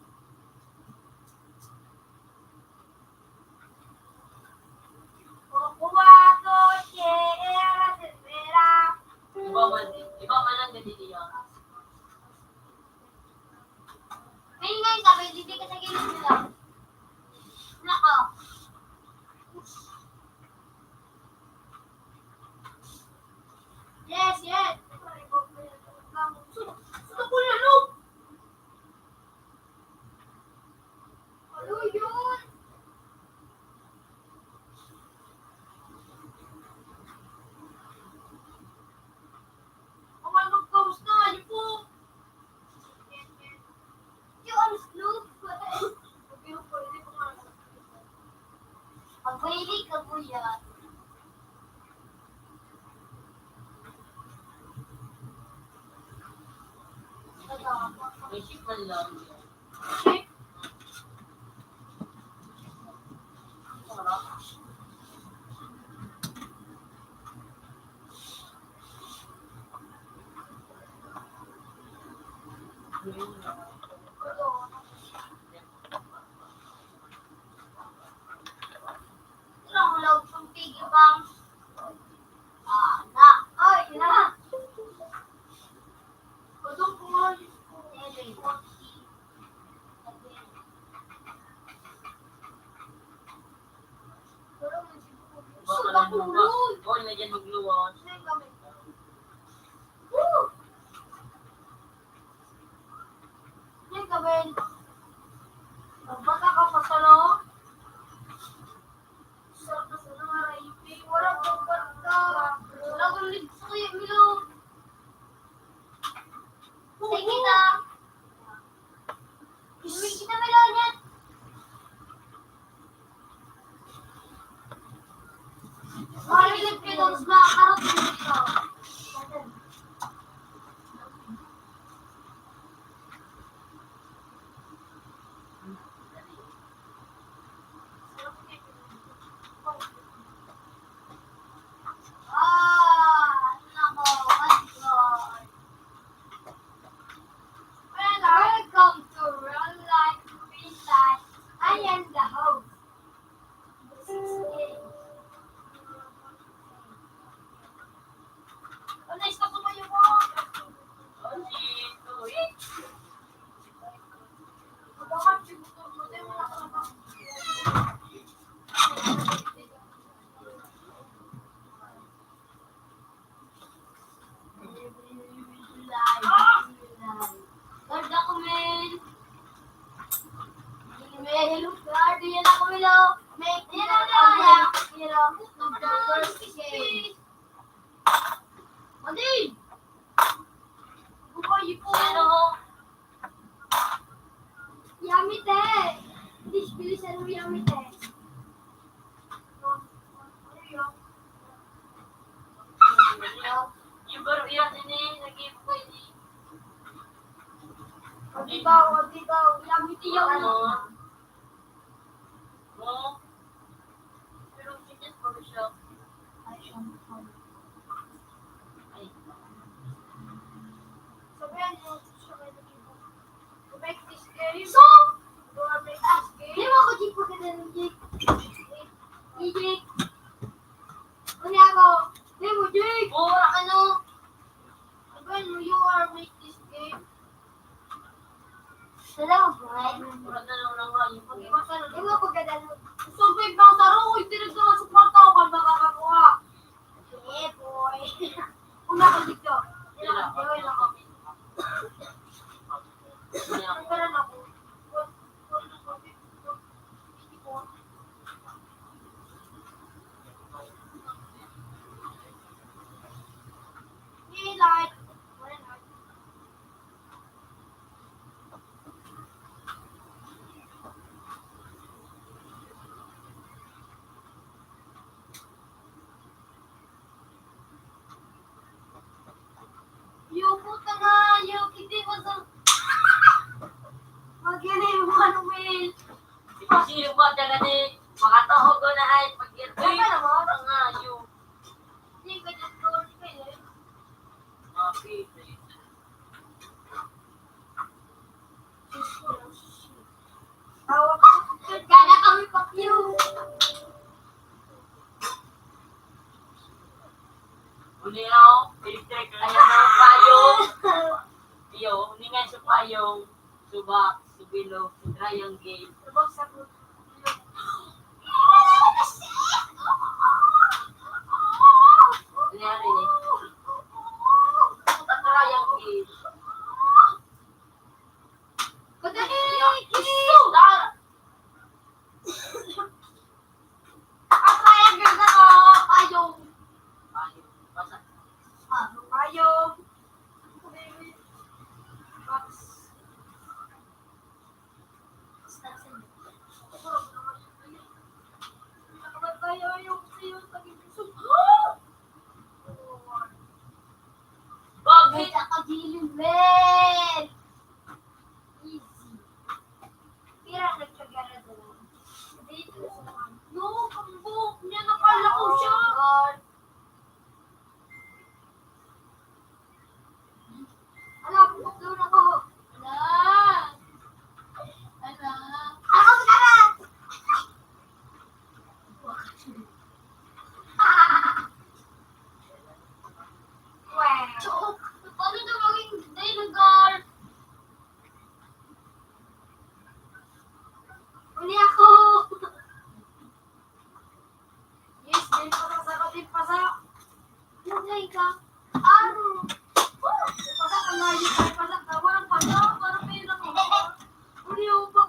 Kukuha ko, Sierra Silvera. Iba man, iba man ang Kaya nga yung sabi, hindi ka sa gilid nila. Nako. Yes, yes. Sunog, sunog ko na, no? Ano yun? Ang ano, kamusta? Ano po? Yung ano, Snoop? Ang mahilig ka po yan. May ship man lang. Ship? Long log from piggy bank. Ah, na. Ay, na. Gudong ko nga. Baka lang luwas. Oy, na dyan magluwas. Yan gawin. Magbasa ka pa sa, no? Sarap na sa mga raypi. Wala pang kwarta. Wala kang lips ko, Milo. Sige na. Uwi kita, Milo, niya. Marilip ka daw sa mga karot dito. Ah, nako, my God. Welcome to Real Life Real Life. I am the host. Ano, stop mo yung Lord, ako, men. May hello, Lord. Yan ako, hello. May hello, hello. Hello. Hello. Adi! Bukoy po. Hello. Yummy, te. Bilis-bilisan mo, yummy, te. Yung baro yan, ini, nag-iipon ini. O, di ba? O, di ba? Yummy, te, yummy. Ano? No? Pero chicken for the shop. Ay, siya. Ay. Sabihan mo, siya kayo nag-ibo. Make this game. So, you wanna make this game? Di mo ako di pagkadala ni Jake. Ni Jake. Kunya ako, di mo, Jake. Mura ka, no? Sabihan mo, you wanna make this game? Hello, boy. Di mo ako gadalo. Survive na sa roho, hindi na sa suporta ako kung makakakuha. Eh, boy. Una ka dito. Wala ka, wala ka. Pero ako, Yuko, Subak, subilog, triangle. Subak sa Nangyari ni. Triangle. Kadali! Dar! Ang triangle na to! Payong! Payong. Basa. Ah, payong. Box. Bakit? Nakagilid, men! Easy. Pira nagkagara doon? Dito sa mga. No, ang buhok niya, nakalako siya. Ala, bukod doon ako. Ala. Ala. Ako na! Chok! Paano na maging dinosaur? Uli ako! Yes, din pasa sa kapit pasa. Nagay ka. Aro. Pasa ka nga yun. Pasa ka. Walang pasa. Parang may lang ako. Uli ako pa.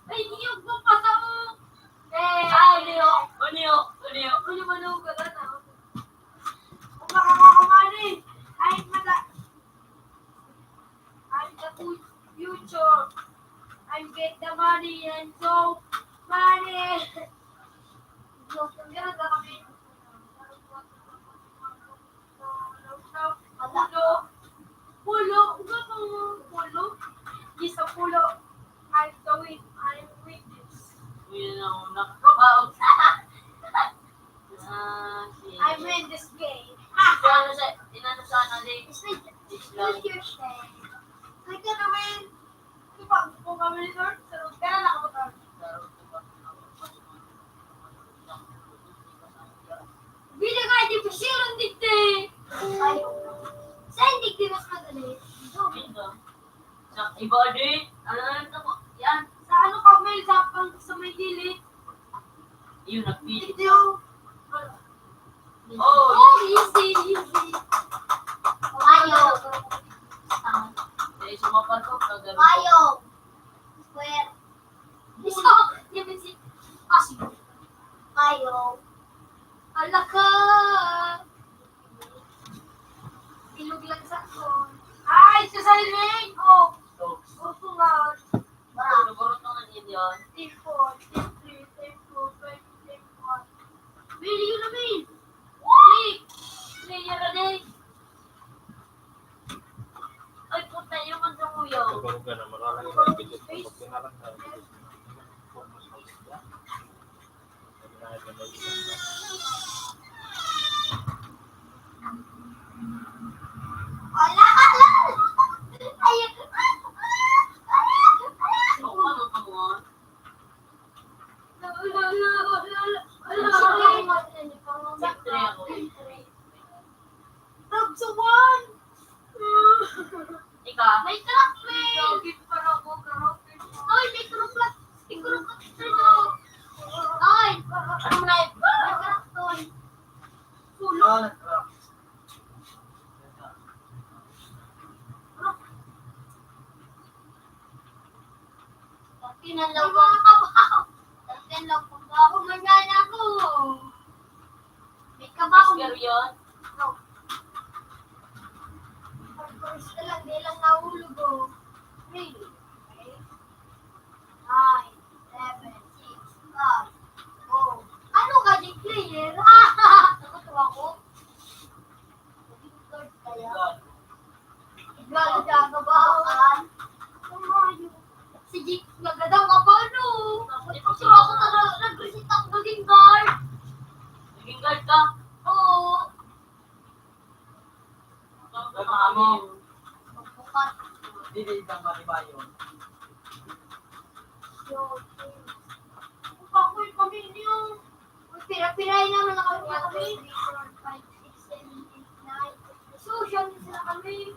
Ay, hindi ako pasa mo. Eh. Ah, uli ako. Uli ako. Uli ako. Uli mo na ako. Kung makakuha ka money, ay mata. I'm the fu-, future. I'm get the money and so money. Pulo. Pulo. Pulo. Uga pang pulo. Di sa pulo. I'm the win. I'm with this. Yun ang nakakabaog. Ah, sige. I win this game. Inano sa, inano sa ano, di? It's like, it's like your shame. Like, ano, man? Ito pa, kung kami ni Lord, sarog ka na, nakamotor. Bila nga, di pa siya ron digdi. Ay, saan digdi mas madali? Ito. Sa iba din. Ano na ito po? Yan. Sa ano ka, Mel? Sa pang-, sa may gilid? Yun, nagpilit. Video. Oh. Oh, easy, easy. Mayo. Dahil sumapar ko, kagano. Mayo. Square. Isa, yun si, ah, sige. Mayo. Alaka. Ilog lang sa ko. Ay, sa saling! Oh! Stop. Gusto nga. Bura. Gusto nga yun yun. Take four, take three, take two, take, take one. Bili yun namin. Take. Player na din. Ay, puta, yung ang dunguyaw. Kapag ka na, marami na, bigyan ko, pag pinalang na, bigyan ko, mas maganda. Wala, wala. Ayun. Wala, wala, wala, wala. Wala, wala, wala. Tagsawan! Ika? May truck, men! Lagi pa ako, grabe. Ay, may truck lang. Siguro ko dito. Ay! Ano na yun? May truck doon. Tulog. Ah, nag-truck. Dati na lang mga kabaho. Dati na lang kabaho, manyan ako. May kabaho. Pero yun? No. Pag-first na lang, di lang nahulog, oh. Really? Okay. Nine, seven, six, five, four. Ano ka, di player? Nakutuwa ko. Kaya, ikaw, nagkakabahan. Si Jake, nagadaw ka ba, no? Ito, ako talaga, nag-reset ako, naging guard. Naging guard ka? Oo. Ang mga mo. Pagbukas. Dili, isang malibayon. Yo, Uy, pira-piray naman na kami, kami. Social sila kami.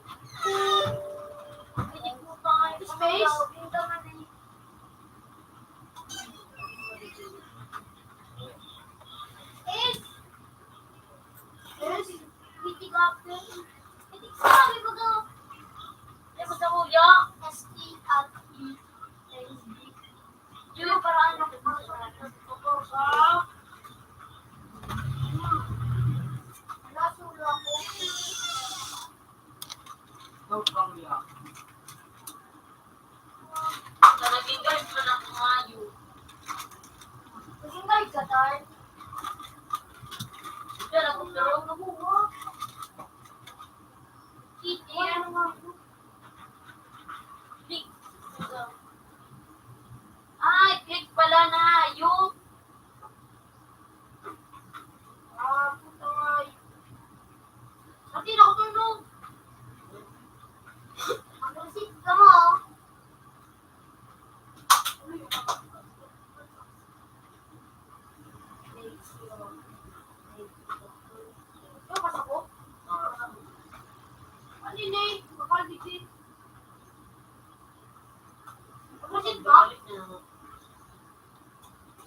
Naging guard pa na kumayo. Naging guard ka, Tar? Ikaw, nagtuturo? Hindi, ano nga ako? Click. Ay, click pala na yung Ah, puta nga. Pati na ako tulog. Ang receipt ka mo, oh. Ano yun eh? Bakal digit. Ang receipt ba?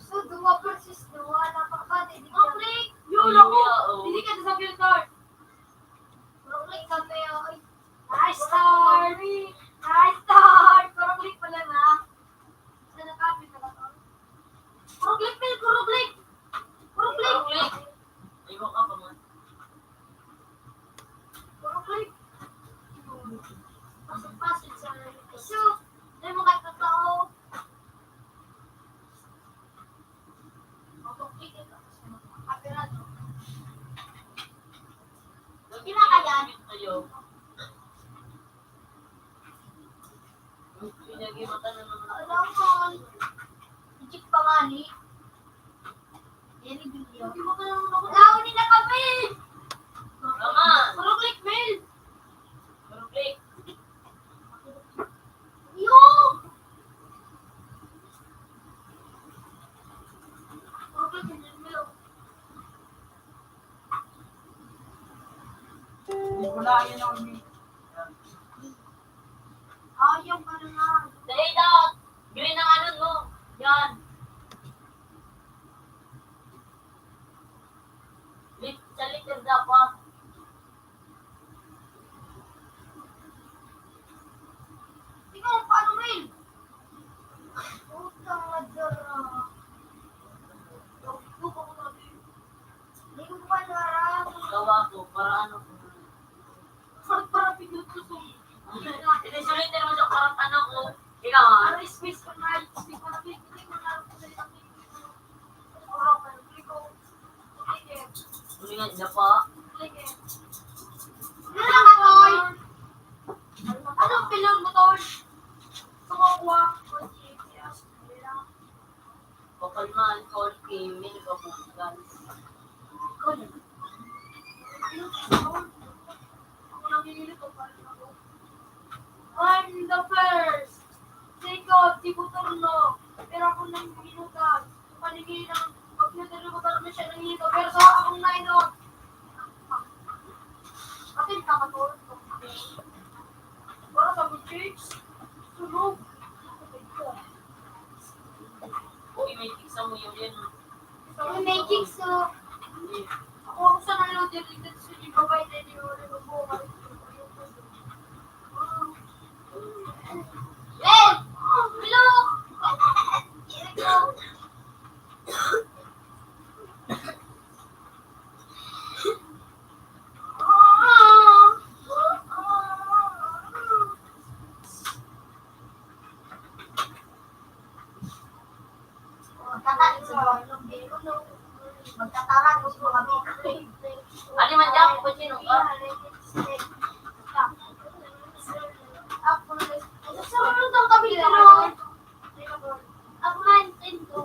So, duwa versus duwa, napakabati, di ba? Correct! Yun ako! Hindi ka sa filter! Correct kami, oy. Nice start! Nice start! Correct pala na. Sa nakapit na ba to? Correct, Mel! Correct! Correct! Iwan ka pa man. Correct! Pasok-pasok sa iso. Dahil mo kahit tao. Kinakayan. Alam mo, Egypt pa nga ni. Yan ni Julio. Laon nila kami! Tama! Puro click, Mel! Puro click! Iyo! Puro click, Mel! Wala yun ang Ayaw ka na nga. Dali daw. Green ang ano mo. Yan. Lit-, sa liter dapat. Ikaw, paano, Will? Putang madara. Hindi ko pa alam. Gawa ko, para ano ko. Para, para pinuto ko. Hindi, sulit naman siya, para ano ko. Ikaw, ah. Para space ko na, space ko na, hindi ko na, Hindi nga, siya pa. Sige. Ano, Tol? Anong pilon mo, Tol? Gusto ko kuha. Kapal man, Tol, payment, kabulan. Ako na. Ako na, minili ko pa rin ako. I'm the first. Second, si Buturno. Pero ako nang minutan. Panigin ang computer ko para siya nang minutan. Pero sa akong nainot. Atin ka matulog. Para sa chicks, sunog. Uy, may chicks sa mo yun, yun. Uy, may chicks, oh. Ako, ako sa nalo, dito, dito, sa ibabay, dito, dito, dito, dito. Hey! Hello! Magtataran, gusto kami. Ano man dyan, kung sino ka? Ako, nagsasarutan kami, pero ako man, tinto.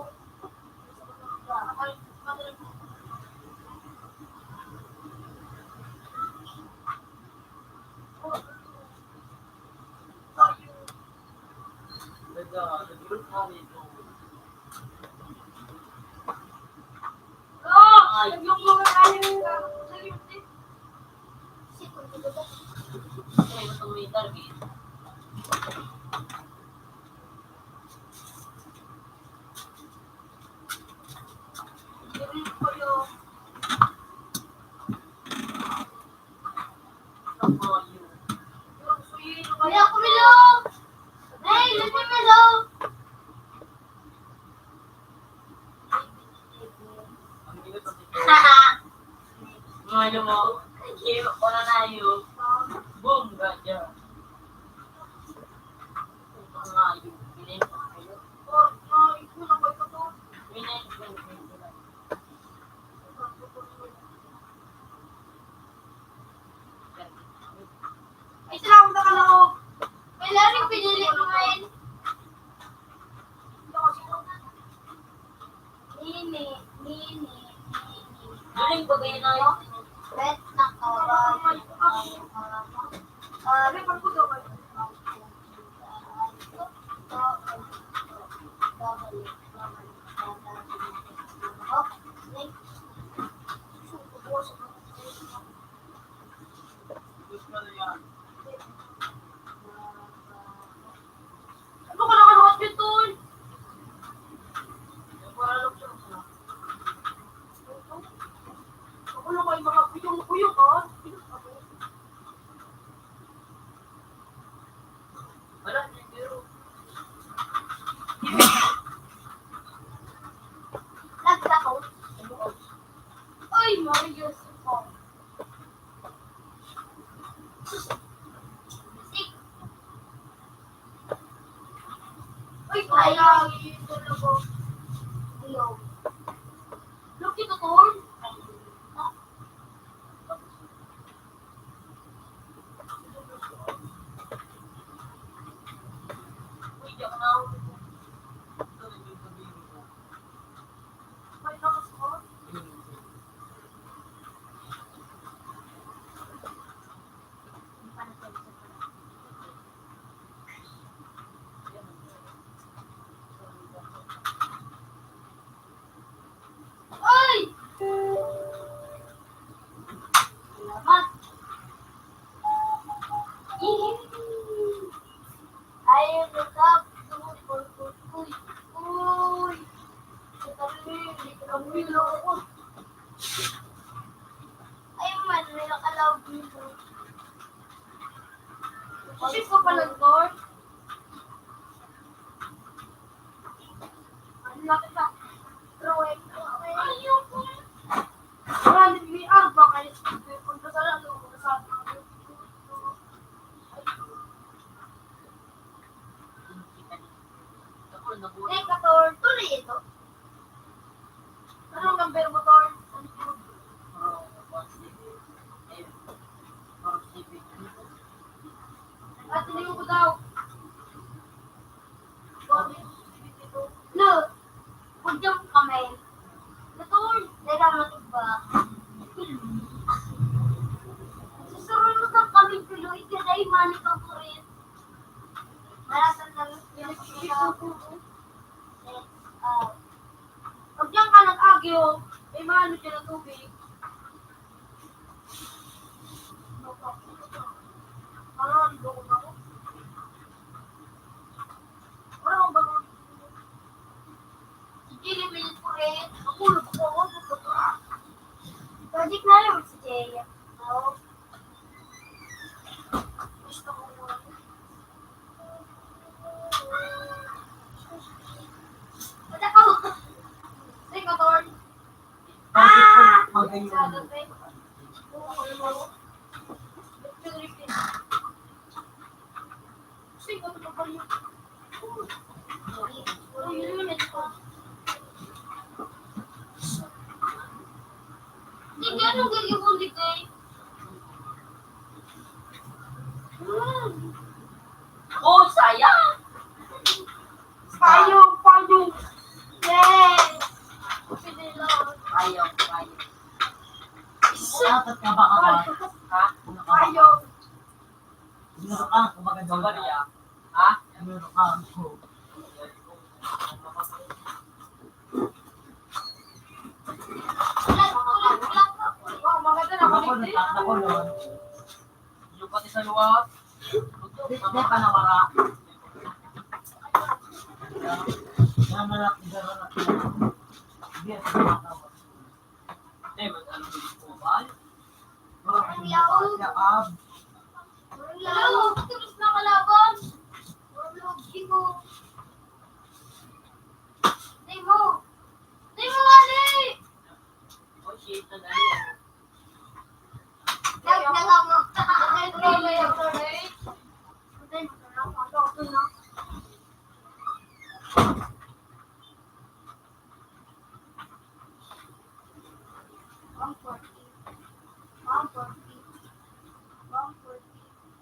Hindi ako, Milo! Hey, let me, Milo! Ano mo? Hirap ko na tayo. Boom, ganda. Ano ka nakaluwas dito? Ako lang ay mga kuyong-kuyong, ha? Wala, pero Nagtao. Ay, Mario Sipon. Ay, kaya. Hello. Look, ito, tol. Ay! Salamat. Ayaw na ka. Uy, uy, uy. Sa tabi, hindi ka na uminom. Ay, man, may nakalaog dito. Kasi ko pala, Lord. Ang laki pa. Pero, eh, ayoko. Wala, may arba kayo. Punta sa lalo, punta sa lalo. Eh, kator, tuloy ito. Anong number mo, Tor? At hindi ko daw. No. Hudyang kami. Natuon, dahil ang matugba. Susurunod ang kami tuloy, kaya imani kang kurin. Marasan kami. Ah, pag diyan ka nag-agyo, may maano dyan na tubig. Parang ang loko na ako. Parang ang bago. Sige, limilit ko rin. Ako, loko ako. Project na yun, si Jay. Oo. Gusto ko yun. Ba't ako? Sige, Tor. Ah! Sabi ko, eh. Hindi, anong gagawin dito eh? Hmm. Oh, sayang! Payong, payong! Yes! Payong, payong. Dapat ka ba ka? Ha? Payong. Siguro ka, kumbaga, Somebody, ah. Ha? Siguro ka, ako. Ako, nagtataka ko, no? Yung pati sa luwas. Di, di pa nawara. Namalak, namalak. Hindi, mag-ano din po ba? Ang yaon. Ang yaon. Ang yaon. Tapos na kalaban. Ang yaon. Di mo. Di mo, Ali! Oh, shit, ang ali. Nagdala mo. One forty. One forty. One forty.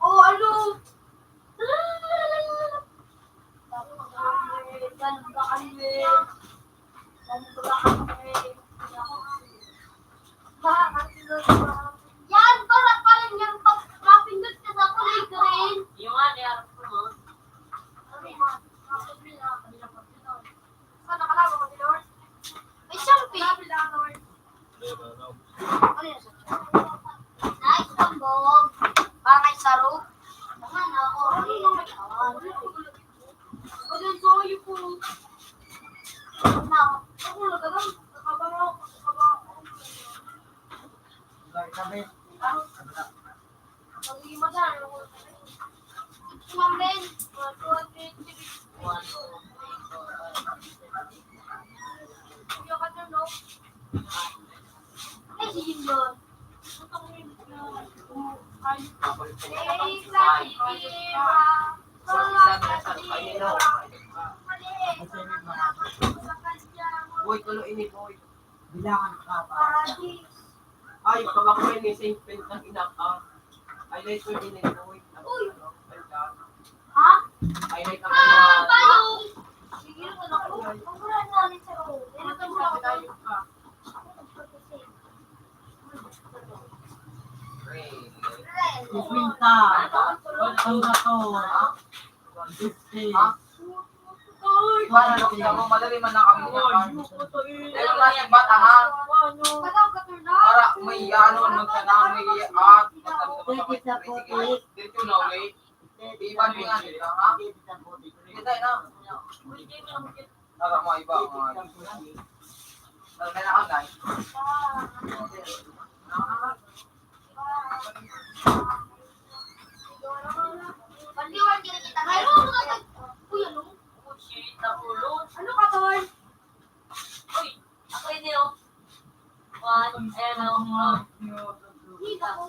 Oh, ano? Boy, kulo ini, boy. Bilangan ka pa. Ay, pag ako rin, may same pen ng ina ka. Ay, may pwede na ito, boy. Uy! Ha? Ay, may Ah, kapatid. Sige, ano ko? Ang gula na rin sa room. Ano ka muna ako? Tayo ka. Kwenta. Ang gato. Fifty. Para lang sa ako, madali man lang kami na. Pero kasi bata, ha? Para may ano, magsana, may at, Sige, sa puti. Dito na, wait. Iban mo nga nila, ha? Sige, sa puti. Kita na. Para mo iba, mga. Dahil may nakagay. Pandiwan din kita. Mayroon mga tag-, uy, ano? Ano ka, tol? Uy, ako yun, eh, oh. One, M L, oh. Kita ko.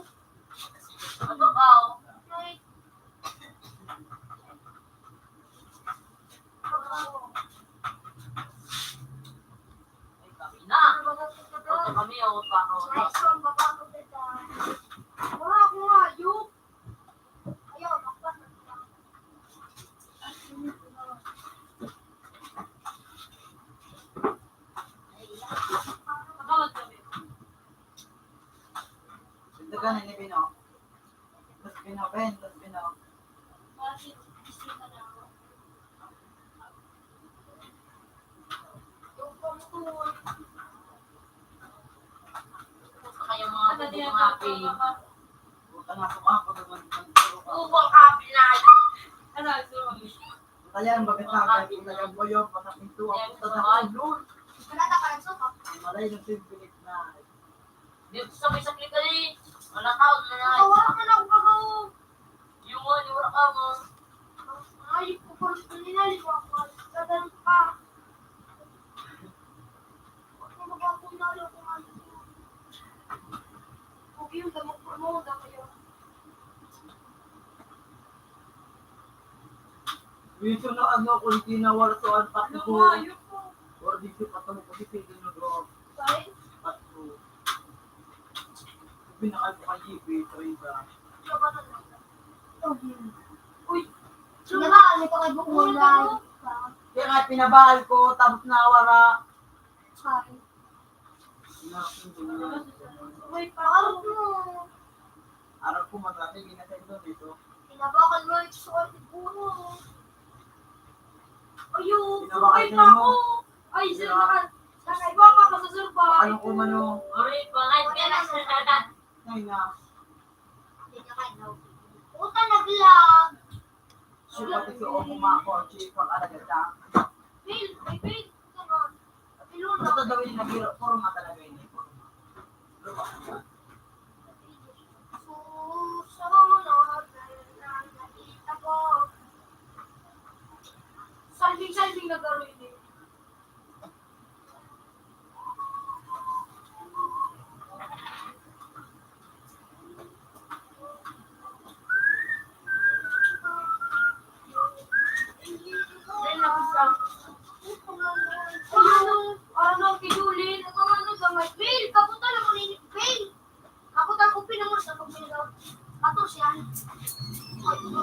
Ano ka, oh? Ay, kami na. Ito kami, oh, baka. Nice one, baba ko, tita. Wala akong hayop. Ayaw, makpan. Nakawag kami. Ito ka na, Nibino. Tapos pinopen, tapos pino- Gusto kayo mga Ano din ang mga happy? Puta na, suka ko naman, man, suka. Ubang happy na. Ano, sorry. Puta yan, bakit na, kahit puta yan, boyo, patapin to, ang puta na, lol. Wala na, parang suka. Malay ng simpilit na. Dito sa may sakit na eh. Wala ka, wala na. Wala ka lang baga, oh. Yung ano, wala ka, oh. Ay, ko pa rin nila, di ba? Dadali pa. Huwag ka mag-ako na lang kung ano. Huwag yung damag pa mo, damag yun. Minsan na ano, kung di na wala sa ang patlo. Ano nga, yun po? Or di siya patlo, kasi pwede na doon. Sorry? Patlo. Pinakal ko kay G P, trade, ah. Uy. Di ba, ano pa kayo Uy, kulay? Ano? Kaya nga, pinabahal ko, tapos nawara. Sorry. Uy, parang Araw ko, matrate, ginatay doon, ito. Pinabakan mo yung suwerte ko. Ayun, Pinabakan survive mo. Ako. Ay, sir, Pinabakan. Naka-, nakaiba ka, masusurvive. Ano ko, mano? Aray, pangay ka na. Ay, na. Hindi ka kayo. Puta, nag-lag. Sukat ito o mga kotse, pag-alaga siya. Bill, may bill. Ito na. Ito daw yung nabiro. Forma talaga yun, eh. Forma. Ano ba? Susunod na nakita ko. Salbing-salbing na garo yun, eh. Dahil ako sa, ano, ano, kay Julie, ano, ano, gamay. Bill, kapunta lang mo ni Bill. Ako ta, open naman sa pag-, ato siya. Ano,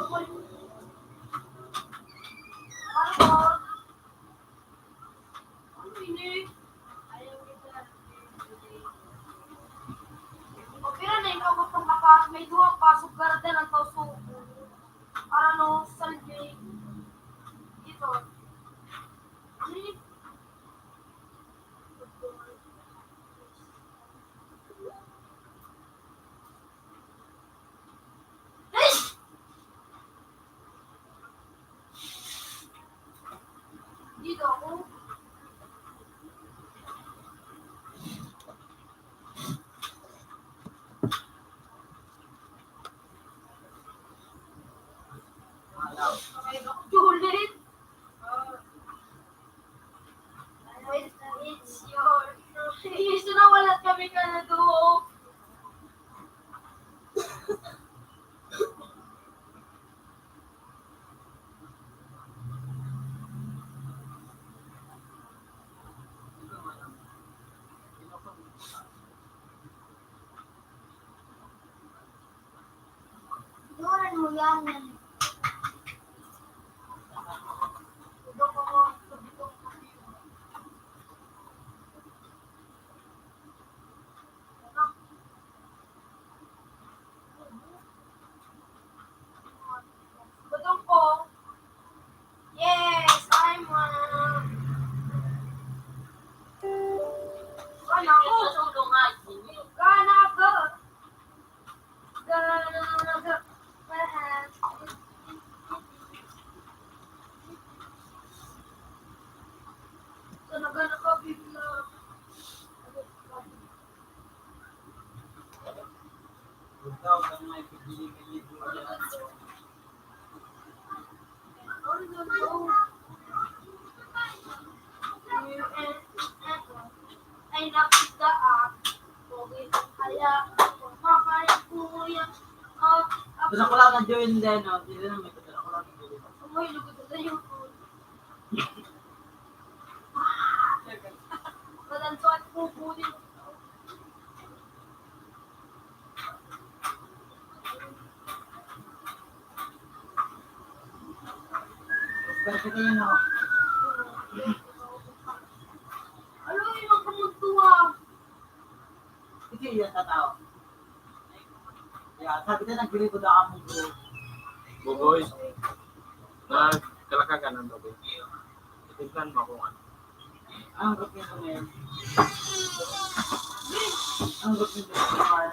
Ako. Juliet. It's your, it's your, nawala kami ka na duo. Duran mo yan, yan. Gutom po. Yes, I'm one. Anak ko. Gana ka. Gana ka. Sana gana ka, bigla. Ay, nakita ako. Kaya ako, makay kuya. Gusto ko lang na join din, no? Hindi na may gusto ko lang na join. Uy, lugod na yun. Malanso at kukunin. Perfect yun, no? Ano yung magkamuntuwa? Ito yung sa tao. Kaya sabi ka, naglilipod ako ng mundo. Bugoy. Nagkalaka ka ng gabi. Tignan mo kung ano. Ang group nito ngayon. Ang group nito ngayon.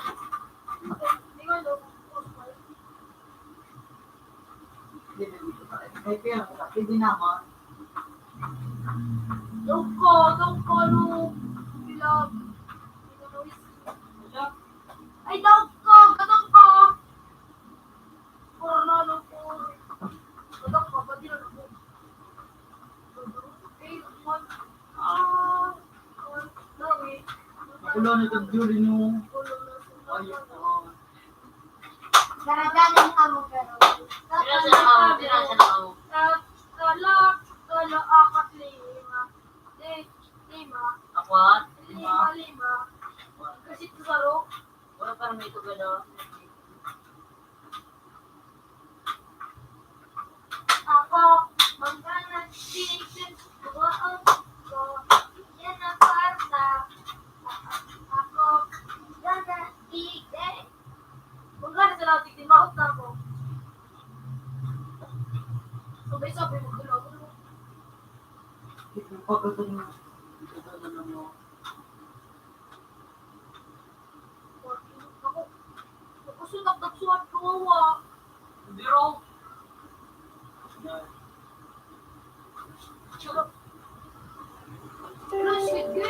Hindi na dito pa rin. May pera ka, pwede naman. Daog ka, daog ka, no. Bilag. Ay, daog ka, gadang ka. Puro na, no, puro. Gadang ka, pati na, no. Eh, man. Ah, ah, daog eh. Ako lang ito, Julie, no. Ayun, oh. Garaganan ka mo, pero Pira sa nakaw? Pira sa nakaw? Sa, sa la-, sa la-, apat, lima. Di, lima. Apat? Lima, lima. Kasi ito sa ro. Wala pa naman ito gano'n. Ako, mga nagsisin, buwaon ko, yan ang kwarta. Ako, mga nagsisin. Kung gano'n sila, tigdimaot na ako. Sabay-sabay, magdalaw. Pagkatapos mo, ito na naman. Ako, ako, sundak-dak suwat ko, wa. Hindi raw. Charot. Pero, sige.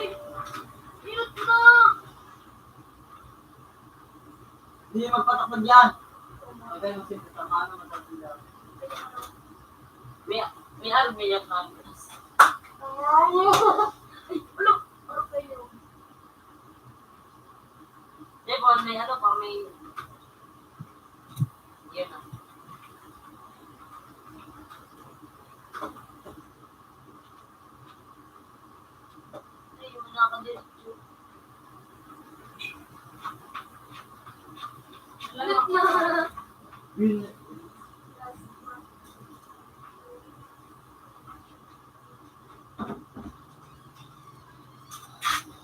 Hirap na. Hindi magpatakpan yan. Patay mo sila sa mano, matapos yan. May, may army yan, Congress. Ay, ulo. Parang kayo. Di ba, may ano pa, may, yun ah. Ayun, nakadiretso. Alam mo, yun.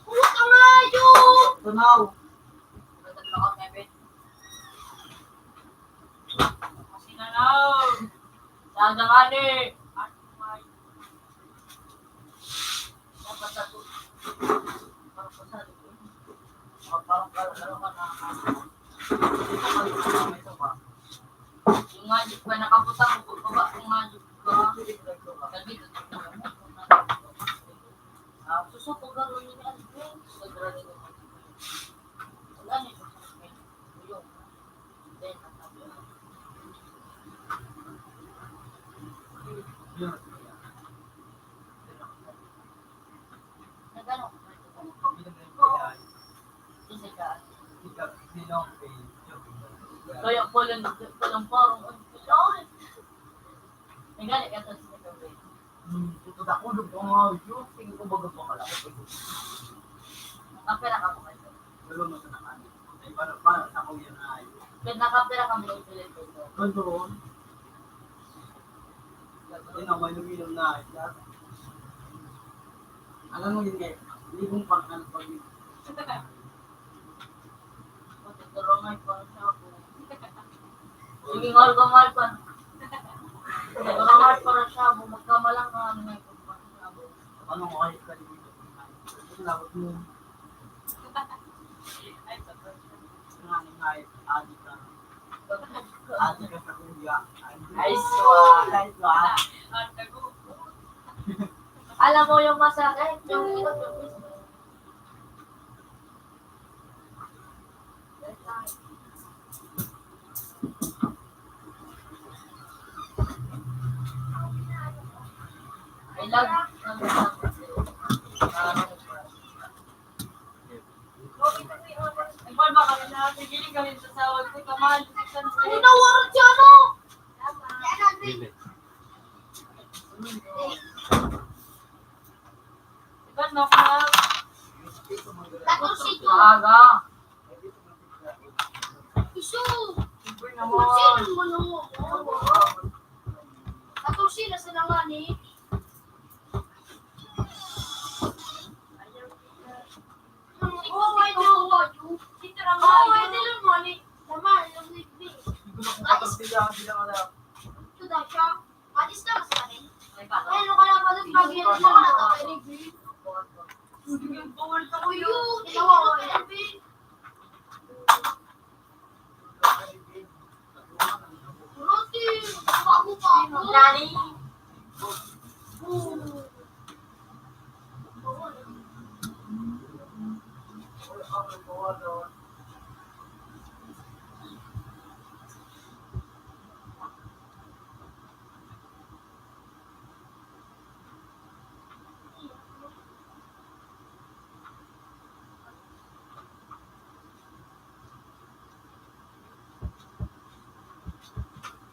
Puta nga yun! Tanaw. Kasi na lang. Sa gangani. Dapat sa tu-, parang pasado ko. Parang, parang, parang ka na, ah, may isa pa. Yung nga, di ba, nakaputang ko pa ba? Yung nga, di ba? Nandito, tignan mo. So, pag gano'n yung ano, yung sa gano'n yung ano, wala na yung yung, then, nagano, kasi ka, kaya pala, pala parang, ang, ang, Nagani ka sa sinabi. Hmm, ito na, ulog ko nga, yun. Tingin ko baga pa pala ako. Nakapira ka mo kayo? Wala mo sa nakani. Ay, para, para sa ako yan ay. Pero nakapira ka mo yung pinag-, Ganun. Yan ang may luminom na, yan. Alam mo yun, eh. Hindi mong pang-, ano, pag- Pagkakarangay para sa ako. Sige, mahal ka, mahal ka. Pagkakarangay para sa ako, magkamalang ka, ano nga yung pagkakarangay sa ako. Ano nga yung kalimutan ko na? Ito labot mo. Ay, sa pagkakarangay. Nga, nga, agi ka. Agi ka sa kuya. Ay, swa. Ay, swa. Ang tago. Alam mo yung masakit, yung hirap, yung I love. Nagmahal ba kami na? Sige, kami sa sawag ko. Kamahal, Ay, nawara siya, no? Dili. Iban, no, kamahal? Katorse ito. Aga. Isu! Siyempre naman. Sino mo, no? Katorse na sa langan, eh. Oh, I don't want you. Sitara nga. Oh, I don't want it. Tama, I don't need me. Hindi ko na kung katorse lang, hindi lang alam. Ito daw siya. Alis ka, mas kami. Ay, ano ka na, palit pag yun, ano ka na, kakainin, Jay? Sige, bawal ka, kuya. Ayun, ikaw, ikaw, ikaw. Roti, bago pa ako. Dali. Oo.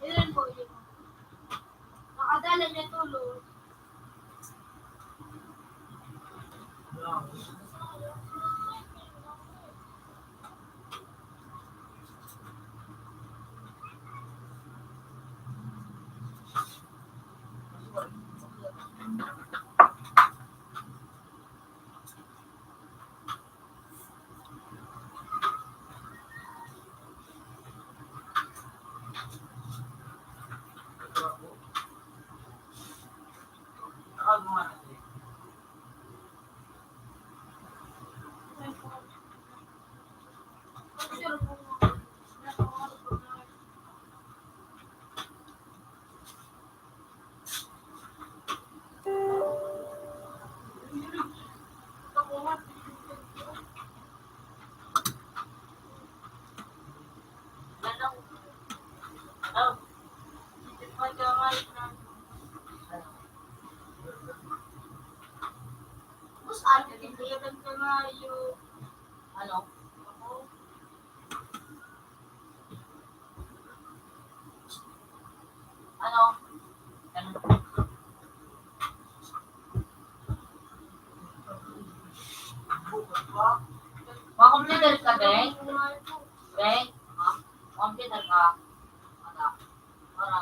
Ilan po yun? Nakadala niya tulo. Ano? Ano? Ano? Ma-computer ka, Beng? Beng? Ma-computer ka? Wala. Wala.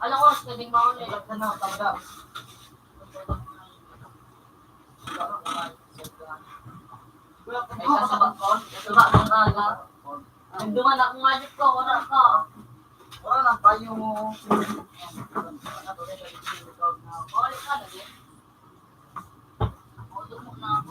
Alam ko, pwedeng mauna. Ano, tanda. Ay, sa sabag ko, sa sabag ko, aga. Nagduman ako nga, Diyos ko, wala ka. Wala lang tayo. Wala ka, lagi. Ako, dumok na ako.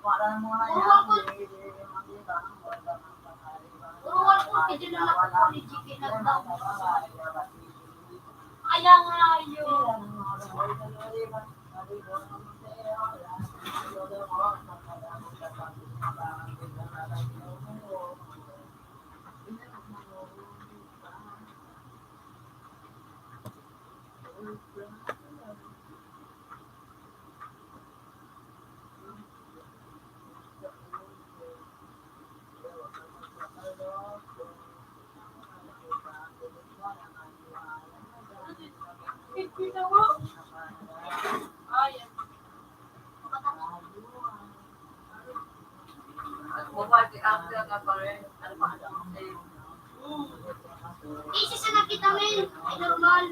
Puro ako, puro ako, pwede na lang ako ni G K nagdamo. Kaya nga yun. Isi sa nakita, men. Ay, normal.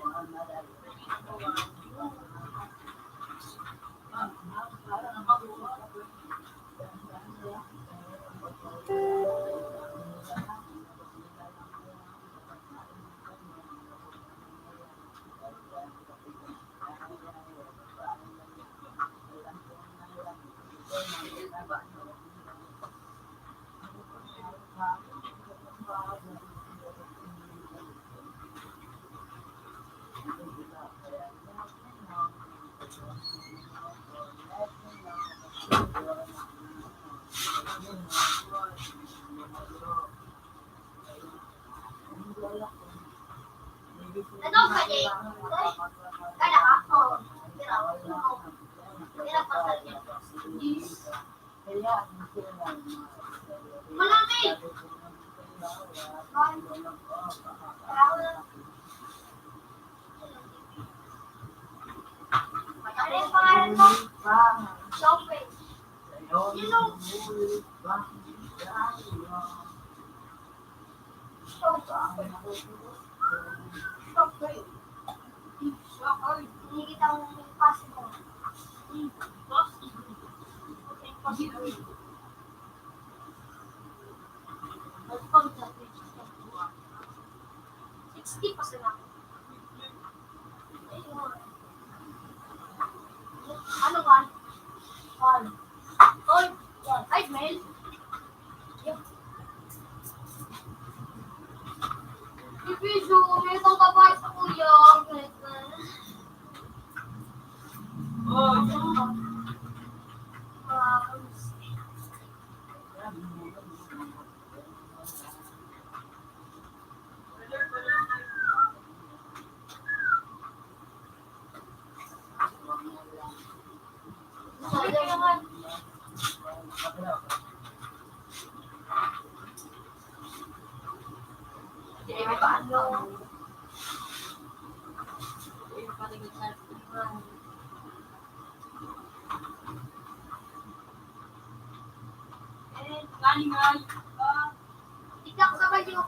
Sixty pa sila. Ano ba? One. Oy, one. Ay, Mel. Ibiso, may itong kapahay sa kuya. Tignan ko sa balyo.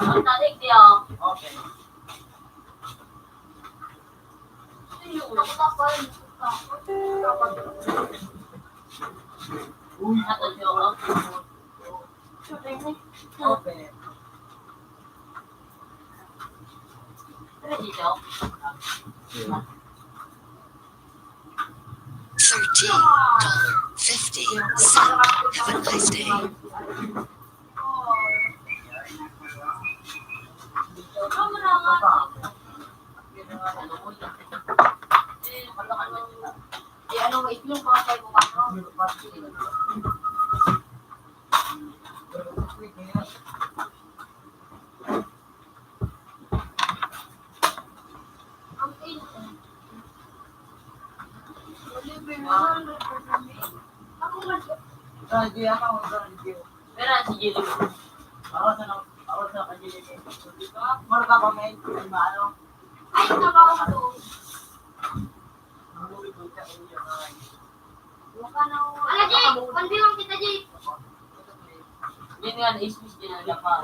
Ang talig niya. Okay. Uy, ato niyo ako. Okay. Thirteen dollar fifty cent. Have a nice day. Pero si Jelly. Awas na, awas na kay Jelly. Mura ka pa, may, may maano? Ay, nabawas ko. Ala, Jay! Pandiwang kita, Jay! Yan nga, na-space din ang lapa.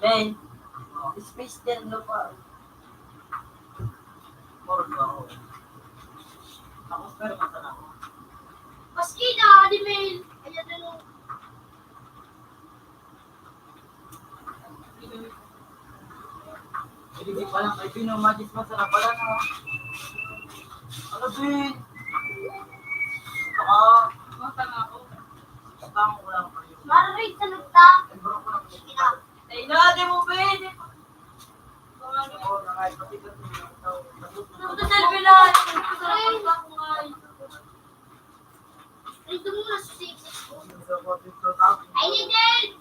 Ben, space din ang lapa. Morga ako. Tapos, pero mata na ako. Maski na, di, Mel. Ayan na, no. Hindi Hindi pa lang kay Pino, Magis, masarap pala, no? Ano, Bin? Ah, mata na ako. Tama ko lang kayo. Maray, salog ta. Ay, bro, ko lang. Sige na. Ay, na, di mo, Bin. Ito, selfie lang. Ito, selfie lang. Ito muna sa sexy ko. I need help!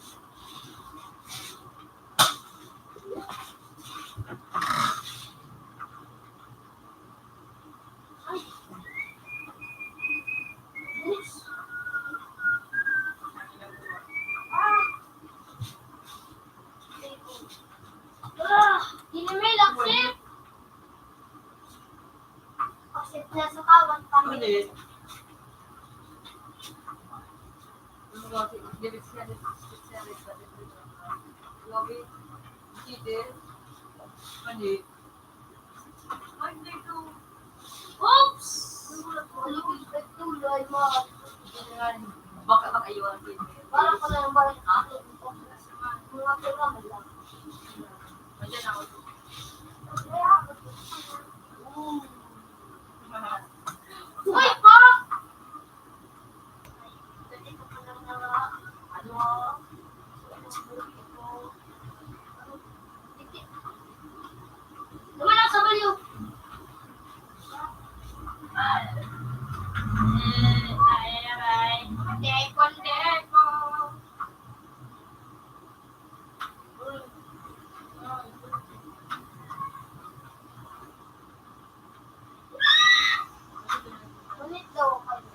Ay. Oops. Ah. Ah, ini may laksit. Kasi nasa kawan kami. Ano eh? Ano nga, lyrics niya, lyrics niya, lyrics niya, lyrics niya. Love it. Cheater. Ano eh? Ay, dito. Oops! Ano ba ito? Lord, ma- Baka makaiwan din. Parang ko na yung balik. Ha? Mga pera, wala. Nandiyan ako. Uy, pa! Duman ako sa balyo. Mm, ay, aray. Depon, depon. Ngunit daw kayo.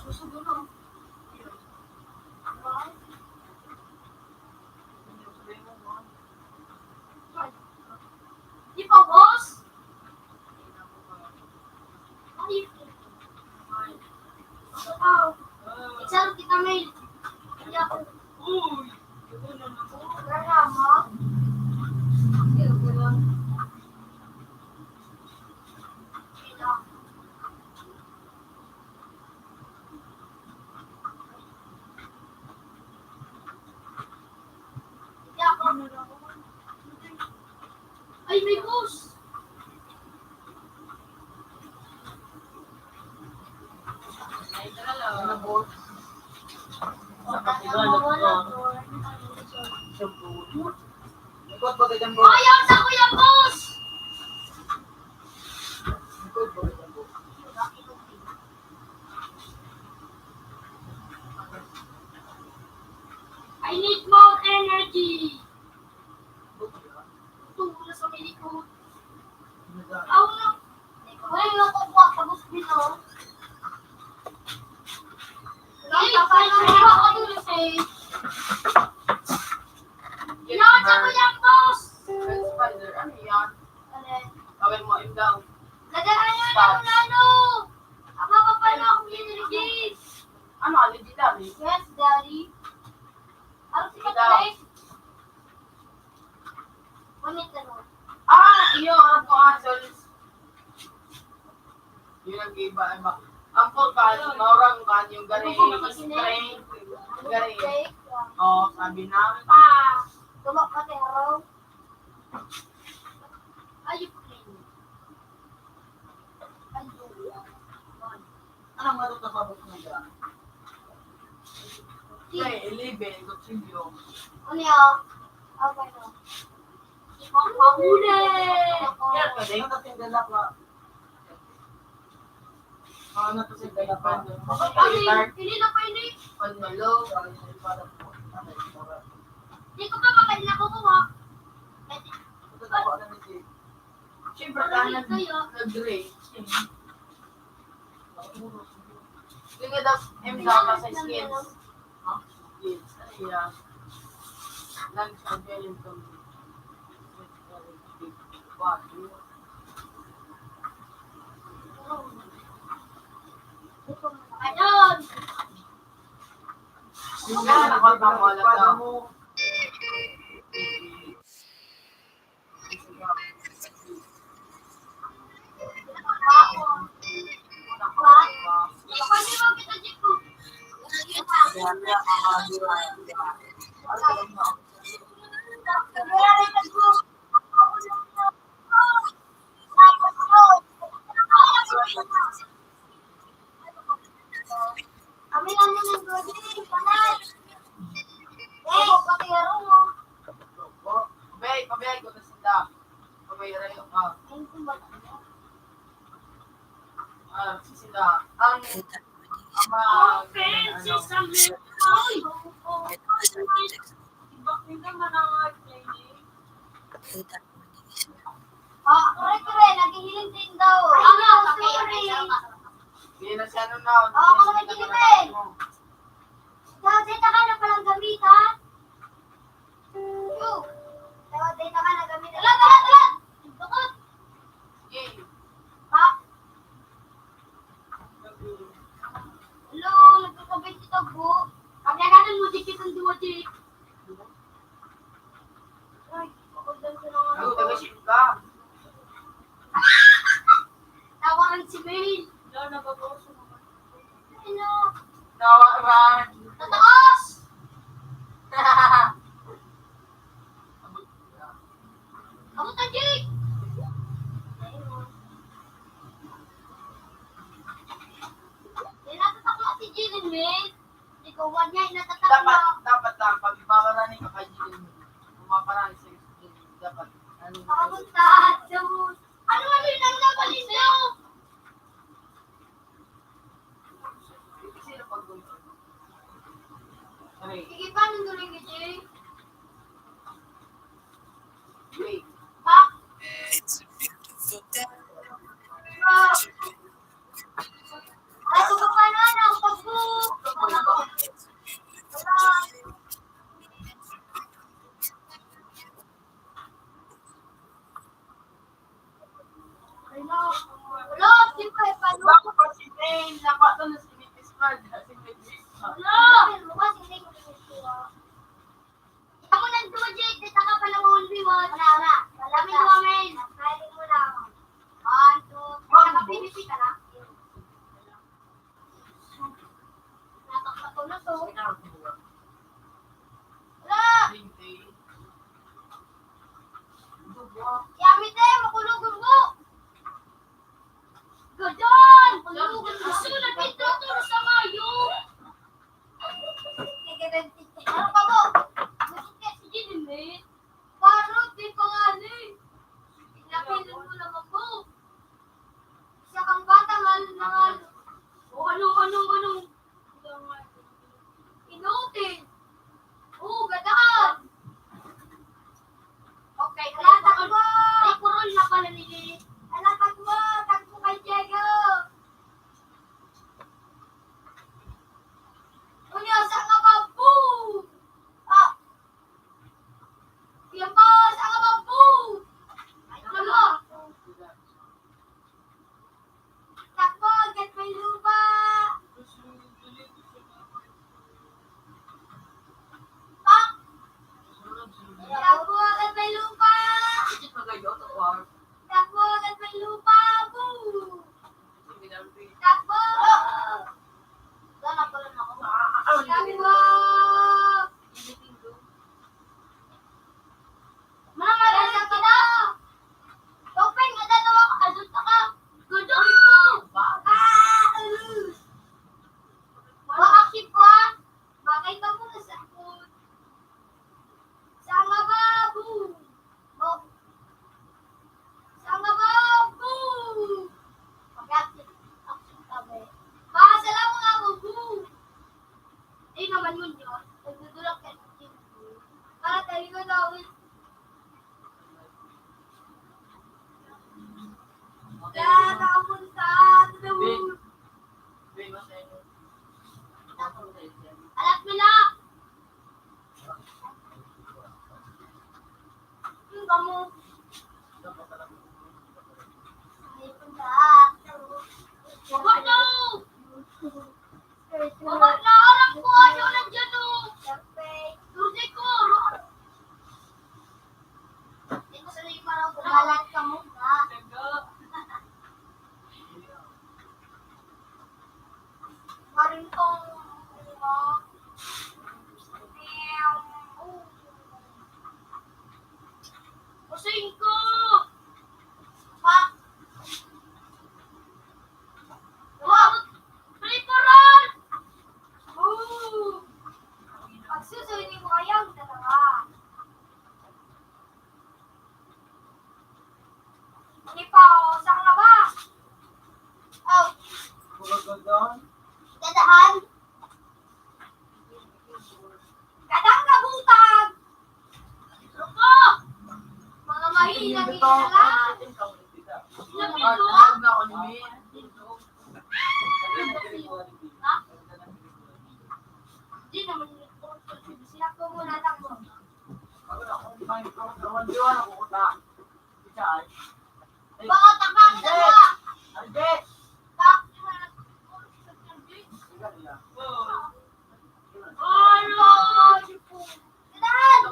Susunod na. Di pa, boss? Ay, ikaw. Exam kita, Mel. Hindi ako. Uy! Wala mo? Hindi, okay lang. Ay, may boss! Ay, tara lang. Ano, boss? Sa katigalan ko. Shampoo. Likod ba ganyan, boss? Ayaw sa kuya, boss! Likod ba ganyan, boss? I need more energy. Ito, wala sa may likod. Aw, na. Uy, nakukuha ka, boss, dito. Ay, ay, ay, ay, ay, ay. Yan, sa kuya, boss. Red spider, ano yan? Ano? Gawin mo, im daw. Lagayan niyo ng ano? Ang mapapala akong energy. Ano, ano, di dami? Yes, Daddy. Ang sikat na eh. Ngunit ano? Ah, iyo, ang kuha, sorry. Yun ang iba, iba. Ang forecast, maurang kan yung gari, spray, gari. Oh, sabi na. Pa, tumak pati araw. Ayun po ninyo. Ayun. Anong matutupabot mo dyan? Okay, eleven, kutsilyo. Ano yan? Okay, no. Ipang pahuli! Yan, pwede. Ang natinda na pa. Ah, natinda na pa. Ay, hindi na pa ini. Panmalo. Di ko pa makain na kukuha. Ito na po, ano, Siyempre, ka nag-, nag-rate. Sige daw, M daw ka sa skills. Ha? Skills. Ano yan? Lunch and meal income. Ayun! Yung mga nakapamala ka. Pabay, pabay, ko na sila. Pabay, rayo ka. Ah, sila. Ang, ang mga, ano, Ah, correct, correct. Naghihiling din daw. Ano, sorry. Hindi na siya, ano na, Oo, hindi na mga siya giniling. Daw, dito ka na palang gamit, ha? Yo. Daw, dito ka na gamit. Tala, tala, tala! Dukot! Sige. Ha? Hello, nagkakabit si Tagbo. Pag nagkakabit mo, dikit ang duwa, Jake. Ay, pakulan ko na nga. Ano, taga-ship ka? Tawaran si Mail. Wala, nababa ko sa mga. Ano? Tawaran. Tataas! Abot na, Jake! Yan, natatakla si Jake, Mail. Ikaw, wala niya, inatatak Dapat, mo. Dapat lang, pag ibabarani ka kay Jimmy, kung maparani sa'yo si Jimmy, dapat, ano, Papunta, so, ano, ano yung naglaban ninyo? Sino pag-, ano eh? Sige pa, nung duling ni Jay. Wait. Pa. It's a beautiful day. Pa. Ay, kung paano, ano, pag-, Hello. Hello, siyempre, paano? Bako pa si Dane, napato na si Miss Mad, si Miss Mad. Hello. Bukas hindi ko gusto. Ako nang duwa, Jake, di taka pa naman, Biwot. Wala, wala. Wala, Kami wala. Duwa, men. Kaya mo lang. One, two, three. Nakapinipit ka na. Natakot ko na to. Wala! Yami tayo, makulog ang buhok. Gadan! Makulog ang buhok. Gusto ko na dito, to sa Mayo. Ano pa mo? Gusto ko si Jimmy. Parang di pa nga ni. Pinapilan mo lang ako. Isa kang bata, mahal na mahal. O ano, ano, ano? Inutin. Oo, gadaan. Okay, ala, tagbo! Ay, kurol na pala ni Lili. Ala, tagbo! Tagbo kay Diego! Unya, sa kababu! Ah! Yan pa, sa kababu! Ano? Takbo, hanggat may lupa! Pak! Takbo, hanggat may lupa! Takbo, hanggat may lupa! Boo! Takbo! Takbo! Mama, lasa ka na! Open ka na, tawa ka, adult ka! Good on you! Ah! Wa active ko, ah! Bagay ka muna sa food. Sa mga baboy! Oh. Sa mga baboy! Mag-active, active kami. Baka sa lang mga baboy! Di naman yun yun. Nagdudulak ka ng Para tayo na daw. Kaya nakapunta sa the moon. Alat mo na! Yung kamo. Baba na! Baba na! Alam ko, ayaw na dyan, oh! Dulce ko! Dito sa lima raw, kumalat ka muna. Parin kong, ano, Ay, naging na lang. Ang tawag na ako ni May. Di naman yun. Sila po muna takbo. Baka takbo ka na. Takbo ka na. Alo! Daan!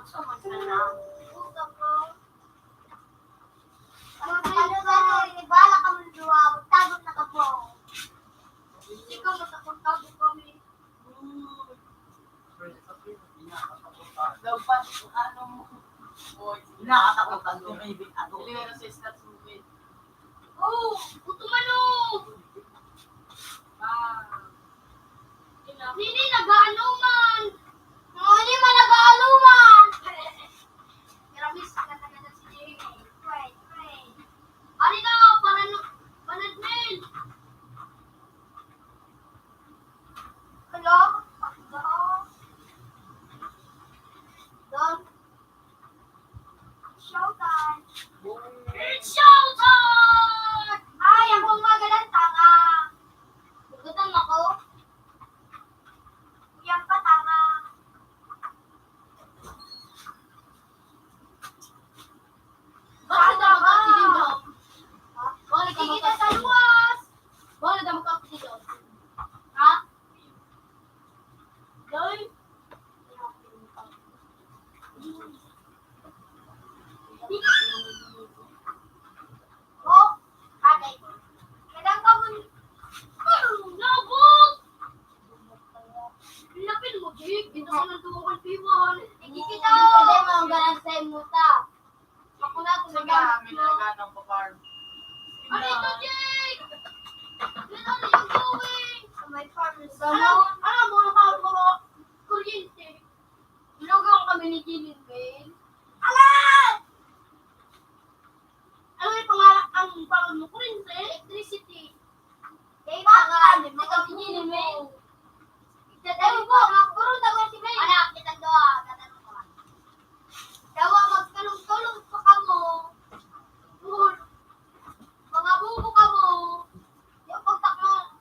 Puta ko. Ano, ano, ano, inibala ka mong duwa, magtago na ka po. Ikaw, magtago kami. Dapat, ano mo? Oy, nakakatakot ang tumibig ako. Dili na sa stats mo, Pin. Oh, puto manok! Ah. Sini nag-aano man? Ano man nag-aano man? Grabe sa katagal si Jay. Pray, pray. Ano na, panan-, panadmin? Hello? Don? Showtime! It's showtime! Ay, ako ang magalang tanga! Gutom ako. Yan pa, tanga. Bakit ka mag-oxygen daw? Bakit ka mag-oxygen? Sige, sa luwas! Bakit ka mag-oxygen daw? Ha? Doy? Oh, agay. Kadang ka mo ni-, Nabot! Lapil mo, Jake. Dito sa nagtutukan piwan. Hindi kita. Hindi ka din mga galang sa imuta. Ako na, sige, tumagal. May nagano pa farm. Ano ito, Jake? Where are you going? Sa may farm. Alam, alam mo, ang tawag ko, kuryente. Inugaw kami ni Jilin Bell. Alam! Ano yung pangalan, ang tawag mo? Kuryente? Electricity. Kaya pa nga, di ba kami Jilin Bell? Ewan ko, mga puro daw si Bell. Anak, kitang doha, tatanong ko. Dawa, magtulong-tulong pa kamo. Mga bubo kamo. Yung pagtakma,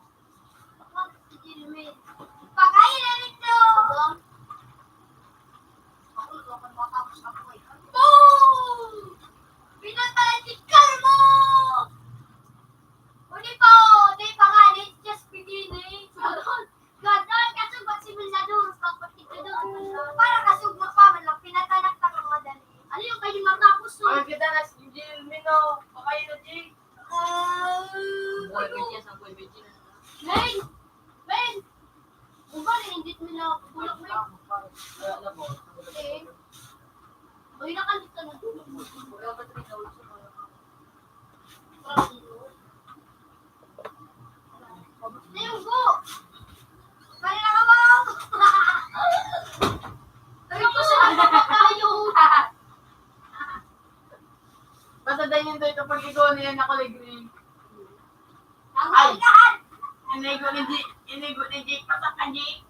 takma si Jilin Bell. Pagkain na nito. Boom! Pinatay si Kalmo! Uni pa, di pa nga, it's just beginning. Gadan, kaso ba't si Milador? Pagpatikador. Para kasugma pa, man lang pinatanak ka ng madali. Ano yung pwede matapos, no? Ay, kita na si Jilin, no? Pakain na, Jing. Ah, Boy, ano? May chance ang Boy, may chance. Men! Men! Diba, nainggit mo na ako? Bulak mo yun. Wala na po. Eh. Uy, nakandit ka na. Wala ba ito? Ayun po! Kaya na ka ba? Ayun po sa tayo! Basta dahil yun doon, kapag ikaw na yan, ako, Legring. Ay! Inigo ni Jake, inigo ni Jake, patak ka, Jake.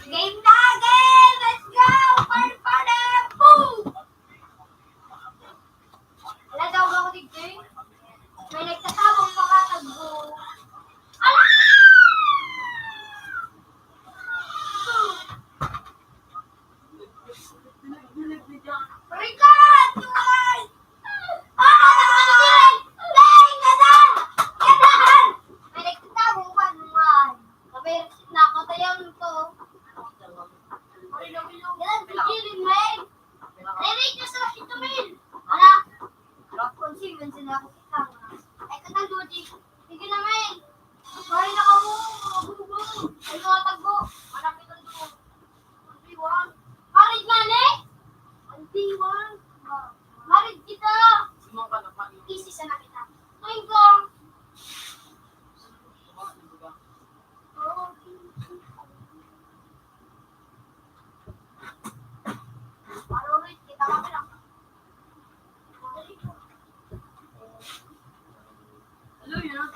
Game na, game! Let's go! Fire, fire! Boom! Wala daw ako ni Jake. May nagtatabang mga tagbo. Ala! Ricardo! Ay! Ah! Ay! Gadan! Gadan! May nagtatago ka naman. Kapag nakatayan to. Gadan, pigilin mo eh. Ay, wait, nasa ito, men. Ala. Kung si men, sila ko kita. Ay, katang dodi. Sige na, men. Pare na ka mo, mga bubo. Ay, mga tagbo. Anak nito doon. Ang diwan. Marid nga, ne? Ang diwan. Marid kita. Simon ka na, Pani. Isi sana kita. Ay, ka. Marurit kita kami lang. Hello, yun.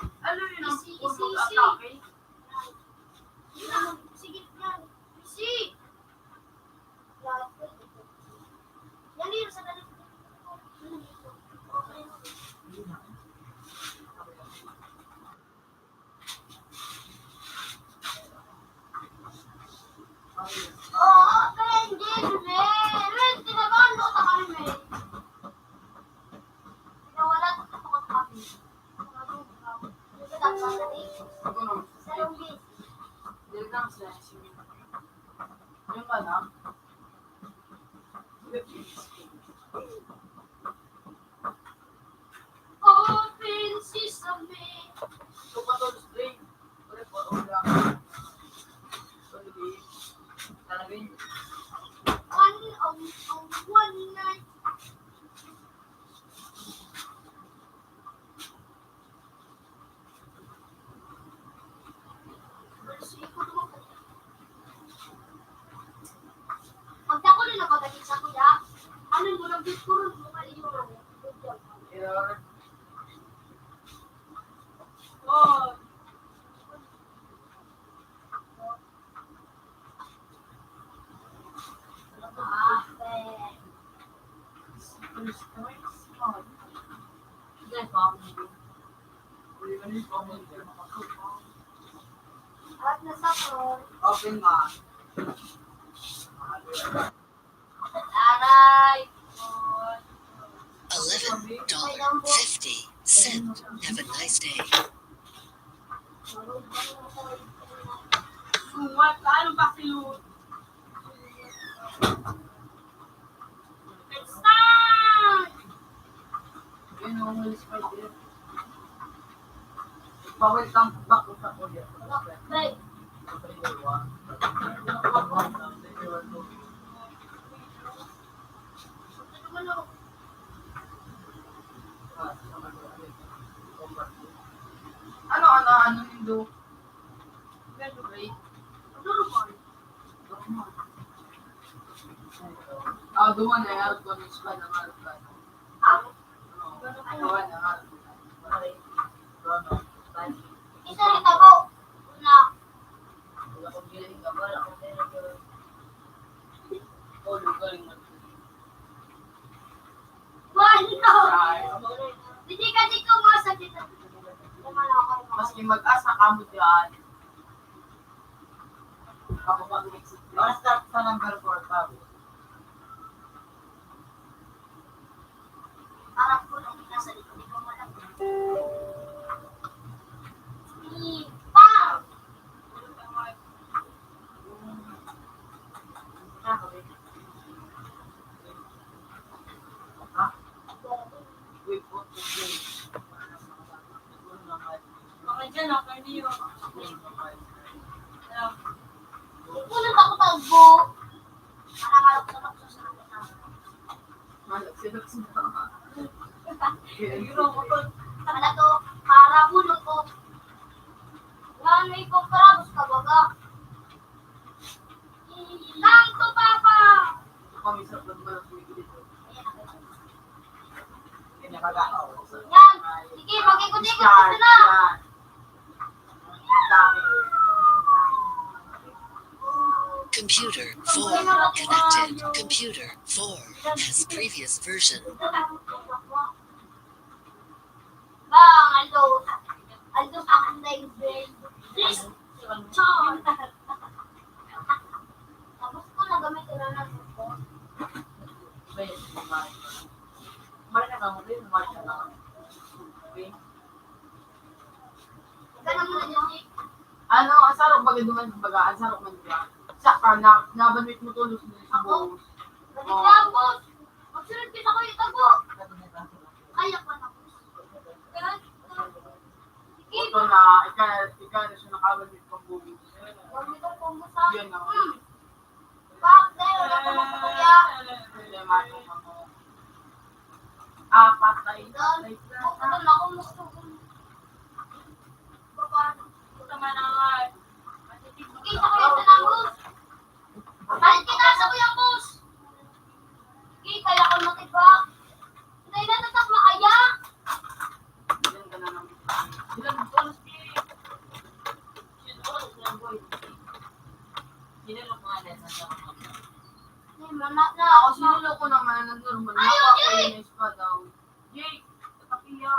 Telegram sa si Yung anak. Open sesame. Ito pa to, string. Ulit, wala, wala. Talaga yun. One, um, um, one night. Pagka ko na nababalik sa kuya, ano mo, nang bitkuron mo, kaliyo na mo. Oh. Open nga. Aray! Eleven dollar fifty cent. Have a nice day. Sumat, ano ba si Lord? It's time! Yun, ang umalis pa yun. Pa-welcome back ko sa kuya. Right. Ano, ano, ano nindo? Graduate. Ah, duman na, harap ko ng eskwela, harap ko. Ah? Duman na, harap ko. Isa rin ako. Una. Wala akong feeling ka, wala akong feeling ka. Oh, lugaw yung mag- Wala. Hindi kasi ko masakit. Maski mag-asa ka mo dyan. Ako pag-exit. Basta sa number four ka. Parang ko lang nasa likod, ikaw mo lang. Ipa! Mga dyan, ah, kaniyo. Puno pa ko tagbo. Para malukso-lukso sa mga. Malukso-lukso na. Yun ang utol. Wala to, para puno ko. Yan, may pagkarabos ka baga. Tangko, Papa! Pamisap lang mo lang dito. Yan. Sige, mag-ikot-ikot ka na. Computer four connected. Computer four has previous version. Bang, aldo. Aldo sa akin na yung brain. Please, Char. Tapos ko nagamit ko na ng cellphone. Mali ka na, mali, mali ka na. Ikaw na muna, Johnny. Ano, ang sarok ba gid man, baga, ang sarok man, di ba? Saka, na, nabanwit mo tulos mo sa Ako? Buhos. Pati Oh. Ka, boss. Magsunod kita ko yung tago. Kaya pa na, boss. Ito na, ika, ika na siya nakawan yung pambubo. Huwag mo itong pambusa. Yan na. Hmm. Pak, dahil wala pa magpapagya. Hindi, matong ako. Ah, patay, patay ka. Bukod na ako, gusto ko. Baba, puta manangal. Sige, sa kuya sa nangos. Palit kita sa kuya, boss. Sige, kaya ko matibak. Hindi na tatak maaya. Ay, mana na. Ako, sinuloko naman, nagnormal na Ay, ako, okay. Inis pa daw. Jake, katapiya.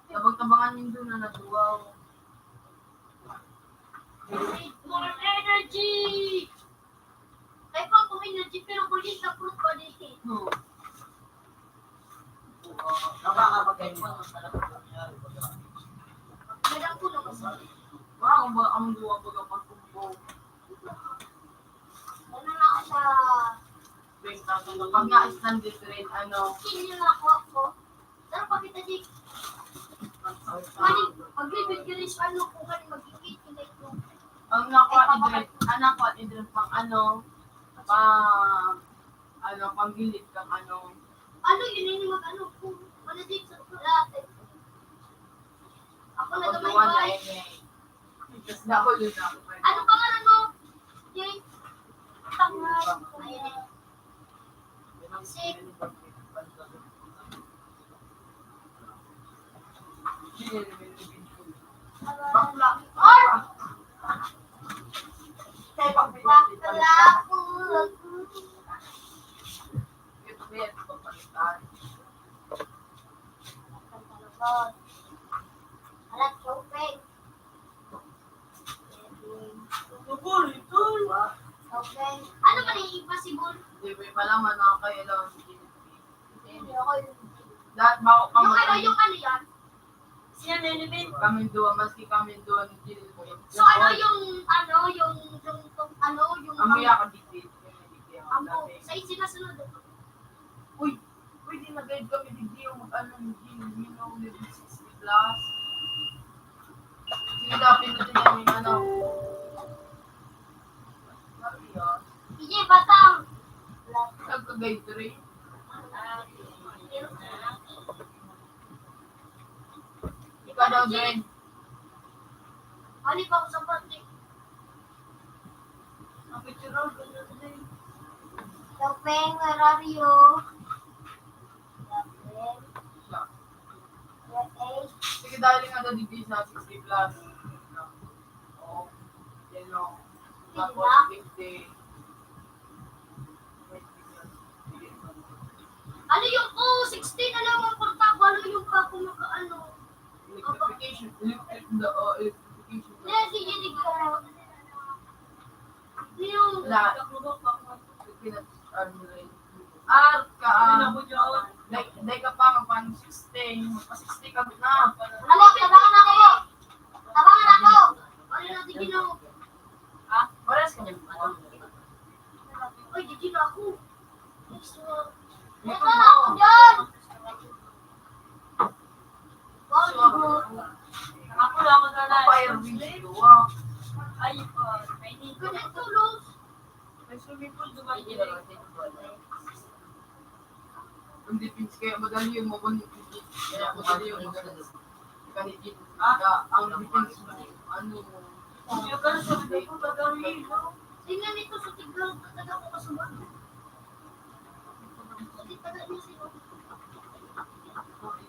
Tabang-tabangan nindo na naduwaw. More energy! Kaya pa akong energy, pero kulit na fruit pa din eh. Hmm. Tama ka, pag ganyan. Madam ko na kasi. Mga Ang ba, ang duwa, baga, pagkumbong. Ano na ako sa Pag na-standard grade, ano? Skin yung nakuha ko. Pero pakita di. Mali, pag-reveal ka rin sa ano, kung ano magiging, hindi ko. Ang nakuha ni Dren, ang nakuha ni Dren pang ano, pang, ano, pang gilid kang ano. Ano yun, yun yung mag-ano, kung ano di sa dati. Ako na Pag gamay duwa na ba? eh. Tapos dahil yun na. Ano pangalan mo? Jay? Tama. Ayan. Six. Bakla. Ah! Bakla po. Alat, open. Ano ba yung impossible? Hindi, may palaman na kayo lang. Hindi, ako yung Lahat ba ako Yung ano, yung ano yan? Siya na yung event. Kami duwa, maski kami duwa, hindi rin po. So, ano yung, ano, yung, yung, yung, ano, yung Ang muya ka, digdi. Ang, sa sinasunod. Uy, pwede na guide kami digdi yung mag-ano, yung gin, you know, level sixty plus. Sige, dapin na din yung ano. Maria. Sige, batang. Nagka-guide rin. Ikaw daw, Dren. Ano ba sa pati? Ang picture daw, ganyan din. Topeng, where are you? Topeng. Where are you? Sige, dali nga daw digdi sa sixty plus. Oo. Yan, no? Tapos, fifty. Ano yung, oh, sixteen, ano yung portable, ano yung pa kumakaano? Electrification, electric, the, oh, electrification. Hindi, sige, sige. Yung Lahat. Pinag-, ano rin. At ka, ah, dai, dai ka pa, magpa sixteen, magpa sixty ka na. Ano, tabangan ako! Tabangan ako! Ano na, di ginawa? Ha? Pares ka niya. Ay, di ginawa ako. Ito na ako dyan! Ako lang, ako na lang. Fire wings, duwa. Ay, uh, may need. Ganito, Los. May swimming pool, duwa, Hindi, hindi. Ang defense kaya madali yung mabun-, kaya madali yung mabun-, kanigin. Ah? Ang defense mo, ano, Yung ka sa mga ko, madali, no? Tingnan nito sa tignan, talaga ko kasama. Sa tignan niya sila.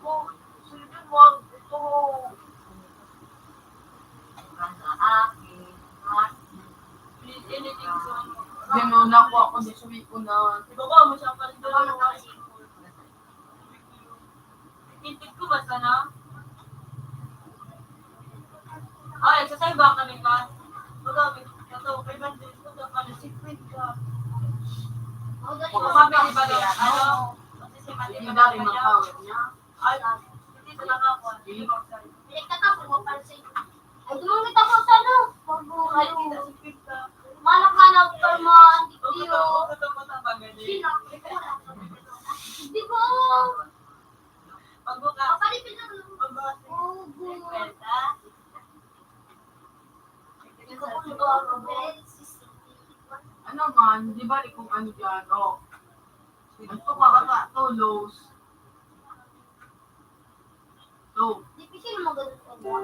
Oh, sila mo, ito. Hindi, no, nakuha ko din sa week ko na. Di ba ba, mo siya pa rin doon? Tintig ko ba sana? Ay, exercise ba kami ba? Baga, may, ito, may bandage ko, dapat na singkwenta. Kung sabi ni ba daw, ano? Kasi si Mati Yung ba dali ng kanya? Awit niya. Ay, hindi talaga ako. Hindi ko exercise. Pinagtatapos mo pa rin sa inyo. Ay, dumangit ako sa ano? Pag-, ano, malak-malak pa mga antik-, Sino? Di ba? Pagbukas. Kapalipin na rin. Pagbukas. Oo, good. Ikaw po, di ba, Robert? Ano man, di ba, kung ano dyan, oh. Ito, kakaka, to, Lowe's. So, Di, kasi naman ganun ka ba?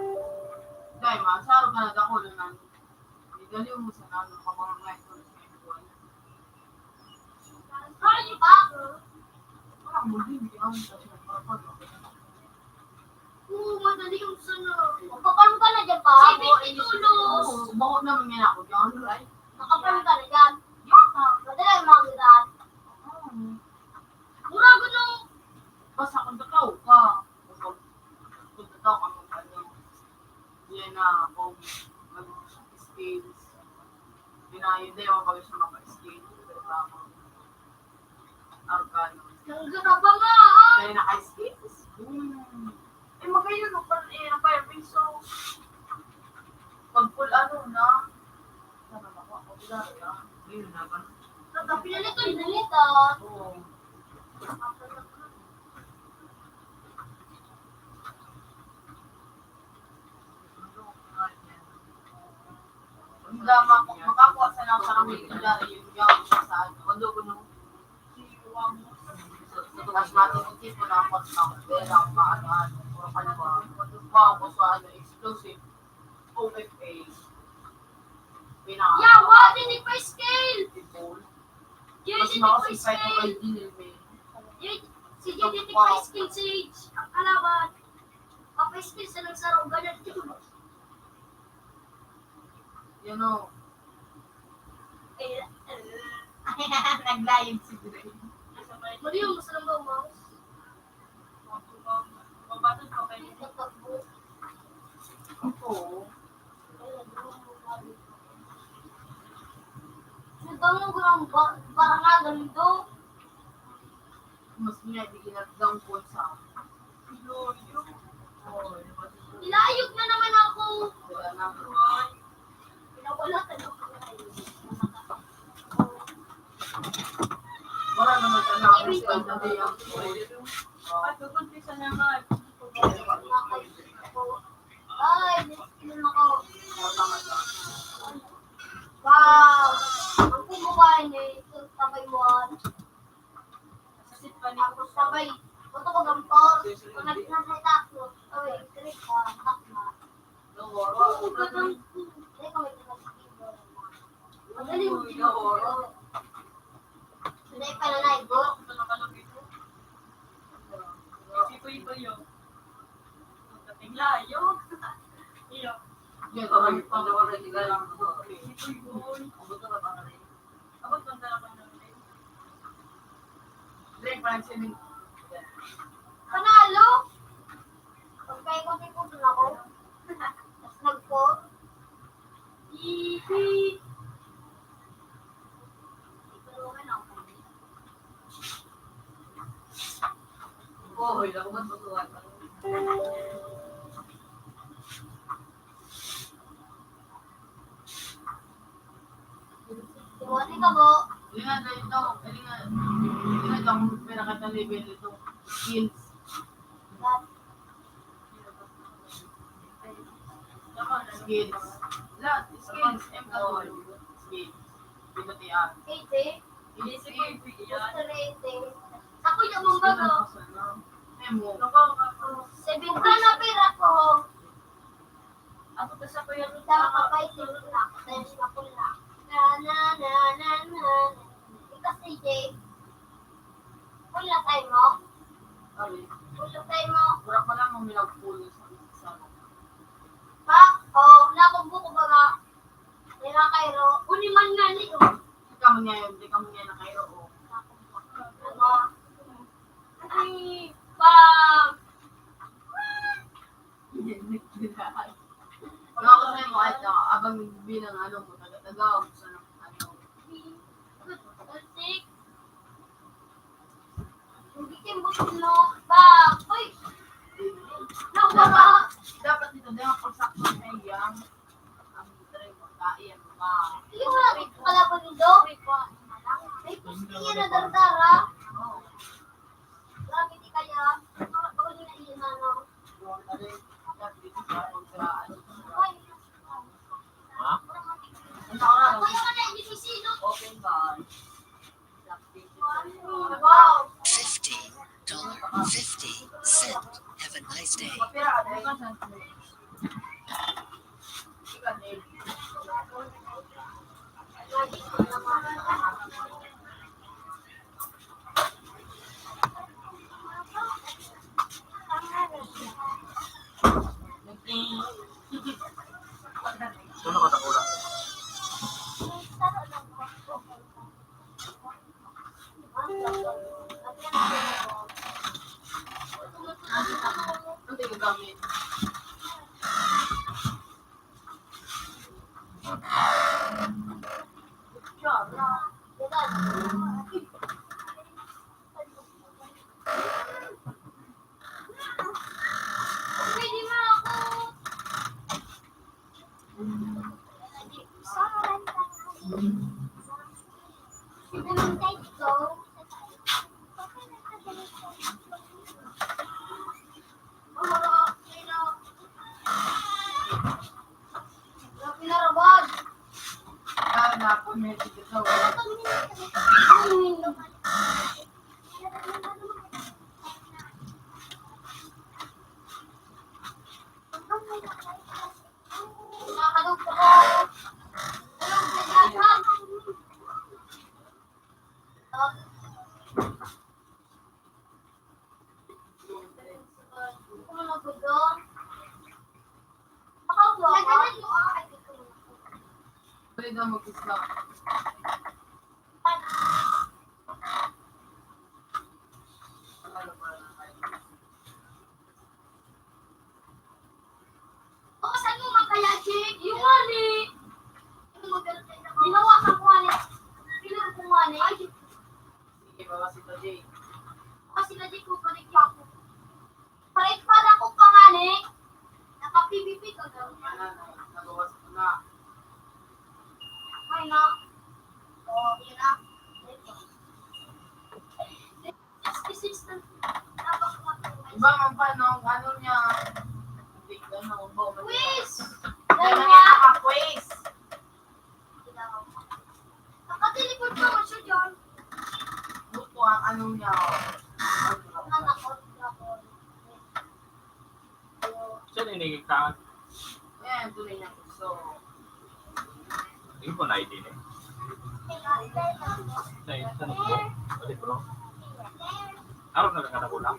Dai, ma, sa araw ka na dako na nang, idali mo sa nalo, kapag nga ito, Ay, pa! Parang mo din, di ako sa siya, parang Oo, madali yung sunod. Magpapalong ka na dyan, pa. Sipit itulos. Oo, baho naman yan ako dyan, right? Makapalong ka na dyan. Yan, ah. Madali ang mga ganyan. Oo. Mura ko nung Basta kung totoo ka, kung, kung totoo ka, mag-ano, yan na, kung mag-skills, yun na, yun din, yung pag siya maka-skills, pero ako, Arcano. Ang ganda ba nga, ah? Kaya naka-skills? Hmm. Eh, magayon, no, pa, eh, naka-, so, Pag full ano na, sana ako, ako, wala na. Yun na ba? Pinalit ang damit, ah. Oo. Hindi, mak-, makakuha sa lang sa kami, yung yung sa ano, kundo, kundo. Mas mati mo tipo na ako sa mga, mga, ano, ano, puro kalwa. Wow, ko sa ano, exclusive. O F A. Pinaka- Yawa, dinig pa scale! People. Yun, mas dinig pa mausay pa scale. Kay Dil, man. Yun, sige, dinig pa scale, Sage. Ang kalaban. Papa scale sa nagsarugan na dito. Yan o. Eh, naglayog si Dre. Mali yung masarang ba, mouse? Mabatid pa kayo. Oo. Ang dami ng gurang ba-, barangay, ganito. Mas nga, di ginagdang po sa Nilayog na naman ako. Wala na. Pinawala ka na. Wala naman ka na. Kasi ang dami ang Pagkukumpisa naman. Ay, miss ko naman ako. Wow! Ang kumuha niya, ito, tabay mo. Ako sabay. Gusto ko gampor. Kung nagsasalita ako, sabay, trip, ah, takma. Oo, gadang ko. Hindi ko may pinagsasabi. Magaling. Hindi pa na naigo. Iba-iba yun. Kating layo. Iyo. Iba-iba. Abot man talaga ng Panalo! Pagkaikot-ikot na ako. Tapos nagpo. Hihi! Ikaw naman ako. Oo, yun ako matutuwa. Buhay ka po. Yun nga, dahil ito, yun nga, yun nga, ito ang pinakataliban nito. Skills. Skills. Lahat, skills. M K. Skills. Di ba, Tia? K J? Hindi, si K J yan. Gusto rin, eh. Ako yung mong bago. Memo. Seven ka na pera ko. Ako pa sa kuya Ruth. Tama ka pa, ito na. Dahil na pula. Na, na, na, na, na. Ikaw, C J. Pula tayo mo? Kami? Pula tayo mo? Wala pa lang, may nagpula sa, sa Pa, oh, nakong buko ba nga? May nakairo. Uniman nga ni, oh. Di ka man ngayon, di ka man ngayon nakairo, oh. Ano? Ay, pa. Ano ako sa'yo mo, ano, abang bilang ano mo, taga-taga, o sa ano. Hindi kimbot mo ba? Uy! Nawala! Dapat dito, di ako sakto sa iyang, ang tray mo, dai, ano ba? Yung wala dito pala po dito? May pusti yan na dardara. Oo. Grabe, di kaya. Baka, baka di na iyan, ano. Ha? Open ba? Fifty dollar fifty cent. Have a nice day. Ano ka takura? Ano yung gamit? Pwede daw mag-isla. O, saan mo man kaya, Jake? Yung nga ni. Hinawakan ko nga ni. Pinag ko nga ni. Ay, sige, baka si Jake. Baka si Jake, kung balik ako. Palit pala ko pa nga ni. Naka-P V P ka daw. Yan na, nagawas ko na. Okay na. O, yun na. Sixty-six na. Iba man pa nung ano niya. Hindi, ano, bomba niya. Quiz! Ano niya, naka-quiz? Naka-teleport naman siya dyan. Buto ang ano niya, oh. Anak ko, anak ko. Saan ini ka? Ayan, tunay na gusto. Hindi ko na I D eh. Sa, sa notebook? Sa libro? Araw na lang ka na kulang?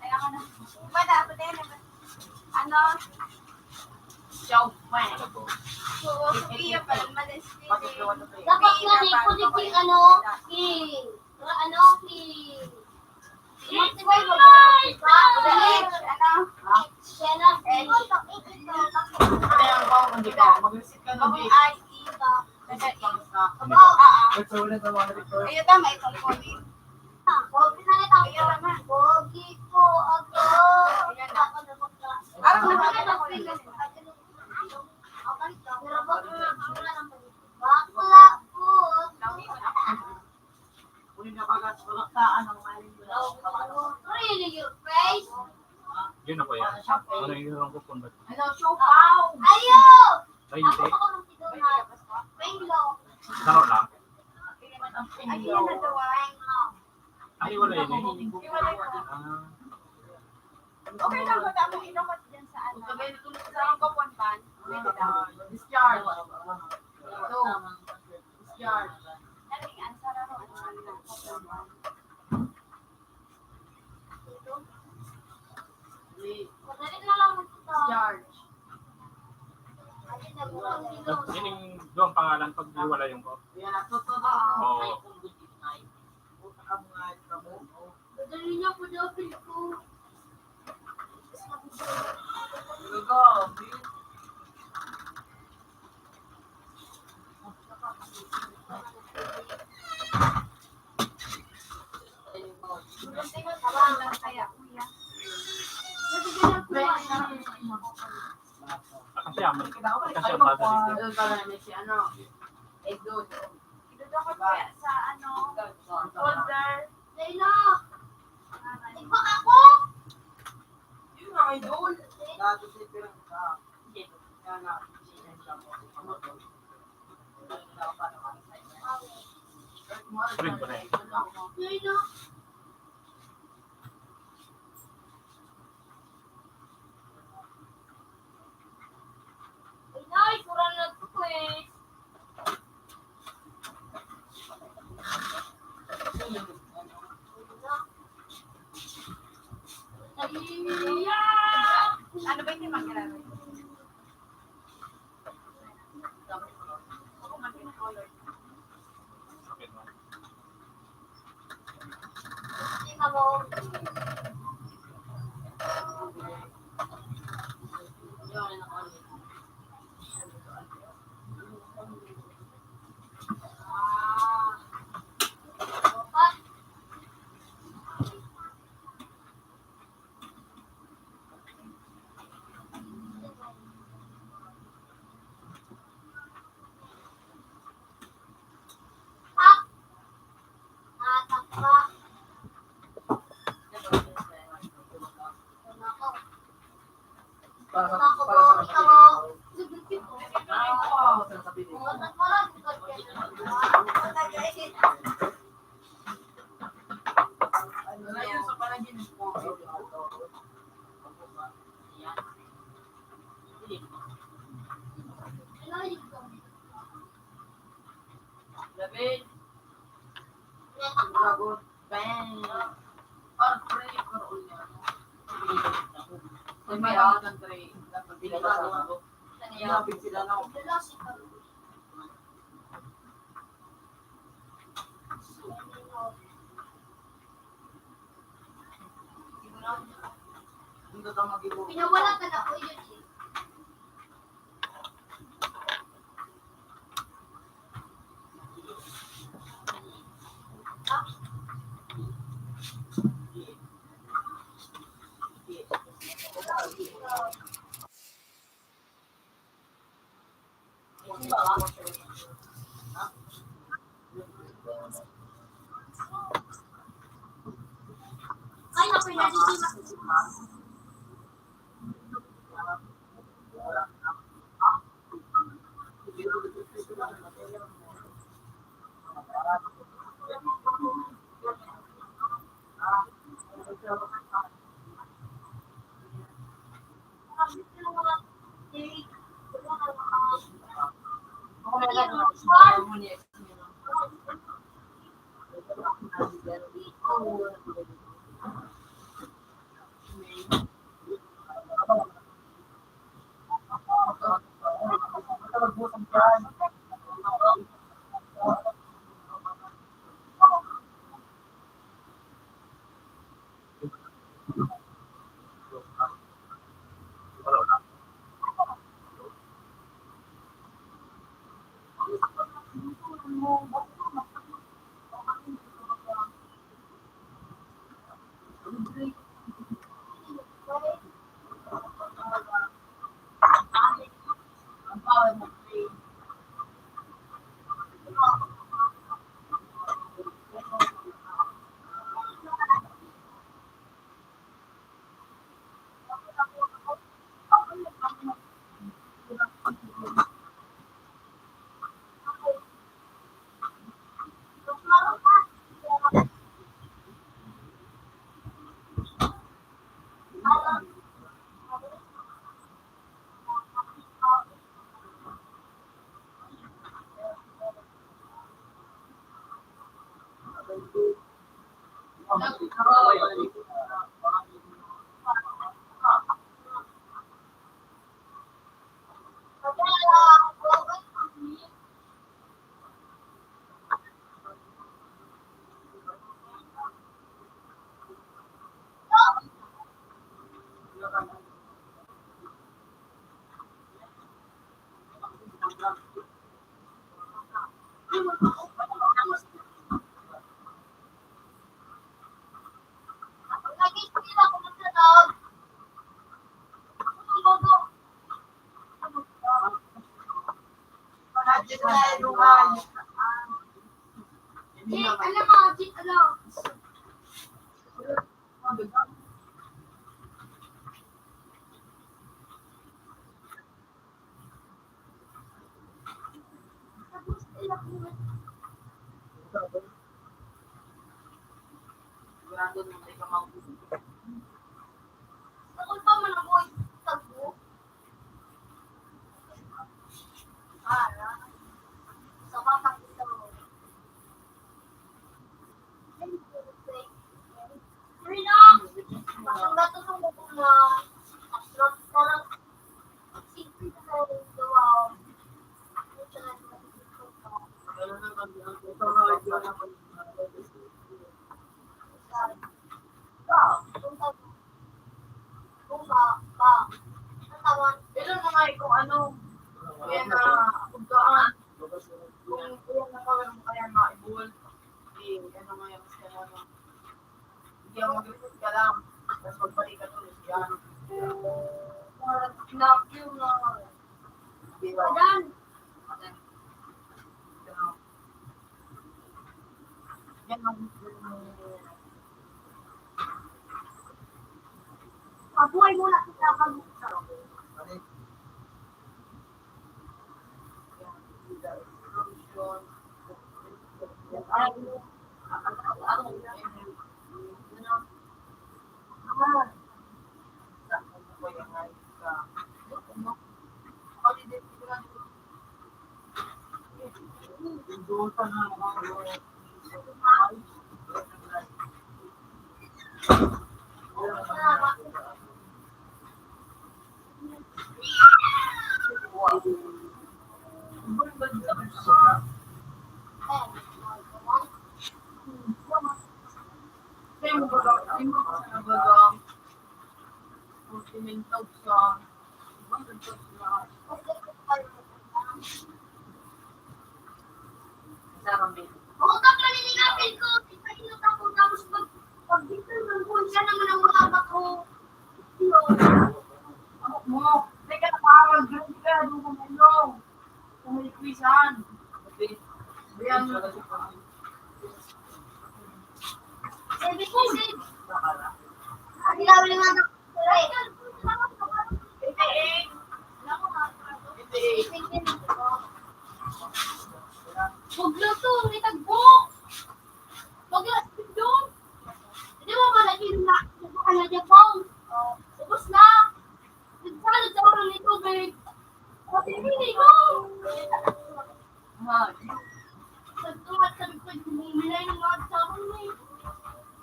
Ay, ako na. Wala, ako din. Ano? Show friend. Ano po? Oo, Sophia pala, malis. Bakit naman ito? Dapat nga, di ko din ano, i-, ano, i-, Ano? Ayan, wow, hindi ka. Mag-receive ka ng date. Ay, iba. Receive ka, basta. Aba, ah, ah. Ayun, tama, itong kunin. Pogi na ito. Ayun, tama. Pogi ko ako. Ayan na. Ako na magka-, Ako na magka-, Bakla po ako. Kunin na baga, walang taan ang maling mo. Really, your face? Yun ako yan. Ano yung ko kung ba't Ano, siopaw? Ayo! Ay, hindi. Ako pa kung si Donald. Penglo. Taro lang. Ayun na daw, ay. Ay, wala yun eh. Hiwalay ko. Ah. Okay lang, wala akong inukot dyan sa ano. Sa ang kapuan ban. Pwede daw. Discharge. Ito. Discharge. Dali, ang sararo, ang sararo. Ito. Madali na lang ito. Discharge. Ate, nagbukas dito. Yun yung duwang pangalan pag hiwalay yung ko. Yan, ang totoo. Oo. Ay, kung gusto na yun. Puta ka mga ito. Madali niya po daw, feel ko. Grabe. Kasi ako, kasi ako, Ano pala na si ano? Edward. Idudukot ko yan sa ano, folder. Layla! Iba ako! Yun ang idol. Dati si Pirang ka. Hindi. Kaya na, hindi siya mo. Rin ko na yun. Layla! Inay, kurang na to eh. Ano ba yung magkailangan? David. Bang. Or three, or all na. Kung may hanggang three, dapat binigyan mo. Lapit sila, no? Pinawala ka na po yun eh. Ilan mga kung ano, kaya na pagkaan. Kung kulang na kami ng kaya na ibul, eh, ano nga yung mas kailangan. Hindi ako mag-report ka lang. Tapos magbalik ka tuloy. Yan. Parang love you na. Di ba? Adan. Adan. Yan ang Pabuhay muna kita pag-, Ano yun? Utak na nilingapin ko, pinahilot ako, tapos pag, pag dito, nandun siya naman ang mga bato. Ano mo? Teka, parang ganun ka, doon ka, ano? Kung may kwisan. Okay. Ayan. Sabi ko, sabi. Ang dami nga ng Huwag lang to, may tagbo. Huwag lang, doon. Hindi mo ba nakita na, ano, dyan, Pong? Ubus na. Nagsalad sa oras ng tubig. Pati hindi, no? Ay. Sa tuwad, sabi ko, "Bumili ng mga sabon, eh."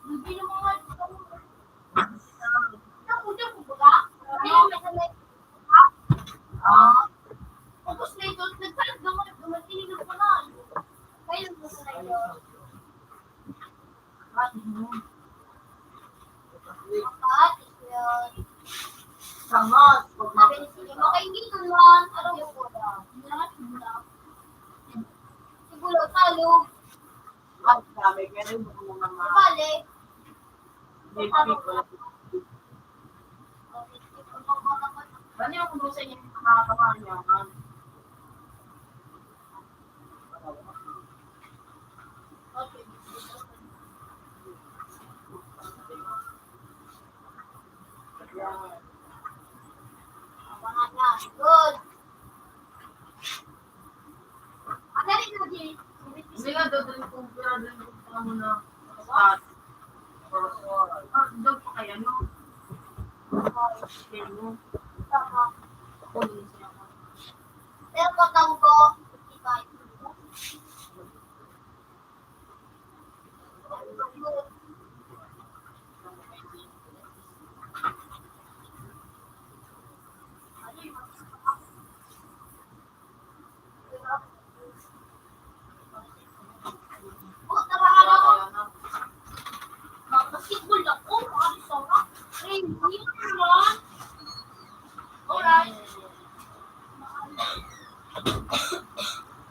Hindi na mga sabon. Ako dyan, kumbaga. Ayun, may sabay. Ah. Tapos na ito, nagsalat naman, dumating yung pala. Ayun, gusto na ito. Makatis yun. Sabi ni sige, makainit naman. Ano yung ulam? Siguro, talog. Ang dami, pero yung mga Bale. Netflix, wala. Ano yung kung sa inyo, mga kamahal niya, ma'am? Good. Ano rin lagi? Hindi nga, dadalhin ko, dadalhin ko pa muna. Ah, daw pa kaya, no? Kaya, no? Tama. Ako din siya. Pero pag ako po, fifty-five. Basketball ako, mga bisara. Ay, hindi naman. Alright.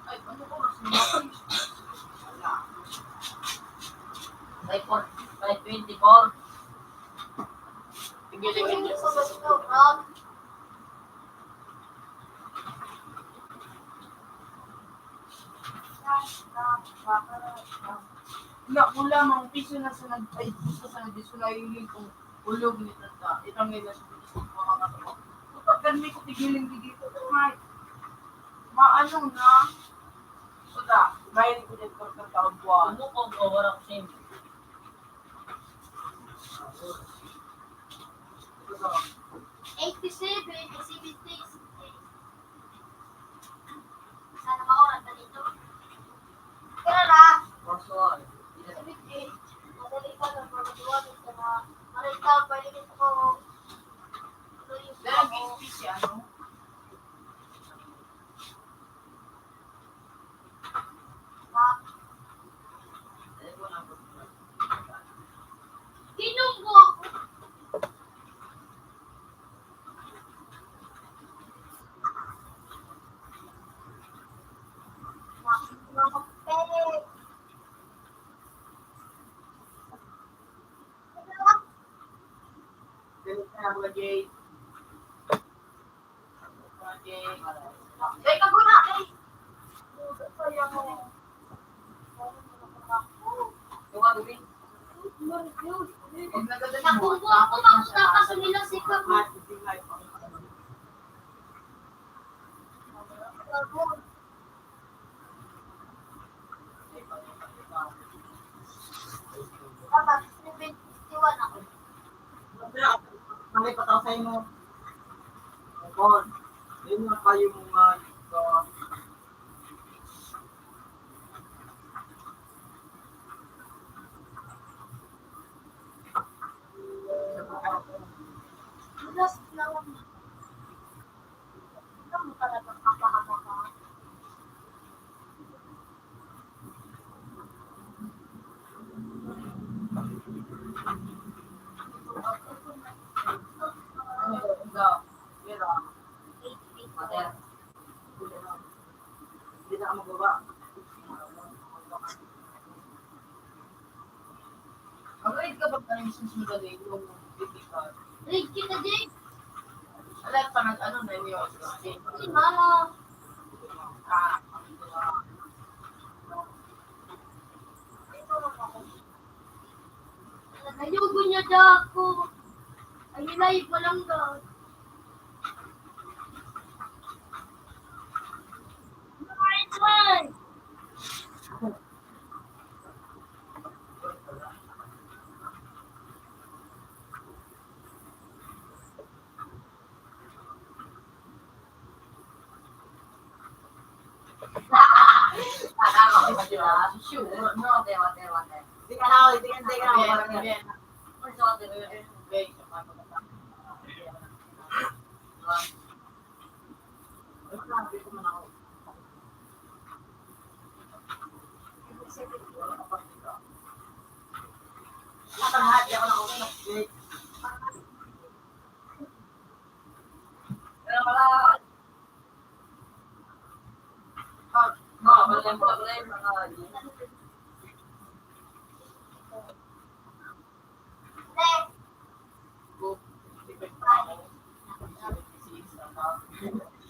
Ay, ano ko, mas mahal. Five four, five twenty-four. Sige, sige. Hindi ko gusto, bro. Wala, wala, mga piso na sa nag-, ay, piso sa nag-, sa nailing kong ulog ni Tata. Itang nila sa piso, mga katawa. Kapag ganun ko, tigiling di dito, ay, maano na? Suda, may ko din pagkataon ko, ah. Ano ko, bro? Wala ko sa inyo. Eighty-seven, eighty-seven days. Sana makaoras na dito. Tara na. Seven days. Madali ka na, magagawa mo ka na. Maray ka, pwede ka sa ko. Ano yung Dahil ako? Busy siya, no? Tinunggo ako. Mga kape. Ganun ka na, mga Jay. Dai ka guna, dai. Sayang mo. Yung ano, eh. Pag nagdadala mo, Nakuha ko, tapos tapos na siya. Tapos nila si Kap-, Ah, sige, nga, ito. Sa imo. Bon, yun yung kayo mo nga, ito. Last na lang. Ikaw mo talagang kapahaba. Mag-read ka ba tayo sa sundalo yung biblical? Read kita, Jake. Alam pa nag-ano na yun. Hindi, mama. Ah, Nayugo niya da ako. Ay, live pa lang da. Right, right. Sure. No, wate, wate, wate. Hindi ka na, hindi ka, hindi ka na. Hindi, hindi.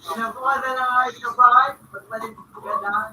Pinabukasan na nga yung bahay, pag maliit ka daan.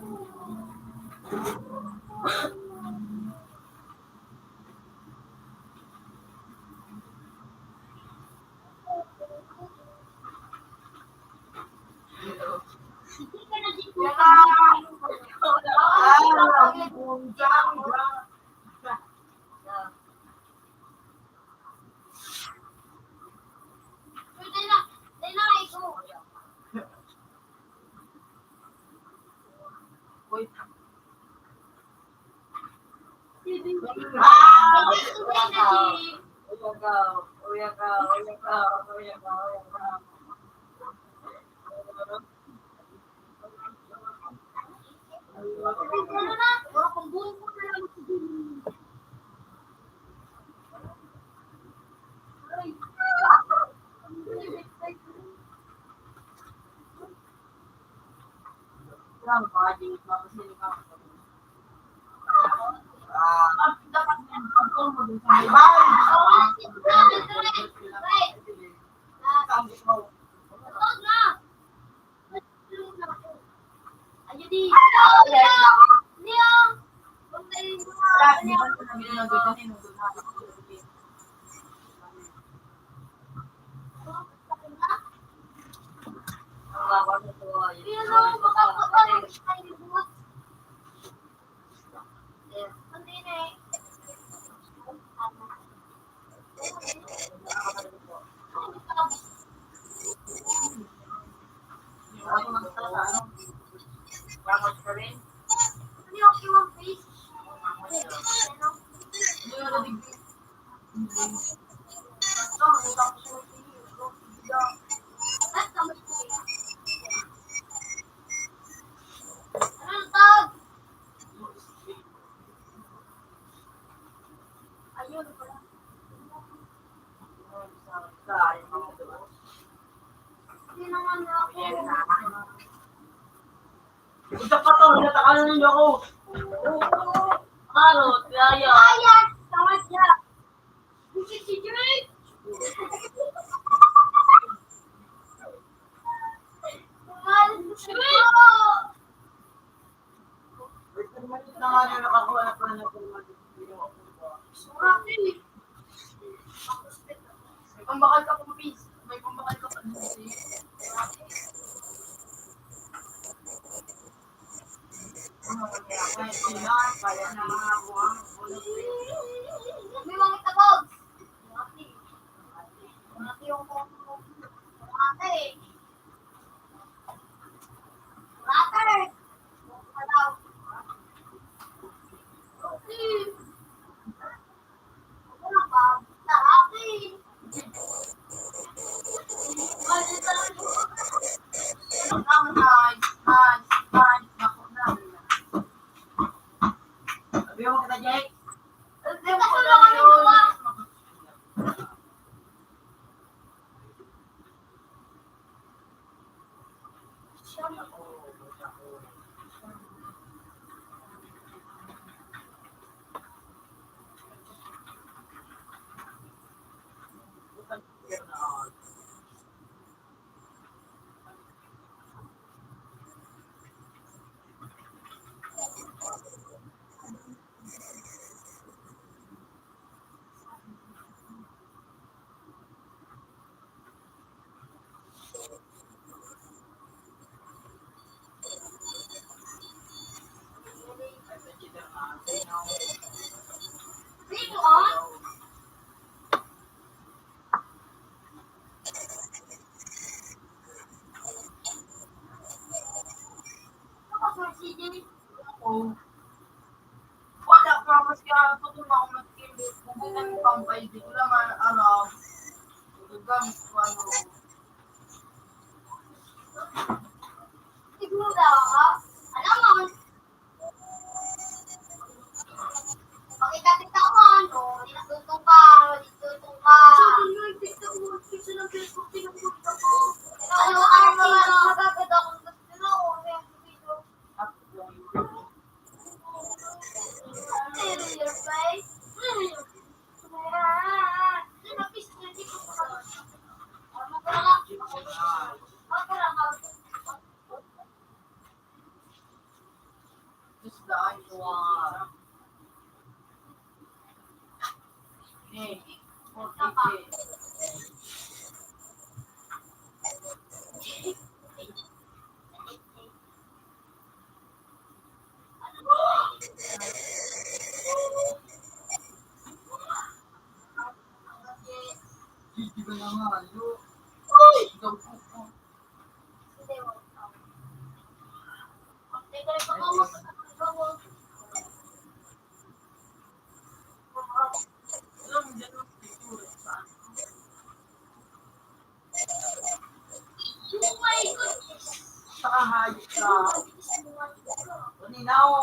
Usa pa to, natakalan ninyo ako. Ano, kaya? Kaya, tama siya. Bullshit si Drake. Umalis na siya. Wait, na nga na nakakuha na pala ng Sorry. May pambakal ka pa, Pis. May pambakal ka pa, Pis. May mga tabog. Wala pa, maski ako, tutulong ako, maski kung gusto mo pang five G, wala nga, ano, gagamit ko, ano. Siguro daw, ha? Alam mo, pag ikapit ako, ano, dinagdutong ka, dinagdutong ka. Ano, ano, ano, magaganda kung gusto mo, kung may video. Saka hayop ka. Paminaw.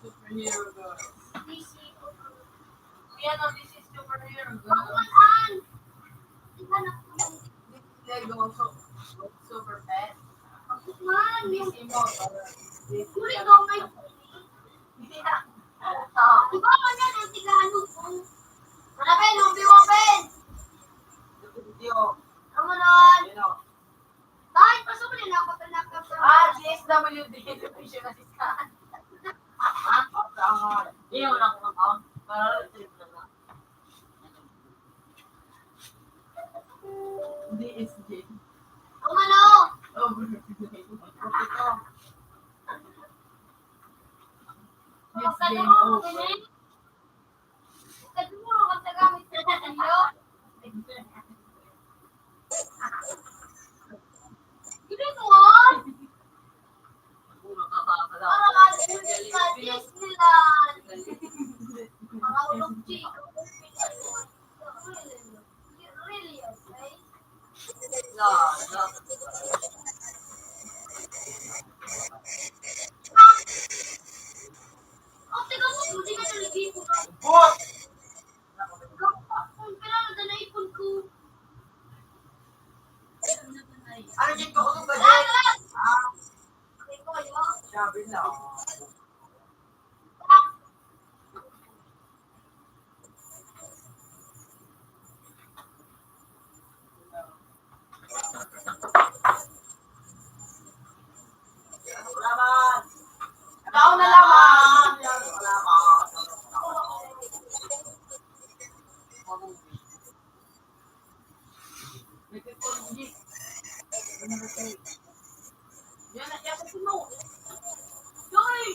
Superhero girl. Yan ang, this is superhero girl. Lego, so, super pet. This is mo. Hindi na. Oh. Di ba, ano yan, ang tigano ko? Wala kayo, nung biwa, Ben. Video. Ano nun? Ayun, oh. Bakit pa sumuli na ako, pinagkakita? Ah, D S W D, education assistant. Ah, ah, hindi naman ako mag-out. Para trip na lang. D S J. Ang ano? Oh, ito. Yes, game over. Hindi ko. Para ka sa Disneyland. Mga ulog chiko. Really, okay? Ano dito? Ano ba dyan? Ah, sabi na. Tao na lamang. Yan na, yan na, no. Joy!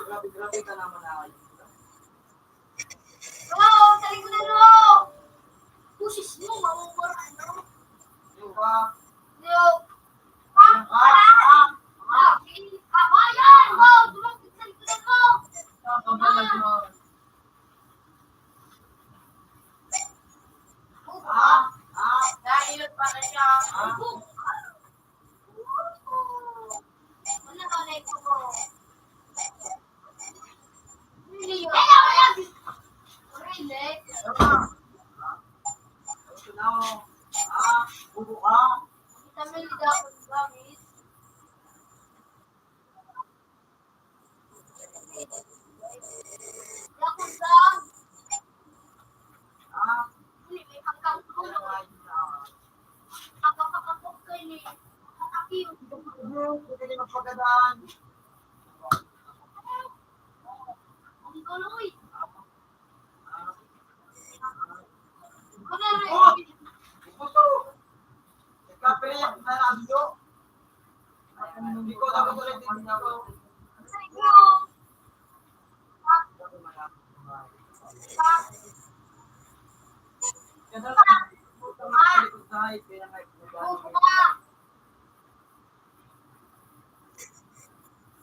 Grabe, grabe ka naman, ay. Bro, sa likodan mo! Boses mo, mawawala, no? Yung ba? Yung. Yung ba? Ah, ah, ah. Ah, ayan! Wow, dumating sa likodan mo! Ah, kabalag mo. Ah, ah. Dahil pa na siya. Ah. Wala ka na ito.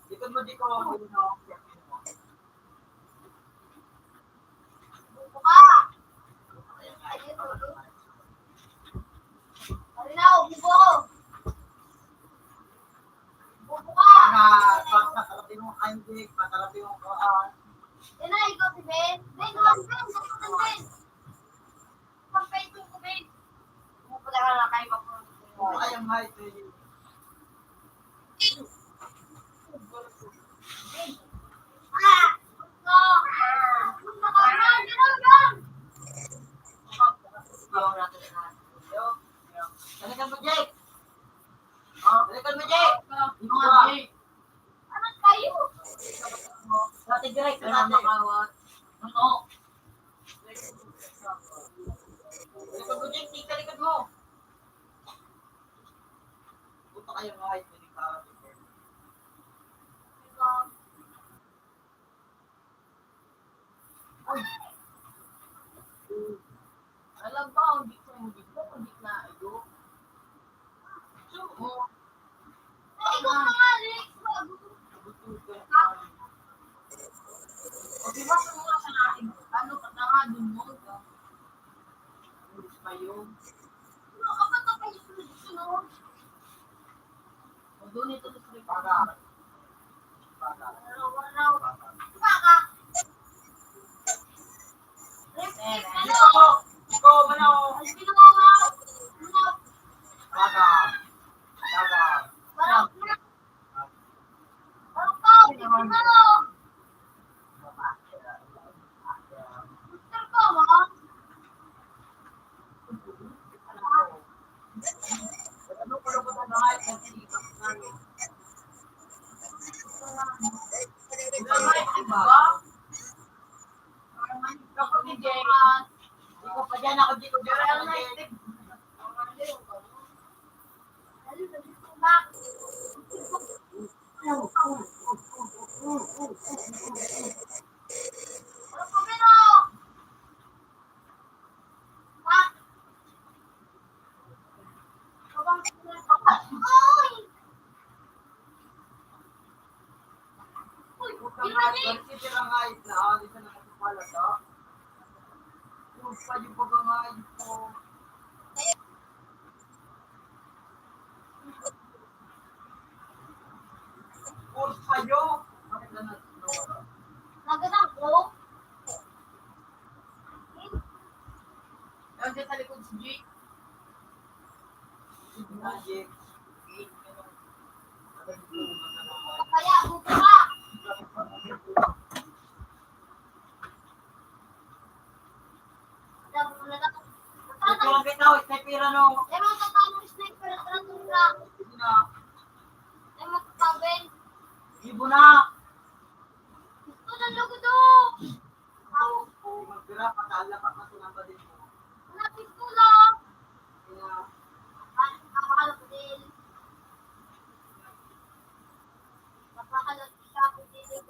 Likod mo, di ko. Buka! Ayun, ulo. Ano na, ubo? Buka! Para pagkakarating mo, Andy, pagkarating mo, Kuan. Yan na, ikaw, si Ben. Ben, Ben, Ben, Ben, Ben. Balikan mo, Jake! Balikan mo, Jake! Ano kayo? Dati direct, wala makawat. Ano? Likod mo, Jake, tika likod mo. Punta kayo, mga height, hindi ka. Uy. Alam ba, ang gitna mo dito, ang gitna ito. So, oh. Ay, ikaw na nga, Alex. Bago. Pag-iwasan mo nga sa akin, ano, katanga dun mo. Ano pa yun? Ano, apat na pa yung sunod-sunod. O, doon ito sa Baga. Baga. Baga. Ikaw, ikaw, mano. Baga. Baga. Magandang ko. Nandiyan sa likod si Jake. Kaya, buka ka. Ito lang kita, sniper, ano? Pero tatawag sniper, ano, na? Hindi na. Ibo na! Gusto ng lugod, oh! Magkira, pataal na pa kasi ng badin mo. Malapit ko lang. Kaya, ang mahal ko din. Napakalapit siya ako din, eh.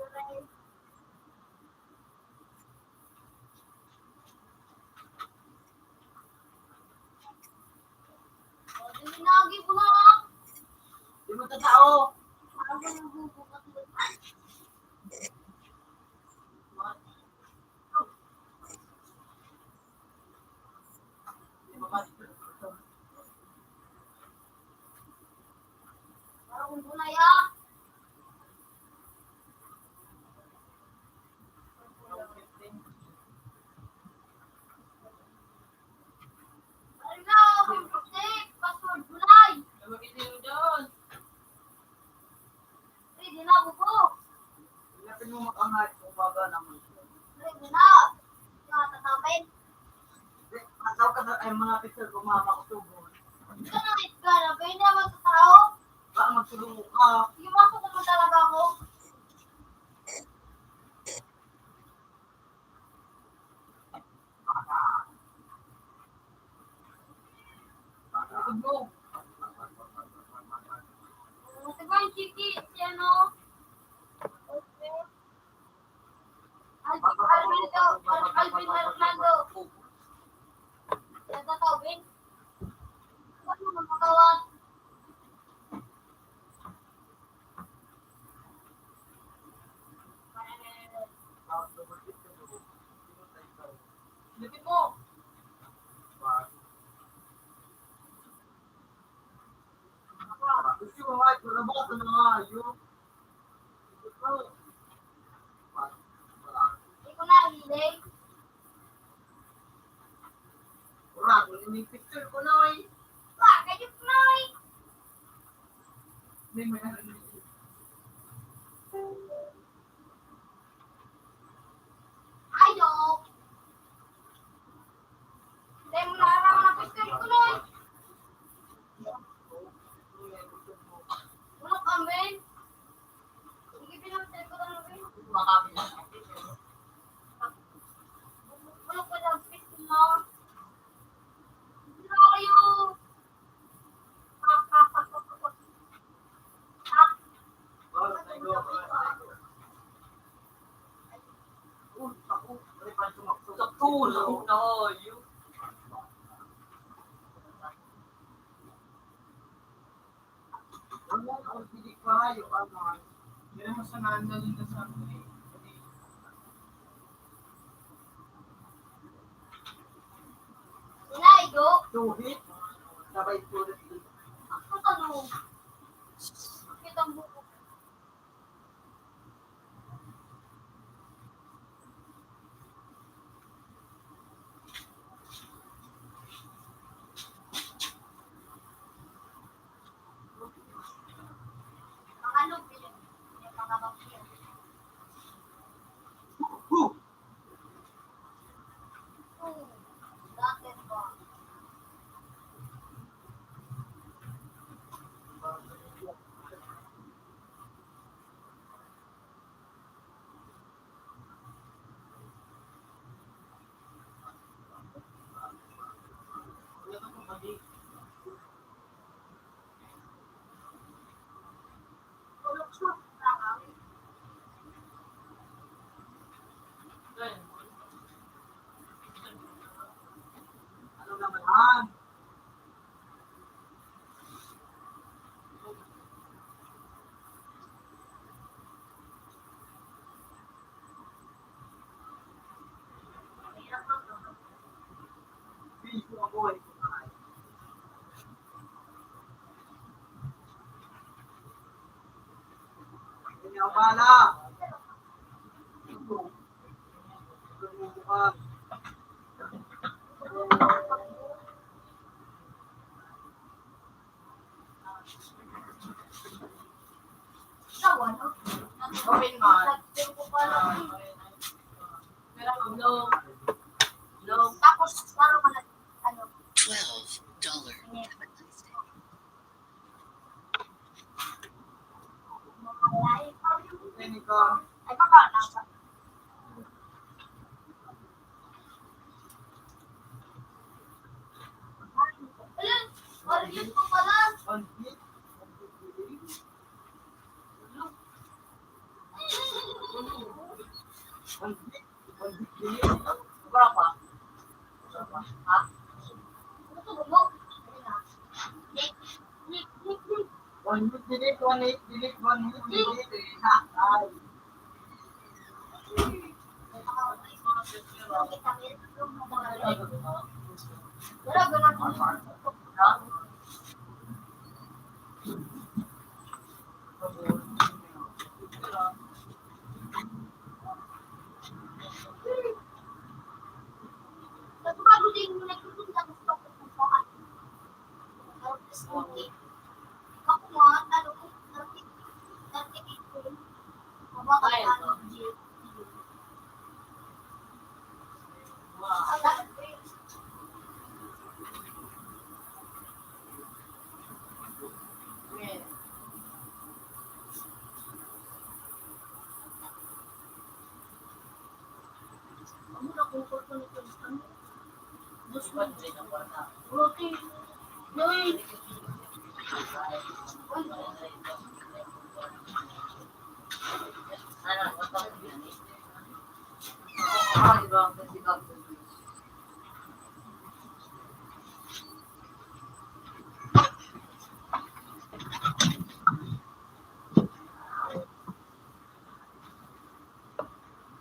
O, dali na, agi ko na. Di mo tatao. Parang nagbubukas mo. Parang bunay, ah. Ano na, kung puti, password gulay. Ano ba kita yun doon? Pwede na, bubo. Hanapin mo, makangat kung baga naman. Pwede na. Mga tatapin. Hindi, mataw ka na, ay, mga picture ko, mga makutubo. Hindi ka na, Edgar, pwede naman sa tao. Baka magsulo ka. Yung ako naman talaga ako. Ito, bro. Ito ba yung chiki? Si ano? Alvin, Alvin, Alvin Hernando. Nagtatawin. Ano mo magawa? Lipit mo. Gusto mo nga, ito na ba? Ito na nga, yun. Ito na, hilay. Ora, kung ini picture ko, Noy. Wa, kayo, Noy. May mga narinig. Ayo. Dahil mo na alam ang picture ko, Noy. Ano kami? Sige, pinapatay ko lang, Noy. Makakita. Ano ko lang, picture mo? Ano kayo? Katulog na kayo. Ano ang hindi karayo, ano? Yan ang masamahan na rin na sa akin, eh. Inaigo. Tuhit. Sabay tulad dito. Ako tanong. Kitang buko. Ano naman? Kaya pala. Open man. Pero pag long, long. Tapos, parang mga, ano, Twelve dollar. Mga live. Ay, baka nasa. Ayun, ayun pa pala. One week, delete, one week, delete, one week, delete, eh. Ha? Ay.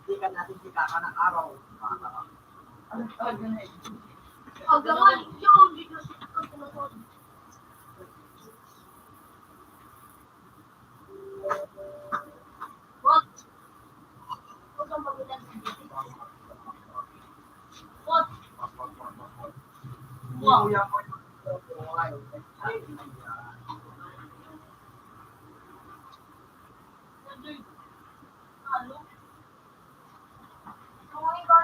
Hindi ka natin kita ka ng araw. Ang gawa, yun, dito sa pagkakataon. What? Huwag kang magulat ng dito. What? Wow.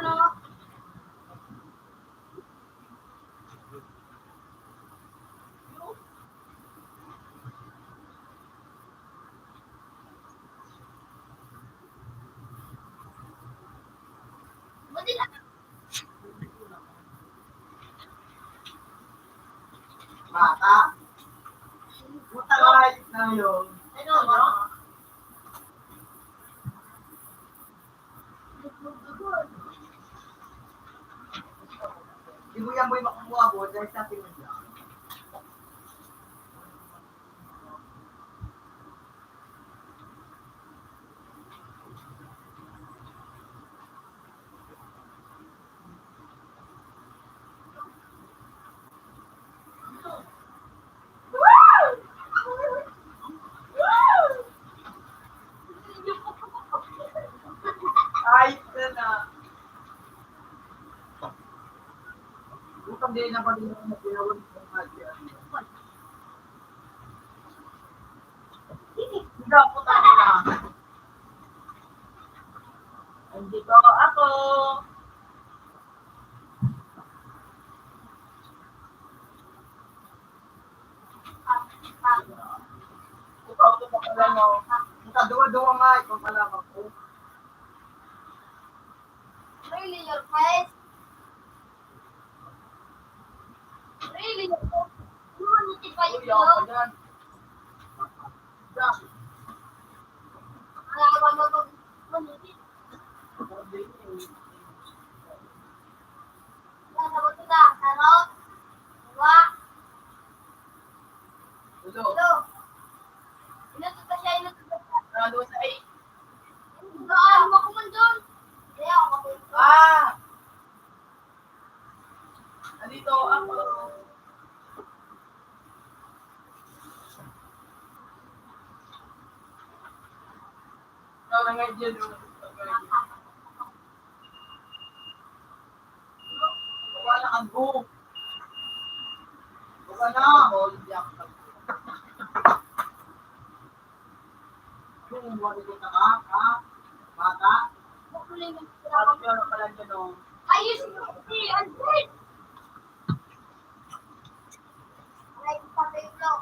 Ano? Bata. Puta, kahit na yun. Ano, no? Di mo yan, boy, makukuha, boy, dahil sa atin mo siya. Ay, ito na. Bukang din na pag-inom na tinawag ng mga diyan. Dapat ano na. Nandito ako. Ikaw, ito pa pala, no? Nakaduwa-duwa nga, ikaw pala, ako. Really, your face? Really, your face? You want me to buy you clothes? Wala ka ba mag-, mag-, Nasa buto ka, sarot, duwa. Ulo. Ulo. Inutot pa siya, inutot pa siya. Lalo sa ay. Ano ako man doon? Kaya ako kapag Ah! Nandito ako. Ikaw na nga dyan, oh. Wala kang buhok. Wala na. Yung wala ka, ha? Bata? Wala ka pala dyan, oh. Ayos mo, si Andres. Aray, patay ko.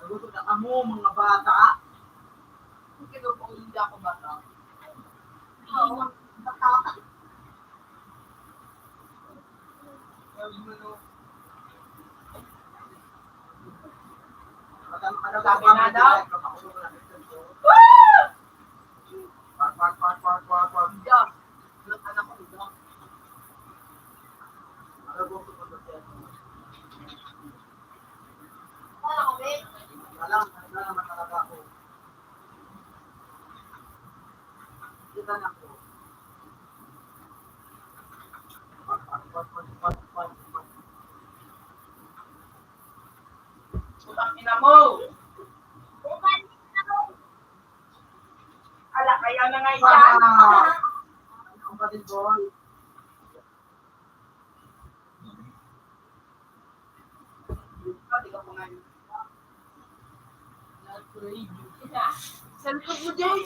Nagutom na kamo, mga bata. Ang kinukuha, hindi ako bata. Oo, bata. Sabi mo, no? Sabi na daw. Pak, pak, pak, pak, pak, pak. Yeah. Anak ko, yeah. Alam ko, alam, alam naman talaga ako. Kita na po. Putang ina mo! Ala, kaya na nga yan. Ah, ang kapatid ko. Sa likod mo, Jay.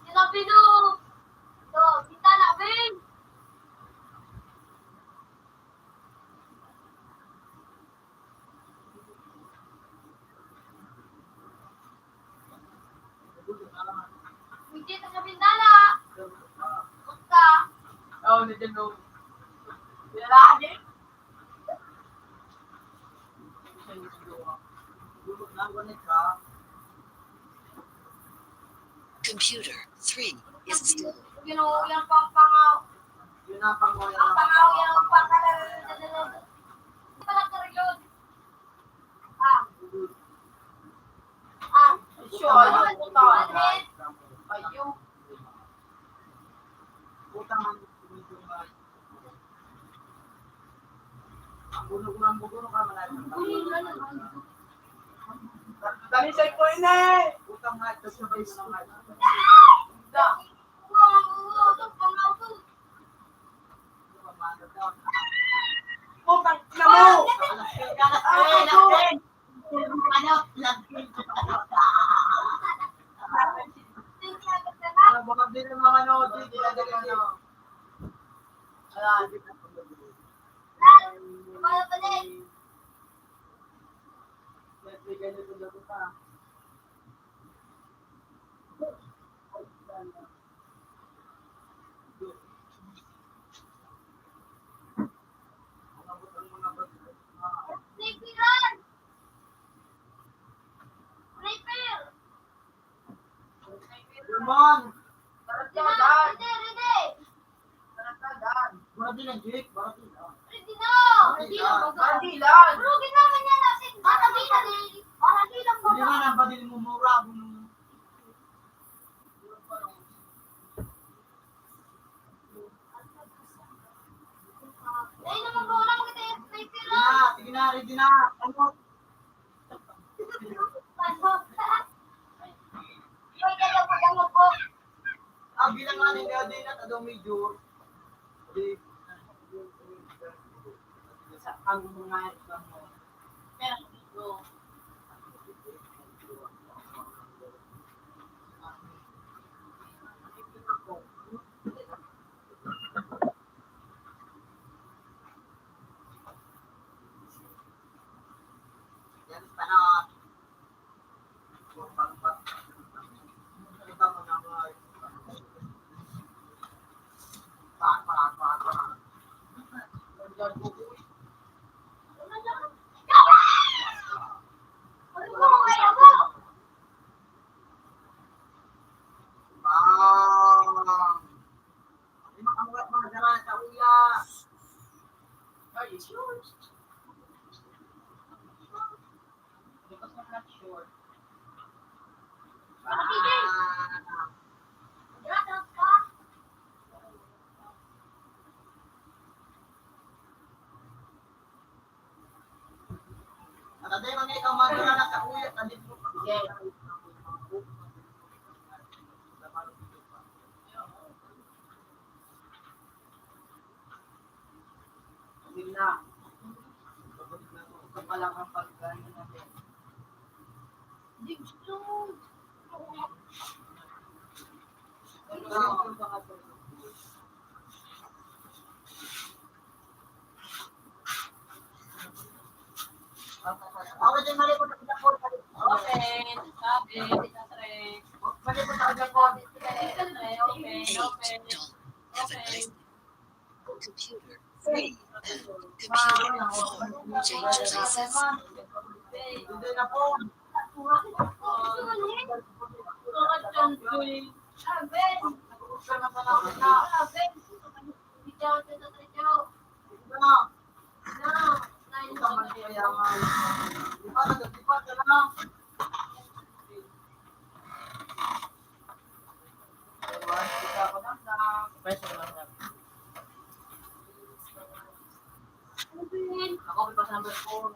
Sinabi no. Ito, kita na, Ben. Pwede na sa bintana. Basta. Oo, nandiyan, no. Wala, di. Computer three is still. Ginoo, yan pang pangaw. Yun ang pangaw, yan ang pangaw, yan ang pangaw. Pala, yun. Ah. Ah. Sure, ano po to? Ayun. Utang ang bunog ng bugo ka, malayo. Dali sa iko, ina, eh. Utang nga, ito sabay mo naman. Da. Putang ina mo! Ano? Ano, baka di na mga ano, di, di na, di na, ano. Ayan. May ganito na kita. Lemon. Ready, ready. Baratilan, Jake. Baratilan. Ready na. Baratilan. Baratilan. Bro, ginawa niya natin. Baratilan. Baratilan, bro. Hindi nga nang badil mo, mura, bro. Dahil naman po, wala makita yung sniper, ah. Sige na, sige na, ready na. Ano? Ano? Ay, kaya po, ano po? Ah, bilang nga ninyo, di na, tadong medyo, di, sa ang mga iba mo. Pero, Bang! Di makamulat mga dara sa uya. Ay, sure. Because I'm not sure. Ah. Open, sabi, open, open. Computer three, computer four, change places. Ako, may pa-sample ko.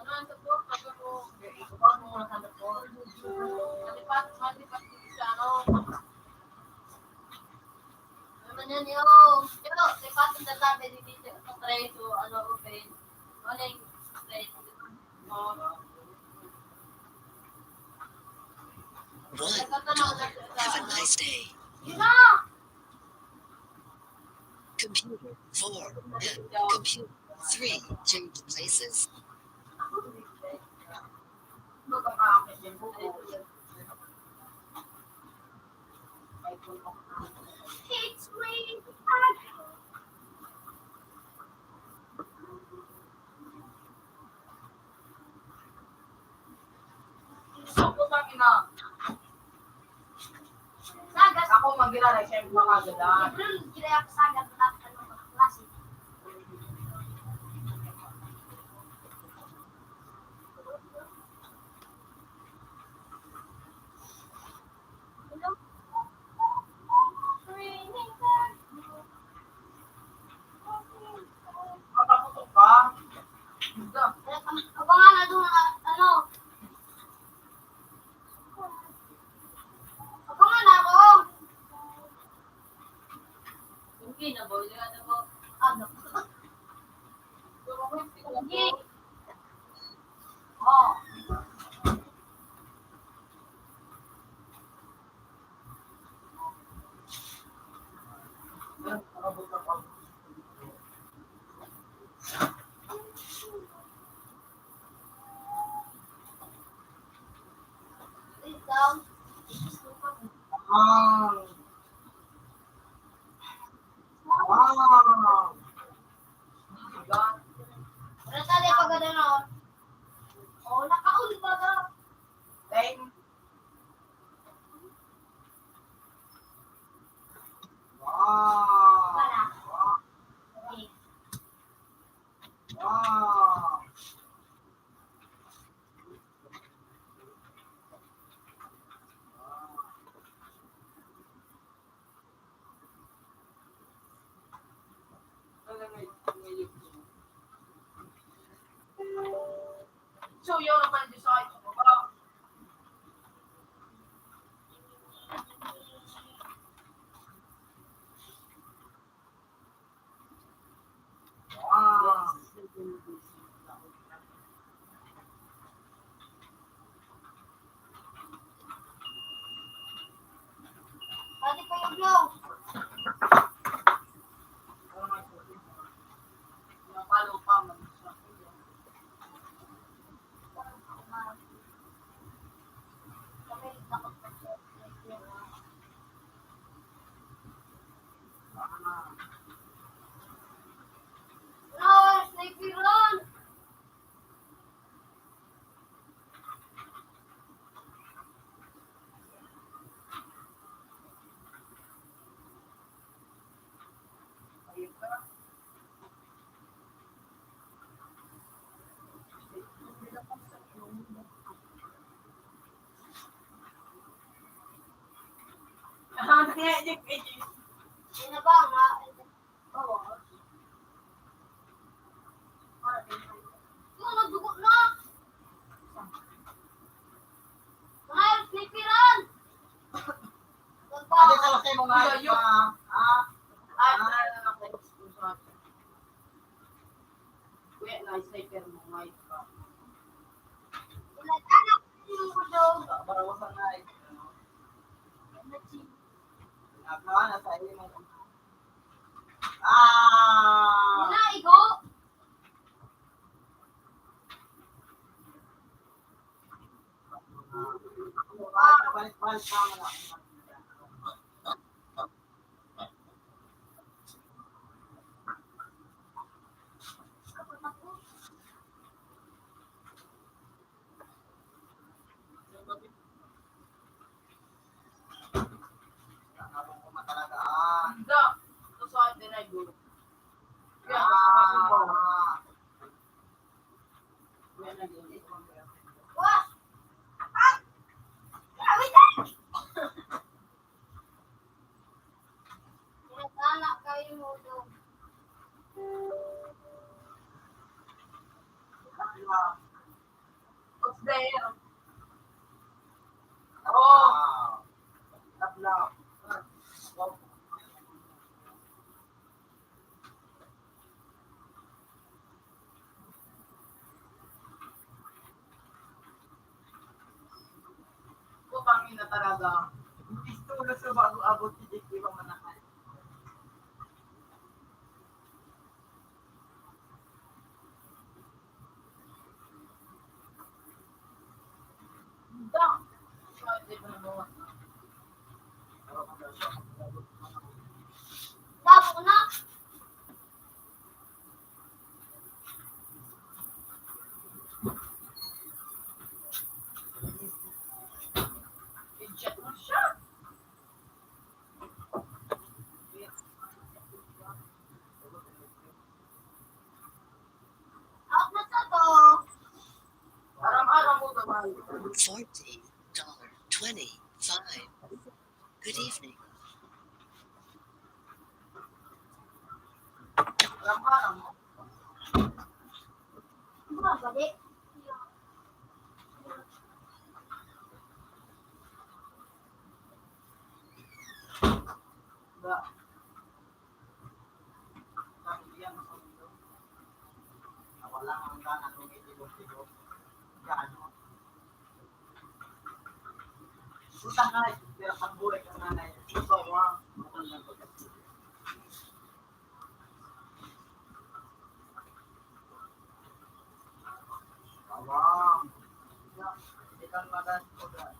Ano ang support? Sabi ko, ikaw mo muna sa support. Malipat, malipat dito sa ano. Ano man yan, yo? Yo, lipat ang data, pwede dito sa tray, so, ano, open. Ano yung tray? One. Have a nice day. Yun na! Computer four, computer three, change places. Putang ina. Sagas. Ako magira na, siyempre, mga gadan. Siyempre, gira ako sagas, wala ka ng mga klase. Makaputok ka? Abangan na doon, ah, ano? Abangan ako. Hindi na ba? Hindi na ba? Ano? Hindi. Oh. Wow. Wow. Natali pa gano'n, oh. Oh, nakaulba ka. Time. Wow. Wala. Wow. Wow. So, yun ang pala design ko ba? Wow. Pati pa yung blow. Sino ba ang ma-, oo. Ano, dugo na? Layo. Ah, ah, ah. Kuya, na-sniper mo, mic pa. Barawasan na eh. Nagkawa na sa iyo. Ah! Wala, igo. Balik, balik, balik. Ang abang ko matalagaan. Hindi. Ito sa atin ay gulong. Kaya, ah. Kaya nag-iinit ko ang pera. Boss! Ay! Grabe ka! Nagkala kayo mo doon. What's there? Oh! Love, love. Putang ina talaga. Imbis tulos sa bago abot si Dick, di ba manakay? Tapos na. I-check mo siya. Out na sa to. Aram-aram mo naman. Forty dollar twenty-five. Good evening. Aram-aram mo. Ano ba, bali? Ba? Sabi niya, makulit. Nawala ang gana kung itibok-tibok. Gano? Puta nga, pero ang buhay ka nga na yun. Ito, wa. Bawang. Ikan magan ko, guys.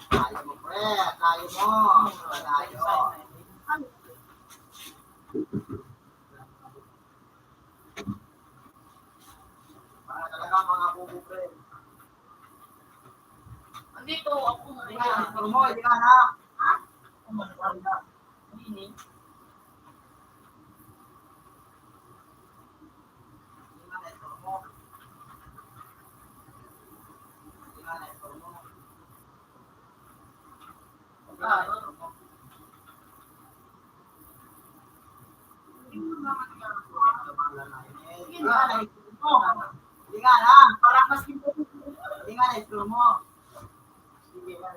Kaya mo, pre. Kaya mo. Kaya mo. Mga talaga, mga bubo, pre. Andito ako ngayon. Hindi ka na. Ha? Hindi. Hindi nga lang. Parang mas Tingnan, scroll mo. Sige, yan.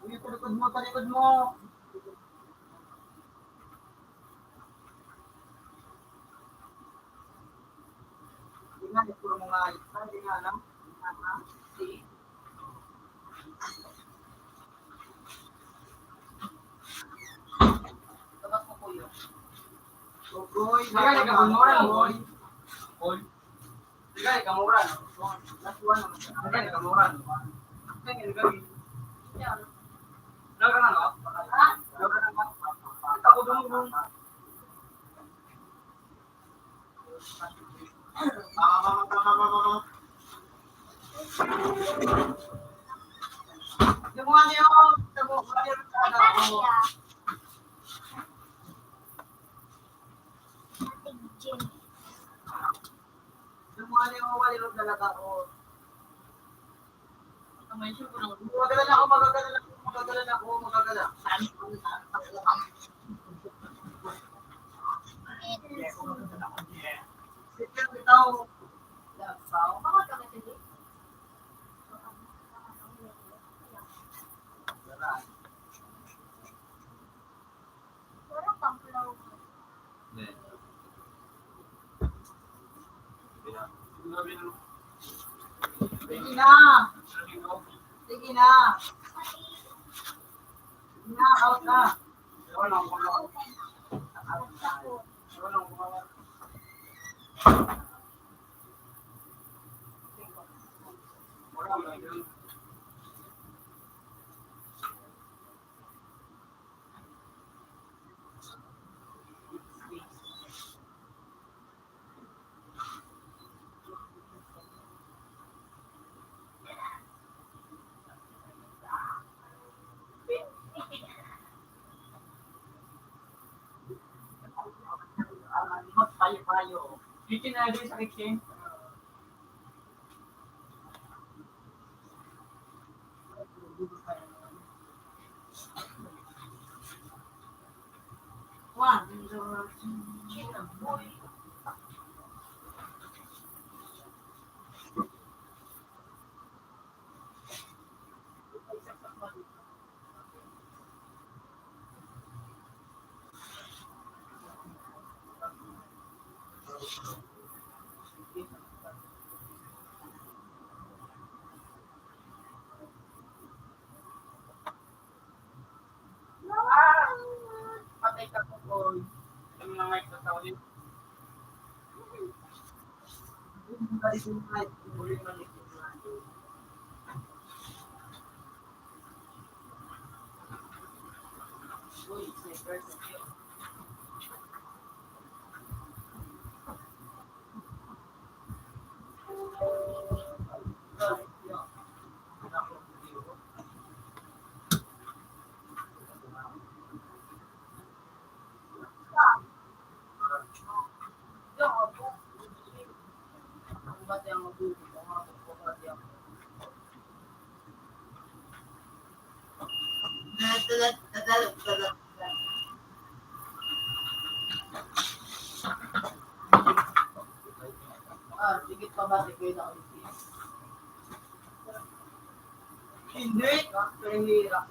Uy, talikod mo, talikod mo. Tingnan, puro mga ito, tingnan, no? Tingnan, ha? See? Labas mo, kuya. Ogoy, Ayan, nagkagunoran, ogoy. Ogoy. Ikaw, ikaw, mura, no? Last one naman siya. Ikaw, ikaw, mura, no? Ikaw, ikaw, ikaw. Yan. Wala ka na, no? Ha? Wala ka na, no? Ako, dum-, dum-, Yung mga niyo, tabo, mga niyo, Ate Jean. Yung mga niyo, wala yung talaga, oh. Ang may sure ko lang. Magagalan ako, magagalan ako, magagalan ako, magagalan. Saan? Saan? Saan? Yes, magagalan ako. Yes. Sige, bitaw. Love song. Bakit kami sige? Wala. Parang pangkulaw. Hindi. Sige na. Sige na. Sige na, out na. Payo-payo. Kitchen na din sa kitchen. One, two, three. Ah! Patay ka po, boy. Yung mga ito, tawag yun. Ah, sige pa ba, sige na. Hindi, kasi hirap.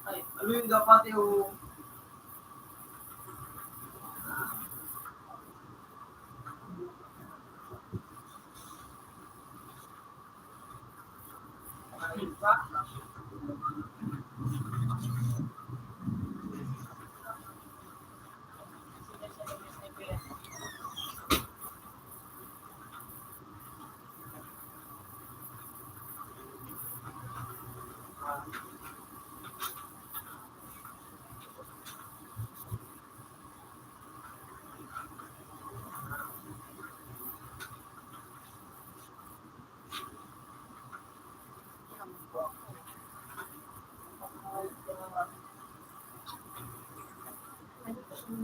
Ay, ano yung dapat yung May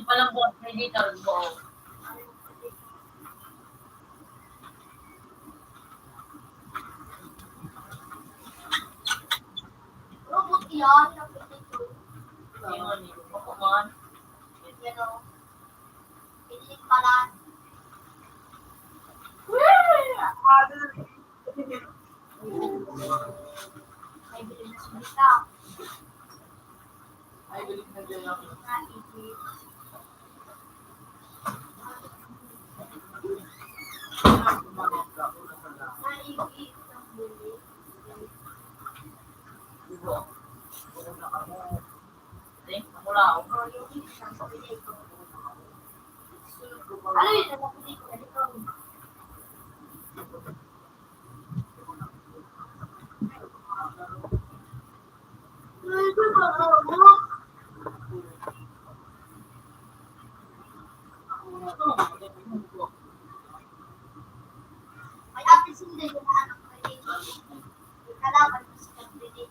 palang buhat, may guitar, buo. Robot yan, robot ito. Ayun, ako man. Yan o. Piling pala. Wee! Ay, bilib na si Mika. Ay, bilib na din ako. Naisip. Naisip ang bilib. Di ba? Wala ako. Ano yun? May apisin din yung anak ko. Yung kalaban ko sa pagpili.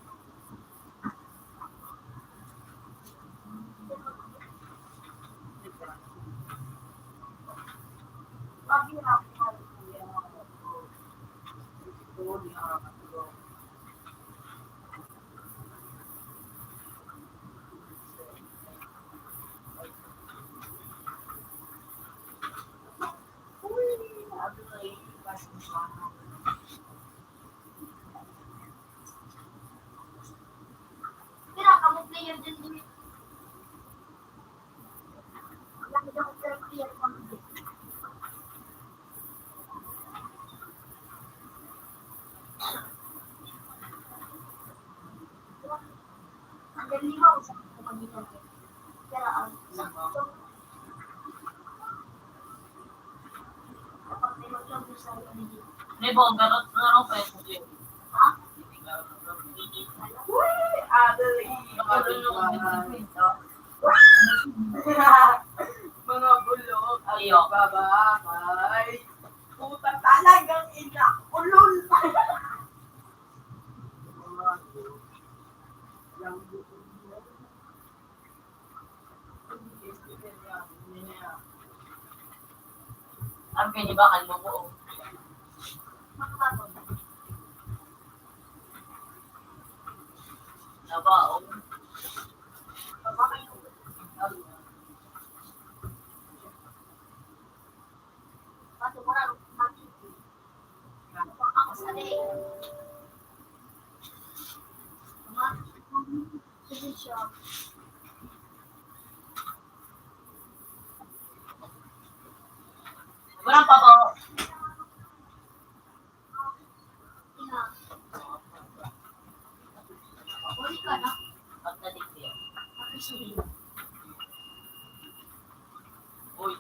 Pira ka mo player dyan, Jimmy? Wala ka dyan, player, player, player. Ang galing mo, sa pagkakita. Kaya, ang sakto. Di ba, ang garot-garot pa yung kuya. Ha? Uy, Adeline, Nakulong yung magbahay. Mga bulok, ang Iyo. Bababay. Puta talagang ina, ulol. Ang pinibakan mo ko. Nabaon. Walang pa po. Uy.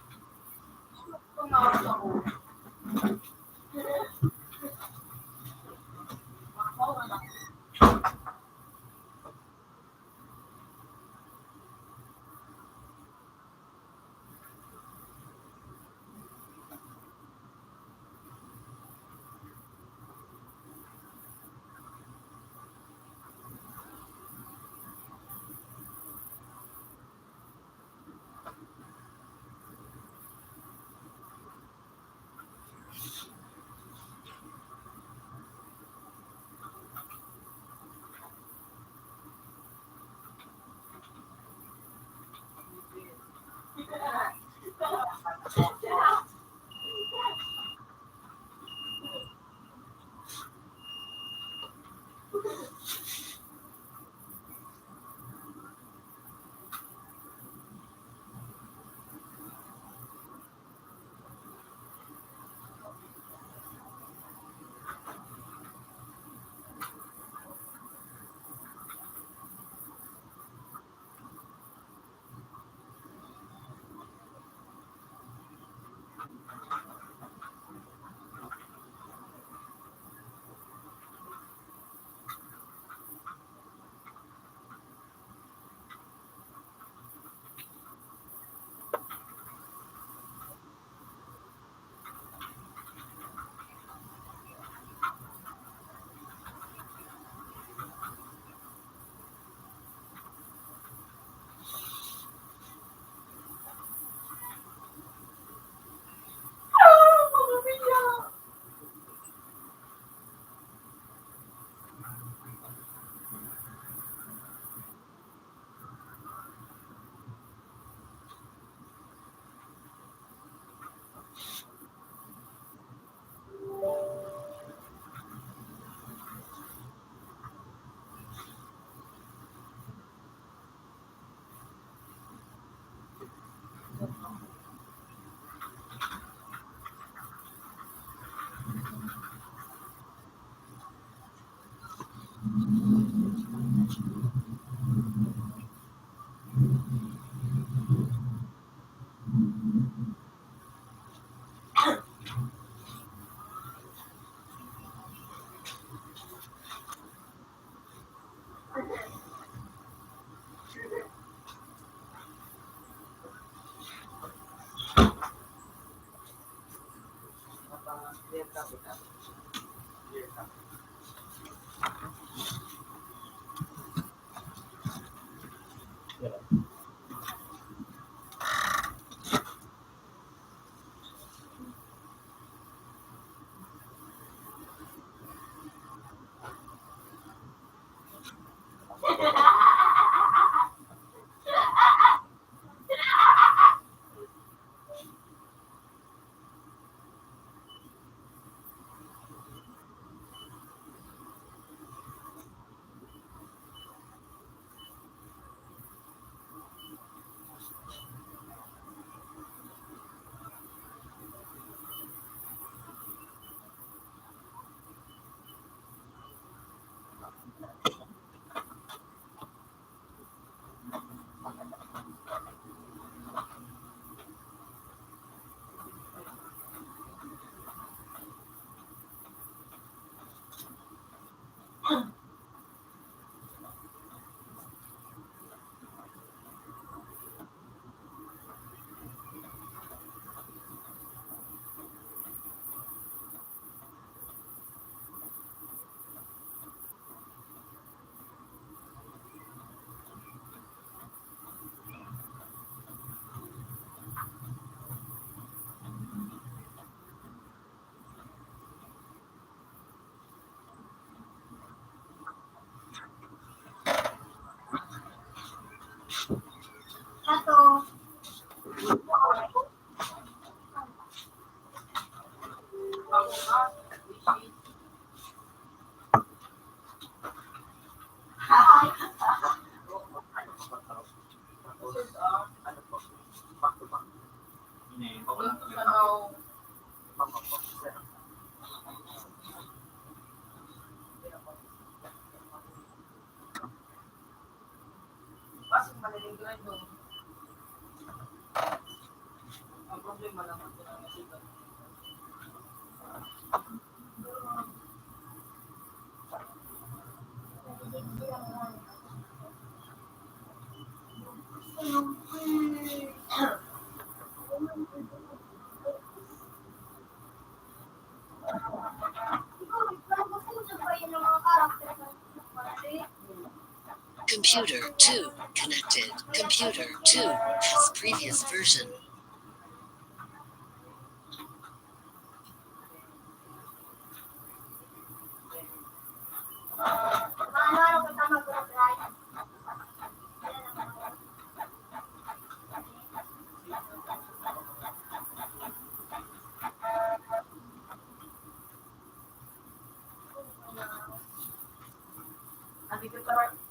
Computer two connected. Computer two has previous version.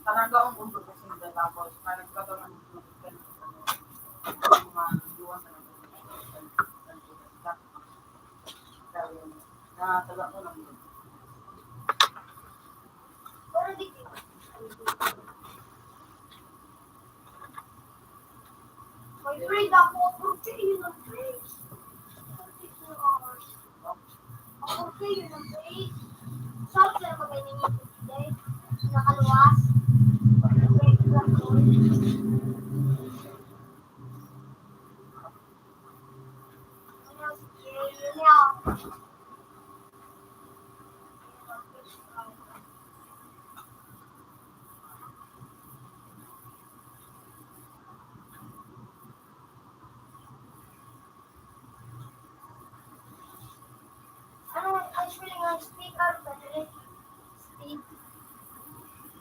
Talaga ang mundo kasi nila, tapos parang katawan ng mundo kasi mga iwan na lang. Na talaga ko lang. May grade ako. Puro kayo ng grade. Ako kayo ng grade. Sabi sila ko may nangyayon today. Nakaluwas.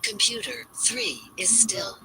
Computer three is still.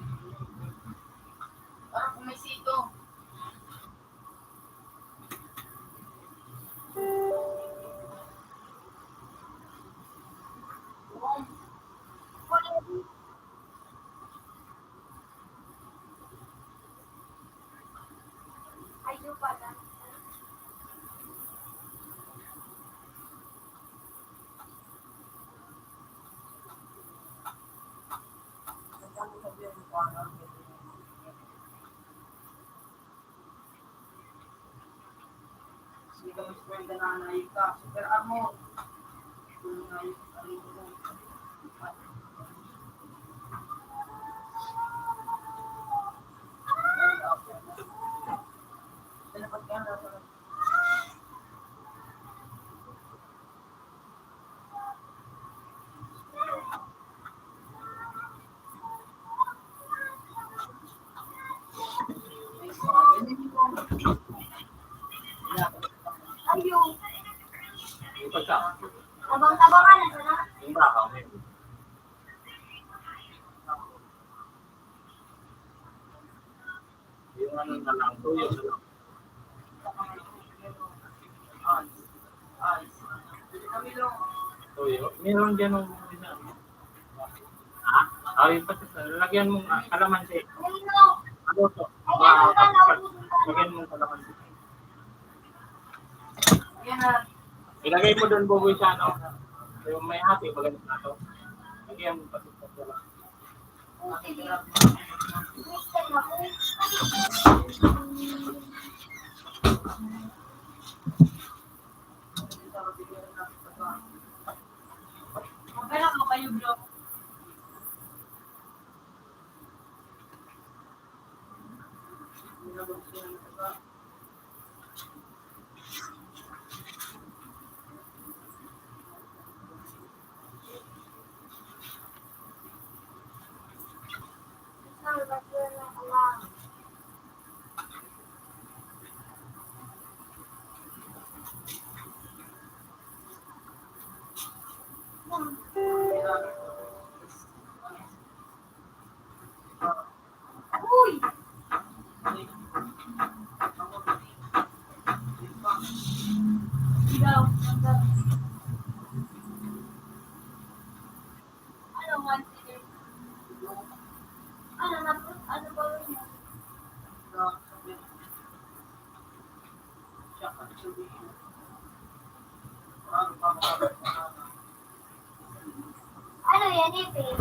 Ayun. Tabang-tabangan na sana. Yung ano na lang, tuyo na lang. Tuyo. Meron dyan ng isa. Ha? Ay, pati sa, lagyan mong, ah, kalamansi. Ano to? Ah, pati sa, lagyan mong kalamansi. Ilagay mo doon, Buboy, sa ano. Yung may hati, maganda na to. Lagyan mo pati sa, Uy! Ano yan, ipin?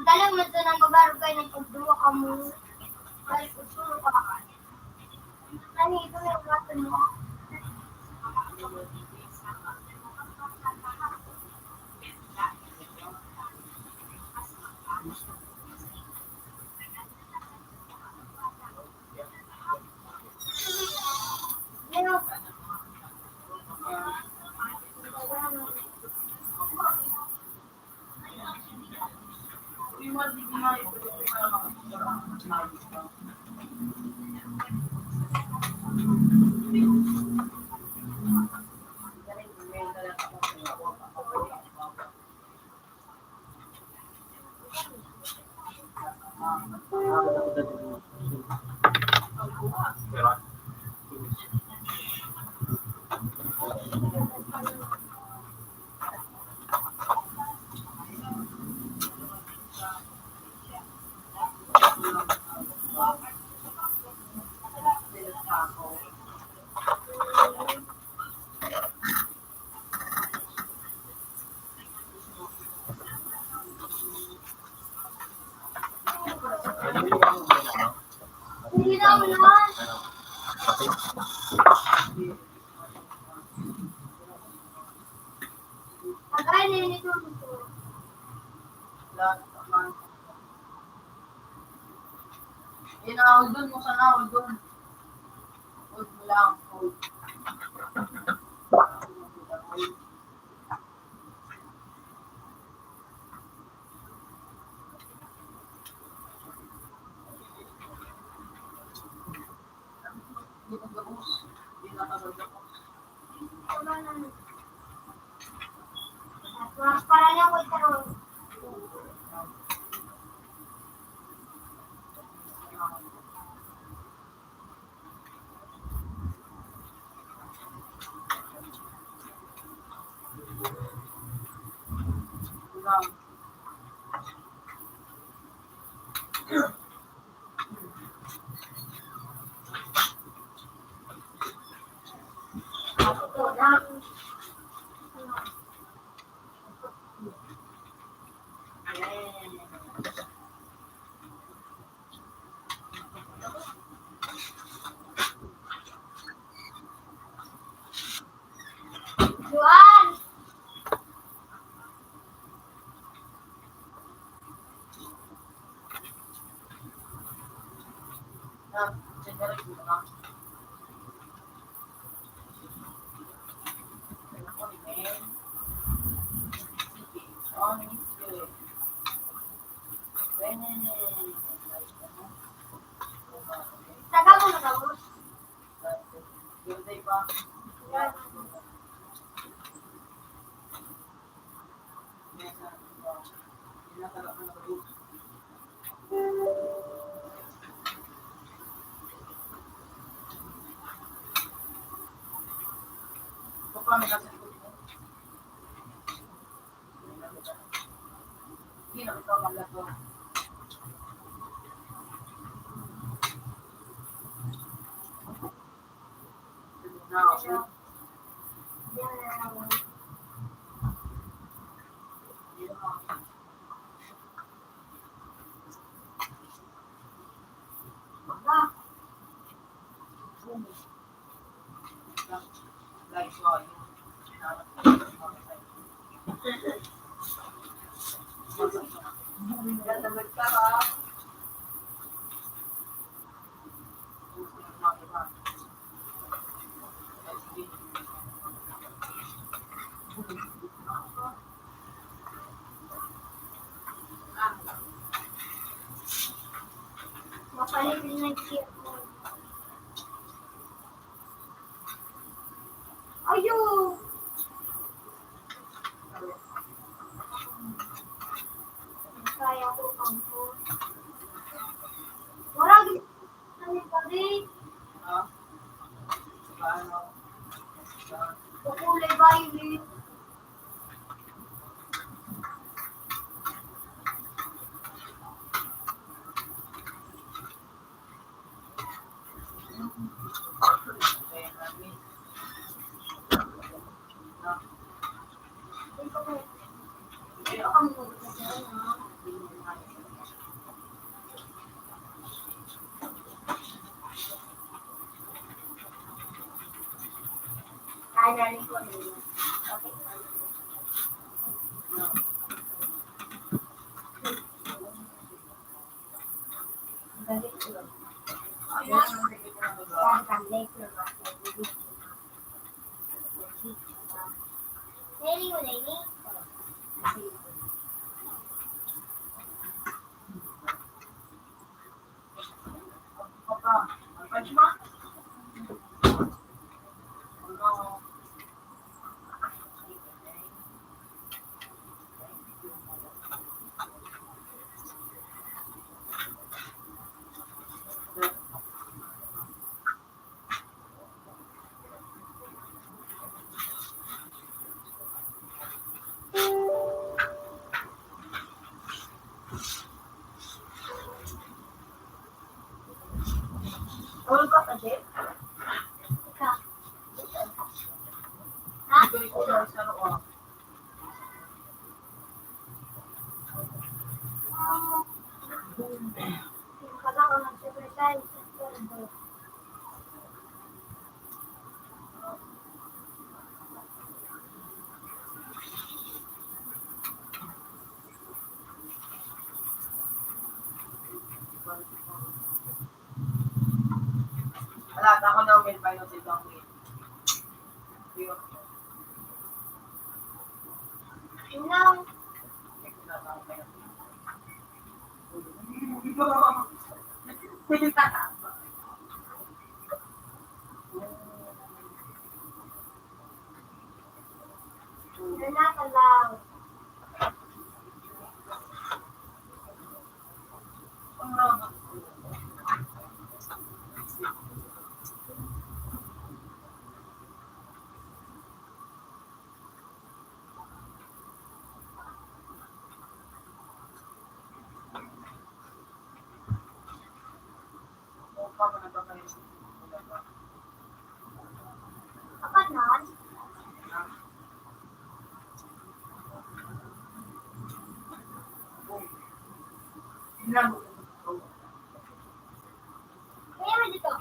Madali mo ito nang babarog kayo ng pagduwa ka mo. Ay, pagsulo ka. Ano ito yung rato mo? Yun na, hold on mo sana, hold on. Hold mo lang, hold. Juan! Mapalit na yung cellphone. Ayo! Kaya ko pang po. Wala, ano pa rin? Pakulay violet. Tulog ka pa, Jeff? Ikaw? Ha? Tulog ko daw sa loob. Pag ako nag-exercise, Wala, ako na may final sa ibang way. Yun lang. Yun lang, lang. Apat na? Kaya mo dito.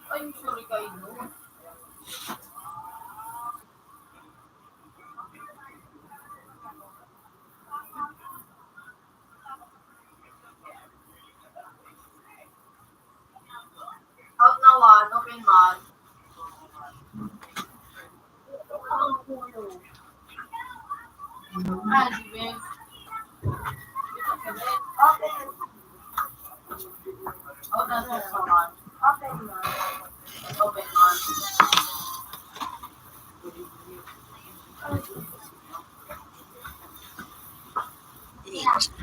Ay, sorry kayo. Eight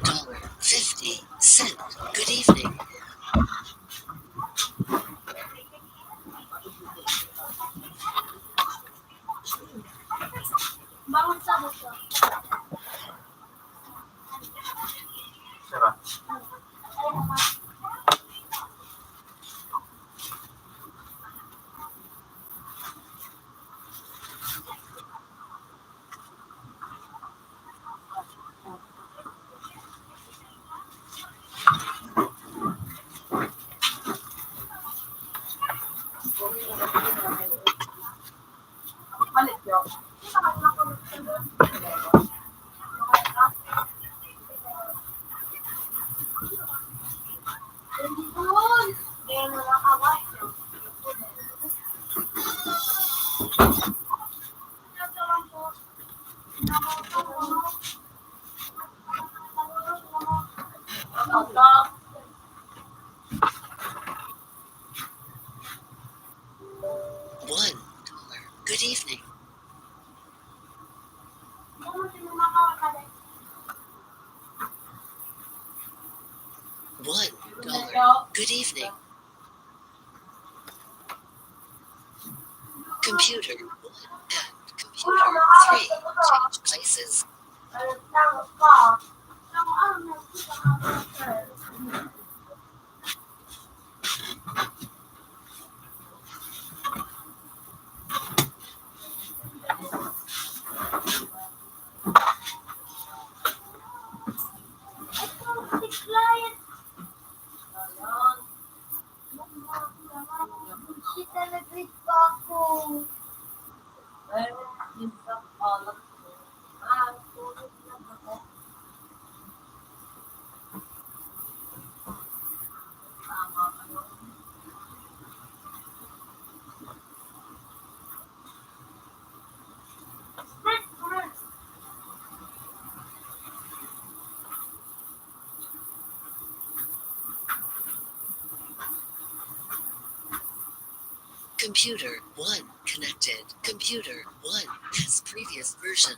dollar fifty cent. Good evening. One dollar. Good evening. One dollar. Good evening. Computer one and computer three. Change places. Shit, nag-read pa ako. Computer one connected. Computer one has previous version.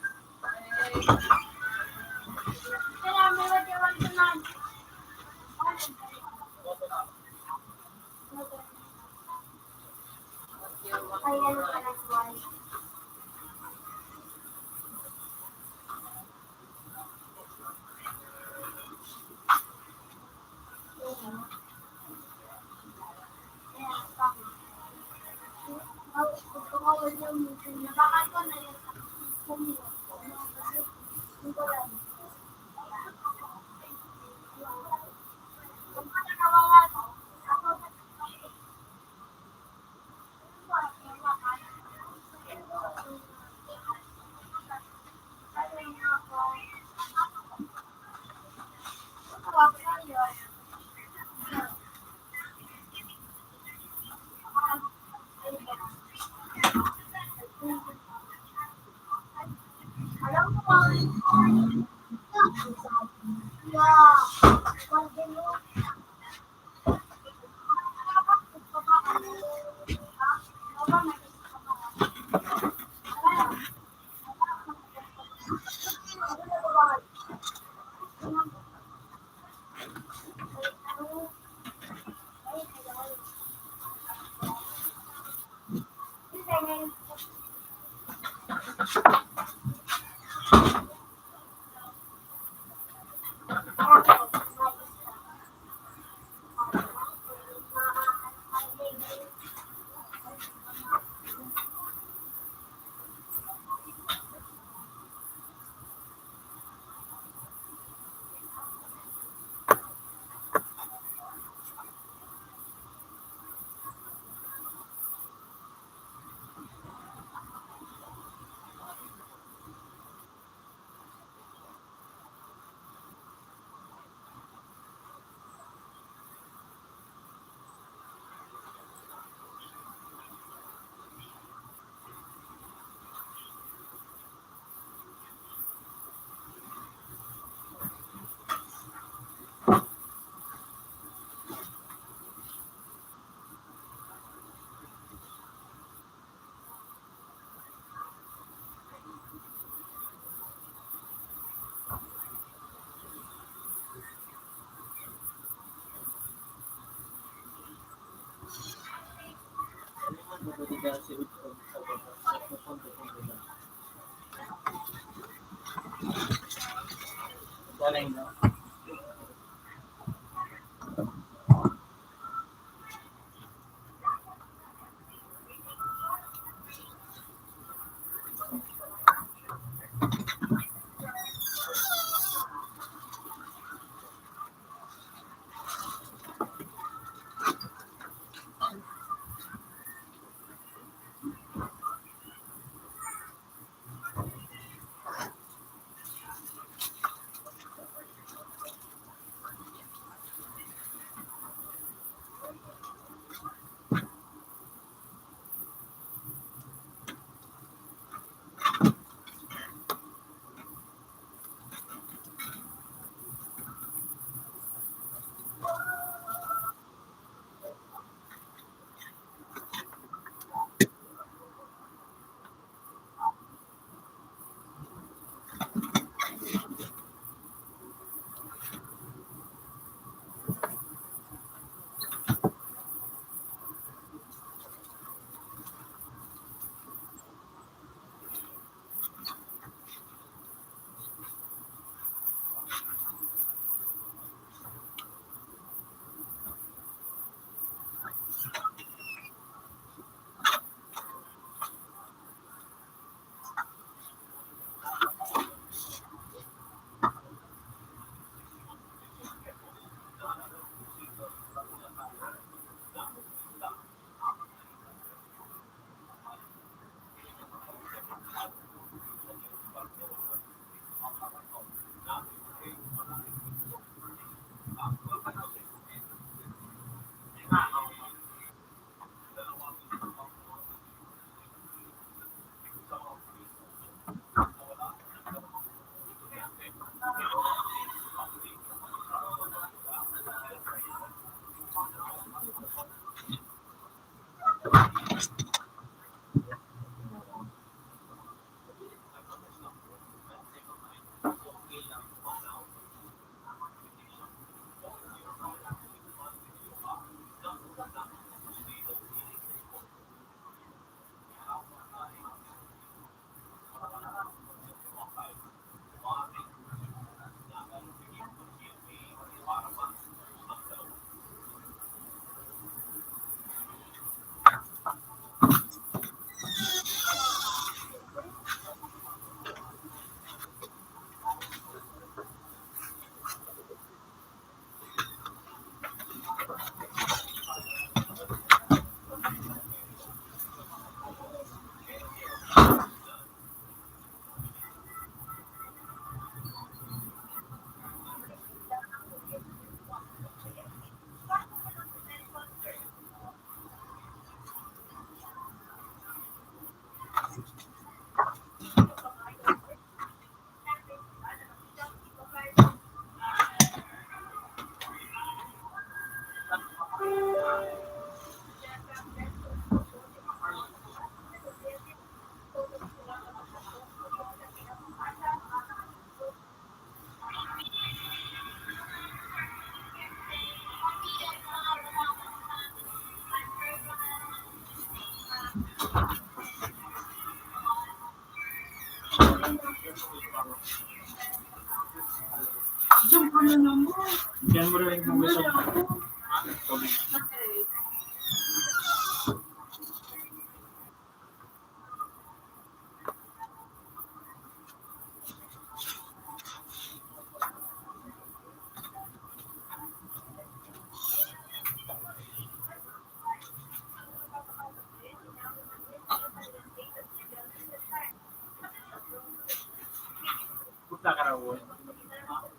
Puta ka raw, boy.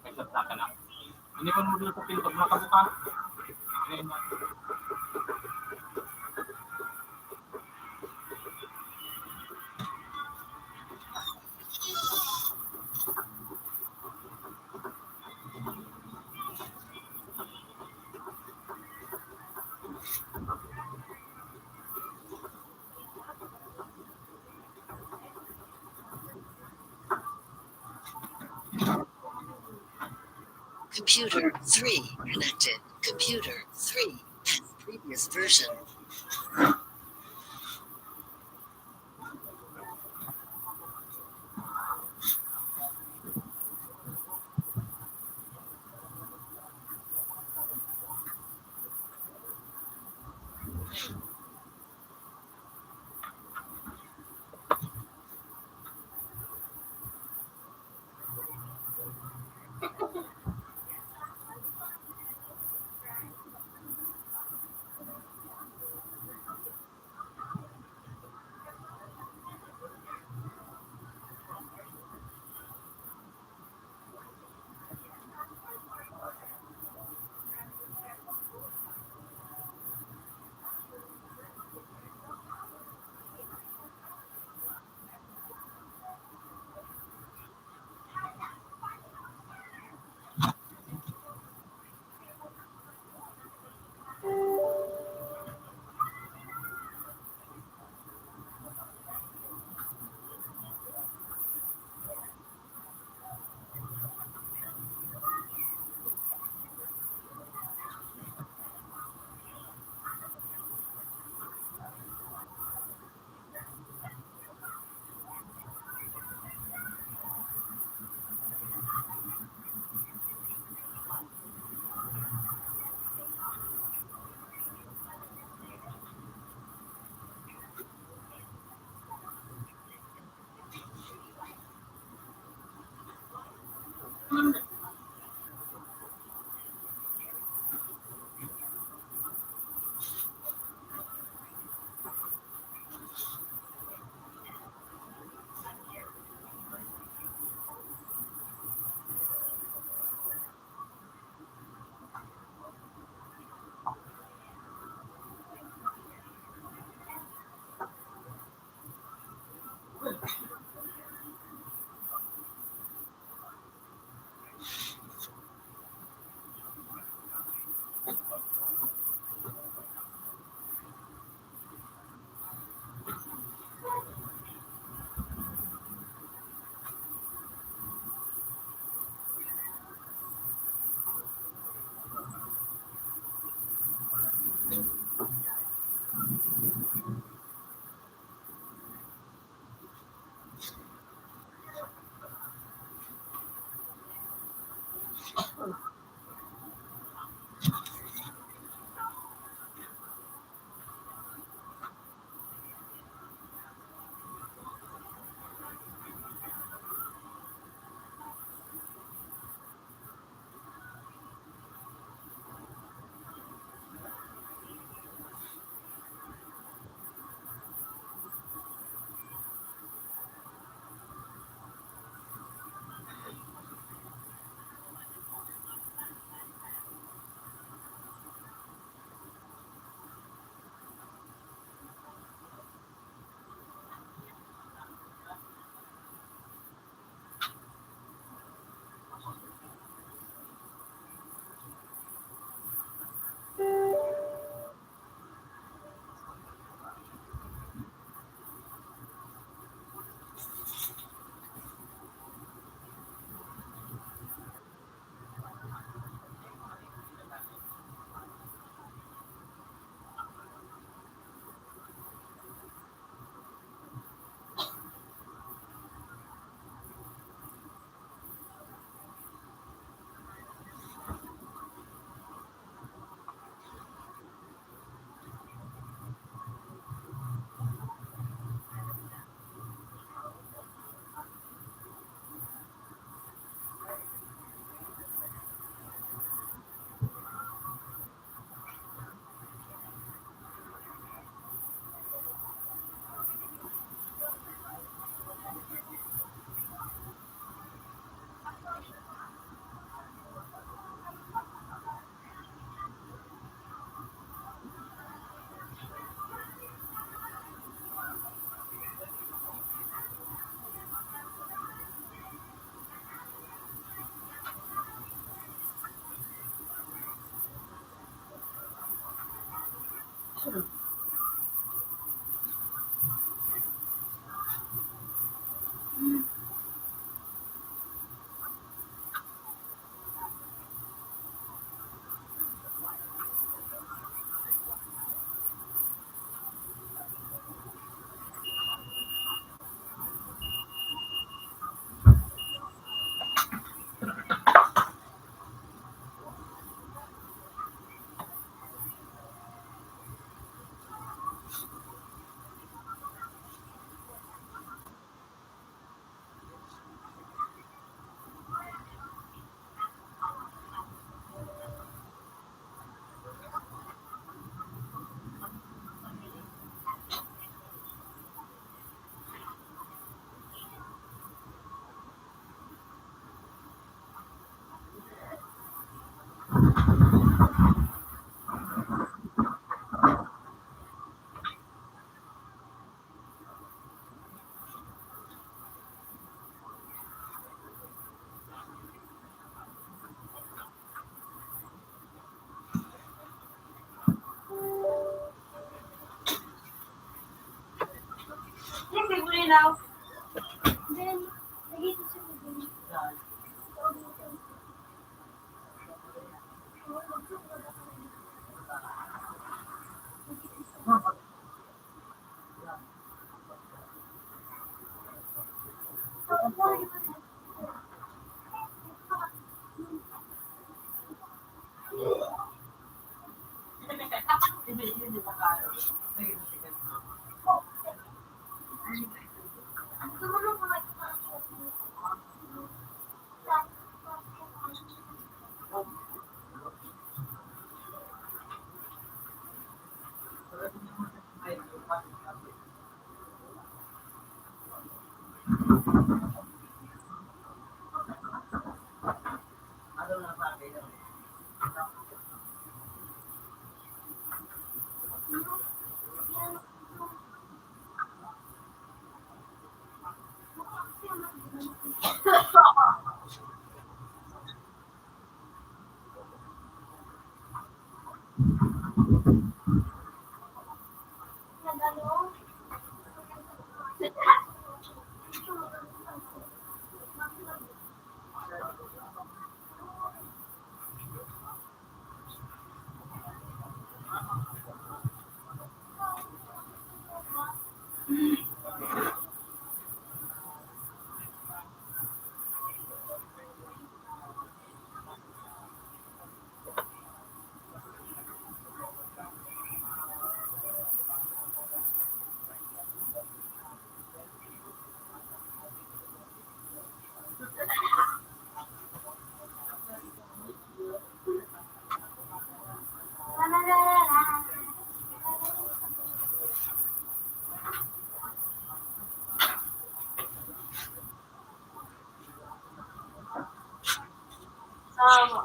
Nagsalta ka na. Hindi ko naman pinapapil pag makabuka. Computer three connected. Computer three, previous version. One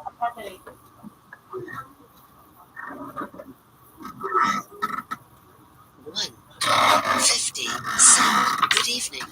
fifty South. Good evening.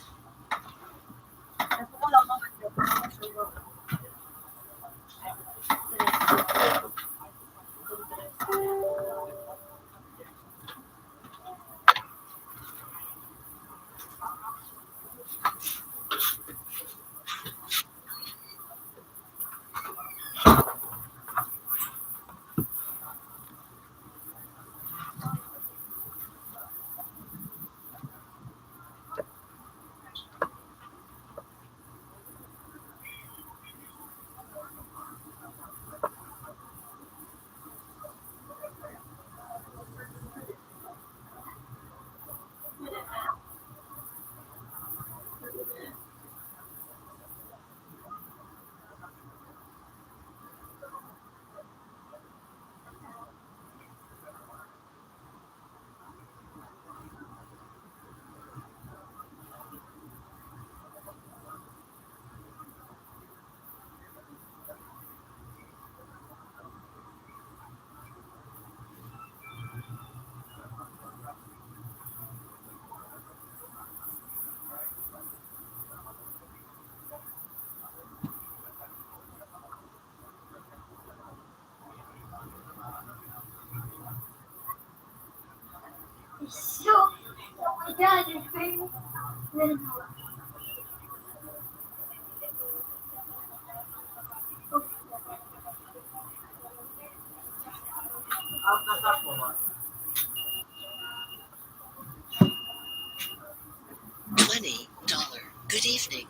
Money, dollar. Good evening.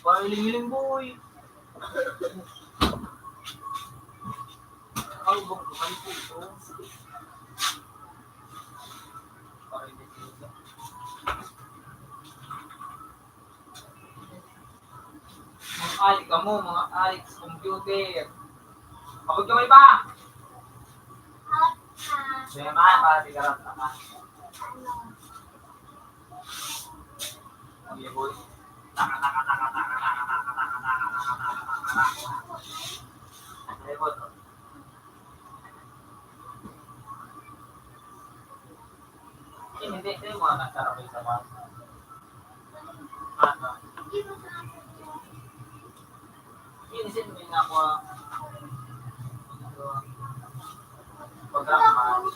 Pailing-iling, boy. Ang bukal ko ito. Pailing-iling. Mga adik kamo, mga adik sa computer. Abot kamay pa! Kaya mga, para di ka rata ka. Ang yabon. Taka, taka, taka. Ang yabon. Hindi, hindi mo na sarap yung sabaw. Ano? Minsan may nga po, pagkakas.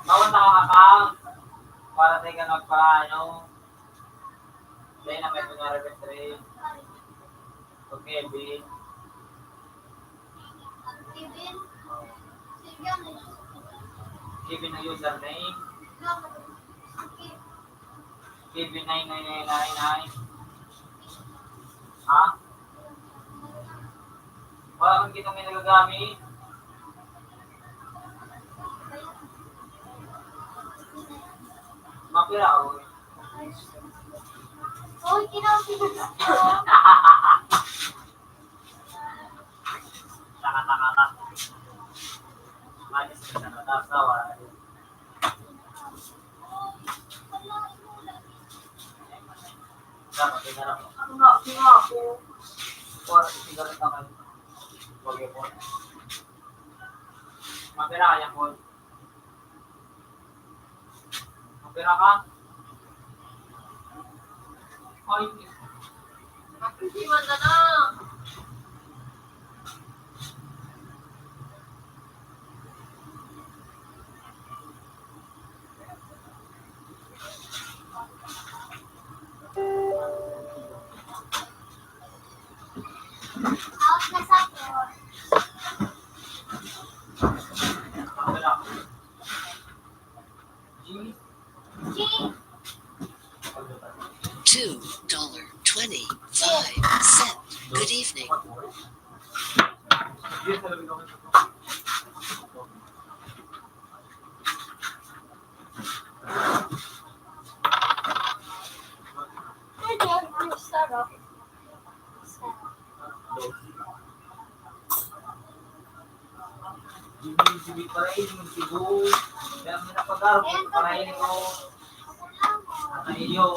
Bawal na kakakang. Para tayo ka nagpa-, ano, Dahil na may pinarepetri. So, Kevin. Kevin ang username. Kevin nine nine nine nine nine. Ha? Wala kang kitang may nagagamit. Mapira ako. Uy, kinaw-, Taka, taka, taka. Malis ka sa natasawa. Dapat pinarap. Ano nga, ano nga ako? Kuha sa sigaret na kayo. Huwag yun po. Mapira kaya po. Opera ka? Ay, hindi man na lang. Two dollar twenty-five cent. Good evening. Hindi, hindi pa rin yung Cebu. Kaya may napag-arap, pa rin yung, ano, iyo.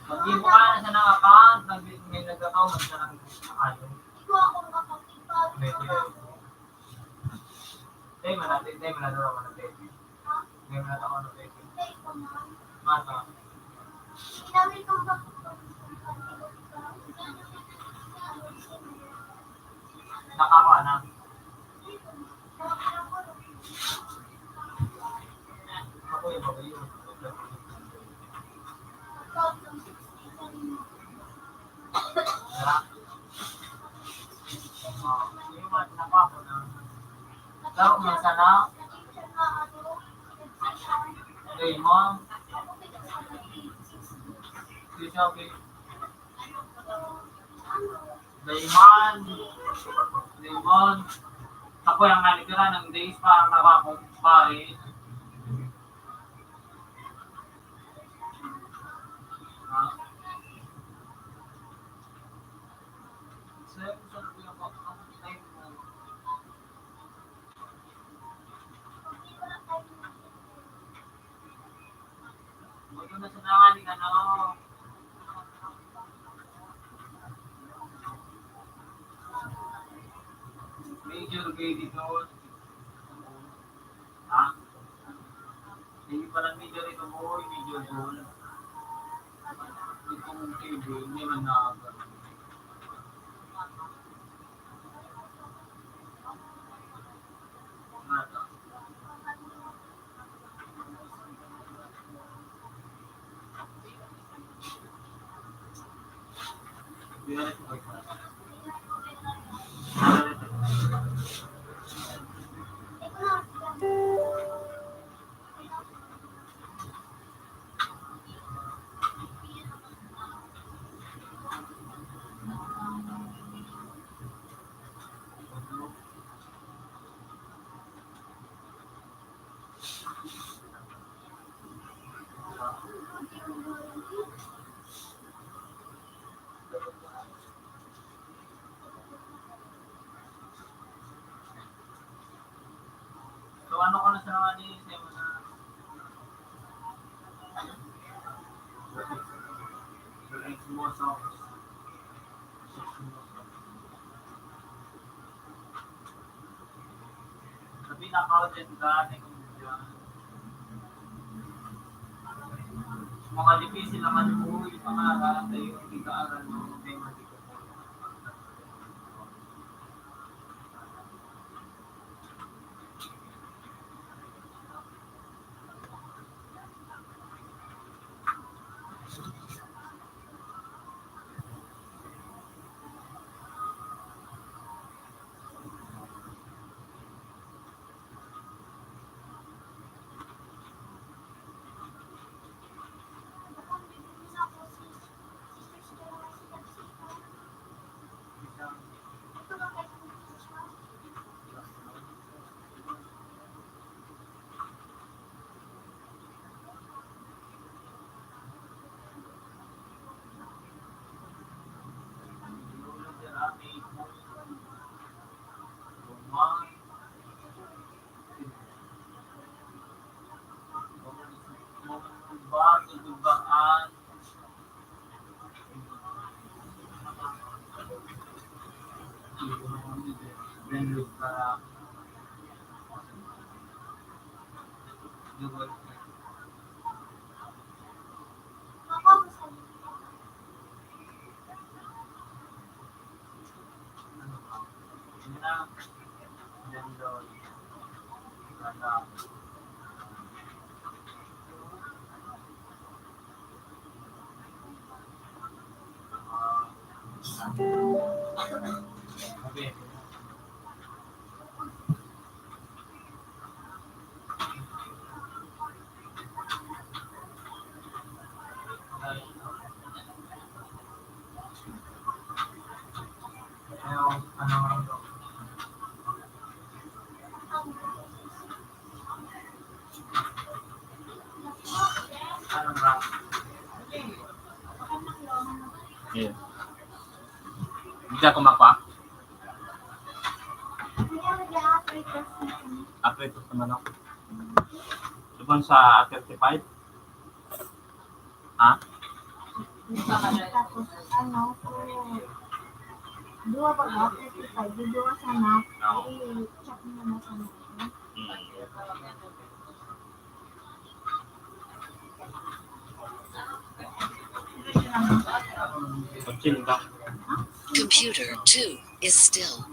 Pag-ibuka na sa nang account, nag-, may nag-account, nag-, nag-, ano? Medyo. Tayo man natin, tayo man natin, tayo man natin. Tayo man natin, tayo man natin. Mata. Nakakuha na. Ako yung babae yun. Tara. Oh, yung mga tinapa ko na. Laro mo sana. Raymond. Si Shelby. Raymond. Raymond. Ako yung nanikira ng days pa, mga kumpare. Buto na sa nanganing ano. Major Gay dito. Ha? Hindi pala major ito, boy. Major goal. Itong table, hindi man na. So, ano ka na sa mga ni, sa mga, sa mga small songs? Sa pinaka-agenda ni Kuya, mga difícil naman po yung pangalan, tayo yung pag-aaral mo, may mga Hindi ako mapa. Apritos naman ako. Doon sa thirty-five. Ha? Tapos, ano, so, duwa pag thirty-five, duwa sa na, i-chop mo na sa na. Hmm. Pag-chill ka. Computer two is still.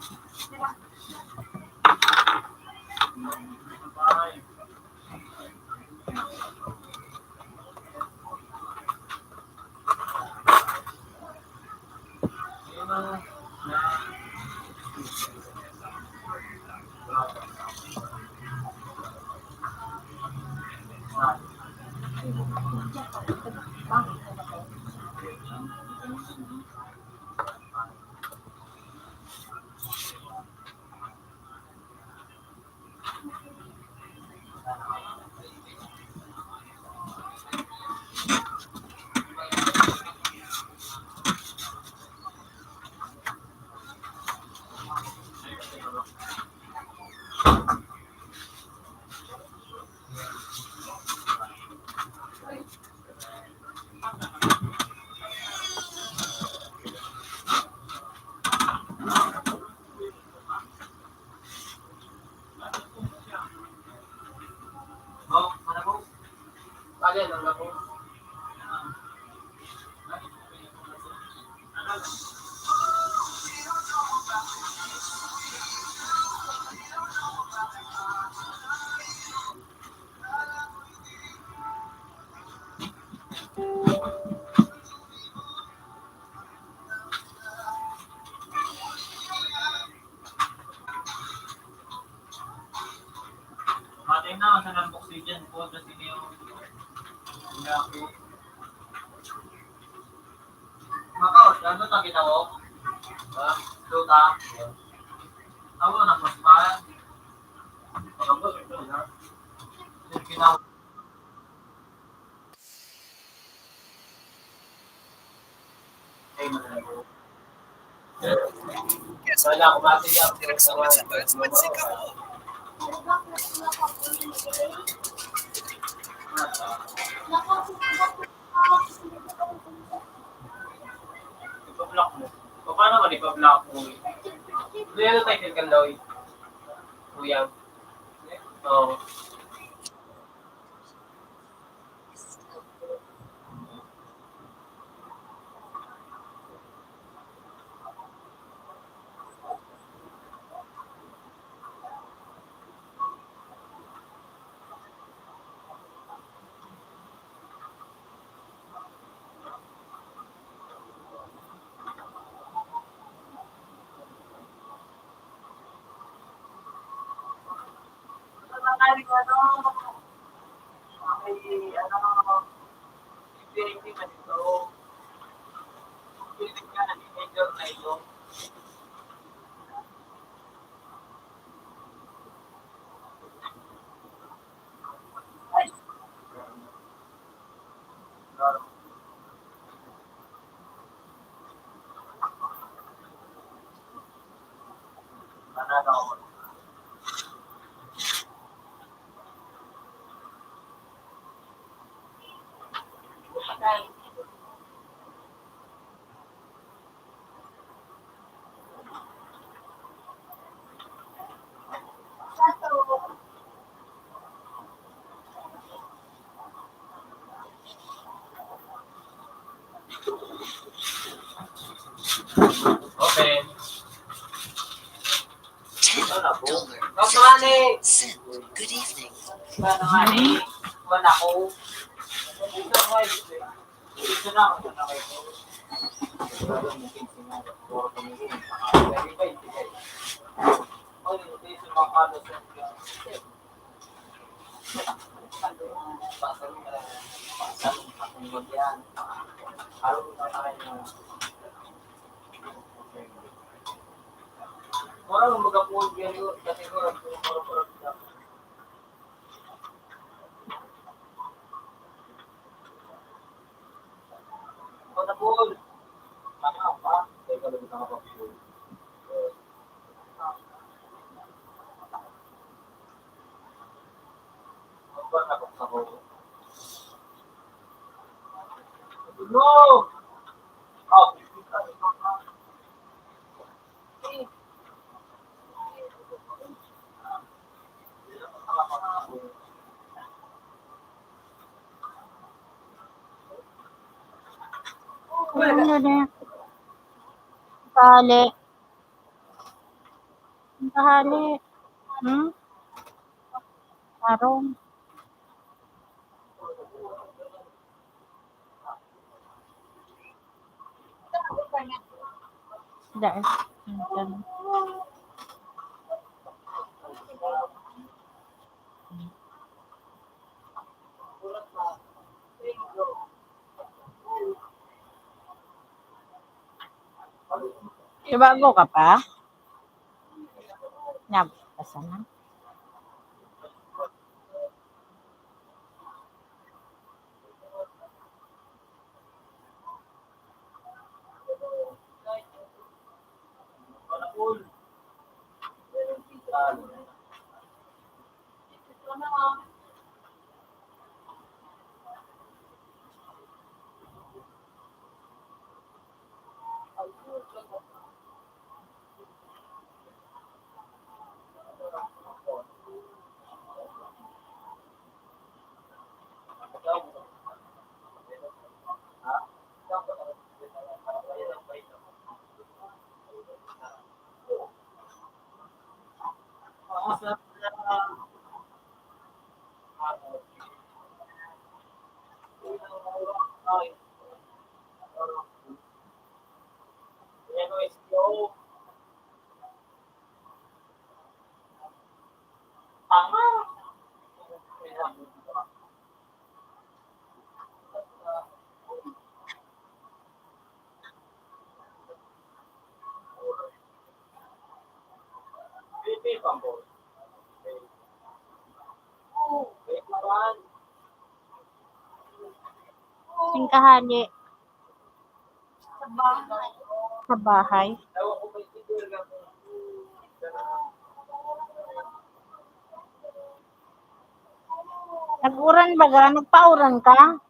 Matay na, sa nang oxygen po, sa sinyo. Makaw, ano ta ginawa? Ha? Luta? Ako, nagpas pa. Pagkabot, ito na. Ginawa. Yes, wala akong matiyak, direct sa WhatsApp. Ipa-block mo. Paano man ipa-block mo? Hindi, ano title ka, Loy? Kuya. Oo. Okay. Ten dollar fifty cent. Good evening. Ano na? Bale. Ang kahali. Hmm? Tarong. Dahil. Tibago ka pa? Nabasa na. Singkahali. Sa bahay. Nag-uran baga? Nagpauran ka?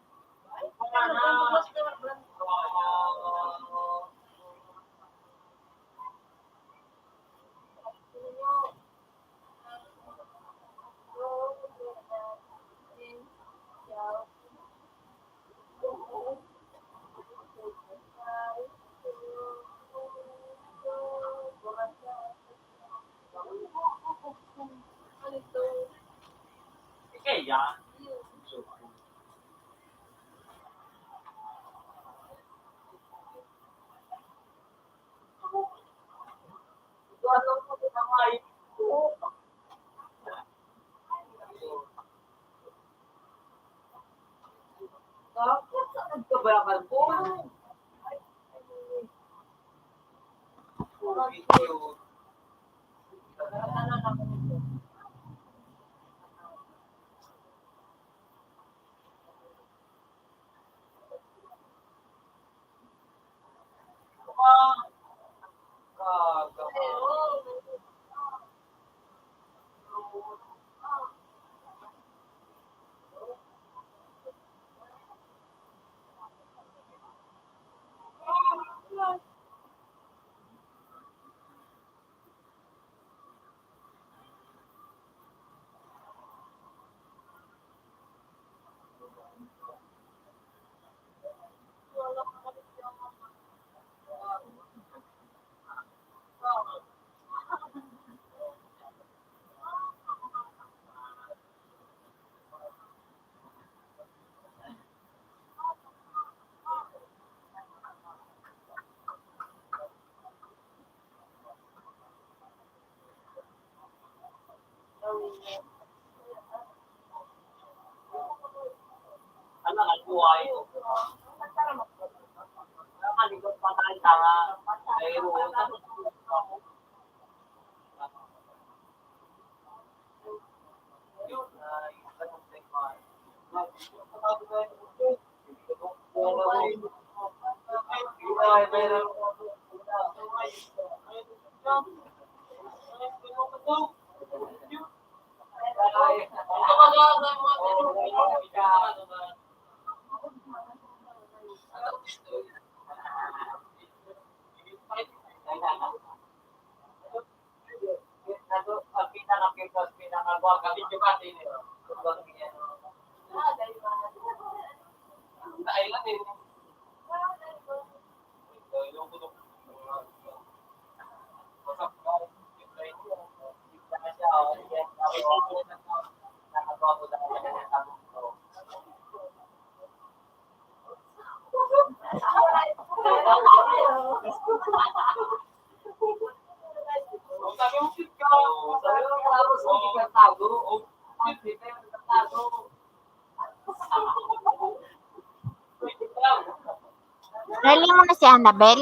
Dali mo na si Annabel?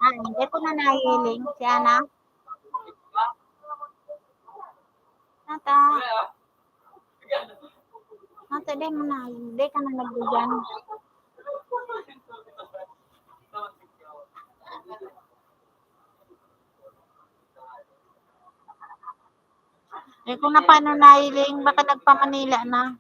Ah, hindi ko na nahiling. Si Ana? Nata. Nata, di mo na. Hindi ka na nagbigan. Eh, kung na paano nahiling, baka nagpa-Manila na.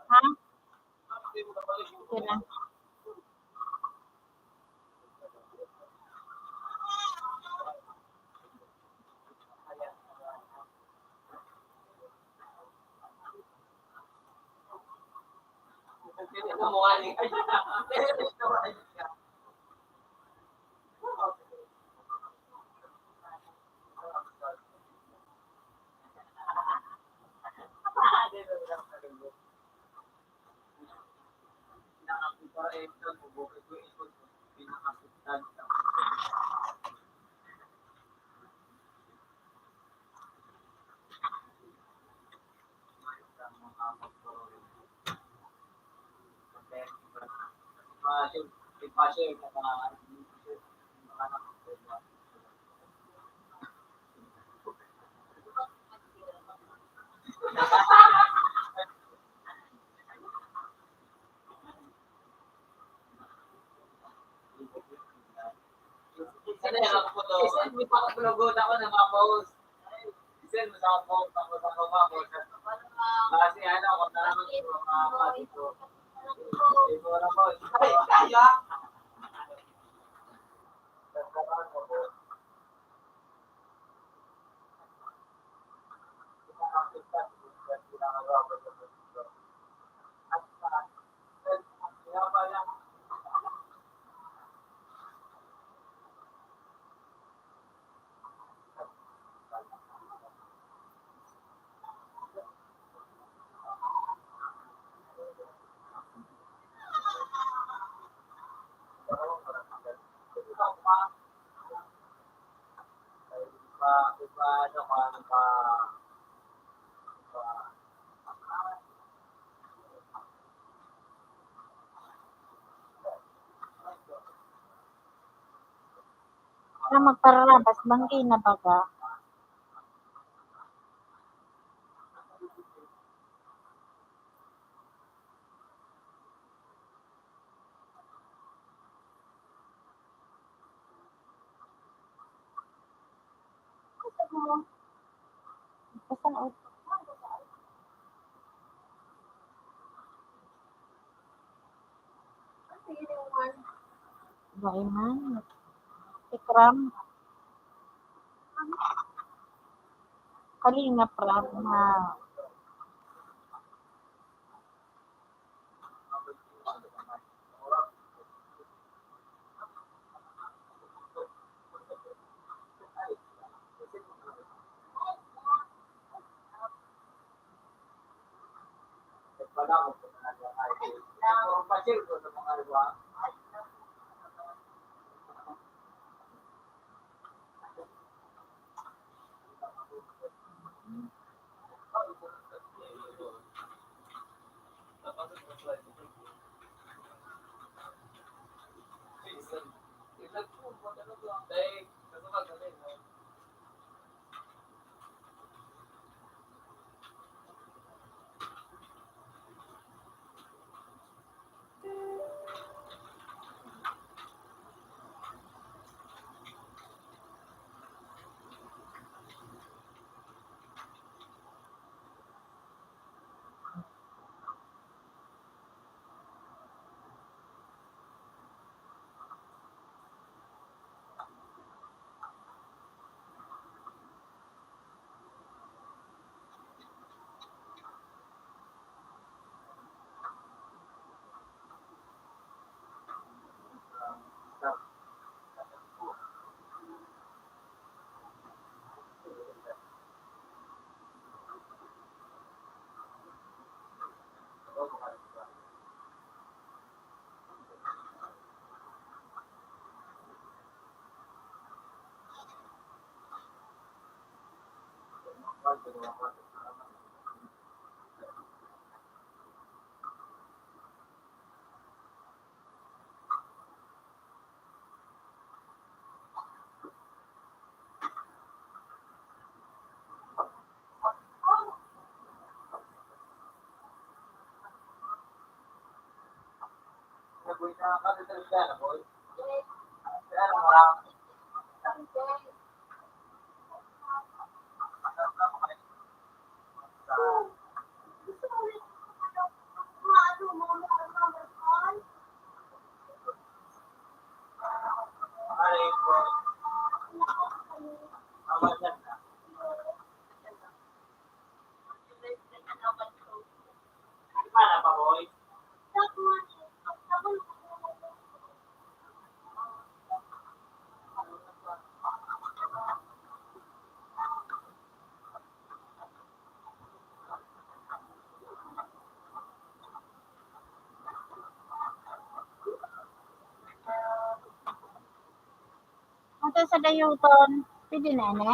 Ha? Ito na. Kasi ano, kung talagang mga kapatid ko, ito na po. Ay, kaya! Para magpararabas, banggi na baga. Basta na, Dai man. Tikram. Kalingap Rab na Ato sa dayuton, pwede na ini?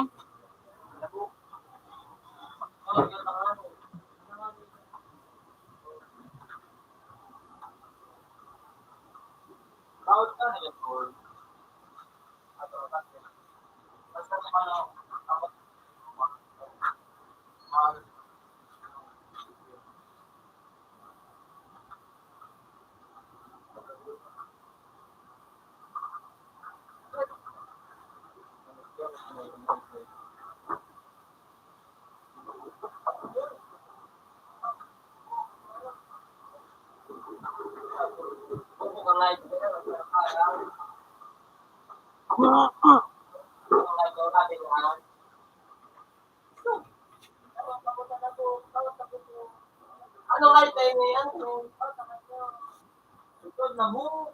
Ano nga yung time na yan? Sutod na mo.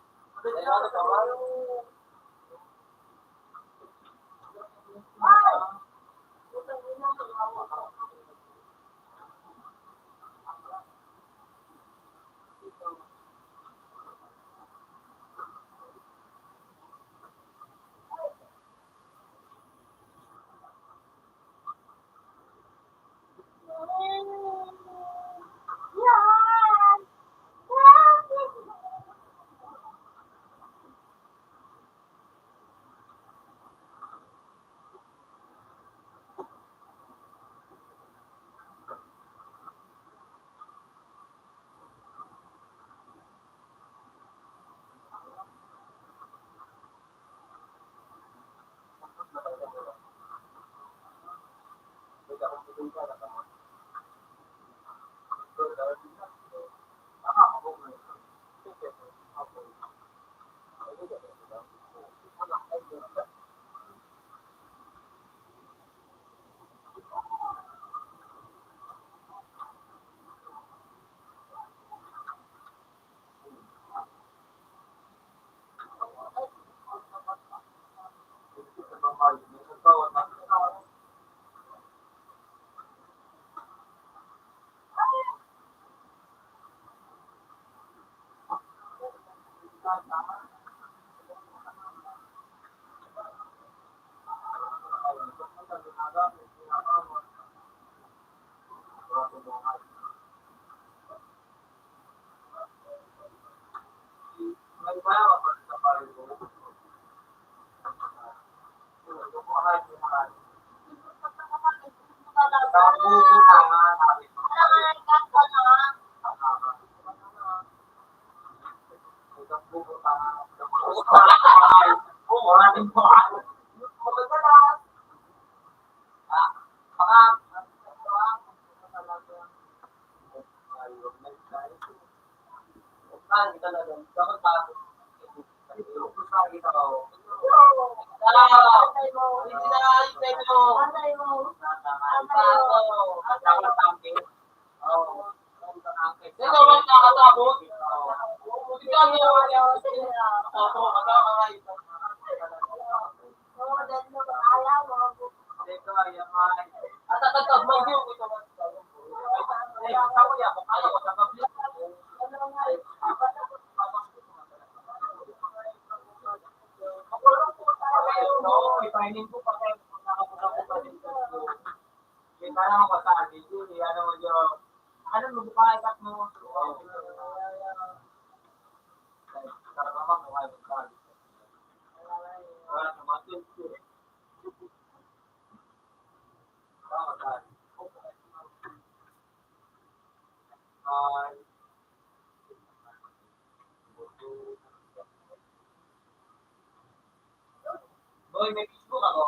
Boy, may Facebook ako.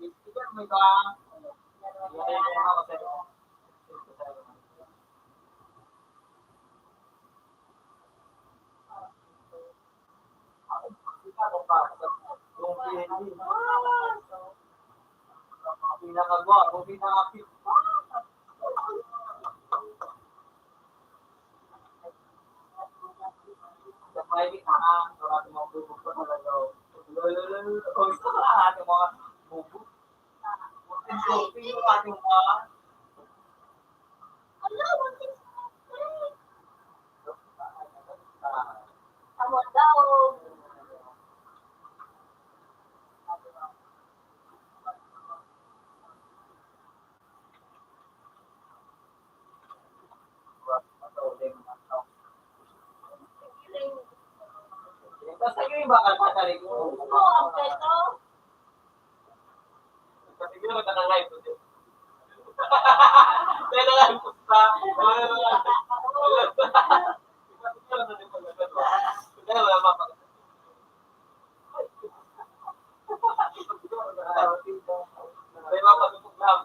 Sticker mo ito, ah. Yan, yan, yan, ako sa'yo. Pinakagwapo, pinaka-cute. Sa private na, ah, sa ating mga bubog pa talaga, oh. Lolo, lolo, lolo. Oh, sa ating mga bubog. Shopping, shopping, yung ating mga Basta yung iba, kalpatarik. Oo, ang peso. Kasi yun, naka-live ko din. Kaya na lang, pusta. Kaya na lang. Kaya wala pa. May mga pagkukulang.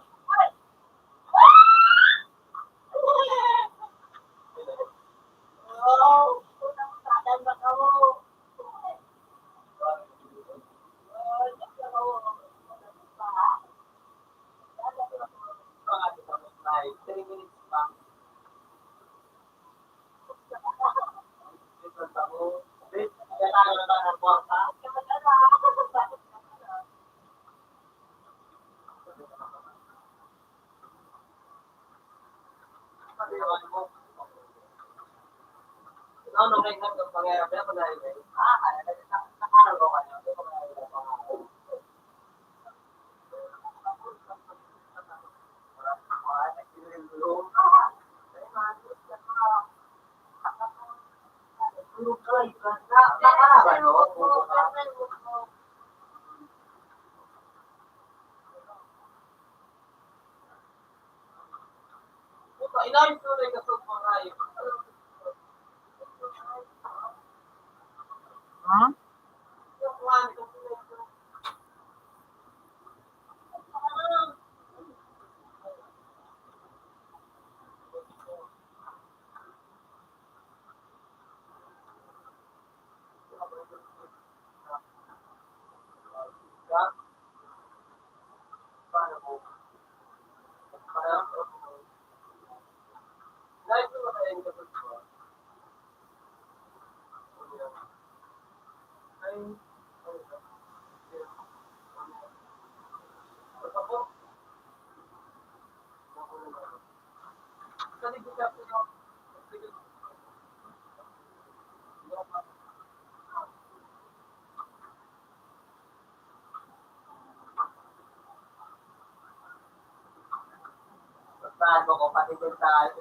Ano ko, pati din tayo.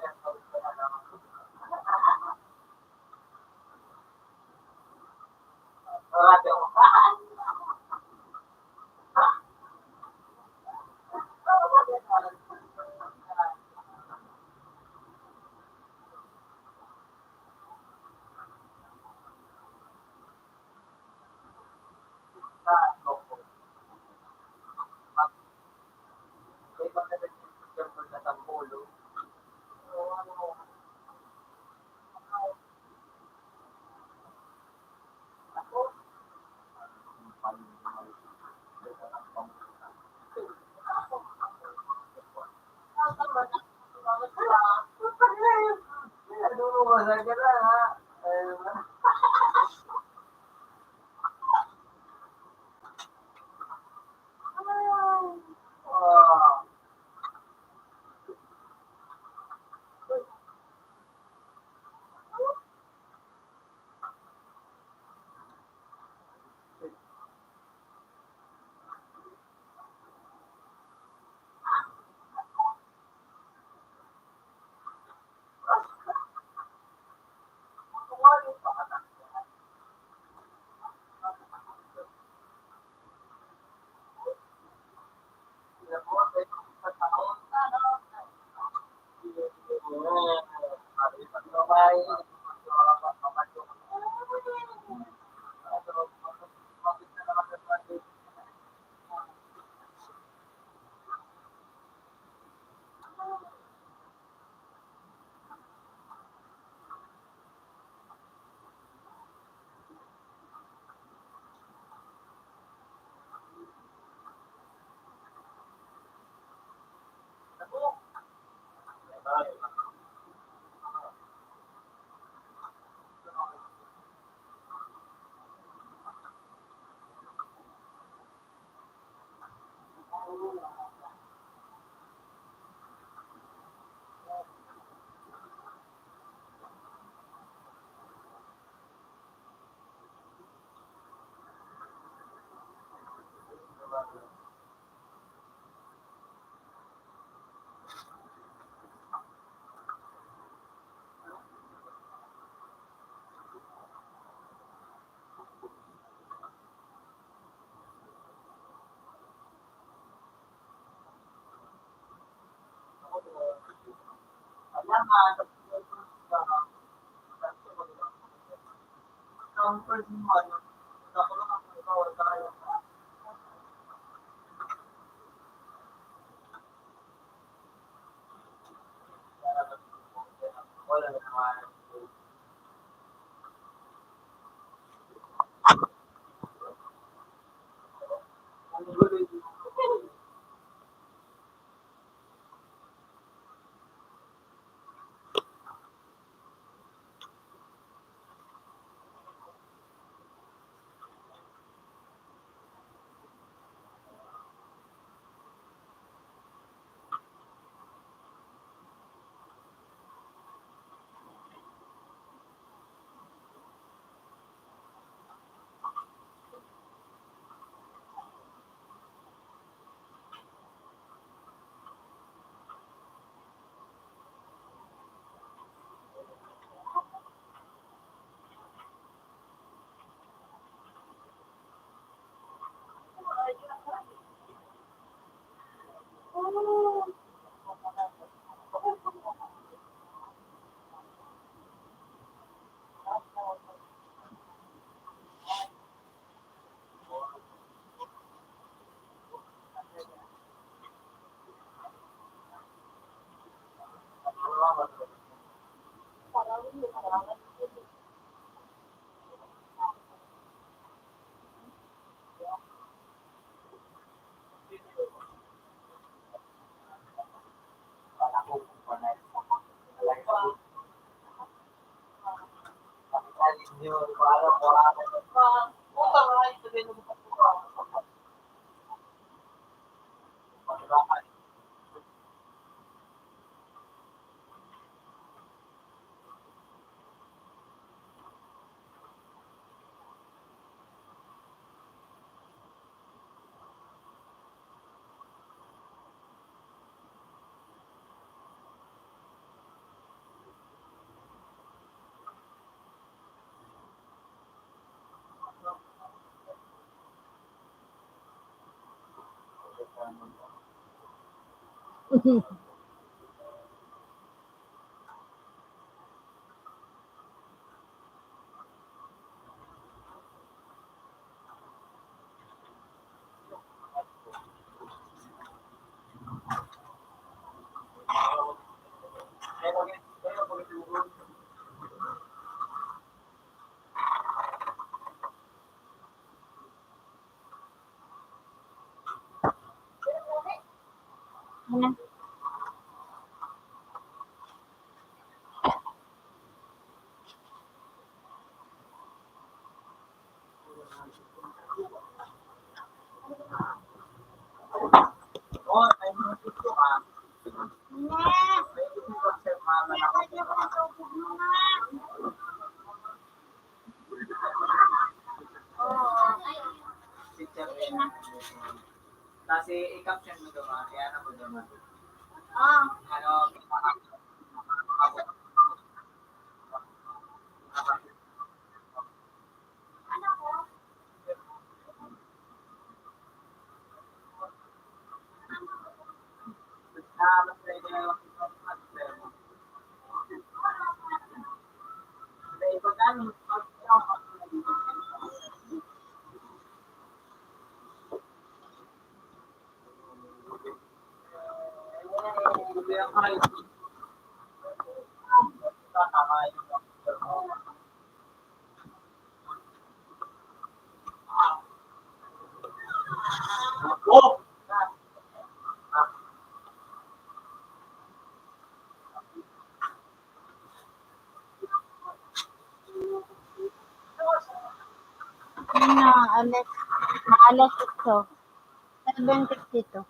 Kasi i-caption mo naman, kaya na mo naman. Ah. Ano, Ano, alas, alas otso. Seven fifty-two.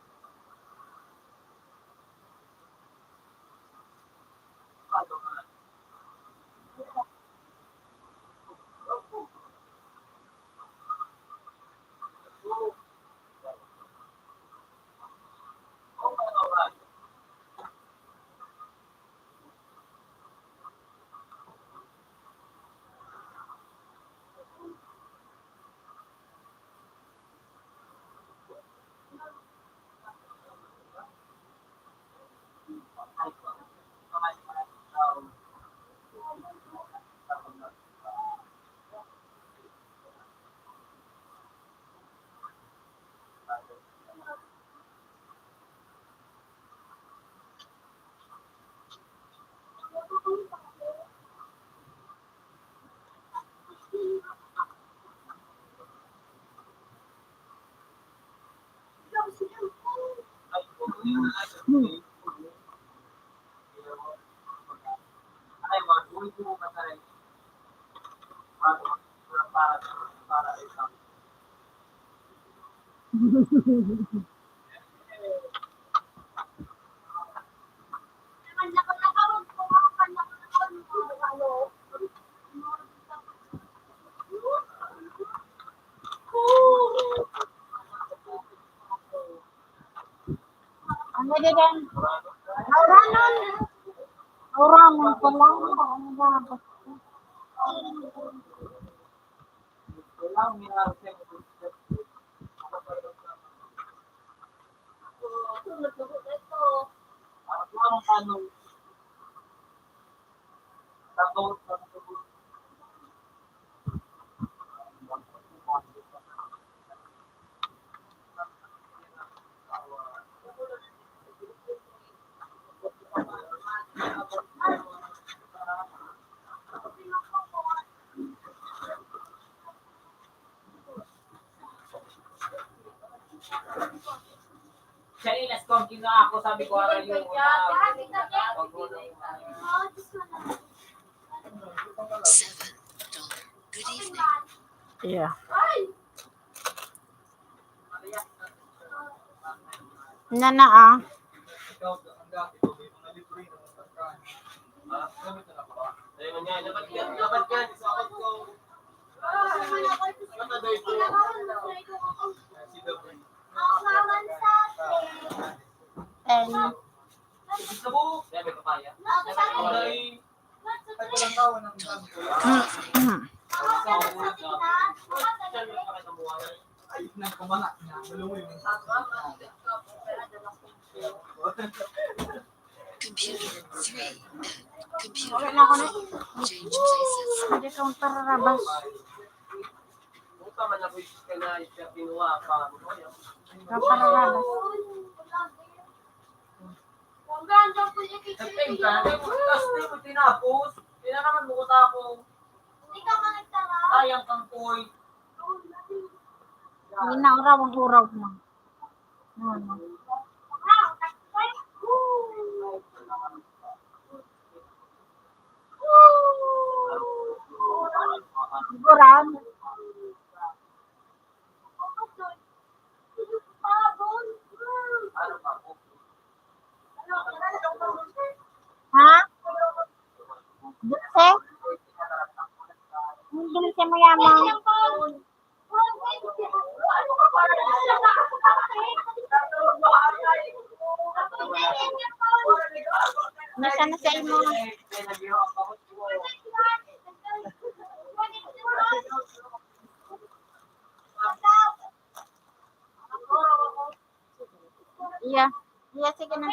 Ano diyan? Auranon. Auranon pa lang. Ano ba? Siya rin, nas-, kung gina-, ako, sabi ko, "Aray, yung una." Seven. Good evening. Yeah. Nana, ah. And Computer three. Computer Okay na ako na. Change places. Hindi kang pararabas. Puta man, nag-wish ka na, siya kinuha pa. Kang pararabas. Nagpinta, tapos di ko tinapos. Kaya naman mo ko tapo. Sayang kang poy. Hindi na, uraw ang uraw mo. Ano? Siguran. Ha? Dulce? Ang dulce mo yaman. Nasa na sa imo? Iya. Iya, sige na.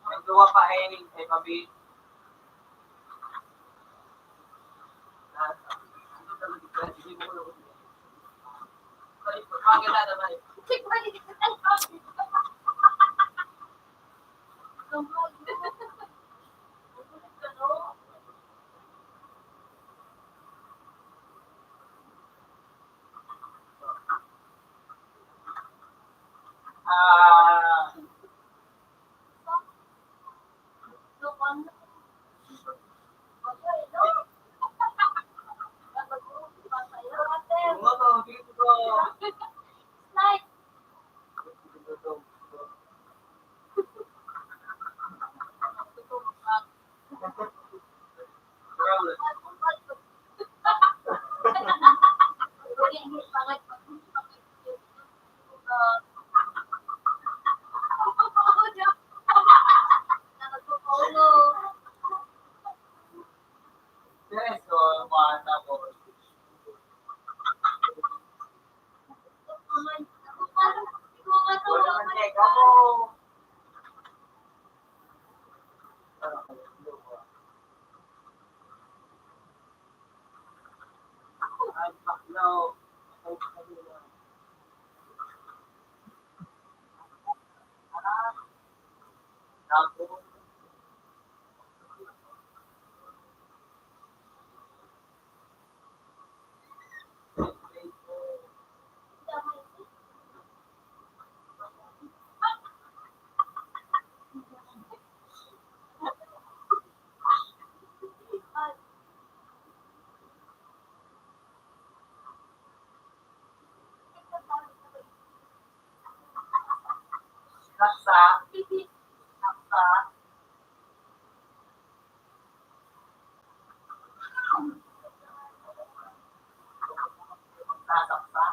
Ang duwa pa ay, ay pabi. Ah, Saksa. Saksa. Sasaksa.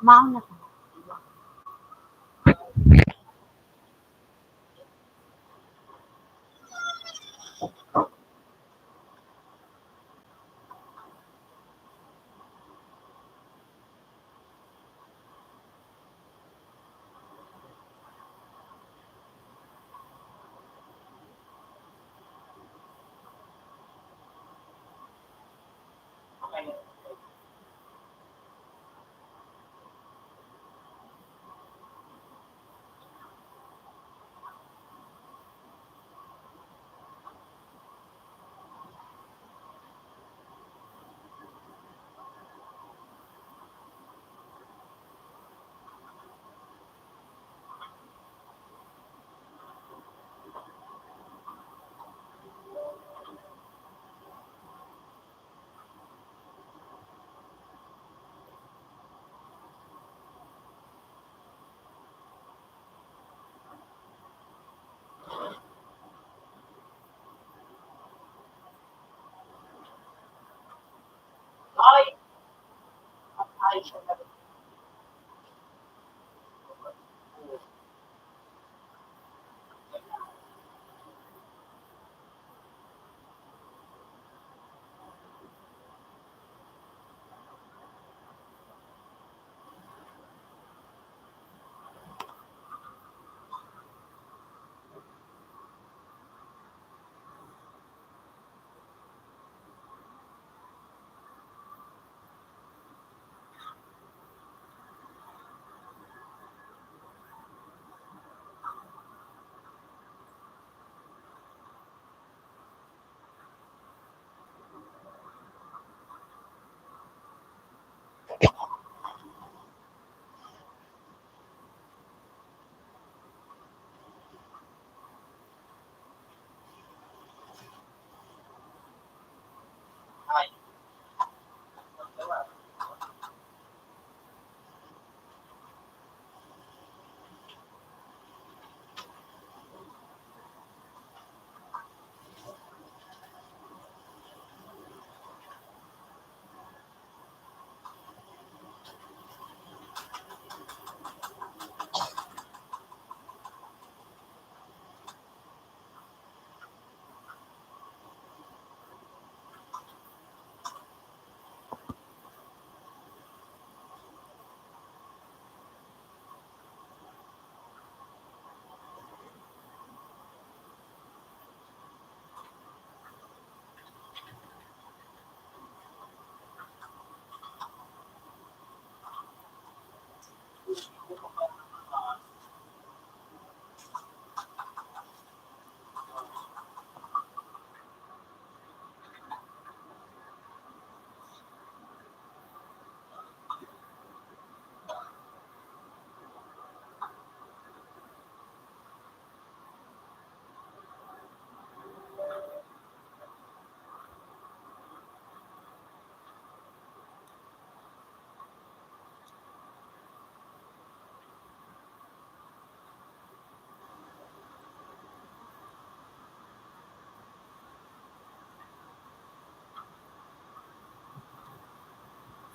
Mauna ka.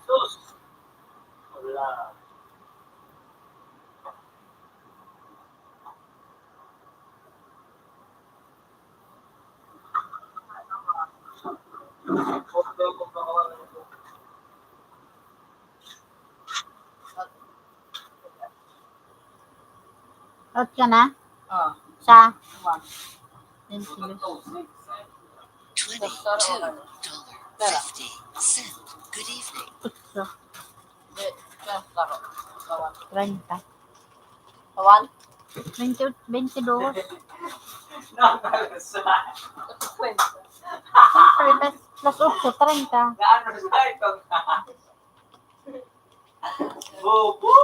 Sus! Wala. Out ka na? Ah, Sa? One. Twenty-two. Twenty-two dollar fifty cent. Good evening. Utso. Di, siya, laro. Kawan. Treinta. Kawan? Twenty, twenty-dos. Nakalas. Kwenta. Siyempre, plus, plus utso, treinta. Gaano sa ito? Bobo!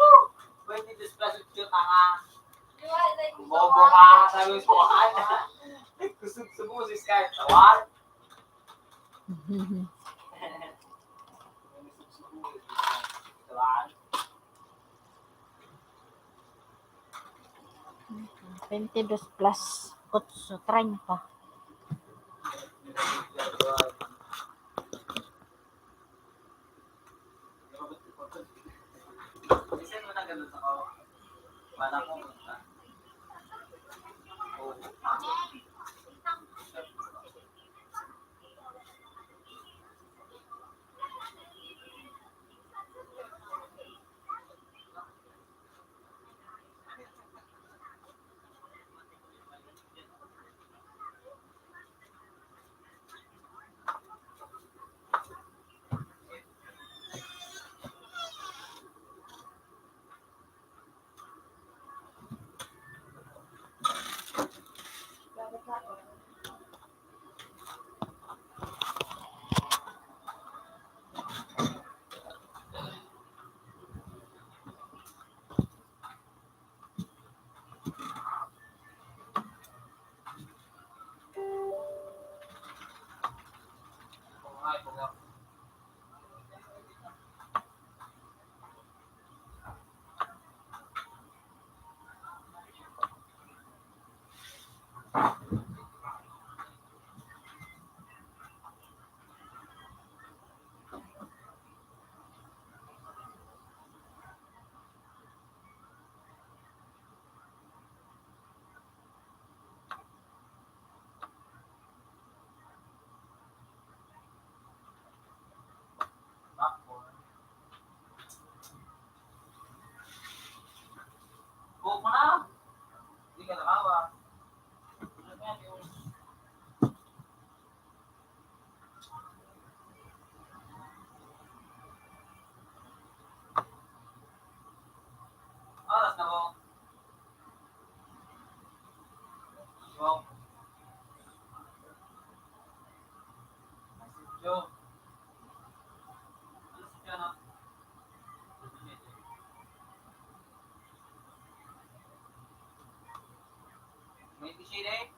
Twenty-dos plus utso, tanga. Bobo ka, sabi ko, ano? Kusog sa busis kahit tawag. Twenty-dos plus otso, treinta. Oras na po. Yo. Yo. Alas siyete na. May siyete?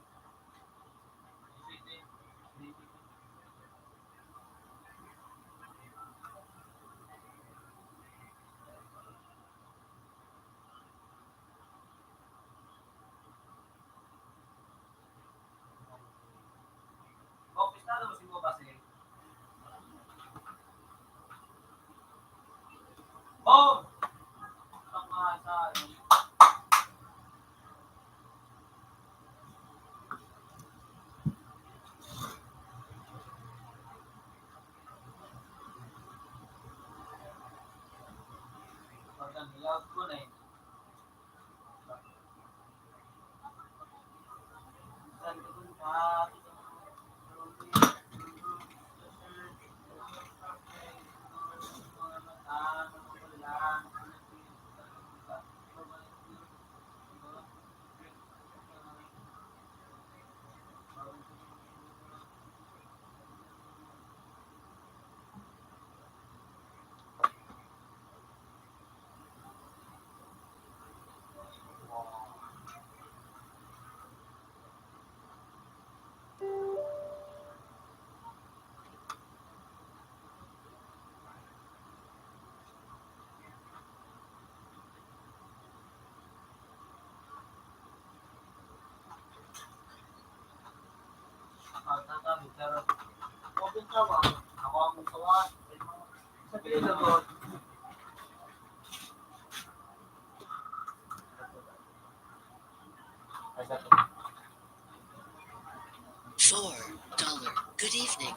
Boom! Four dollar. Good evening.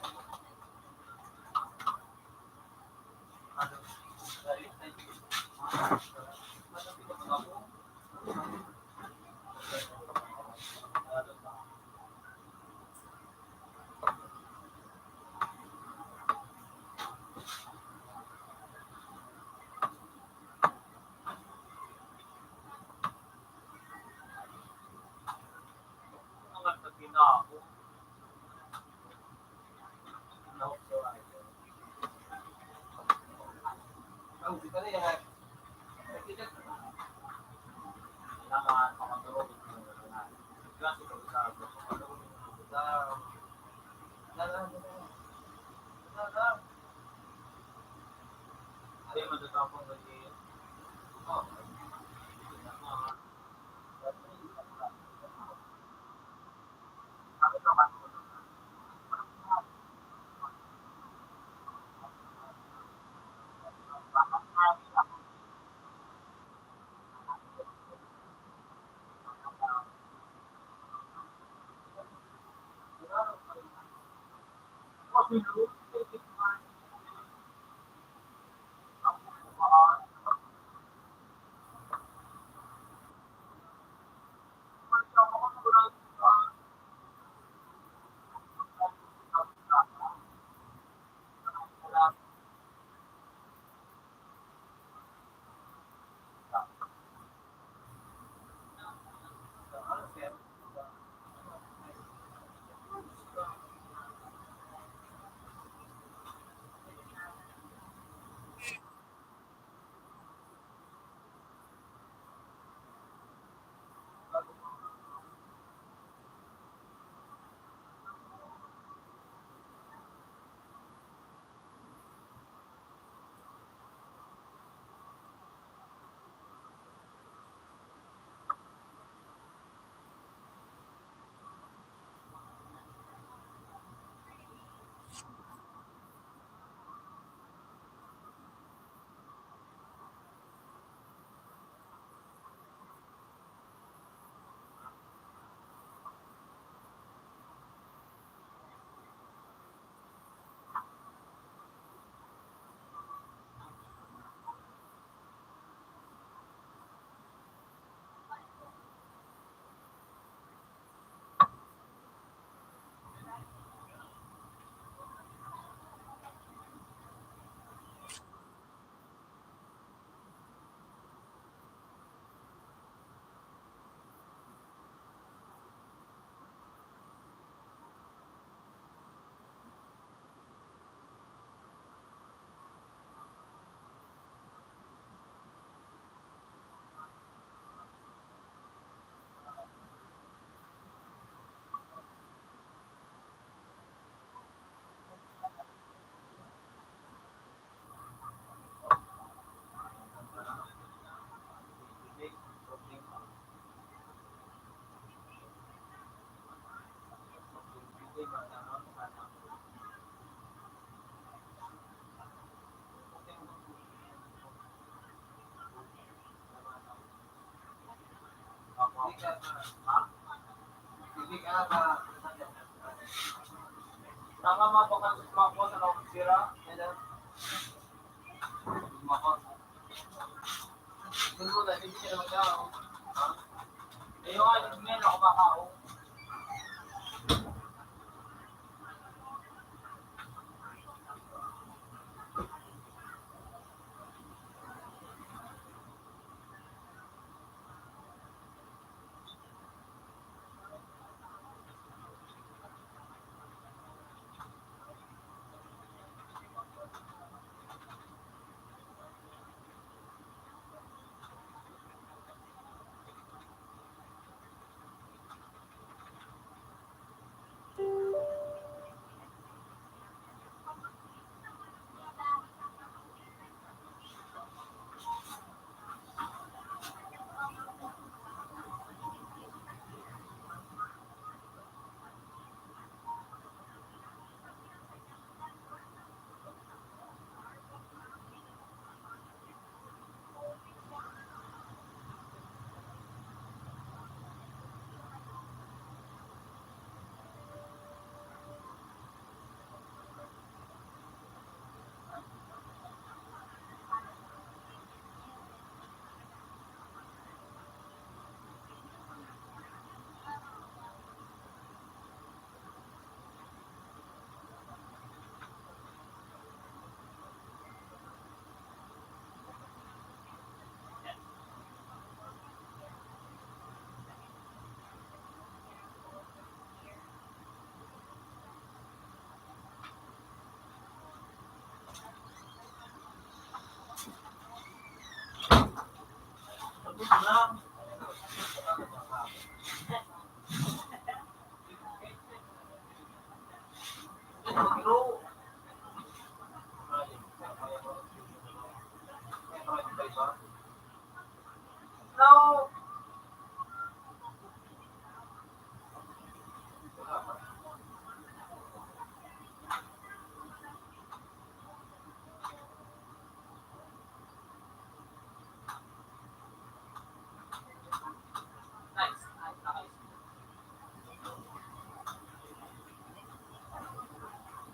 Tama, mga bakal sa mga kuwan sa Laurentira. Mga kuwan. Yung una, hindi siya naman tao. Ha? Eh, yung alam niya, nakumakaon.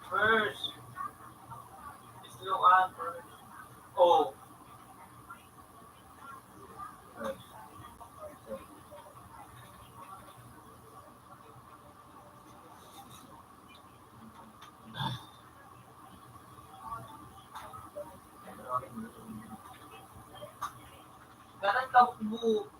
First. Slow ang first. Oh. Ganun ka buo.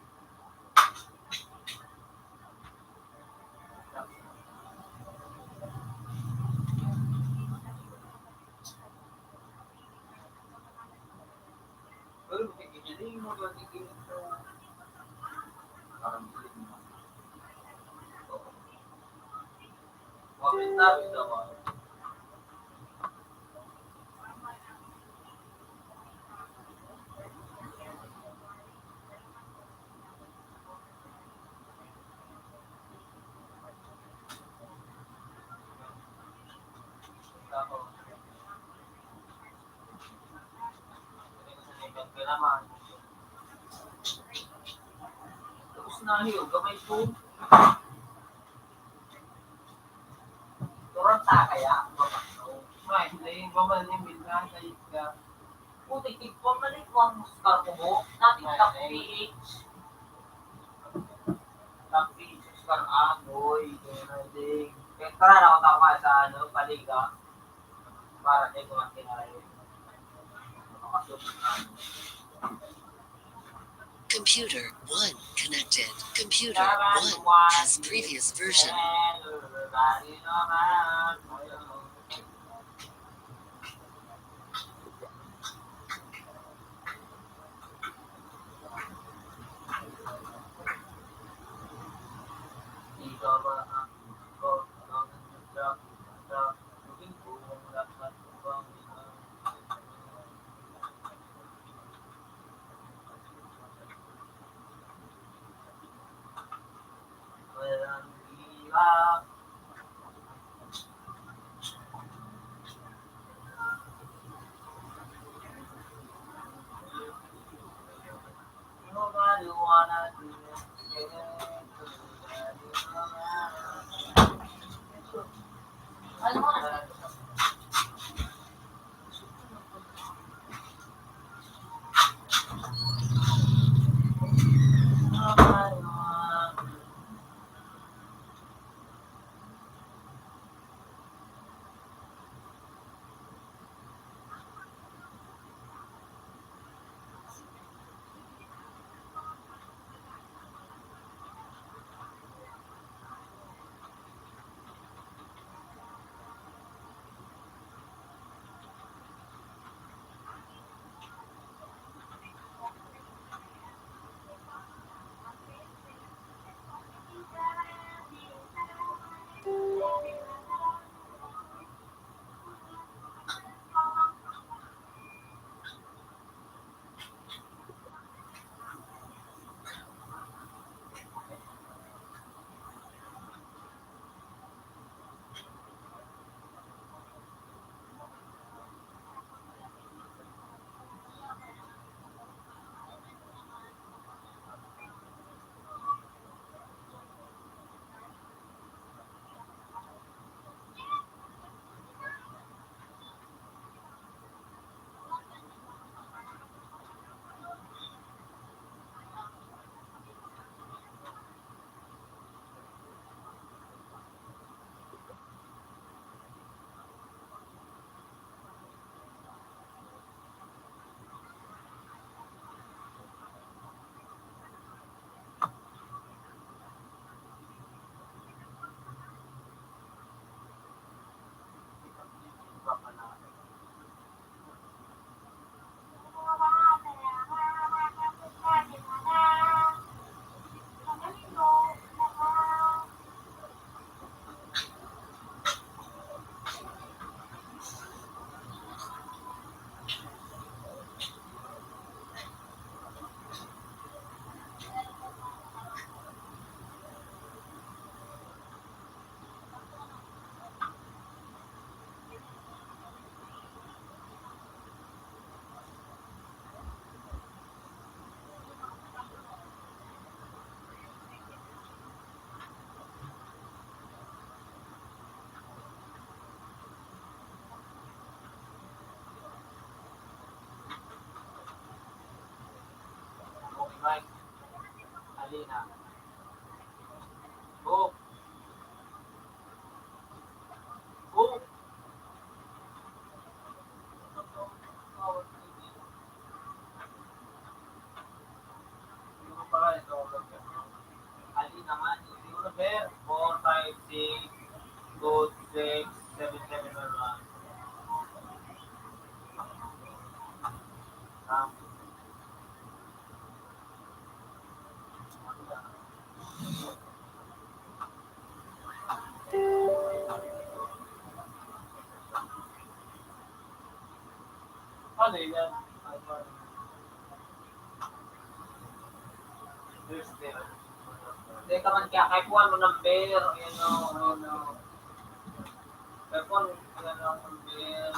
Tapos na yun, gamay po. Turang ta kaya? May, may, bamal yung bilhan sa isda. Putik, tigpon, malik mo ang Oscar ko mo. Natin ka P H. Ang P H Oscar Agoy, Geraldine. Kaya tara na ako tama sa ano, Paliga. Para di ko matinayo. Makasubok na. Computer one connected. Computer one has previous version. Right. Alina. Go. Go. Alina nga, number four, five, six, two, six, seven, seven, one, one. Ano yan? Thursday. Hindi ka man kaya, kahit kuha mo number, ayan o, ayan o. Kahit kuha mo, ayan o, number.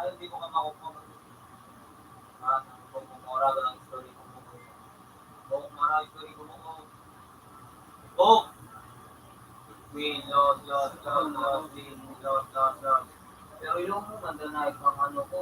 Ay, hindi ko ka makukuha. Ah, kung mura lang story ko mo. Kung mura story ko mo. Oh! We lost, lost, lost, lost, we lost, lost, lost. Pero yung nandun na yung ano ko,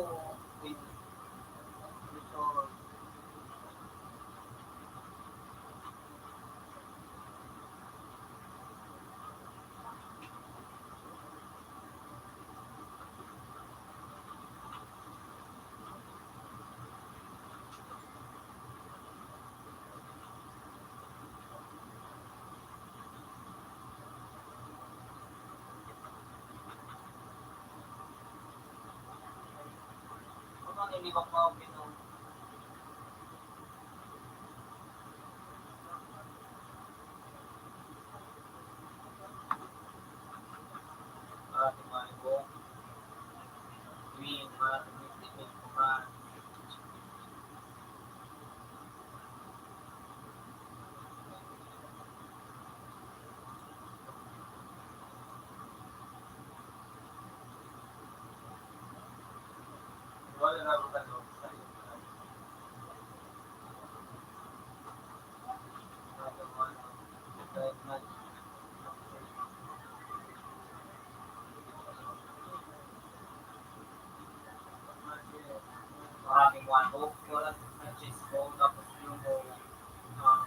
Maraming one off. Wala sa Francisco, tapos yung, ah,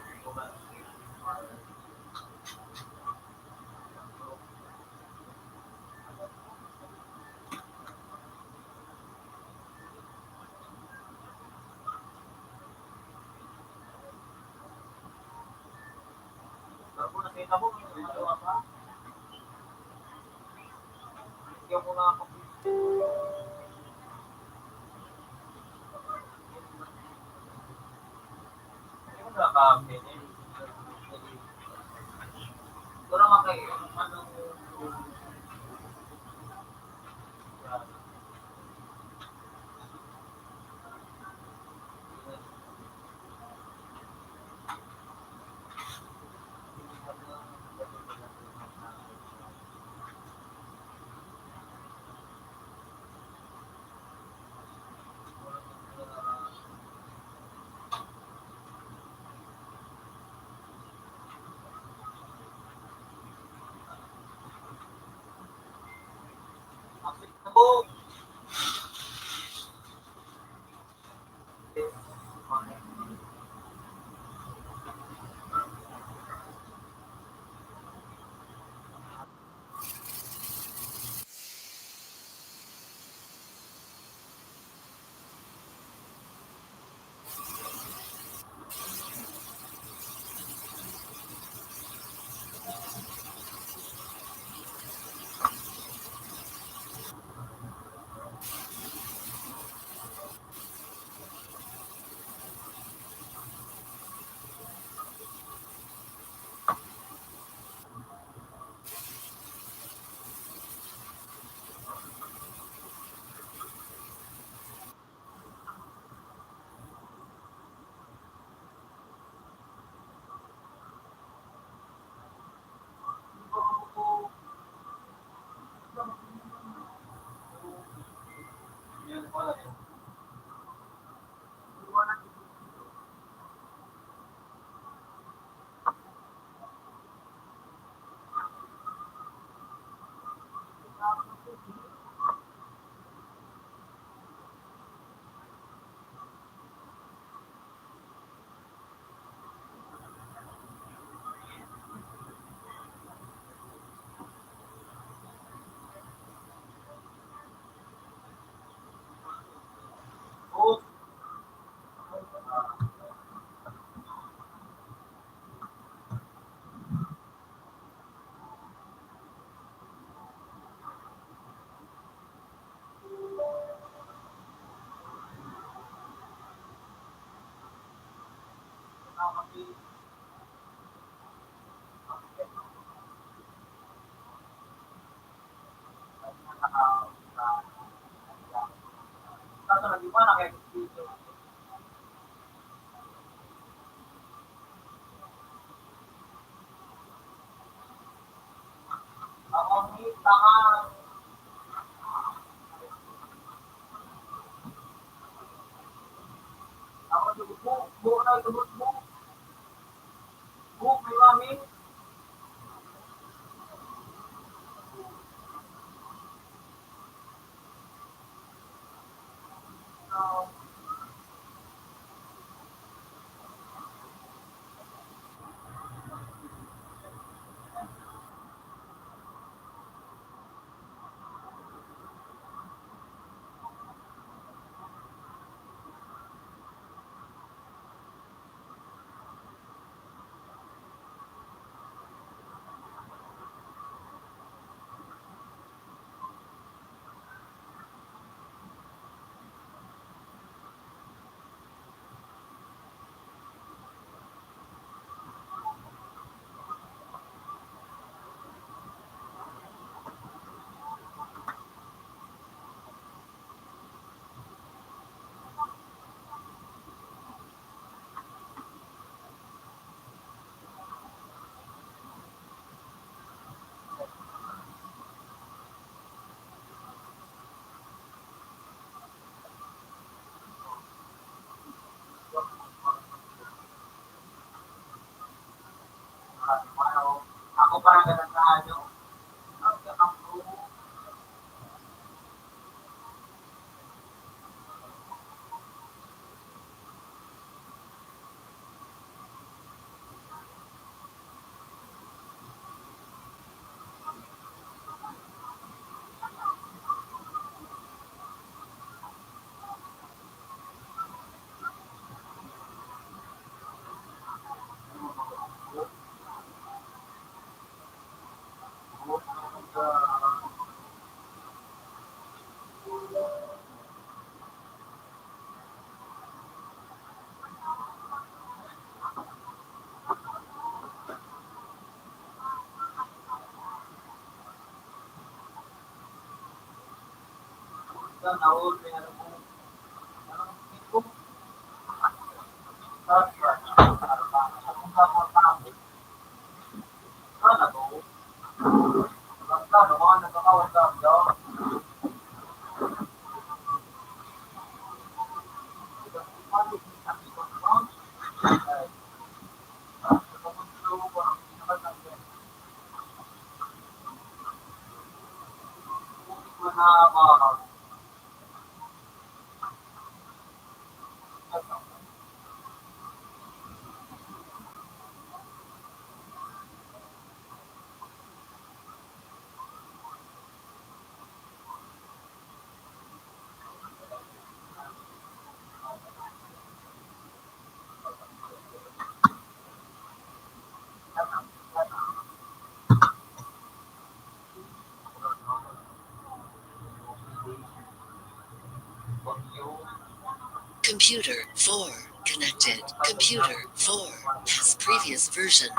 Computer four connected. Computer four has previous version.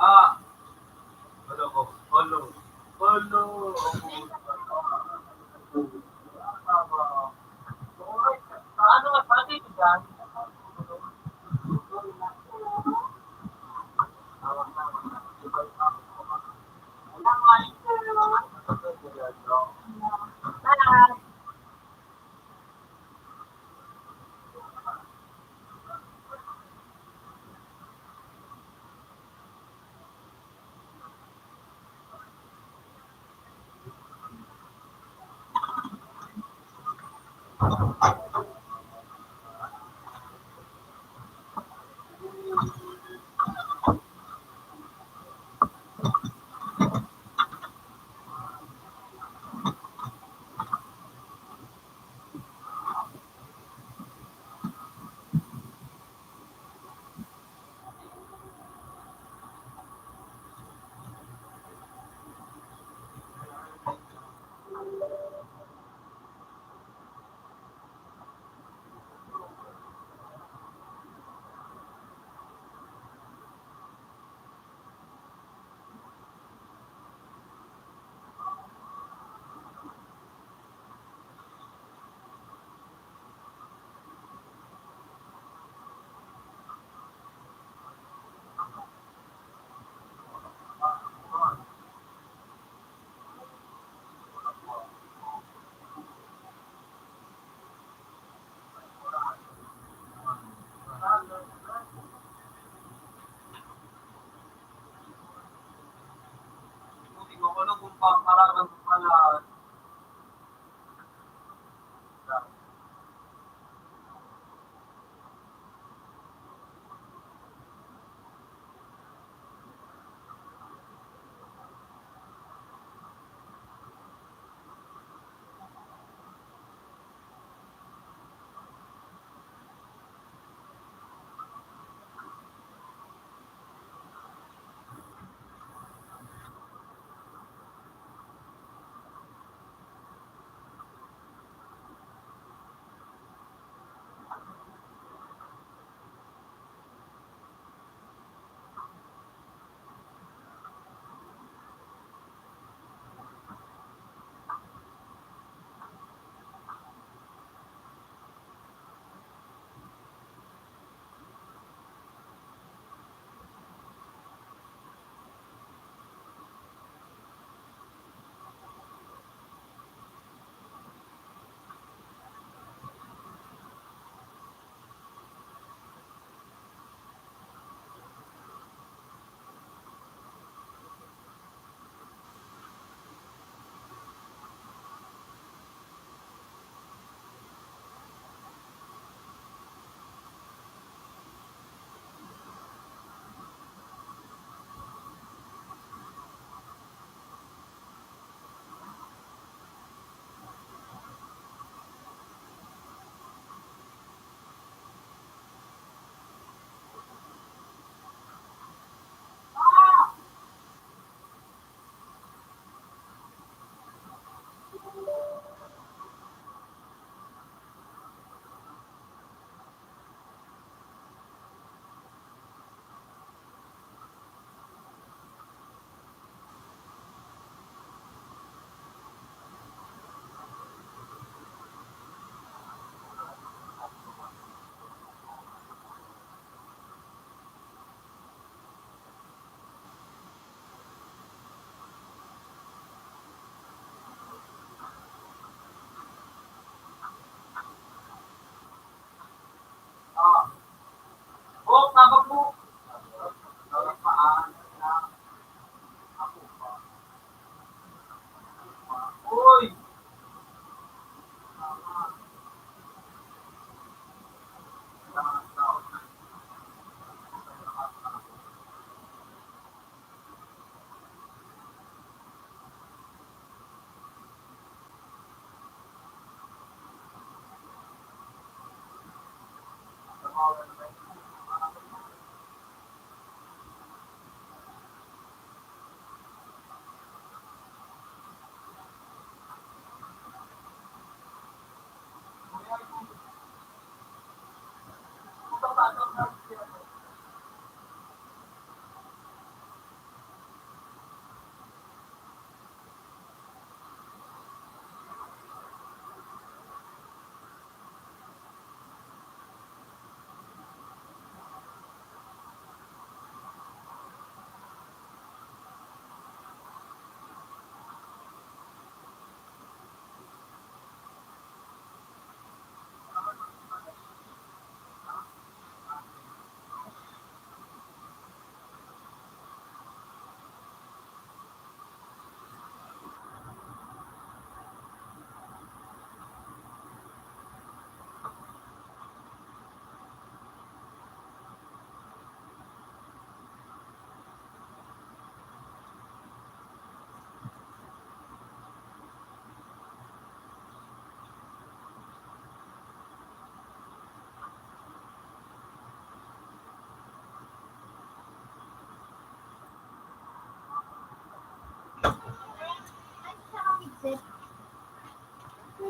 Ah, hello, hello, hello.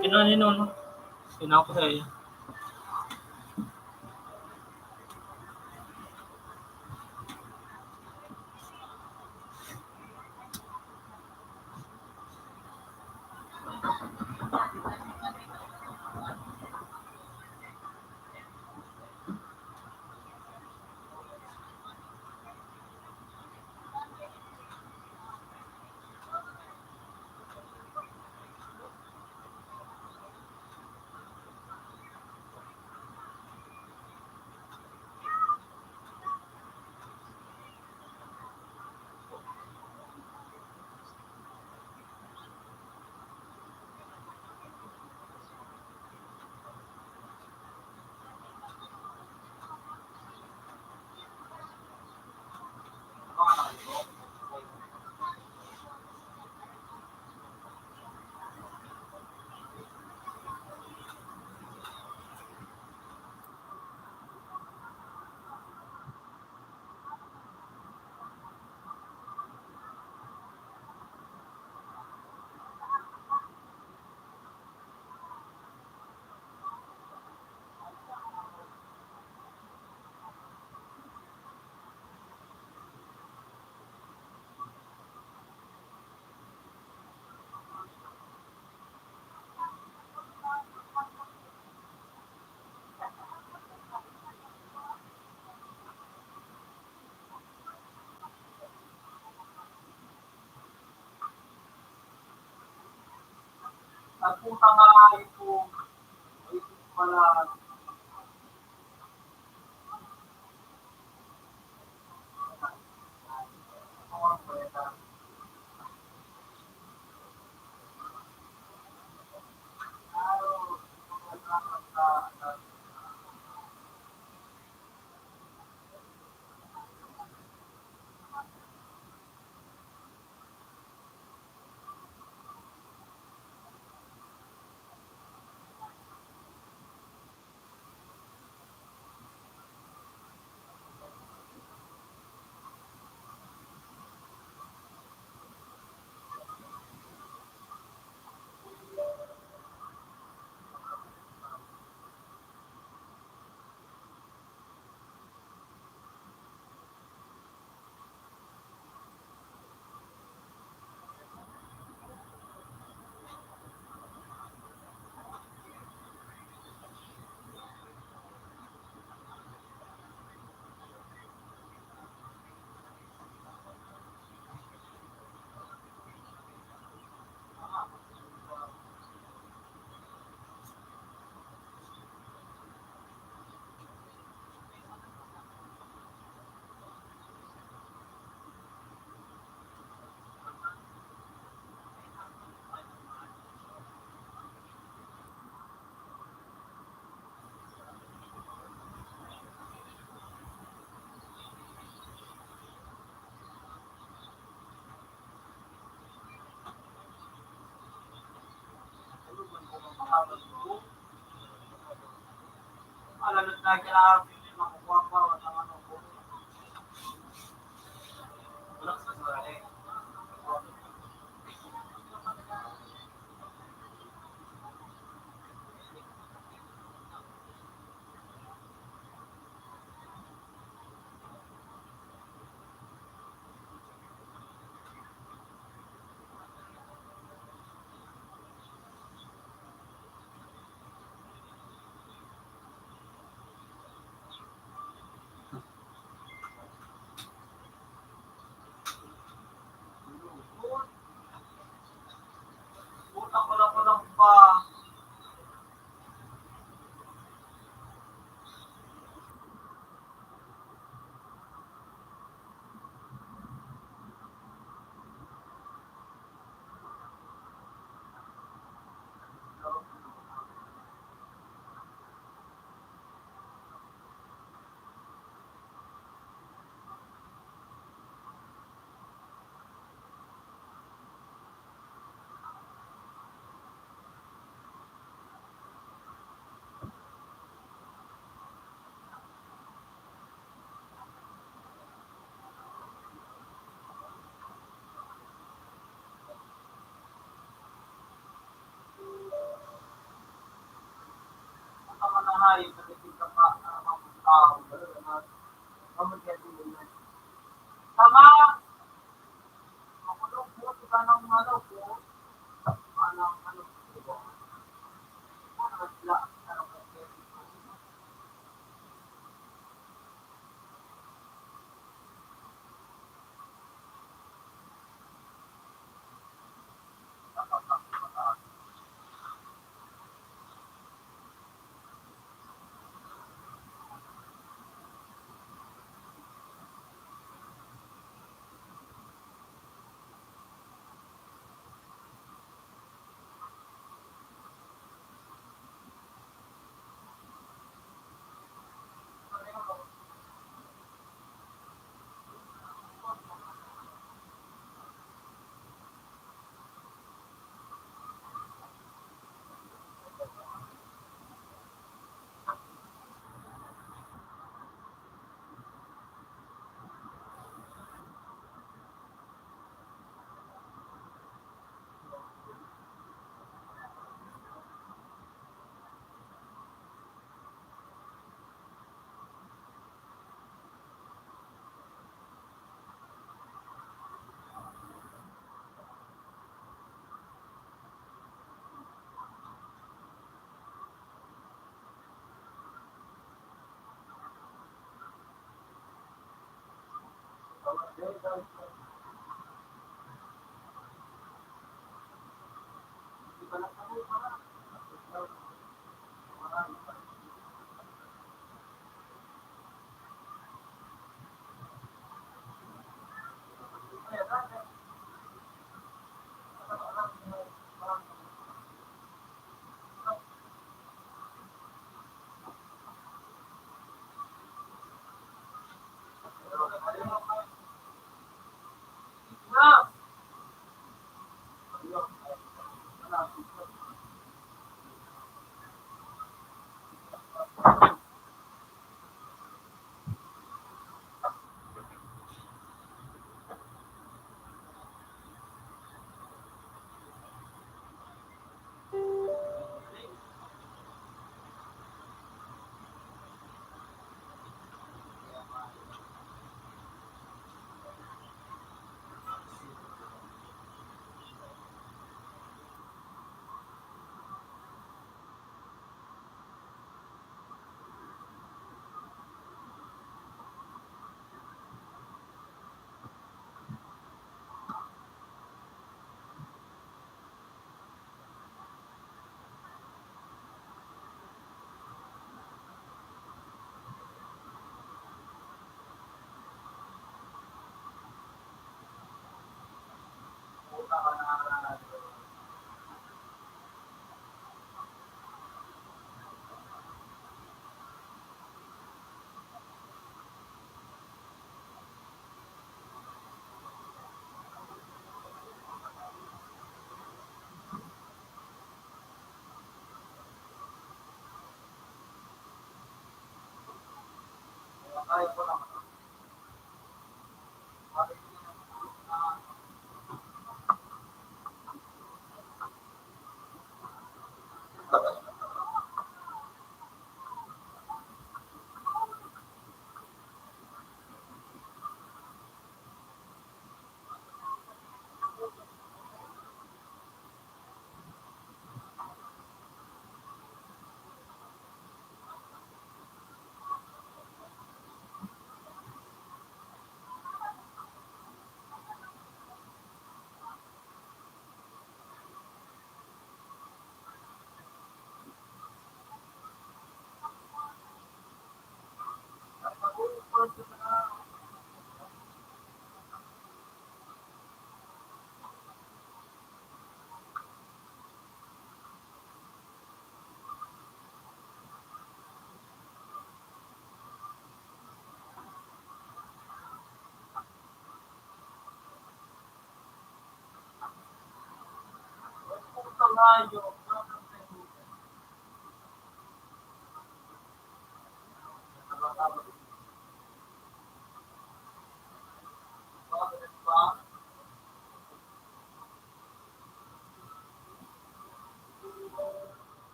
Kinuha ni Nono. Kinuha ko sa'yo. Nagpunta nga ito, ito pala.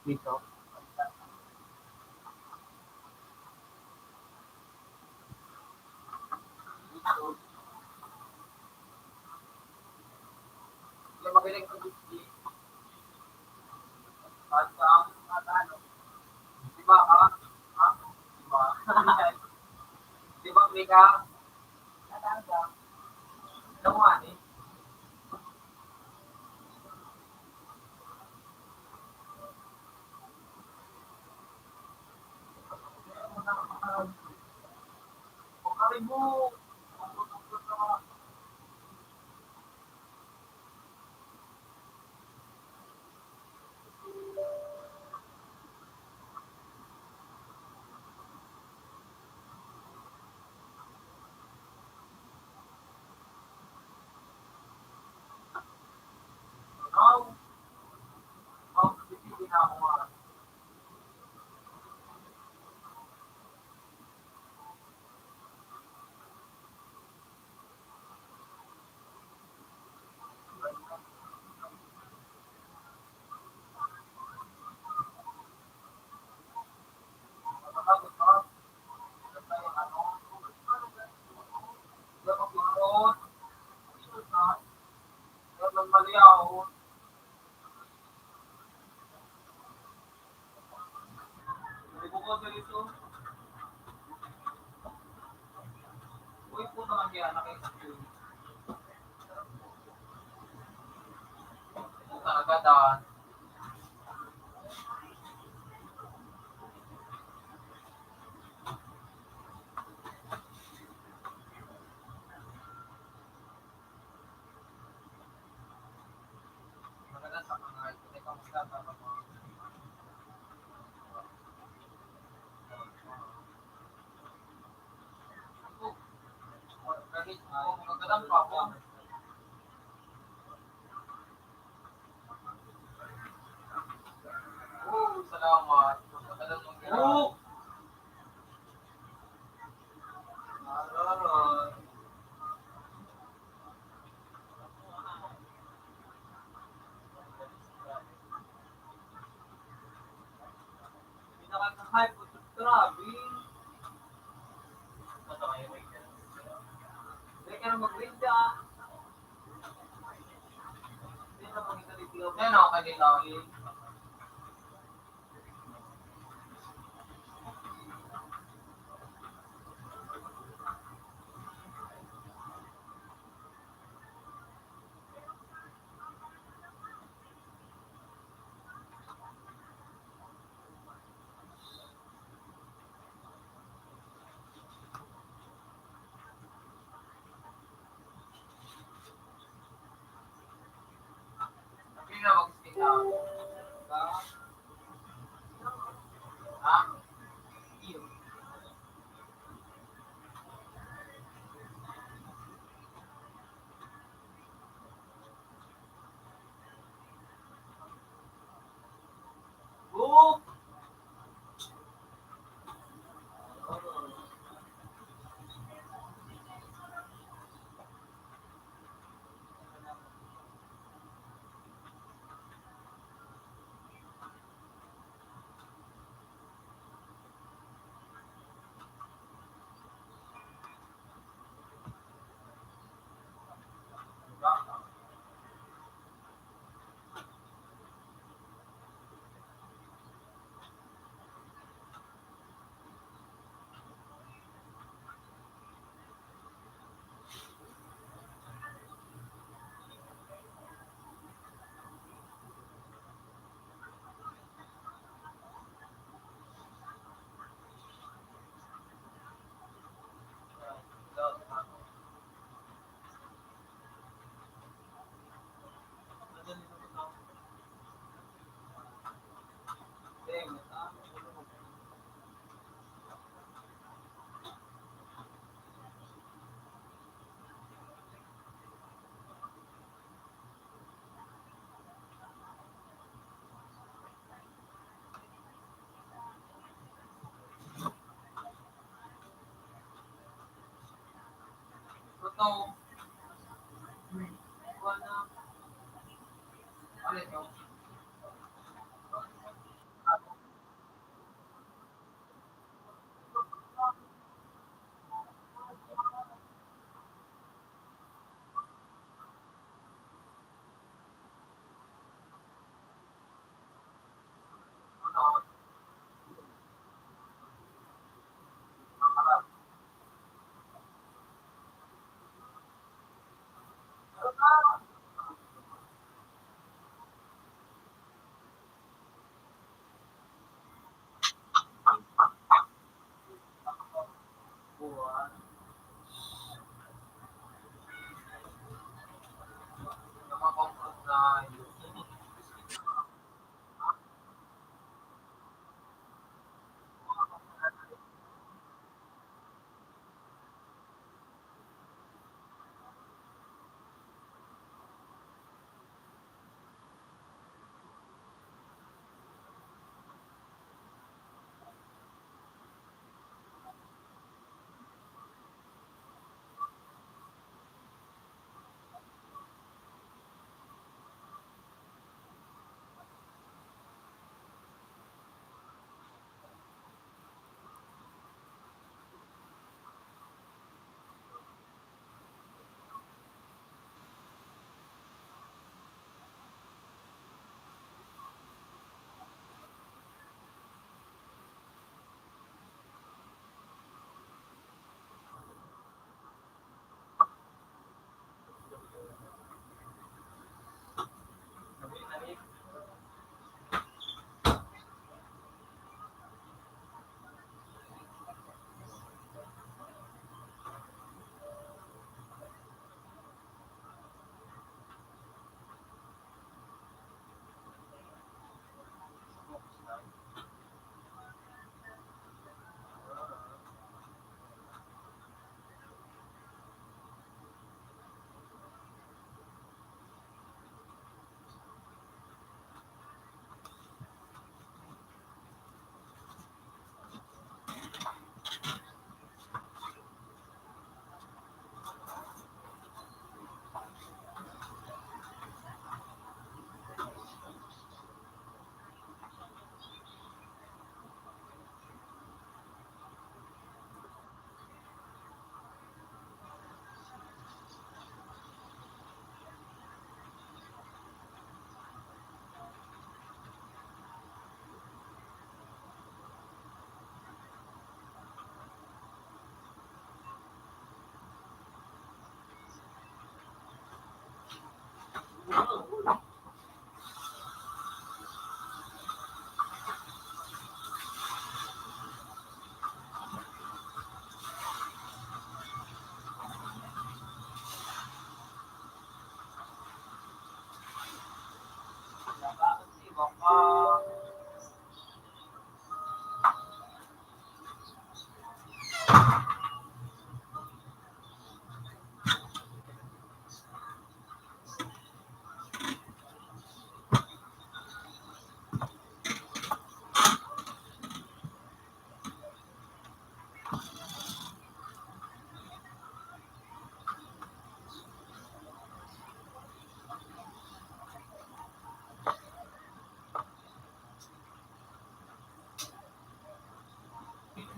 Dito. Di ba, ha? Ha? Di ba? Di ba, Mika? Ano nga ni? Uy, puta, man kaya na kayo sa school. Puta, agad, ah. Salamat. Magkakalang mong ginawa. Pinakakahay po, grabe. Hindi ka na mag-read ka. Hindi na mag-read ka. Yan o, kanina.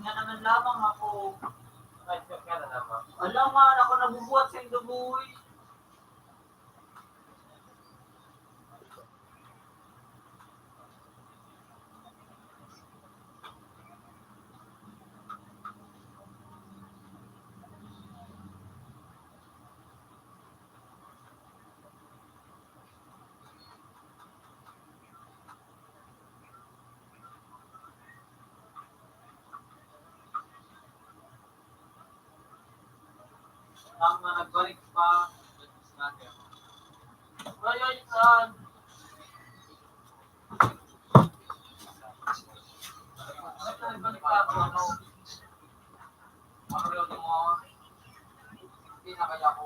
Nga naman lamang ako. Alam nga, ako nabubuhat sa Indoboy. Tama, nagbalik pa. Ngayon, saan? Nagbalik pa ako, ano? Ang lolo mo, pinakaya ko.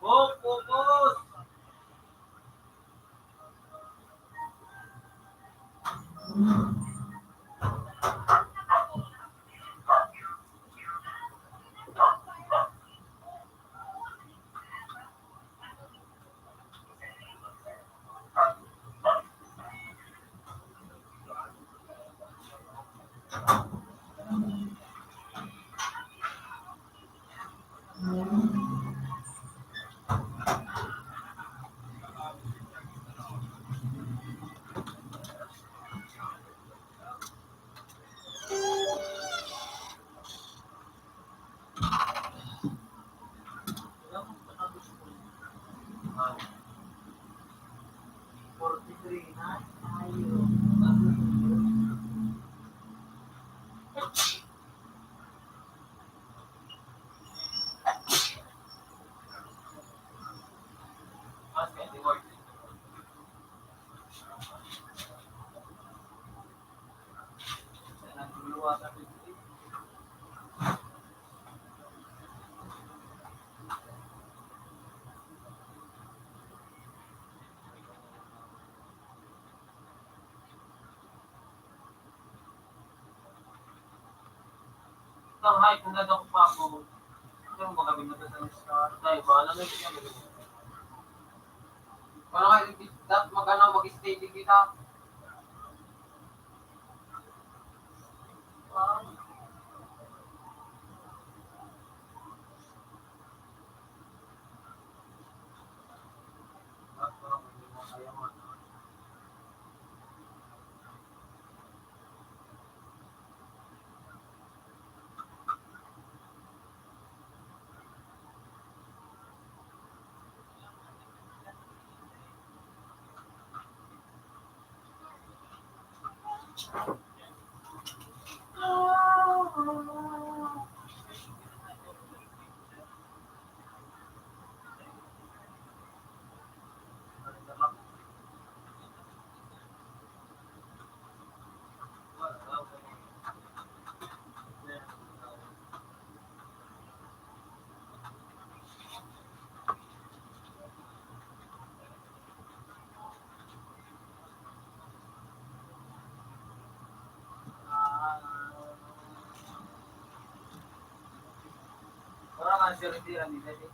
Focus! Tanghay, kung nadako pa ako, ito yung mga binuto sa lista. Tayo, bahala na siya. Parang nga, dapat mag-ano, mag-stay din kita. Wala nga siya rin, di rin, di rin.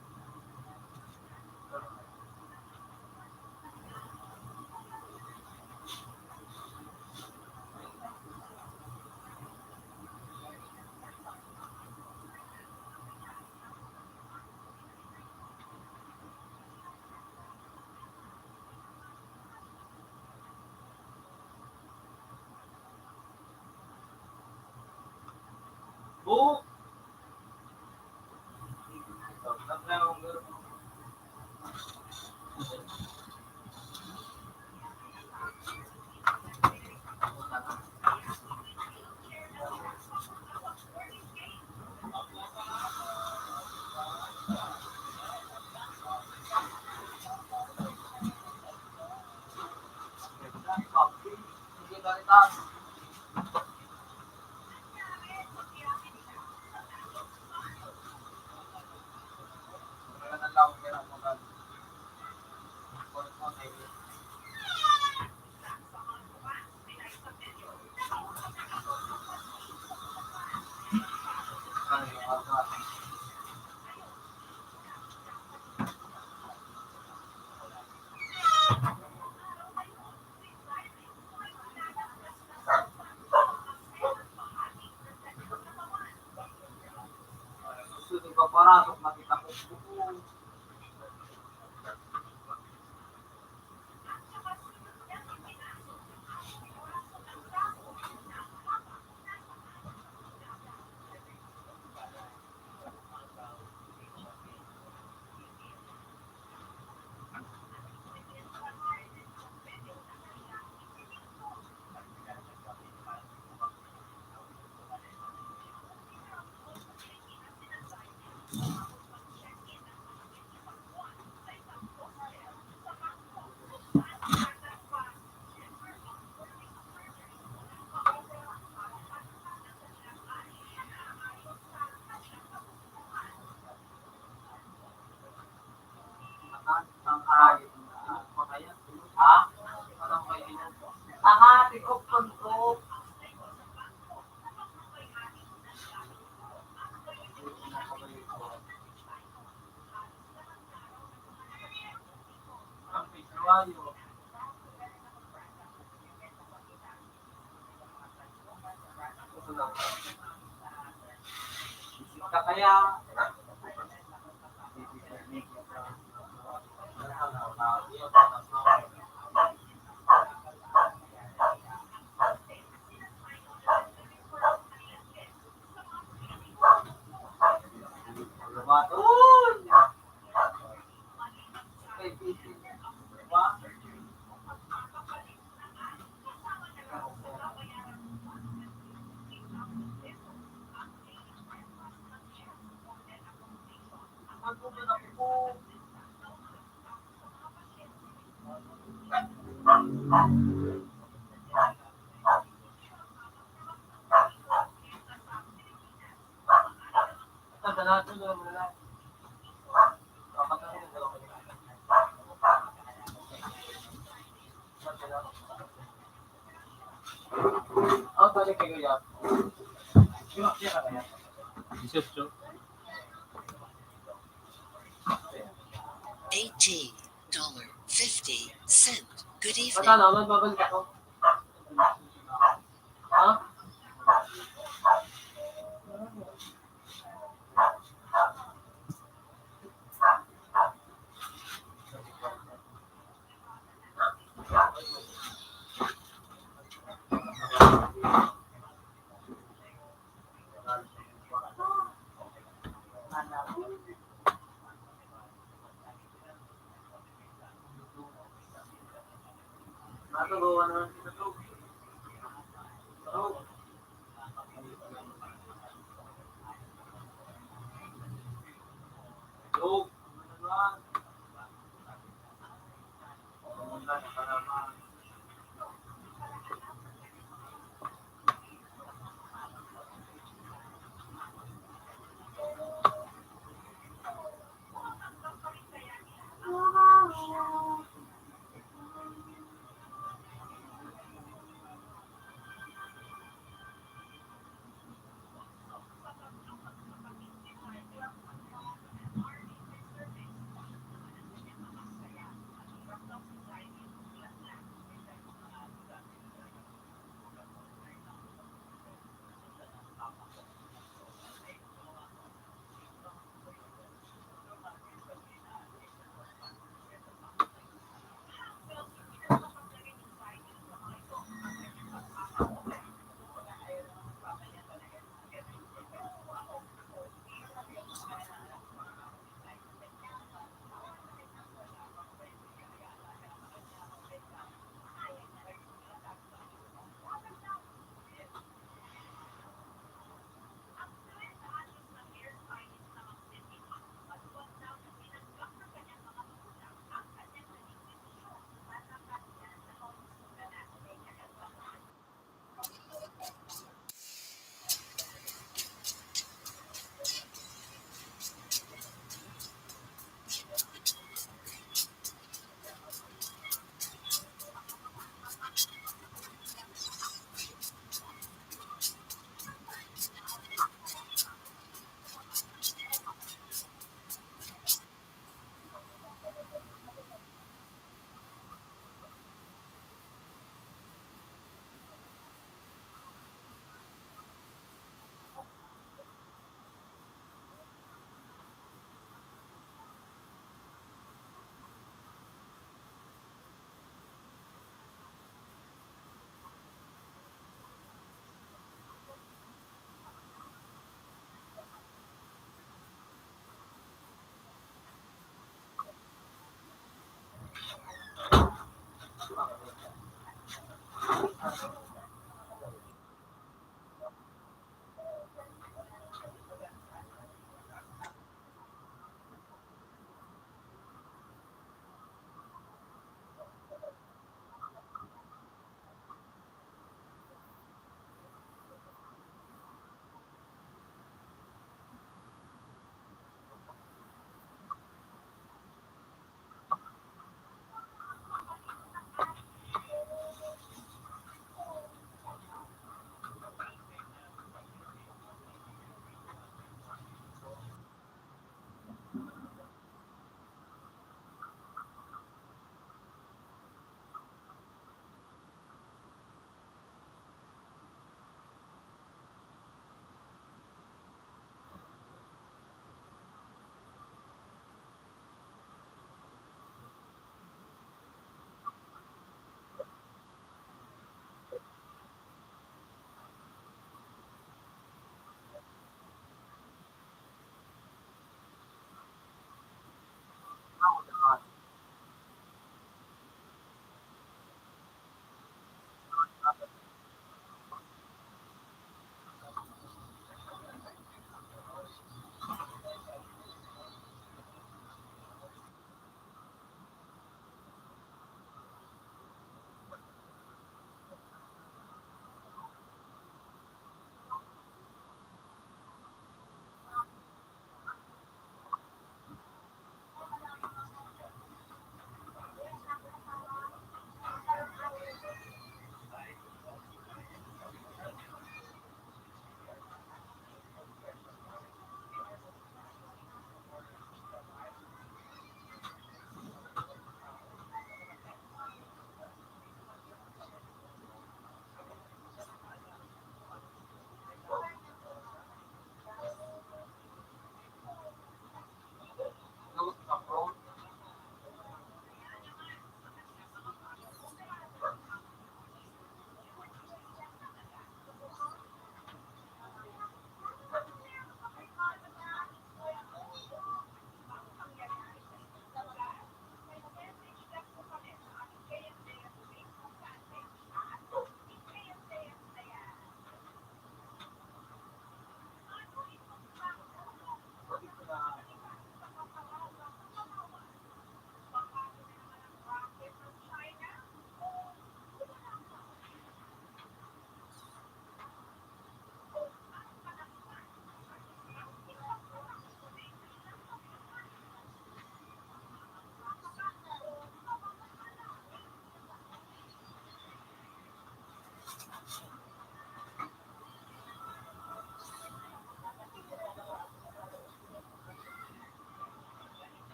Oh. Gusto ni Paparasok, makita ko. Ang hayop na, makaya, ha? Parang may ina. Ang ate ko, punto. Ang pigkawayo. Kaya, Eighteen dollar fifty cent. Good evening. Patanaw, magbabalik ako. Ha?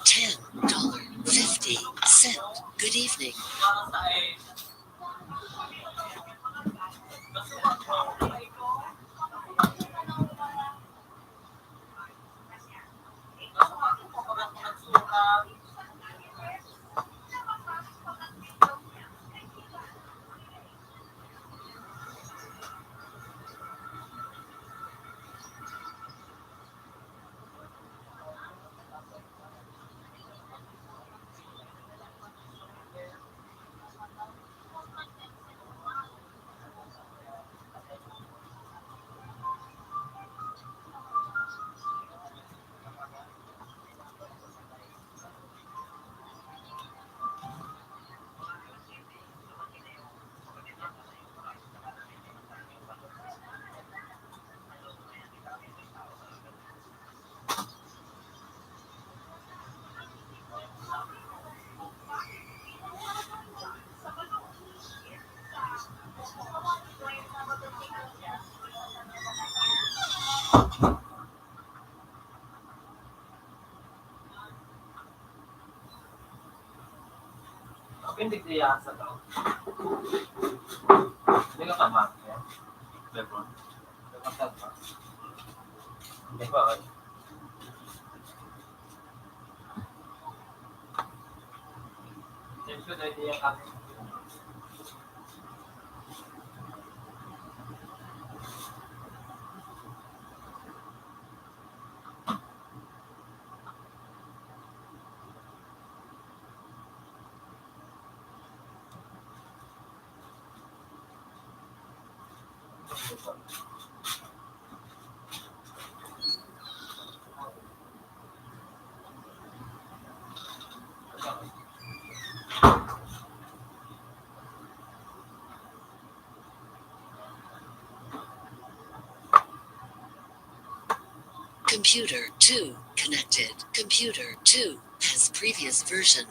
Ten dollar fifty cent. Good evening. Pindig niya sa tao. Hindi ka tama. Level. Level ka ba? Hindi ba? Attention, idea ka. Computer two connected. Computer two has previous version.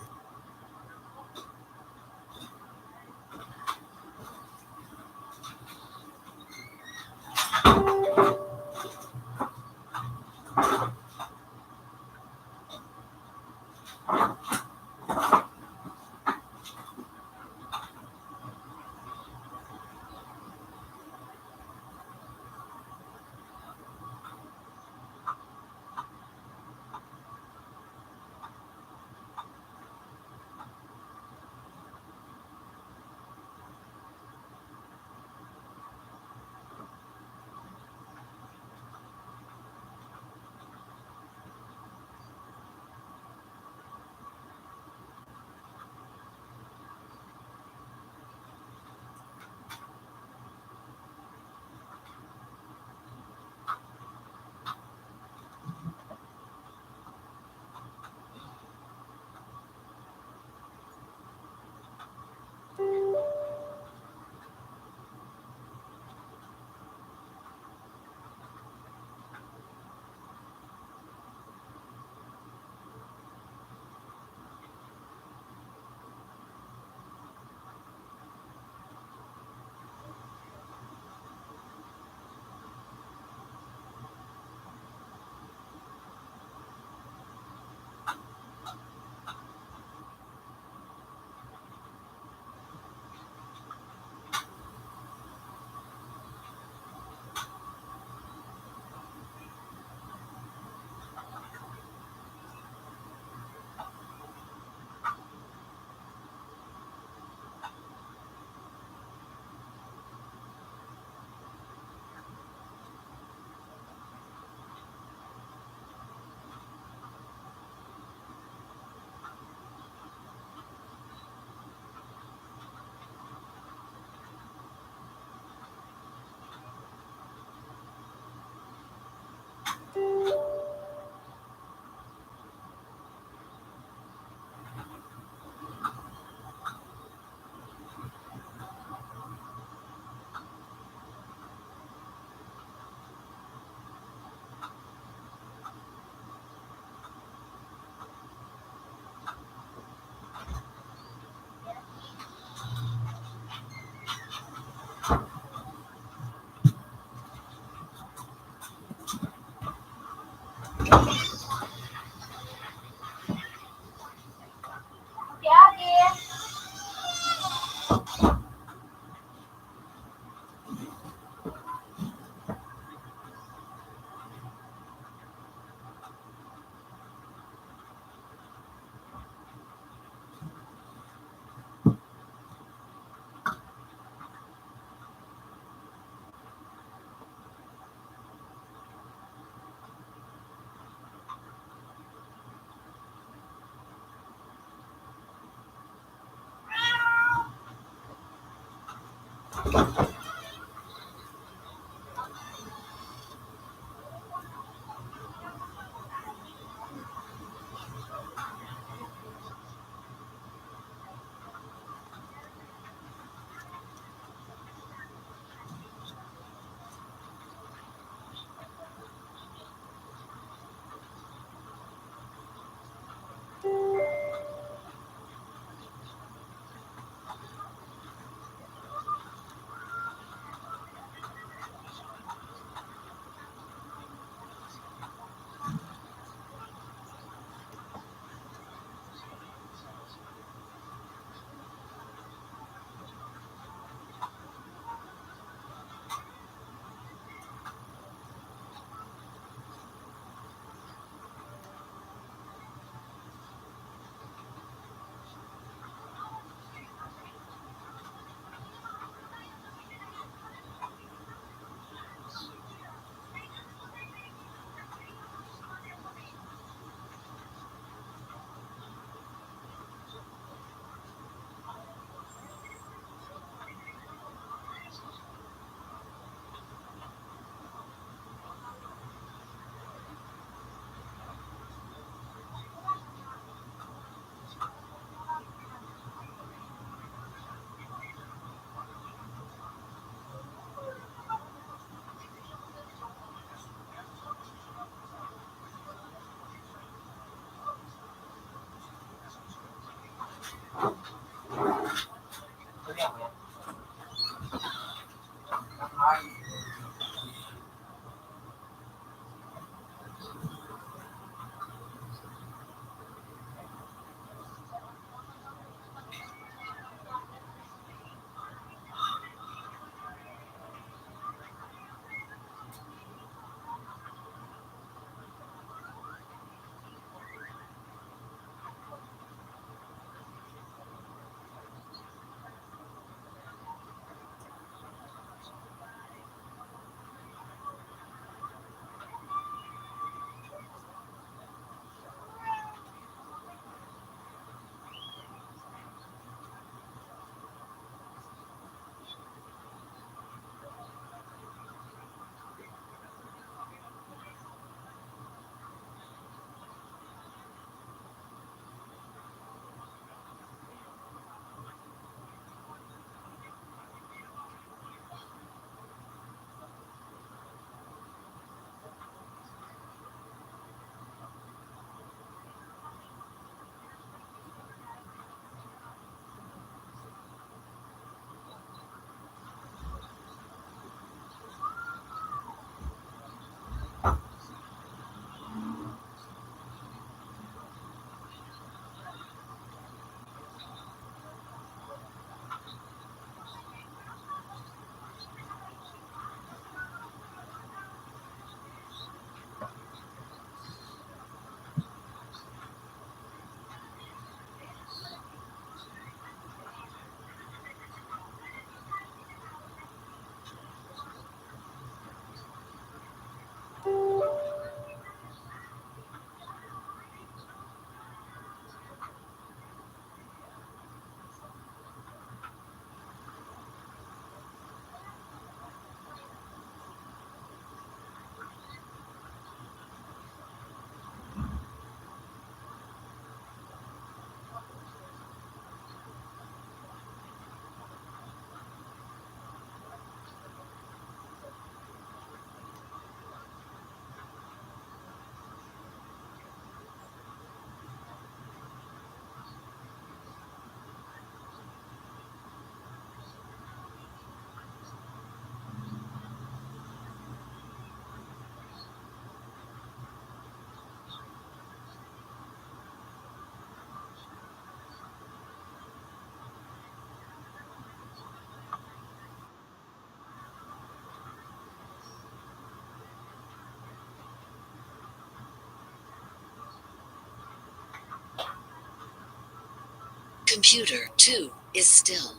Computer two is still.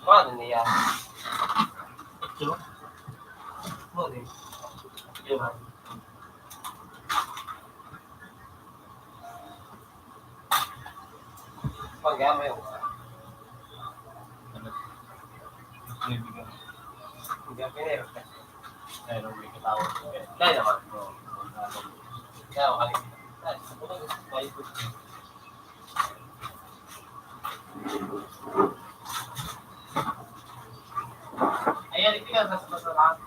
Ano niya? Ito? Ano ni? Di ba? Pag-amay mo. Ano? Hindi, pinirot ka. Ay, nung may katawag. Kaya naman. Oo. Kaya naman. Kaya naman. Ay, sa puno, sa puno. Ayan, ito yan, sa susunod.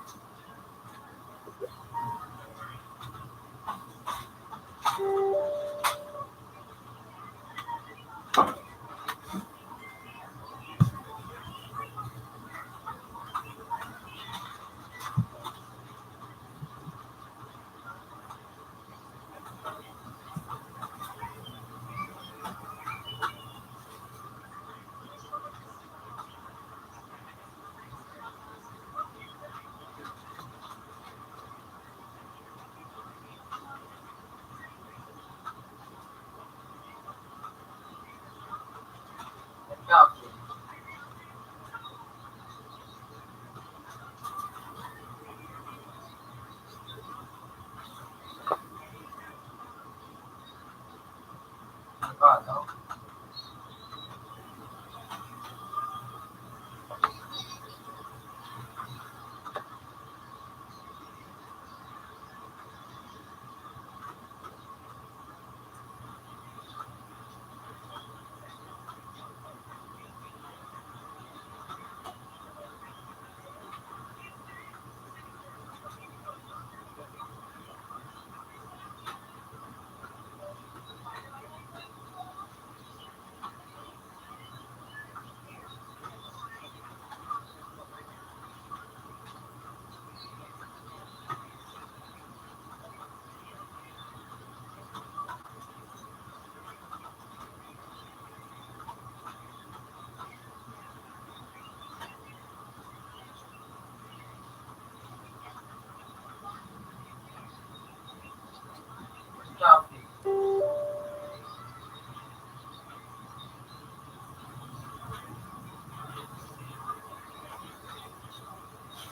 Traffic.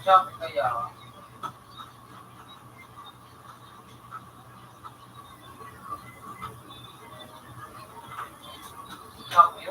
Traffic kaya. Traffic.